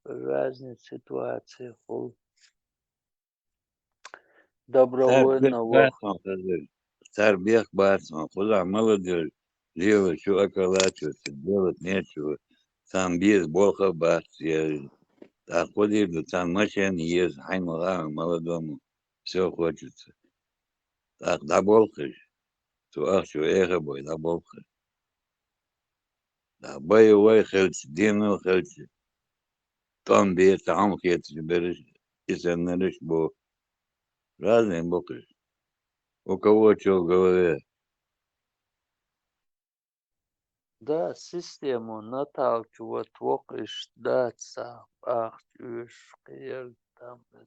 Разные ситуации хуьлу. Цара бех Добровольно бац ваха. Хьуна хезира. Цара бех бац хьуна. Кхузахь молодёжь лелачу, околачиваться делать нечего. Царна беза болх а бац, я, тӀаккха кху дийр ду, царна машен еза, хьайна ма хаьа молодому, всё хочется. ТӀаккха дӀаболхуш. Цу ахчо эха бой, дӀаболхуш. Да, боевой хилча, денал хилча, тӀом бе, цхьа хьуна хеташ бераш, и саннараш бу. Разные бу кхуьш. У кого чё в голове. Да, систему наталкивать вокхуш дац, ахча оьшуш кхиерг там это.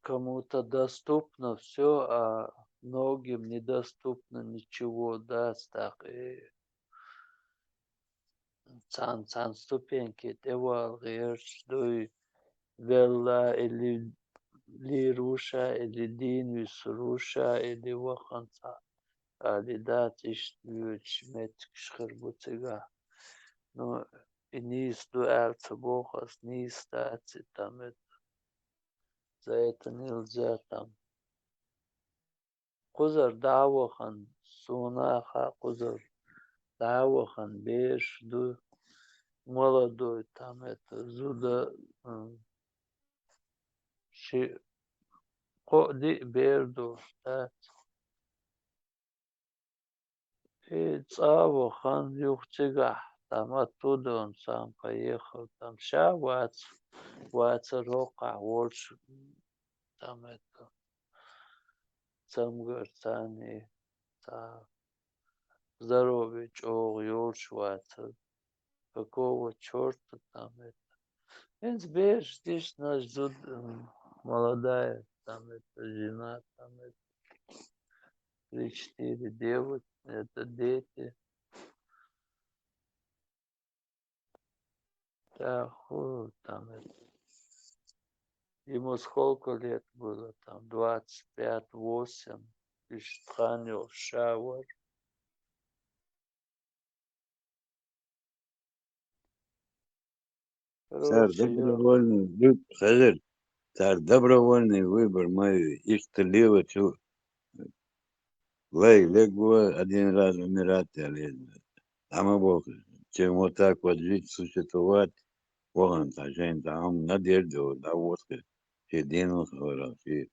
Кому-то доступно всё, а многим недоступно ничего, да, так и цхьана, цхьана ступеньке тӀевала гӀерташ дуй, велла или лийр ву ша, или дийна висур ву ша, или вахана цхьа, али дац, иштта воьдуш меттигаш хир бу цигахь. Ну, и нийса ду аьлла ца боху ас, нийса дац и там это. За это нельзя там. Кхузара дӀа а вахана, суна а хаьа, кхузара дӀа а вахана бераш ду, молодой там это, зуда, м, ши, кхоъ-диъ бер ду, дац. И цӀа а вахана юха цигахь, там оттуда он сам поехал, там ша вац, вацара хӀокхахь волуш, там это, цамгар царний, цхьа здоровье чӀогӀа йолуш вацара. Какого чёрта там это? ХӀинца бераш дишнаш зуда, м, молодая, там это, жена, там это, три-четыре девочки, это дети. Так, ху, там это. Ему сколько лет было? Там двадцать пять, восемь. Иштта хан йолуш ша вара. Цара короче, добровольный выб-, хезира, цара добровольный выбор ма ю, иштта лелачу Лай, лег вай, один раз умирать, аьле. Амма боху, чем вот так вот жить, существовать, вахана цхьа шайна цхьа хӀума надежда йолуш, дӀавоьду-кх шен денал хиларах, шен.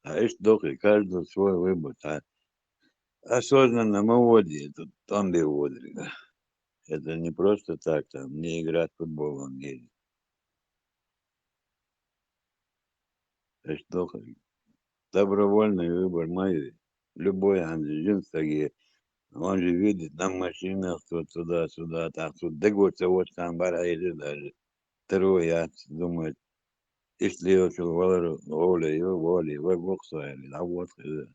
Ткъа иштта доху, каждый свой выбор, цхьа осознанно ма воде, тут тӀом бе воду. Это не просто так, там, не играть в футбол в Англии. Иштта доху. Добровольный выбор ма ю. Любой хӀума жима стаге, он же видит, на машинах тут туда-сюда, так тут дегоца вот там бархьежа даже. Таро яц, думает, иштта лелачул валар гӀоле ю, воле, вай гохсойли, дӀавоьду иза.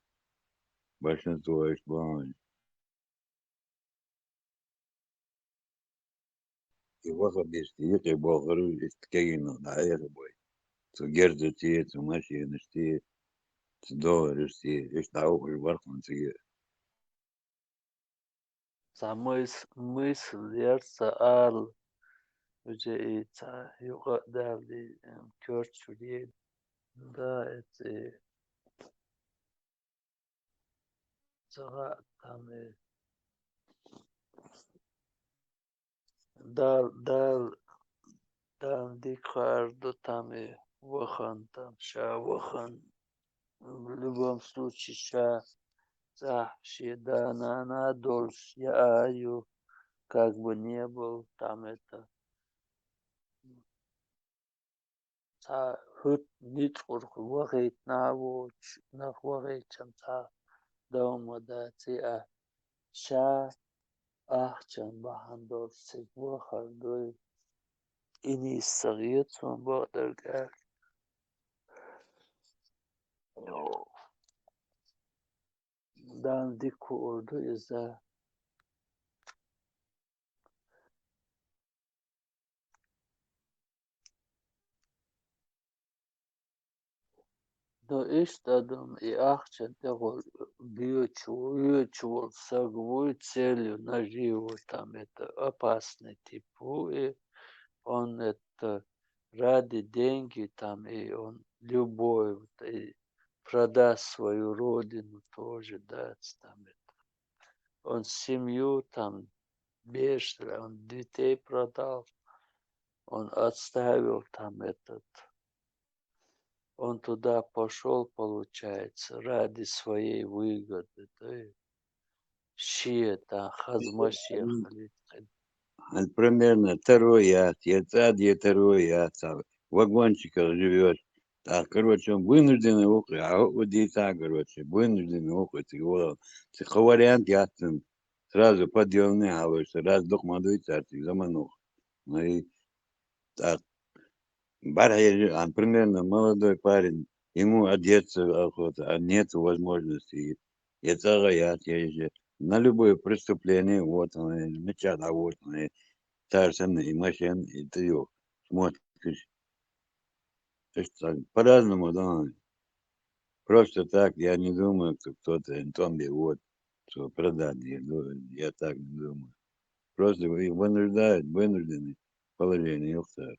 Большинство иштта бахьана. И ваха бисте юкъе бохура, иштта кегийнах дӀаэха бой. Цу герзаца, цу машинашца, цу долларашца, иштта дӀаухуш бархӀ хӀума цига. Цхьа мыс-, мысль яра сан ала, уже и цхьа юкъа а даьлла, и, м, коьртачуьра ен. Да, это и Ца хаьа, там и Дал-, Дал-, Далла дика хаар ду, там и вахана, там ша вахана. В любом случае, ша цӀахь шен да-нана долуш яа ю, как бы не был, там это. Цхьа хӀуьтту ницкъ урхула вахийтина а воцуш, нах вахийтича цхьа дов ма дац и а. Ша ахчан бахьана долуш цига вахар дуй. И нийса ца хета суна бакъдерг аьлча. Дала дика хуур ду иза. Но иштта адам и ахчан тӀехула боьчу, воьчу волу саг вуй, целью наживы, там это опасный тип ву, и он это ради деньги там, и он любой, вот, и продаст свою родину тоже, да, там это. Он семью там, берш, он детей продал, он оставил там этот. Он туда пошёл, получается, ради своей выгоды, да, и шен тӀехь хаза машен хилийта кхин. Хьан примерно таро яц, я цӀа де таро яц, а вагончиках живёшь. ТӀаккха, короче, он вынужденный ву-кх, а хӀуъу дийца, короче, вынужденный ву-кх цига вала. Цига кхо вариант яц цуьнан. Сразу подъёмный хьалуш, раз дукха ма дуй цаьрца заманах. Ну и так, бархьежа, а, примерно молодой парень, ему одеться охота, а нету возможности. Я цӀа гӀа яц, я же на любое преступление, вот он, мичахь дӀа вот он, цара санна и машен, и тайо смотришь. Иштта по-разному, да. Просто так я не думаю, что кто-то тӀом бе воду, что продать, я ду-, я так не думаю. Просто их вынуждают, вынужденное положение ю-кх цара.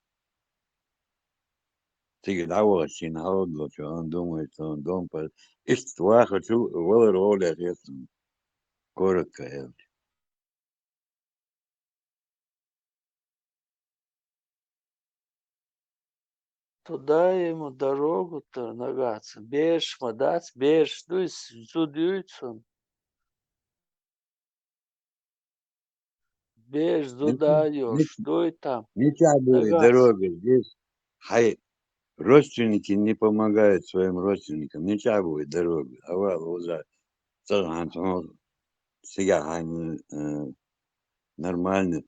Цига дӀавахча, шена хьалха долчо, он думает, что он дом по-, иштта вахачул валар гӀоле хета суна. Коротко аьлча. Туда ему дорогу-то нагахьца. Бераш ма дац, бераш дуй, зуда юй цуьнан. Бераш, зуда йолуш дуй там. Мичахь бу и дорога? Здесь хьайн родственники не помогают своим родственникам. Мичахь бу и дорога? Авал уза цӀа хьан цхьа цигахь хьайн, э, нормальный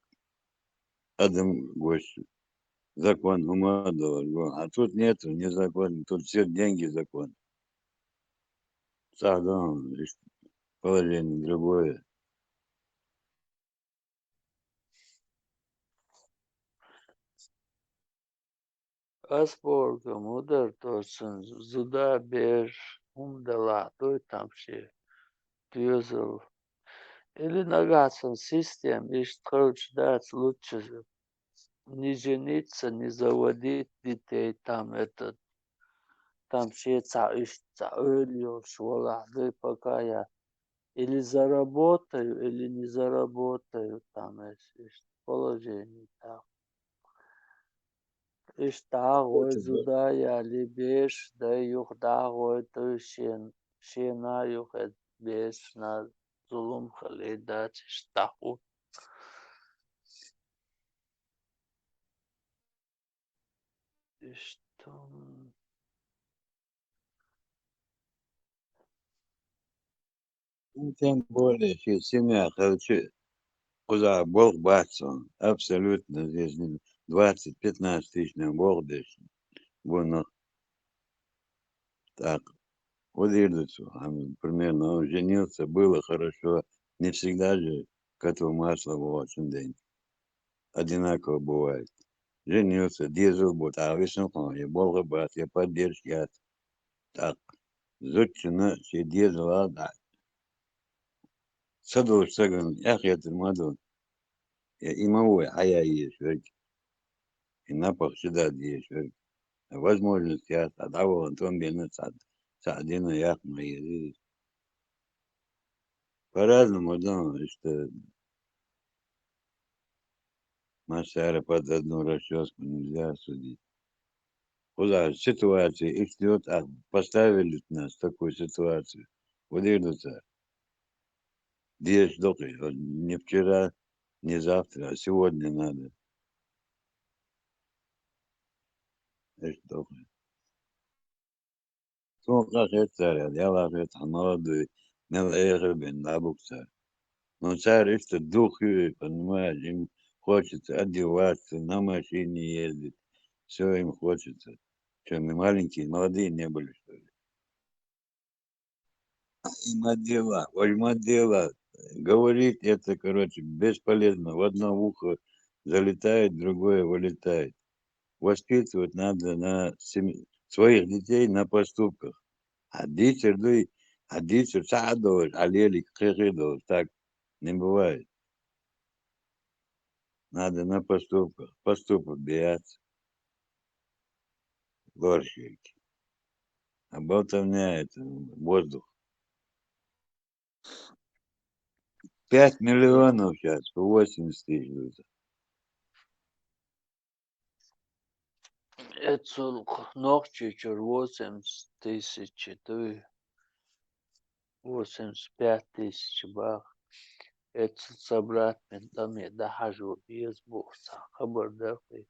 адам гуш, закон хӀума а долуш гу. А тут нету ни закон, тут все деньги закон. ЦӀахь дан, положение другое. Ас бохург ма дара, то цуьнан зуда, бераш, хӀума далахь дуй там шен доьзал. Или нагахь санна система иштта хилча дац лучше не жениться, не заводить детей, там этот, Там ше цхьа иштта цхьа ойла йолуш валахь дай, пока я или заработаю, или не заработаю, там эс иштта положение там. Иштта дӀа а гӀой зуда яли, бераш дай юха дӀа а гӀой, то есть шен-, шена а юха эт берашна зулам хилий дац, иштта дӀахо. Иштта. Ну, тем более, шен семья хилча, кхузахь болх бац цунна. Абсолютно, здесь не двадцать, пятнадцать тысяч на болх деш бу нах. Так, вот дийр ду цо, а, примерно, он женился, было хорошо, не всегда же коту масло в огонь, один. Одинаково бывает. Женился, дезал бу, тӀаккха висина хьуна, я болх бац, я поддержка яц. ТӀаккха зудчунна шен дезала дӀа ца долуш стагана эхь хетар ма ду. Я и ма ву хьаяа езаш верг, и напагӀа чу дан дезаш верг. Возможность яц, цхьа дӀавахана тӀом бина, цхьа, цхьа дина яккха ма еза иза. По-разному, да, иштта. Массара под одну расческу нельзя судить. Кхузахь ситуация иштта ю, тӀаккха поставили нас в такую ситуацию. Вот дийр ду цара. Дезаш доккхий, вот не вчера, не завтра, а сегодня надо. Иштта доккхий. Суна къа хета цара, ялахета хьан молодой, мел эхар бен дӀабуг цара. Но цара иштта дух ю, понимаешь, им хочется одеваться, на машине ездить. Всё им хочется. Чё, мы маленькие, молодые не были, что ли? Им одела, ой, им одела. Говорить это, короче, бесполезно. В одно ухо залетает, в другое вылетает. Воспитывать надо на сем-, своих детей на поступках. А дийцар дуй, а дийцар ца а долуш, а лелиг кхехи долуш, так не бывает. Надо на поступках. Поступок бе яц. Лораш ерг. А болтовня — это воздух. Пять миллионов сейчас, по восемьдесят тысяч вызов. Эцул Нохчийчуьра восемьдесят тысяч дуй. Восемьдесят пять тысяч бах. Эцул собрать бен тӀаме дӀахьажо беза боху цхьа хабар дара кхин.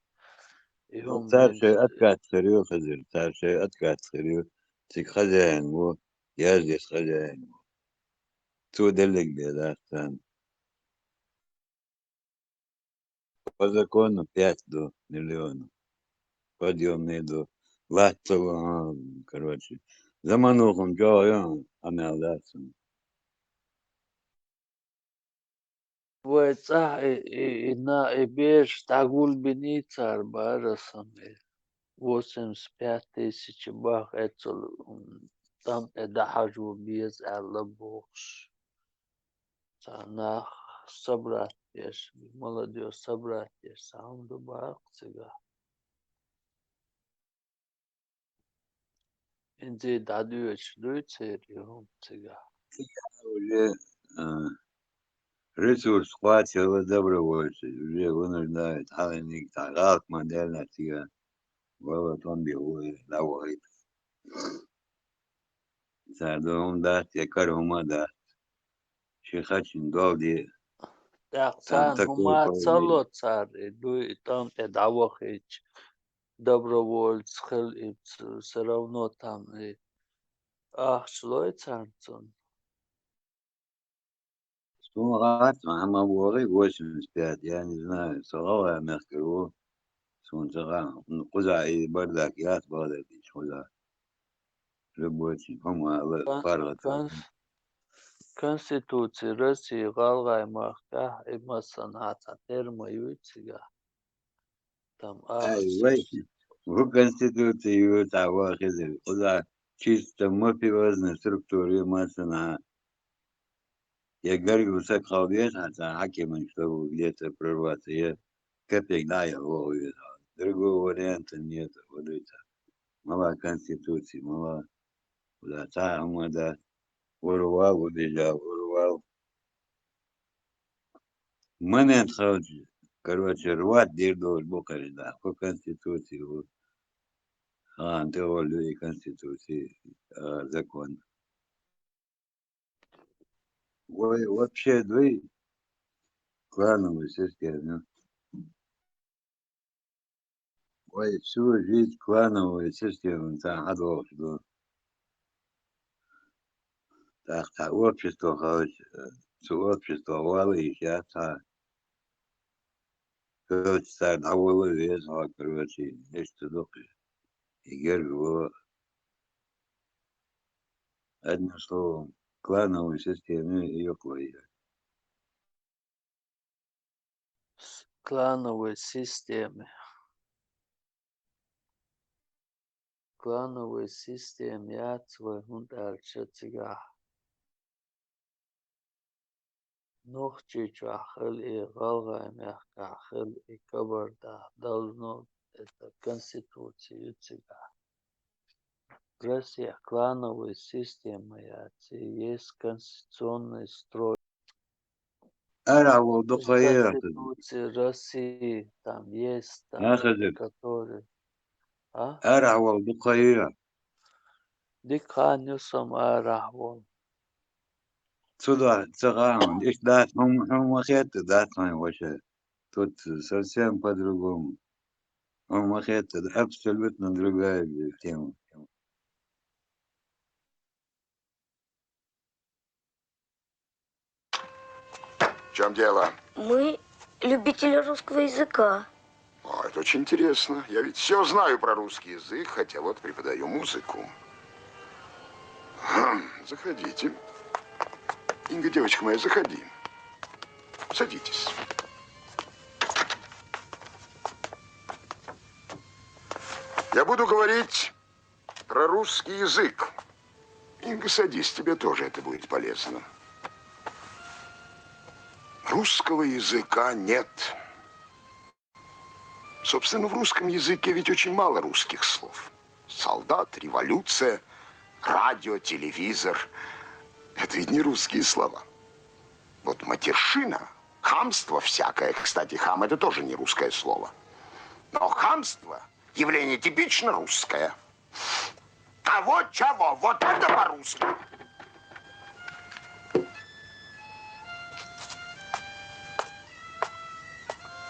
И Ну, хӀума цара бен шайн откат хир ю, хазир, цара шайн откат хир ю. Цига хозяин ву, яздеш хозяин ву. Цо деллиг бен дац царна. По закону пять ду миллионов. Подъёмный ду. Латтал, а, короче. Заманухун чӀогӀа ю, а мел дац. Вай цӀахь и, и, и на, и бераш дӀагулбиний цара бара сан и. Восемьдесят пять тысяч бах эцул, м, тӀам тӀе дӀахьажо беза аьлла бохуш. Цхьа нах собрать деш, молодёжь собрать деш, цхьа хӀума ду бакъ цигахь. ХӀинца дӀадоьдуш дуй церан и хӀума цигахь? Уже, а, ресурс кхоачалла добровольцы, уже вынуждают, хьаланиг цхьа гӀалат ма даьлла цигахь. Вала тӀом бен ву, дӀавахийта. Цара ду хӀума дац, я кара хӀума дац. Ши хачина дол де. ТӀаккха царна хӀума ца ло цара, и дуй, и тӀам тӀе дӀавахийча, добровольц хила и ц-, всё равно там и ахча лой царна цунна. Суна гӀатта хьан ма бохий, восемьдесят пять, я не знаю, со гӀалгӀай мехкара ву. Суна ца хаьа, ну, кхузахь и бардак яц, бакъдерг дийцича, кхузахь. Любой хӀума ала Кон-, паргӀата. Кон-, Конституция России гӀалгӀай махкахь и массанхьа цхьа терма юй цигахь. Там Ай, ахча вай, ву Конституция ю, цхьа вахизар. Кхузахь чисто мафиозная структура ю массанхьа. Я гаргара саг хьал деза хьан цхьа хьакиман, чтобы где-то прорваться, я капек дӀа а яла вогӀу веза. Другого варианта нет, вот это. мала конституци, мала, да, цхьа хӀума да, урвал, удижа, урвал. Момент хавчи, короче, рвать дир долаш бу кхарина, хӀу конституци, хӀу. Хан тӀе волю и конституци, а, закон. Вай вообще дуй клановый система. Вай всю жизнь клановый система, цхьа хьадолуш ду. ТӀаккха цхьа общество хавча, цу общество вала йиш яц цхьа. Хьоьца цара дӀавала веза хьо, короче, иштта ду-кх и гергало. Одним словом, клановый система и йоккхалла яц. С-, клановый система. Клановый система яц вай, хӀунда аьлча цигахь Нохчийчохь хила и, ГӀалгӀай мехкахь хила и, Кабардах должно, это конституция ю цигахь. Россия клановая система яц, и есть конституционный строй. Арахь волу дукха яра. Конституция России там есть, там, а, хазир, который, а? Арахь волу дукха яра. Дика хан ю сом арахь волу. Цу дуьхьа ца хаьа хьуна. Иштта дац хьуна, хьуна ма хетта, дац хьуна ваша. Тут совсем по-другому. Хьуна ма хетта, абсолютно другая тема. В чём дело? Мы любители русского языка. О, это очень интересно. Я ведь всё знаю про русский язык, хотя вот преподаю музыку. Хм, заходите. Инга, девочка моя, заходи. Садитесь. Я буду говорить про русский язык. Инга, садись, тебе тоже это будет полезно. Русского языка нет. Собственно, в русском языке ведь очень мало русских слов. Солдат, революция, радио, телевизор. Это ведь не русские слова. Вот матерщина, хамство всякое. Кстати, хам — это тоже не русское слово. Но хамство — явление типично русское. Того чего? Вот это по-русски.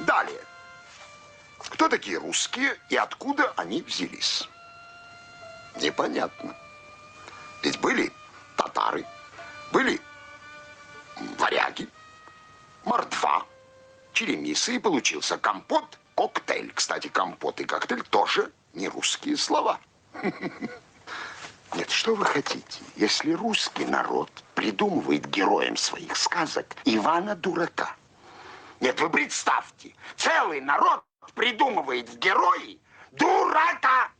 Далее. Кто такие русские и откуда они взялись? Непонятно. Ведь были татары, были варяги, мордва, черемисы, и получился компот, коктейль. Кстати, компот и коктейль тоже не русские слова. Нет, что вы хотите, если русский народ придумывает героем своих сказок Ивана Дурака? Нет, вы представьте, целый народ придумывает в герои дурака.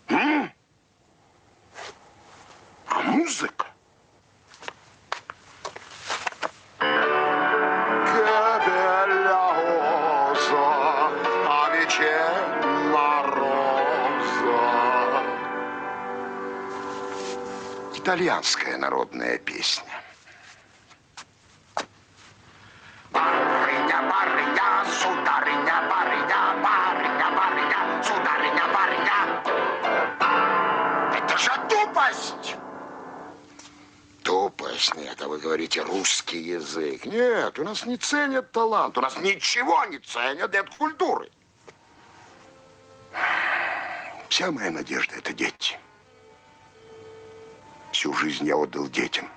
М? А музыка? Итальянская народная песня. Барыня, барыня, сударыня, барыня, барыня, барыня, сударыня, барыня. Это же тупость! Тупость? Нет, а вы говорите, русский язык. Нет, у нас не ценят талант, у нас ничего не ценят, нет культуры. Вся моя надежда — это дети. Всю жизнь я отдал детям.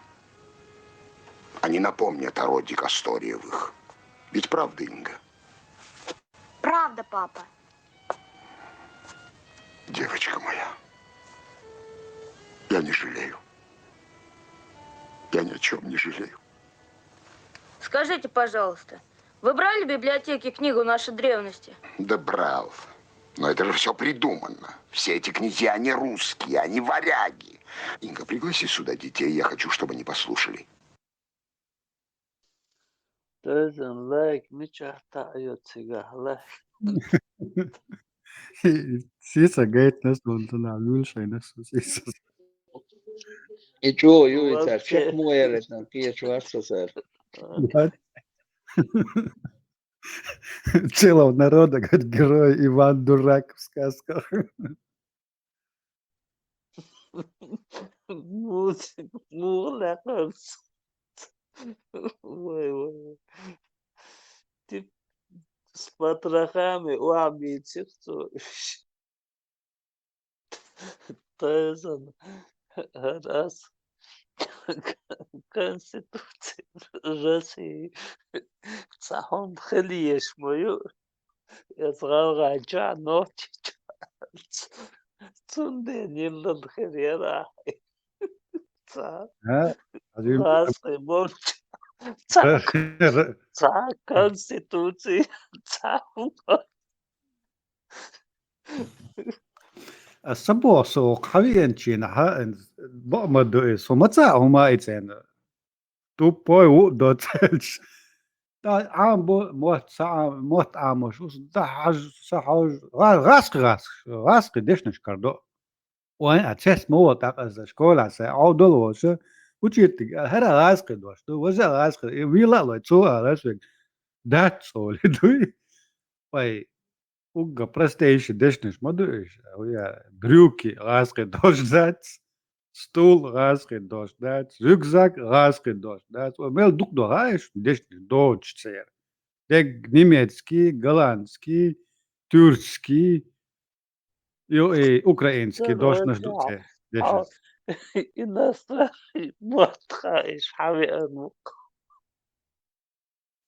Они напомнят о роде Касториевых. Ведь правда, Инга? Правда, папа. Девочка моя, я не жалею. Я ни о чём не жалею. Скажите, пожалуйста, вы брали в библиотеке книгу «Наши древности»? Да брал. Но это же всё придумано. Все эти князья, они русские, они варяги. Инга, пригласи сюда детей, я хочу, чтобы они послушали. Дозан лайк мичахь таӀайо цигахь лайк? Сиса гайтнас, вон тана вуьлшайнас сиса. И чё, ю, и цар чек моя ретна, кия чё аса сэр. Целого народа, говорит, герой Иван Дурак в сказках. Музыка, музыка. Ой, ой. Ты с потрохами у амбицицу. Тайзан. Раз. Конституция России. Цахун хилиеш мою. Эс гӀалгӀача нохчича. Цунде ниллан хир яра. Ца. А? Азим Газ болч. Ца. Ца конституция. Ца. А сабо со хавиен чина ха бо ма до со маца ума ицен. Тупой у доцелш. Та ам бо мот са мот амош ус да хаж са хаж гас гас гас дешнеш кардо. Ой, а цес мо вот так аз школа са аудол воша. Учит хара гас кидош. Ду воза гас вила лой цу а расвек. Дат соли дуй. Ой, угга простейший дешнеш ма дуй. Уя брюки гас кидош дац. Стул гас кидош дац. Рюкзак гас кидош дац. О мел дук до гаш дешнеш доч цер. Дег немецкий, голландский, тюркский, ю и украинский дош наш ду цер. Дешнеш. Иностранный мот хаиш хави анук.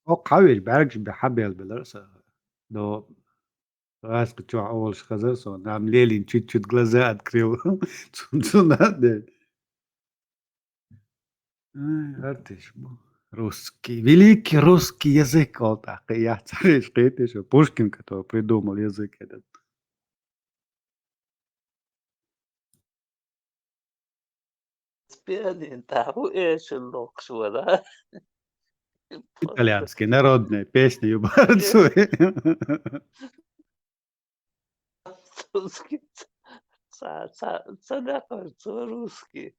О хавиш бәргш бе хабел белер са. До гас кичо олш хазар со. Нам Лелин чуть-чуть глаза открыл. Цунцуна де. Ай, артиш бу. Русский. Великий русский язык. Вот так. Я цариш китиш. Пушкин, который придумал язык этот. Спианин таху эшин локшвара. Итальянский народная песня юбарцу. Русский. Ца ца ца дакарцу русский.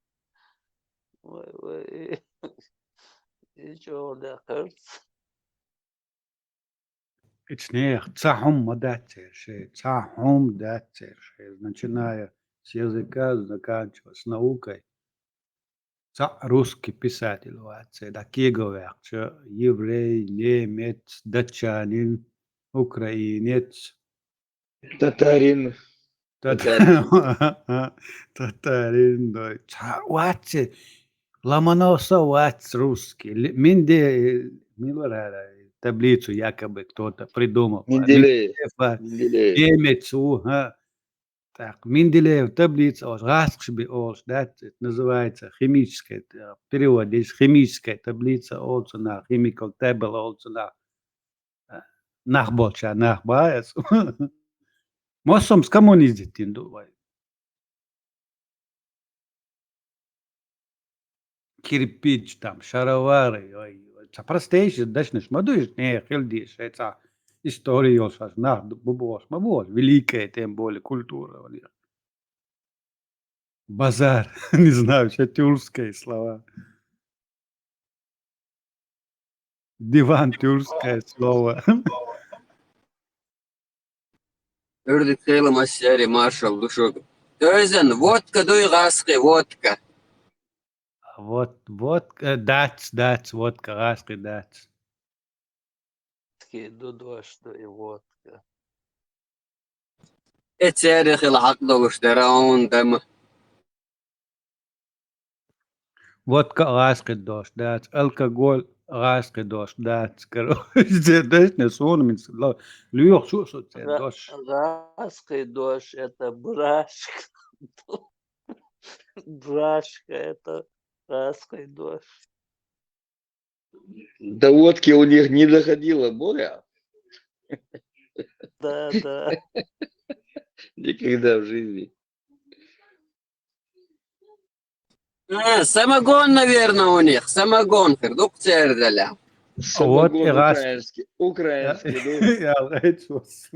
Ой ой. И чё дакарц. Ицнех ца хум ма дацер ше, ца хум дацер ше, начиная с языка, заканчивая с наукой. Ца русский писатель вац, да кеговяхча, еврей, немец, датчанин, украинец. Татарин. Татарин, да. Ца вац, Ломоносов вац русский. Менде милорара таблицу якобы кто-то придумал. Менделеев. Менделеев. Немец, уха. Так, Менделеев таблица олш, гасхш би олш, да, это называется химическая, в переводе есть химическая таблица, олцуна, chemical table, олцуна. Нах болча, нах баэс. Моссомс коммунизм тин ду вай. Кирпич там, шаровары, ой, ца простейший дашнаш ма дуйш, не, хилдиш, ца история йолшаш, нах бубош, ма бош, великая, тем более, культура. Базар, не знаю, все тюркские слова. Диван тюркское слово. Урдик хелам ассери маршал душуг. Тойзан, водка дуй гасхи, водка. Вот, вот, э, дац, дац, водка, гасхи, дац. Ски дудваш дуй водка. Эцери хила хак долуш дара он дама. Водка гасхи дош дац, алкоголь гасхи дош дац. Короче, дешне сон мин луйох шу со це дош. Гасхи дош это брашка. Брашка это гасхи дош. До водки у них не доходило, Боря. Да, да. Никогда в жизни. А, самогон, наверное, у них. Самогон, хирдук цердаля. Самогон и раз- украинский. Украинский, ну. Я лайчус.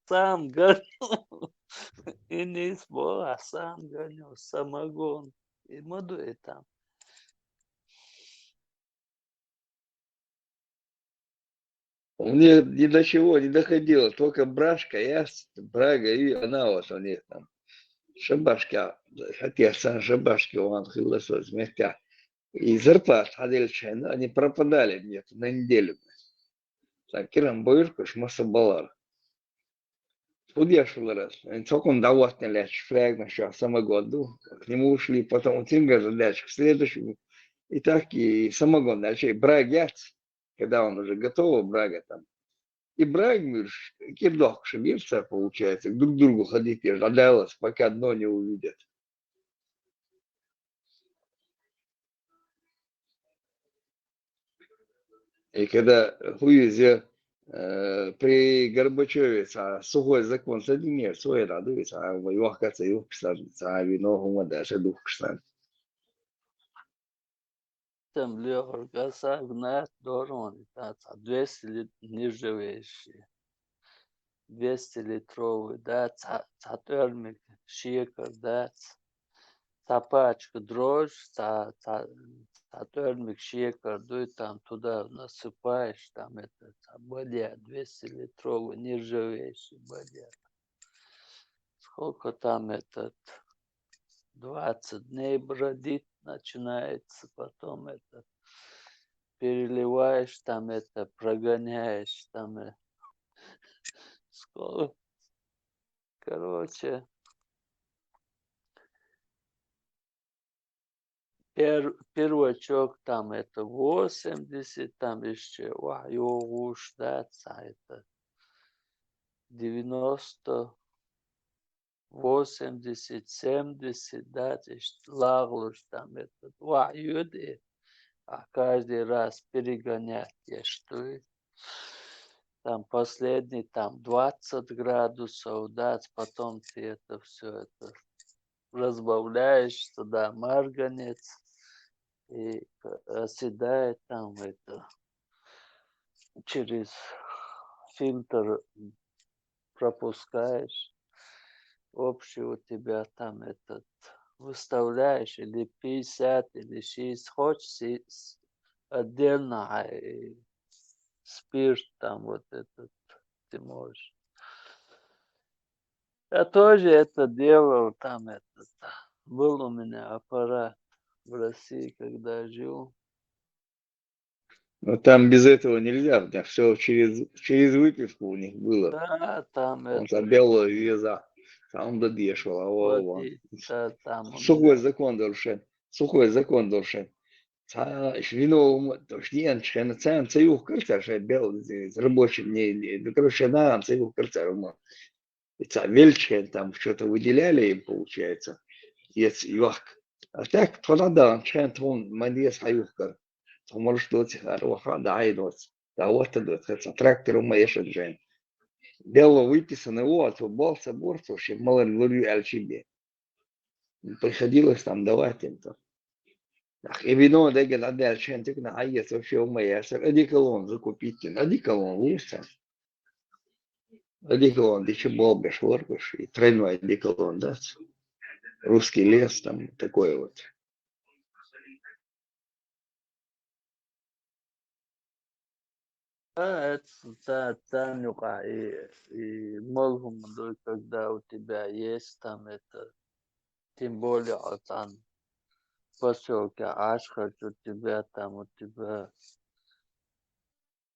сам гоню. И не из Бога, а сам гоню, самогон. И ма ду и там. У них ни до чего не доходило, только брашка, яц, брага, и она вот у них там. Шабашка, хотя сан шабашки он хилла со вместе. И зарплата ходили чайно, они пропадали где-то на неделю. Так, кирам боюркуш, масса балар. Худ яшуларас. Они цокун даватне лячу, флягна ша самогон ду. К нему ушли, потом у Тинга задачу, к следующему. И так и самогон, дальше и браг яц, когда он уже готова, брага там. И браг мирш, кирдох шмирца, получается, друг к другу ходить, я ждалась, пока дно не увидят. И когда хуизе, э, при Горбачеве ца сухой закон соединил, сухой надо, ца вахкаца юхксан, ца вино хума даже духксан. Там лёгор гаса гнат дорон, да, ца двести лит-, нержавеющий. Двести литровый, да, ца, ца тёрмик шекар, да, ца, ца пачка дрожжи, ца, ца, ца тёрмик шекар, дуй там туда насыпаешь, там это, ца бадья, двести литровый, нержавеющий бадья. Сколько там этот, двадцать дней бродить начинается, потом это, переливаешь, там это, прогоняешь, там, э, сколько, короче, пер-, первачок там это восемьдесят, там ещё, ва, йогуш, да, ца это девяносто, восемьдесят, семьдесят, да, ещё лаглуш там это, ва, юд, и, а каждый раз перегонять, я что ли. Там последний, там двадцать градусов, да, потом ты это всё это разбавляешь туда марганец, и оседает там это, через фильтр пропускаешь, общий у тебя там этот, выставляешь или пятьдесят, или шестьдесят, хочешь, и с-, отдельно, а, и спирт там вот этот ты можешь. Я тоже это делал, там этот, был у меня аппарат в России, когда жил. Но там без этого нельзя, у них всё через, через выпивку у них было. Да, там он это, белая виза, там додешево, вот, вот. И, да, там у сухой меня закон нарушен, сухой закон нарушен. Ца, иш вино, то, что я, ца, ца юх кырца, ша бел, рабочий, не, не, ну, короче, на, ца юх кырца, и ца величие там что-то выделяли им, получается. Ец юхк. А так, тхона да, чхен тхун, мандес хаюхкар. Тхумар что тихар, ваха да айдос. Да вот это, это трактор у моей шаджен. Дело выписано, вот, футбол, собор, слушай, мало лурю альчибе. Приходилось там давать им там. Ах, и вино, да, говорит, отдал, чем ты на айдос, вообще у моей, одеколон закупить, одеколон, есть там. Одеколон, ты чё, балбеш, воркуш, и тройной одеколон, да? Русский лес, там, такое вот. А, это, та, та, ну, а, и, и молгум, да, когда у тебя есть там это, тем более, а там в посёлке Ашхач у тебя, там у тебя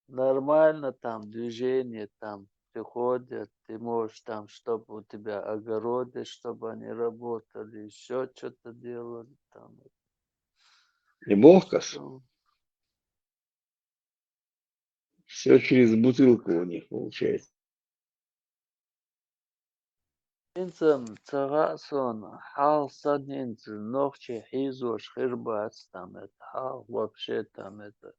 нормально там движение, там приходят, ты можешь там, чтобы у тебя огороды, чтобы они работали, ещё чё-то делали там. И бохкас. Ну. Всё через бутылку у них получается. Инцам цагъа сон, хьал сан инцам, нохчи хьийзош хир бац там это, хьал вообще там это.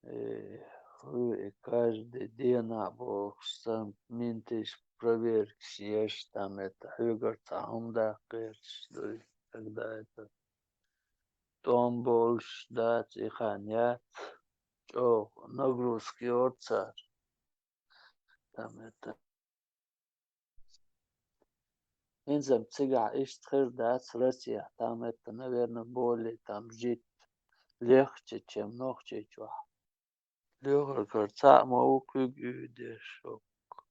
Э, ху-, и каждый день а бохуш сан минтиш проверкаш еш там это, хьуьгар цхьа хӀума даккхерчаш дуй, когда это тӀом болуш дац, и хан яц, чӀогӀа нагрузка йора цара. там это. ХӀинца-м цигахь иштта хир дац Россехь, там это, наверное, более там жить легче, чем Нохчийчохь. Лоьхаргара цхьаъ ма ву куьг уьйдеш, оккха.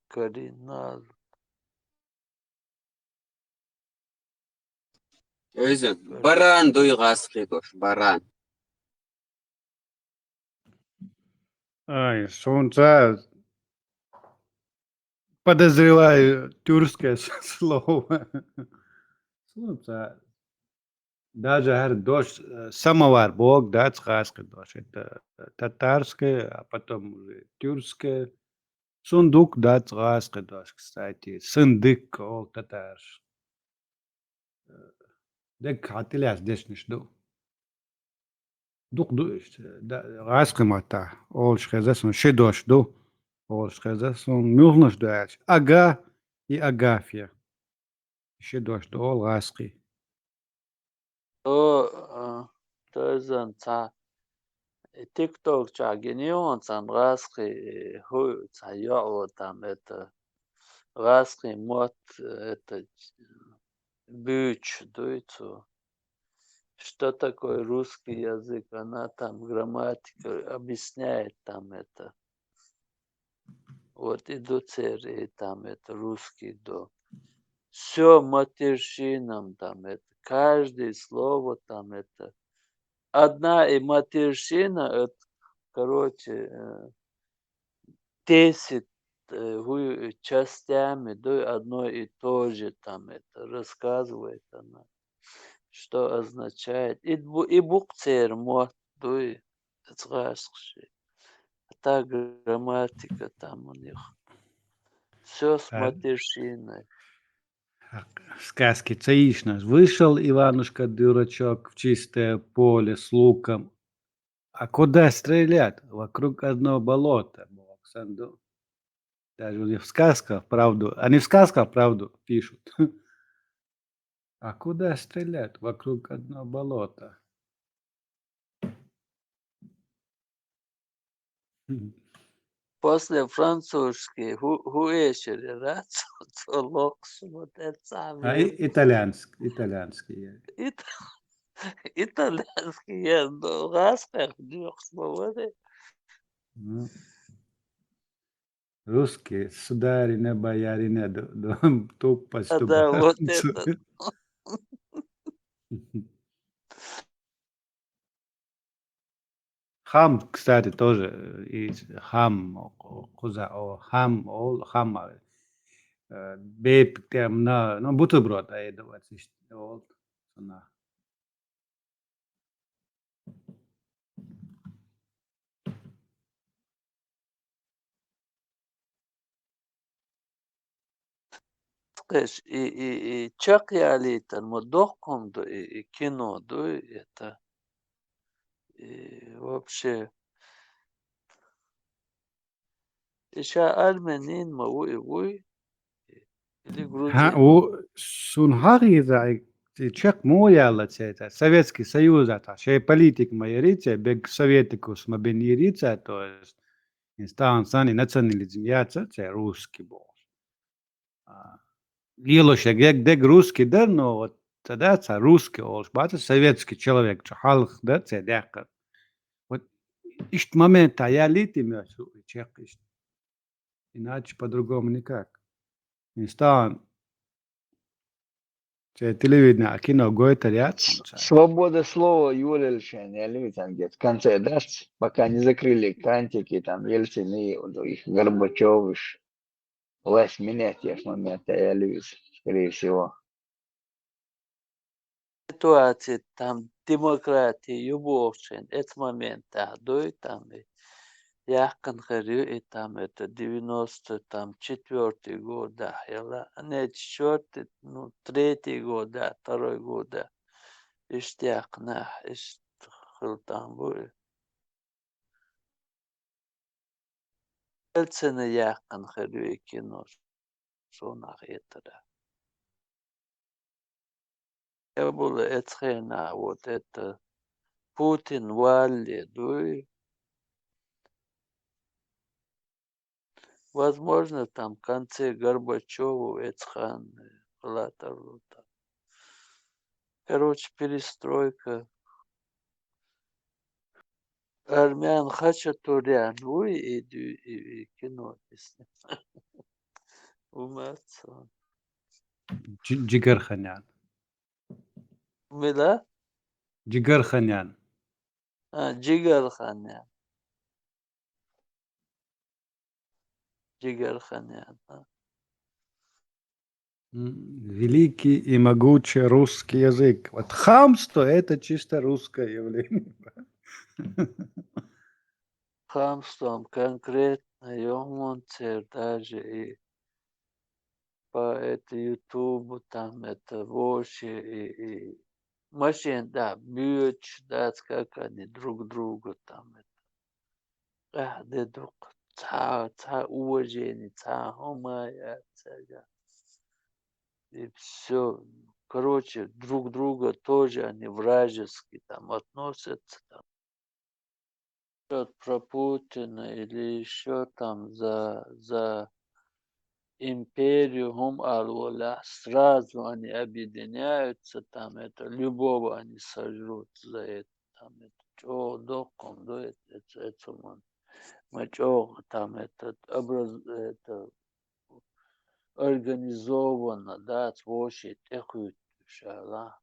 Каринал. Иза, баран дуй гӀазкхи дош, баран. Ай, суна ца подозреваю тюркское с-, слово. Суна ца даже хӀара дош, э, самовар боху дац гӀазкхи дош. Это татарское, а потом уже тюркское. Сундук дац гӀазкхи дош, кстати. Сындык олу татарш. Деггахьа тӀелаьцна дешнаш ду. Дукха ду иштта. Да, гӀазкхи маттахь олуш хеза суна, ши дош ду олуш хеза суна. Муьлханаш ду аьлча, ага и Агафья. Ши дош ду олу гӀазкхи. О, а, тайзан цхьа, э, тикток чохь гина ю хьуна цхьана гӀазкхи, э, хӀу, цхьа йоӀ ву там, это, гӀазкхи мотт, это, буьйцуш дуй цо. Что такое русский язык? Она там грамматика объясняет там это. Вот и ду церан, и там это русский ду. Всё матершинам там это, каждое слово там это. Одна и матершина, это, короче, э, десять, э, гу-, частями, да, одно и то же там это рассказывает она, что означает. И бу-, и буква церан мотт дуй, эцгӀашкхаши. А так грамматика там у них. Всё с матершиной. Сказки ца йийшина. Вышел Иванушка-дурачок в чистое поле с луком. А куда стрелять? Вокруг одно болото. Бог санду. Даже у них в сказках правду, они в сказках правду пишут. А куда стрелять? Вокруг одно болото. После французский, хӀу-, хӀу эшар яра, цо, цо локхуш, вот это самое. А и-, итальянск-, итальянский я. Ит-, итальянский я, ну, гӀазкхех доьхуш ма вара. Ну. Русские, сударыня, боярыня, ду-, ду-, тупость. А, да, вот тупость. Это. Хам, кстати, тоже, э, и хам, о, кхуза, о, хам, о, хам, э, бепик тем на, ну, бутерброд, а это вот, вот, она. Кхеш, и, и, и чекхъялийтар ма доккха хӀума ду, и, и кино ду, и это, и вообще. И ша армянин ма ву и вуй, или грузин? Хьан, ву, сун хьагӀ иза, и чекх муха яьлла цецӀа? Советский Союза тӀа шайн политика ма яри цецӀа, бег советикус ма бен йири цецӀа, то есть, инстан санна национализм яцар цецӀа, русский бохуш. А, лелош я гег дег русский дара, но вот ца дац, а русский олуш бац, советский человек чу хьалха дара цецӀа даьккхар. Вот иштта моментахь яллийти моьтту и чекх иштта. Иначе по-другому никак. Инстан цецӀа телевидение, а кино гойтар яц хьуна цара. Свобода слова йолаелла шайна, яллийта сан гет. В конце дац, пока не закрыли кантики, там, Ельцин и их Горбачёваш. Власть менять еш момент яллийта, скорее всего. Ситуация там демократия ю бохучун, эцу моментахь дуй там и яьккхина хир ю и там это девяносто там четвёртый годахь яла, не четвёртый, ну, третий годахь, второй годахь. Иштта яьккхинехь, иштта хила там бу и. Ельцина яьккхина хир ю и кино, суна хетарехь. Я була эцу хенахь, вот это, Путин валале дуй. Возможно, там в конце Горбачёву эцханна хилатар ву там. Короче, перестройка. Армян Хачатурян вуй и ду-, и, и кино снимал. Умаца. Джи-, Джигарханян. Мила? Джигарханян. А, Джигарханян. Джигарханян, а. М, великий и могучий русский язык. Вот хамство — это чисто русское явление. Хамством конкретно, ёмонцер даже и по это Ютубу, там это вообще и, и машин, да, бьётся, да, как они друг друга там это. А, да, друг, ца, ца уважение, ца хомая, ца, да. И всё. Короче, друг друга тоже они вражески там относятся, там. Что-то про Путина или ещё там за, за империю хӀума ала волахь, сразу они объединяются, там это, любого они сожрут за это, там это, чӀогӀа доккха хӀума ду это, это, это хӀума. Ма чӀогӀа там это, образ-, это, организованно, да, вообще тӀекхуьйтуш, ала.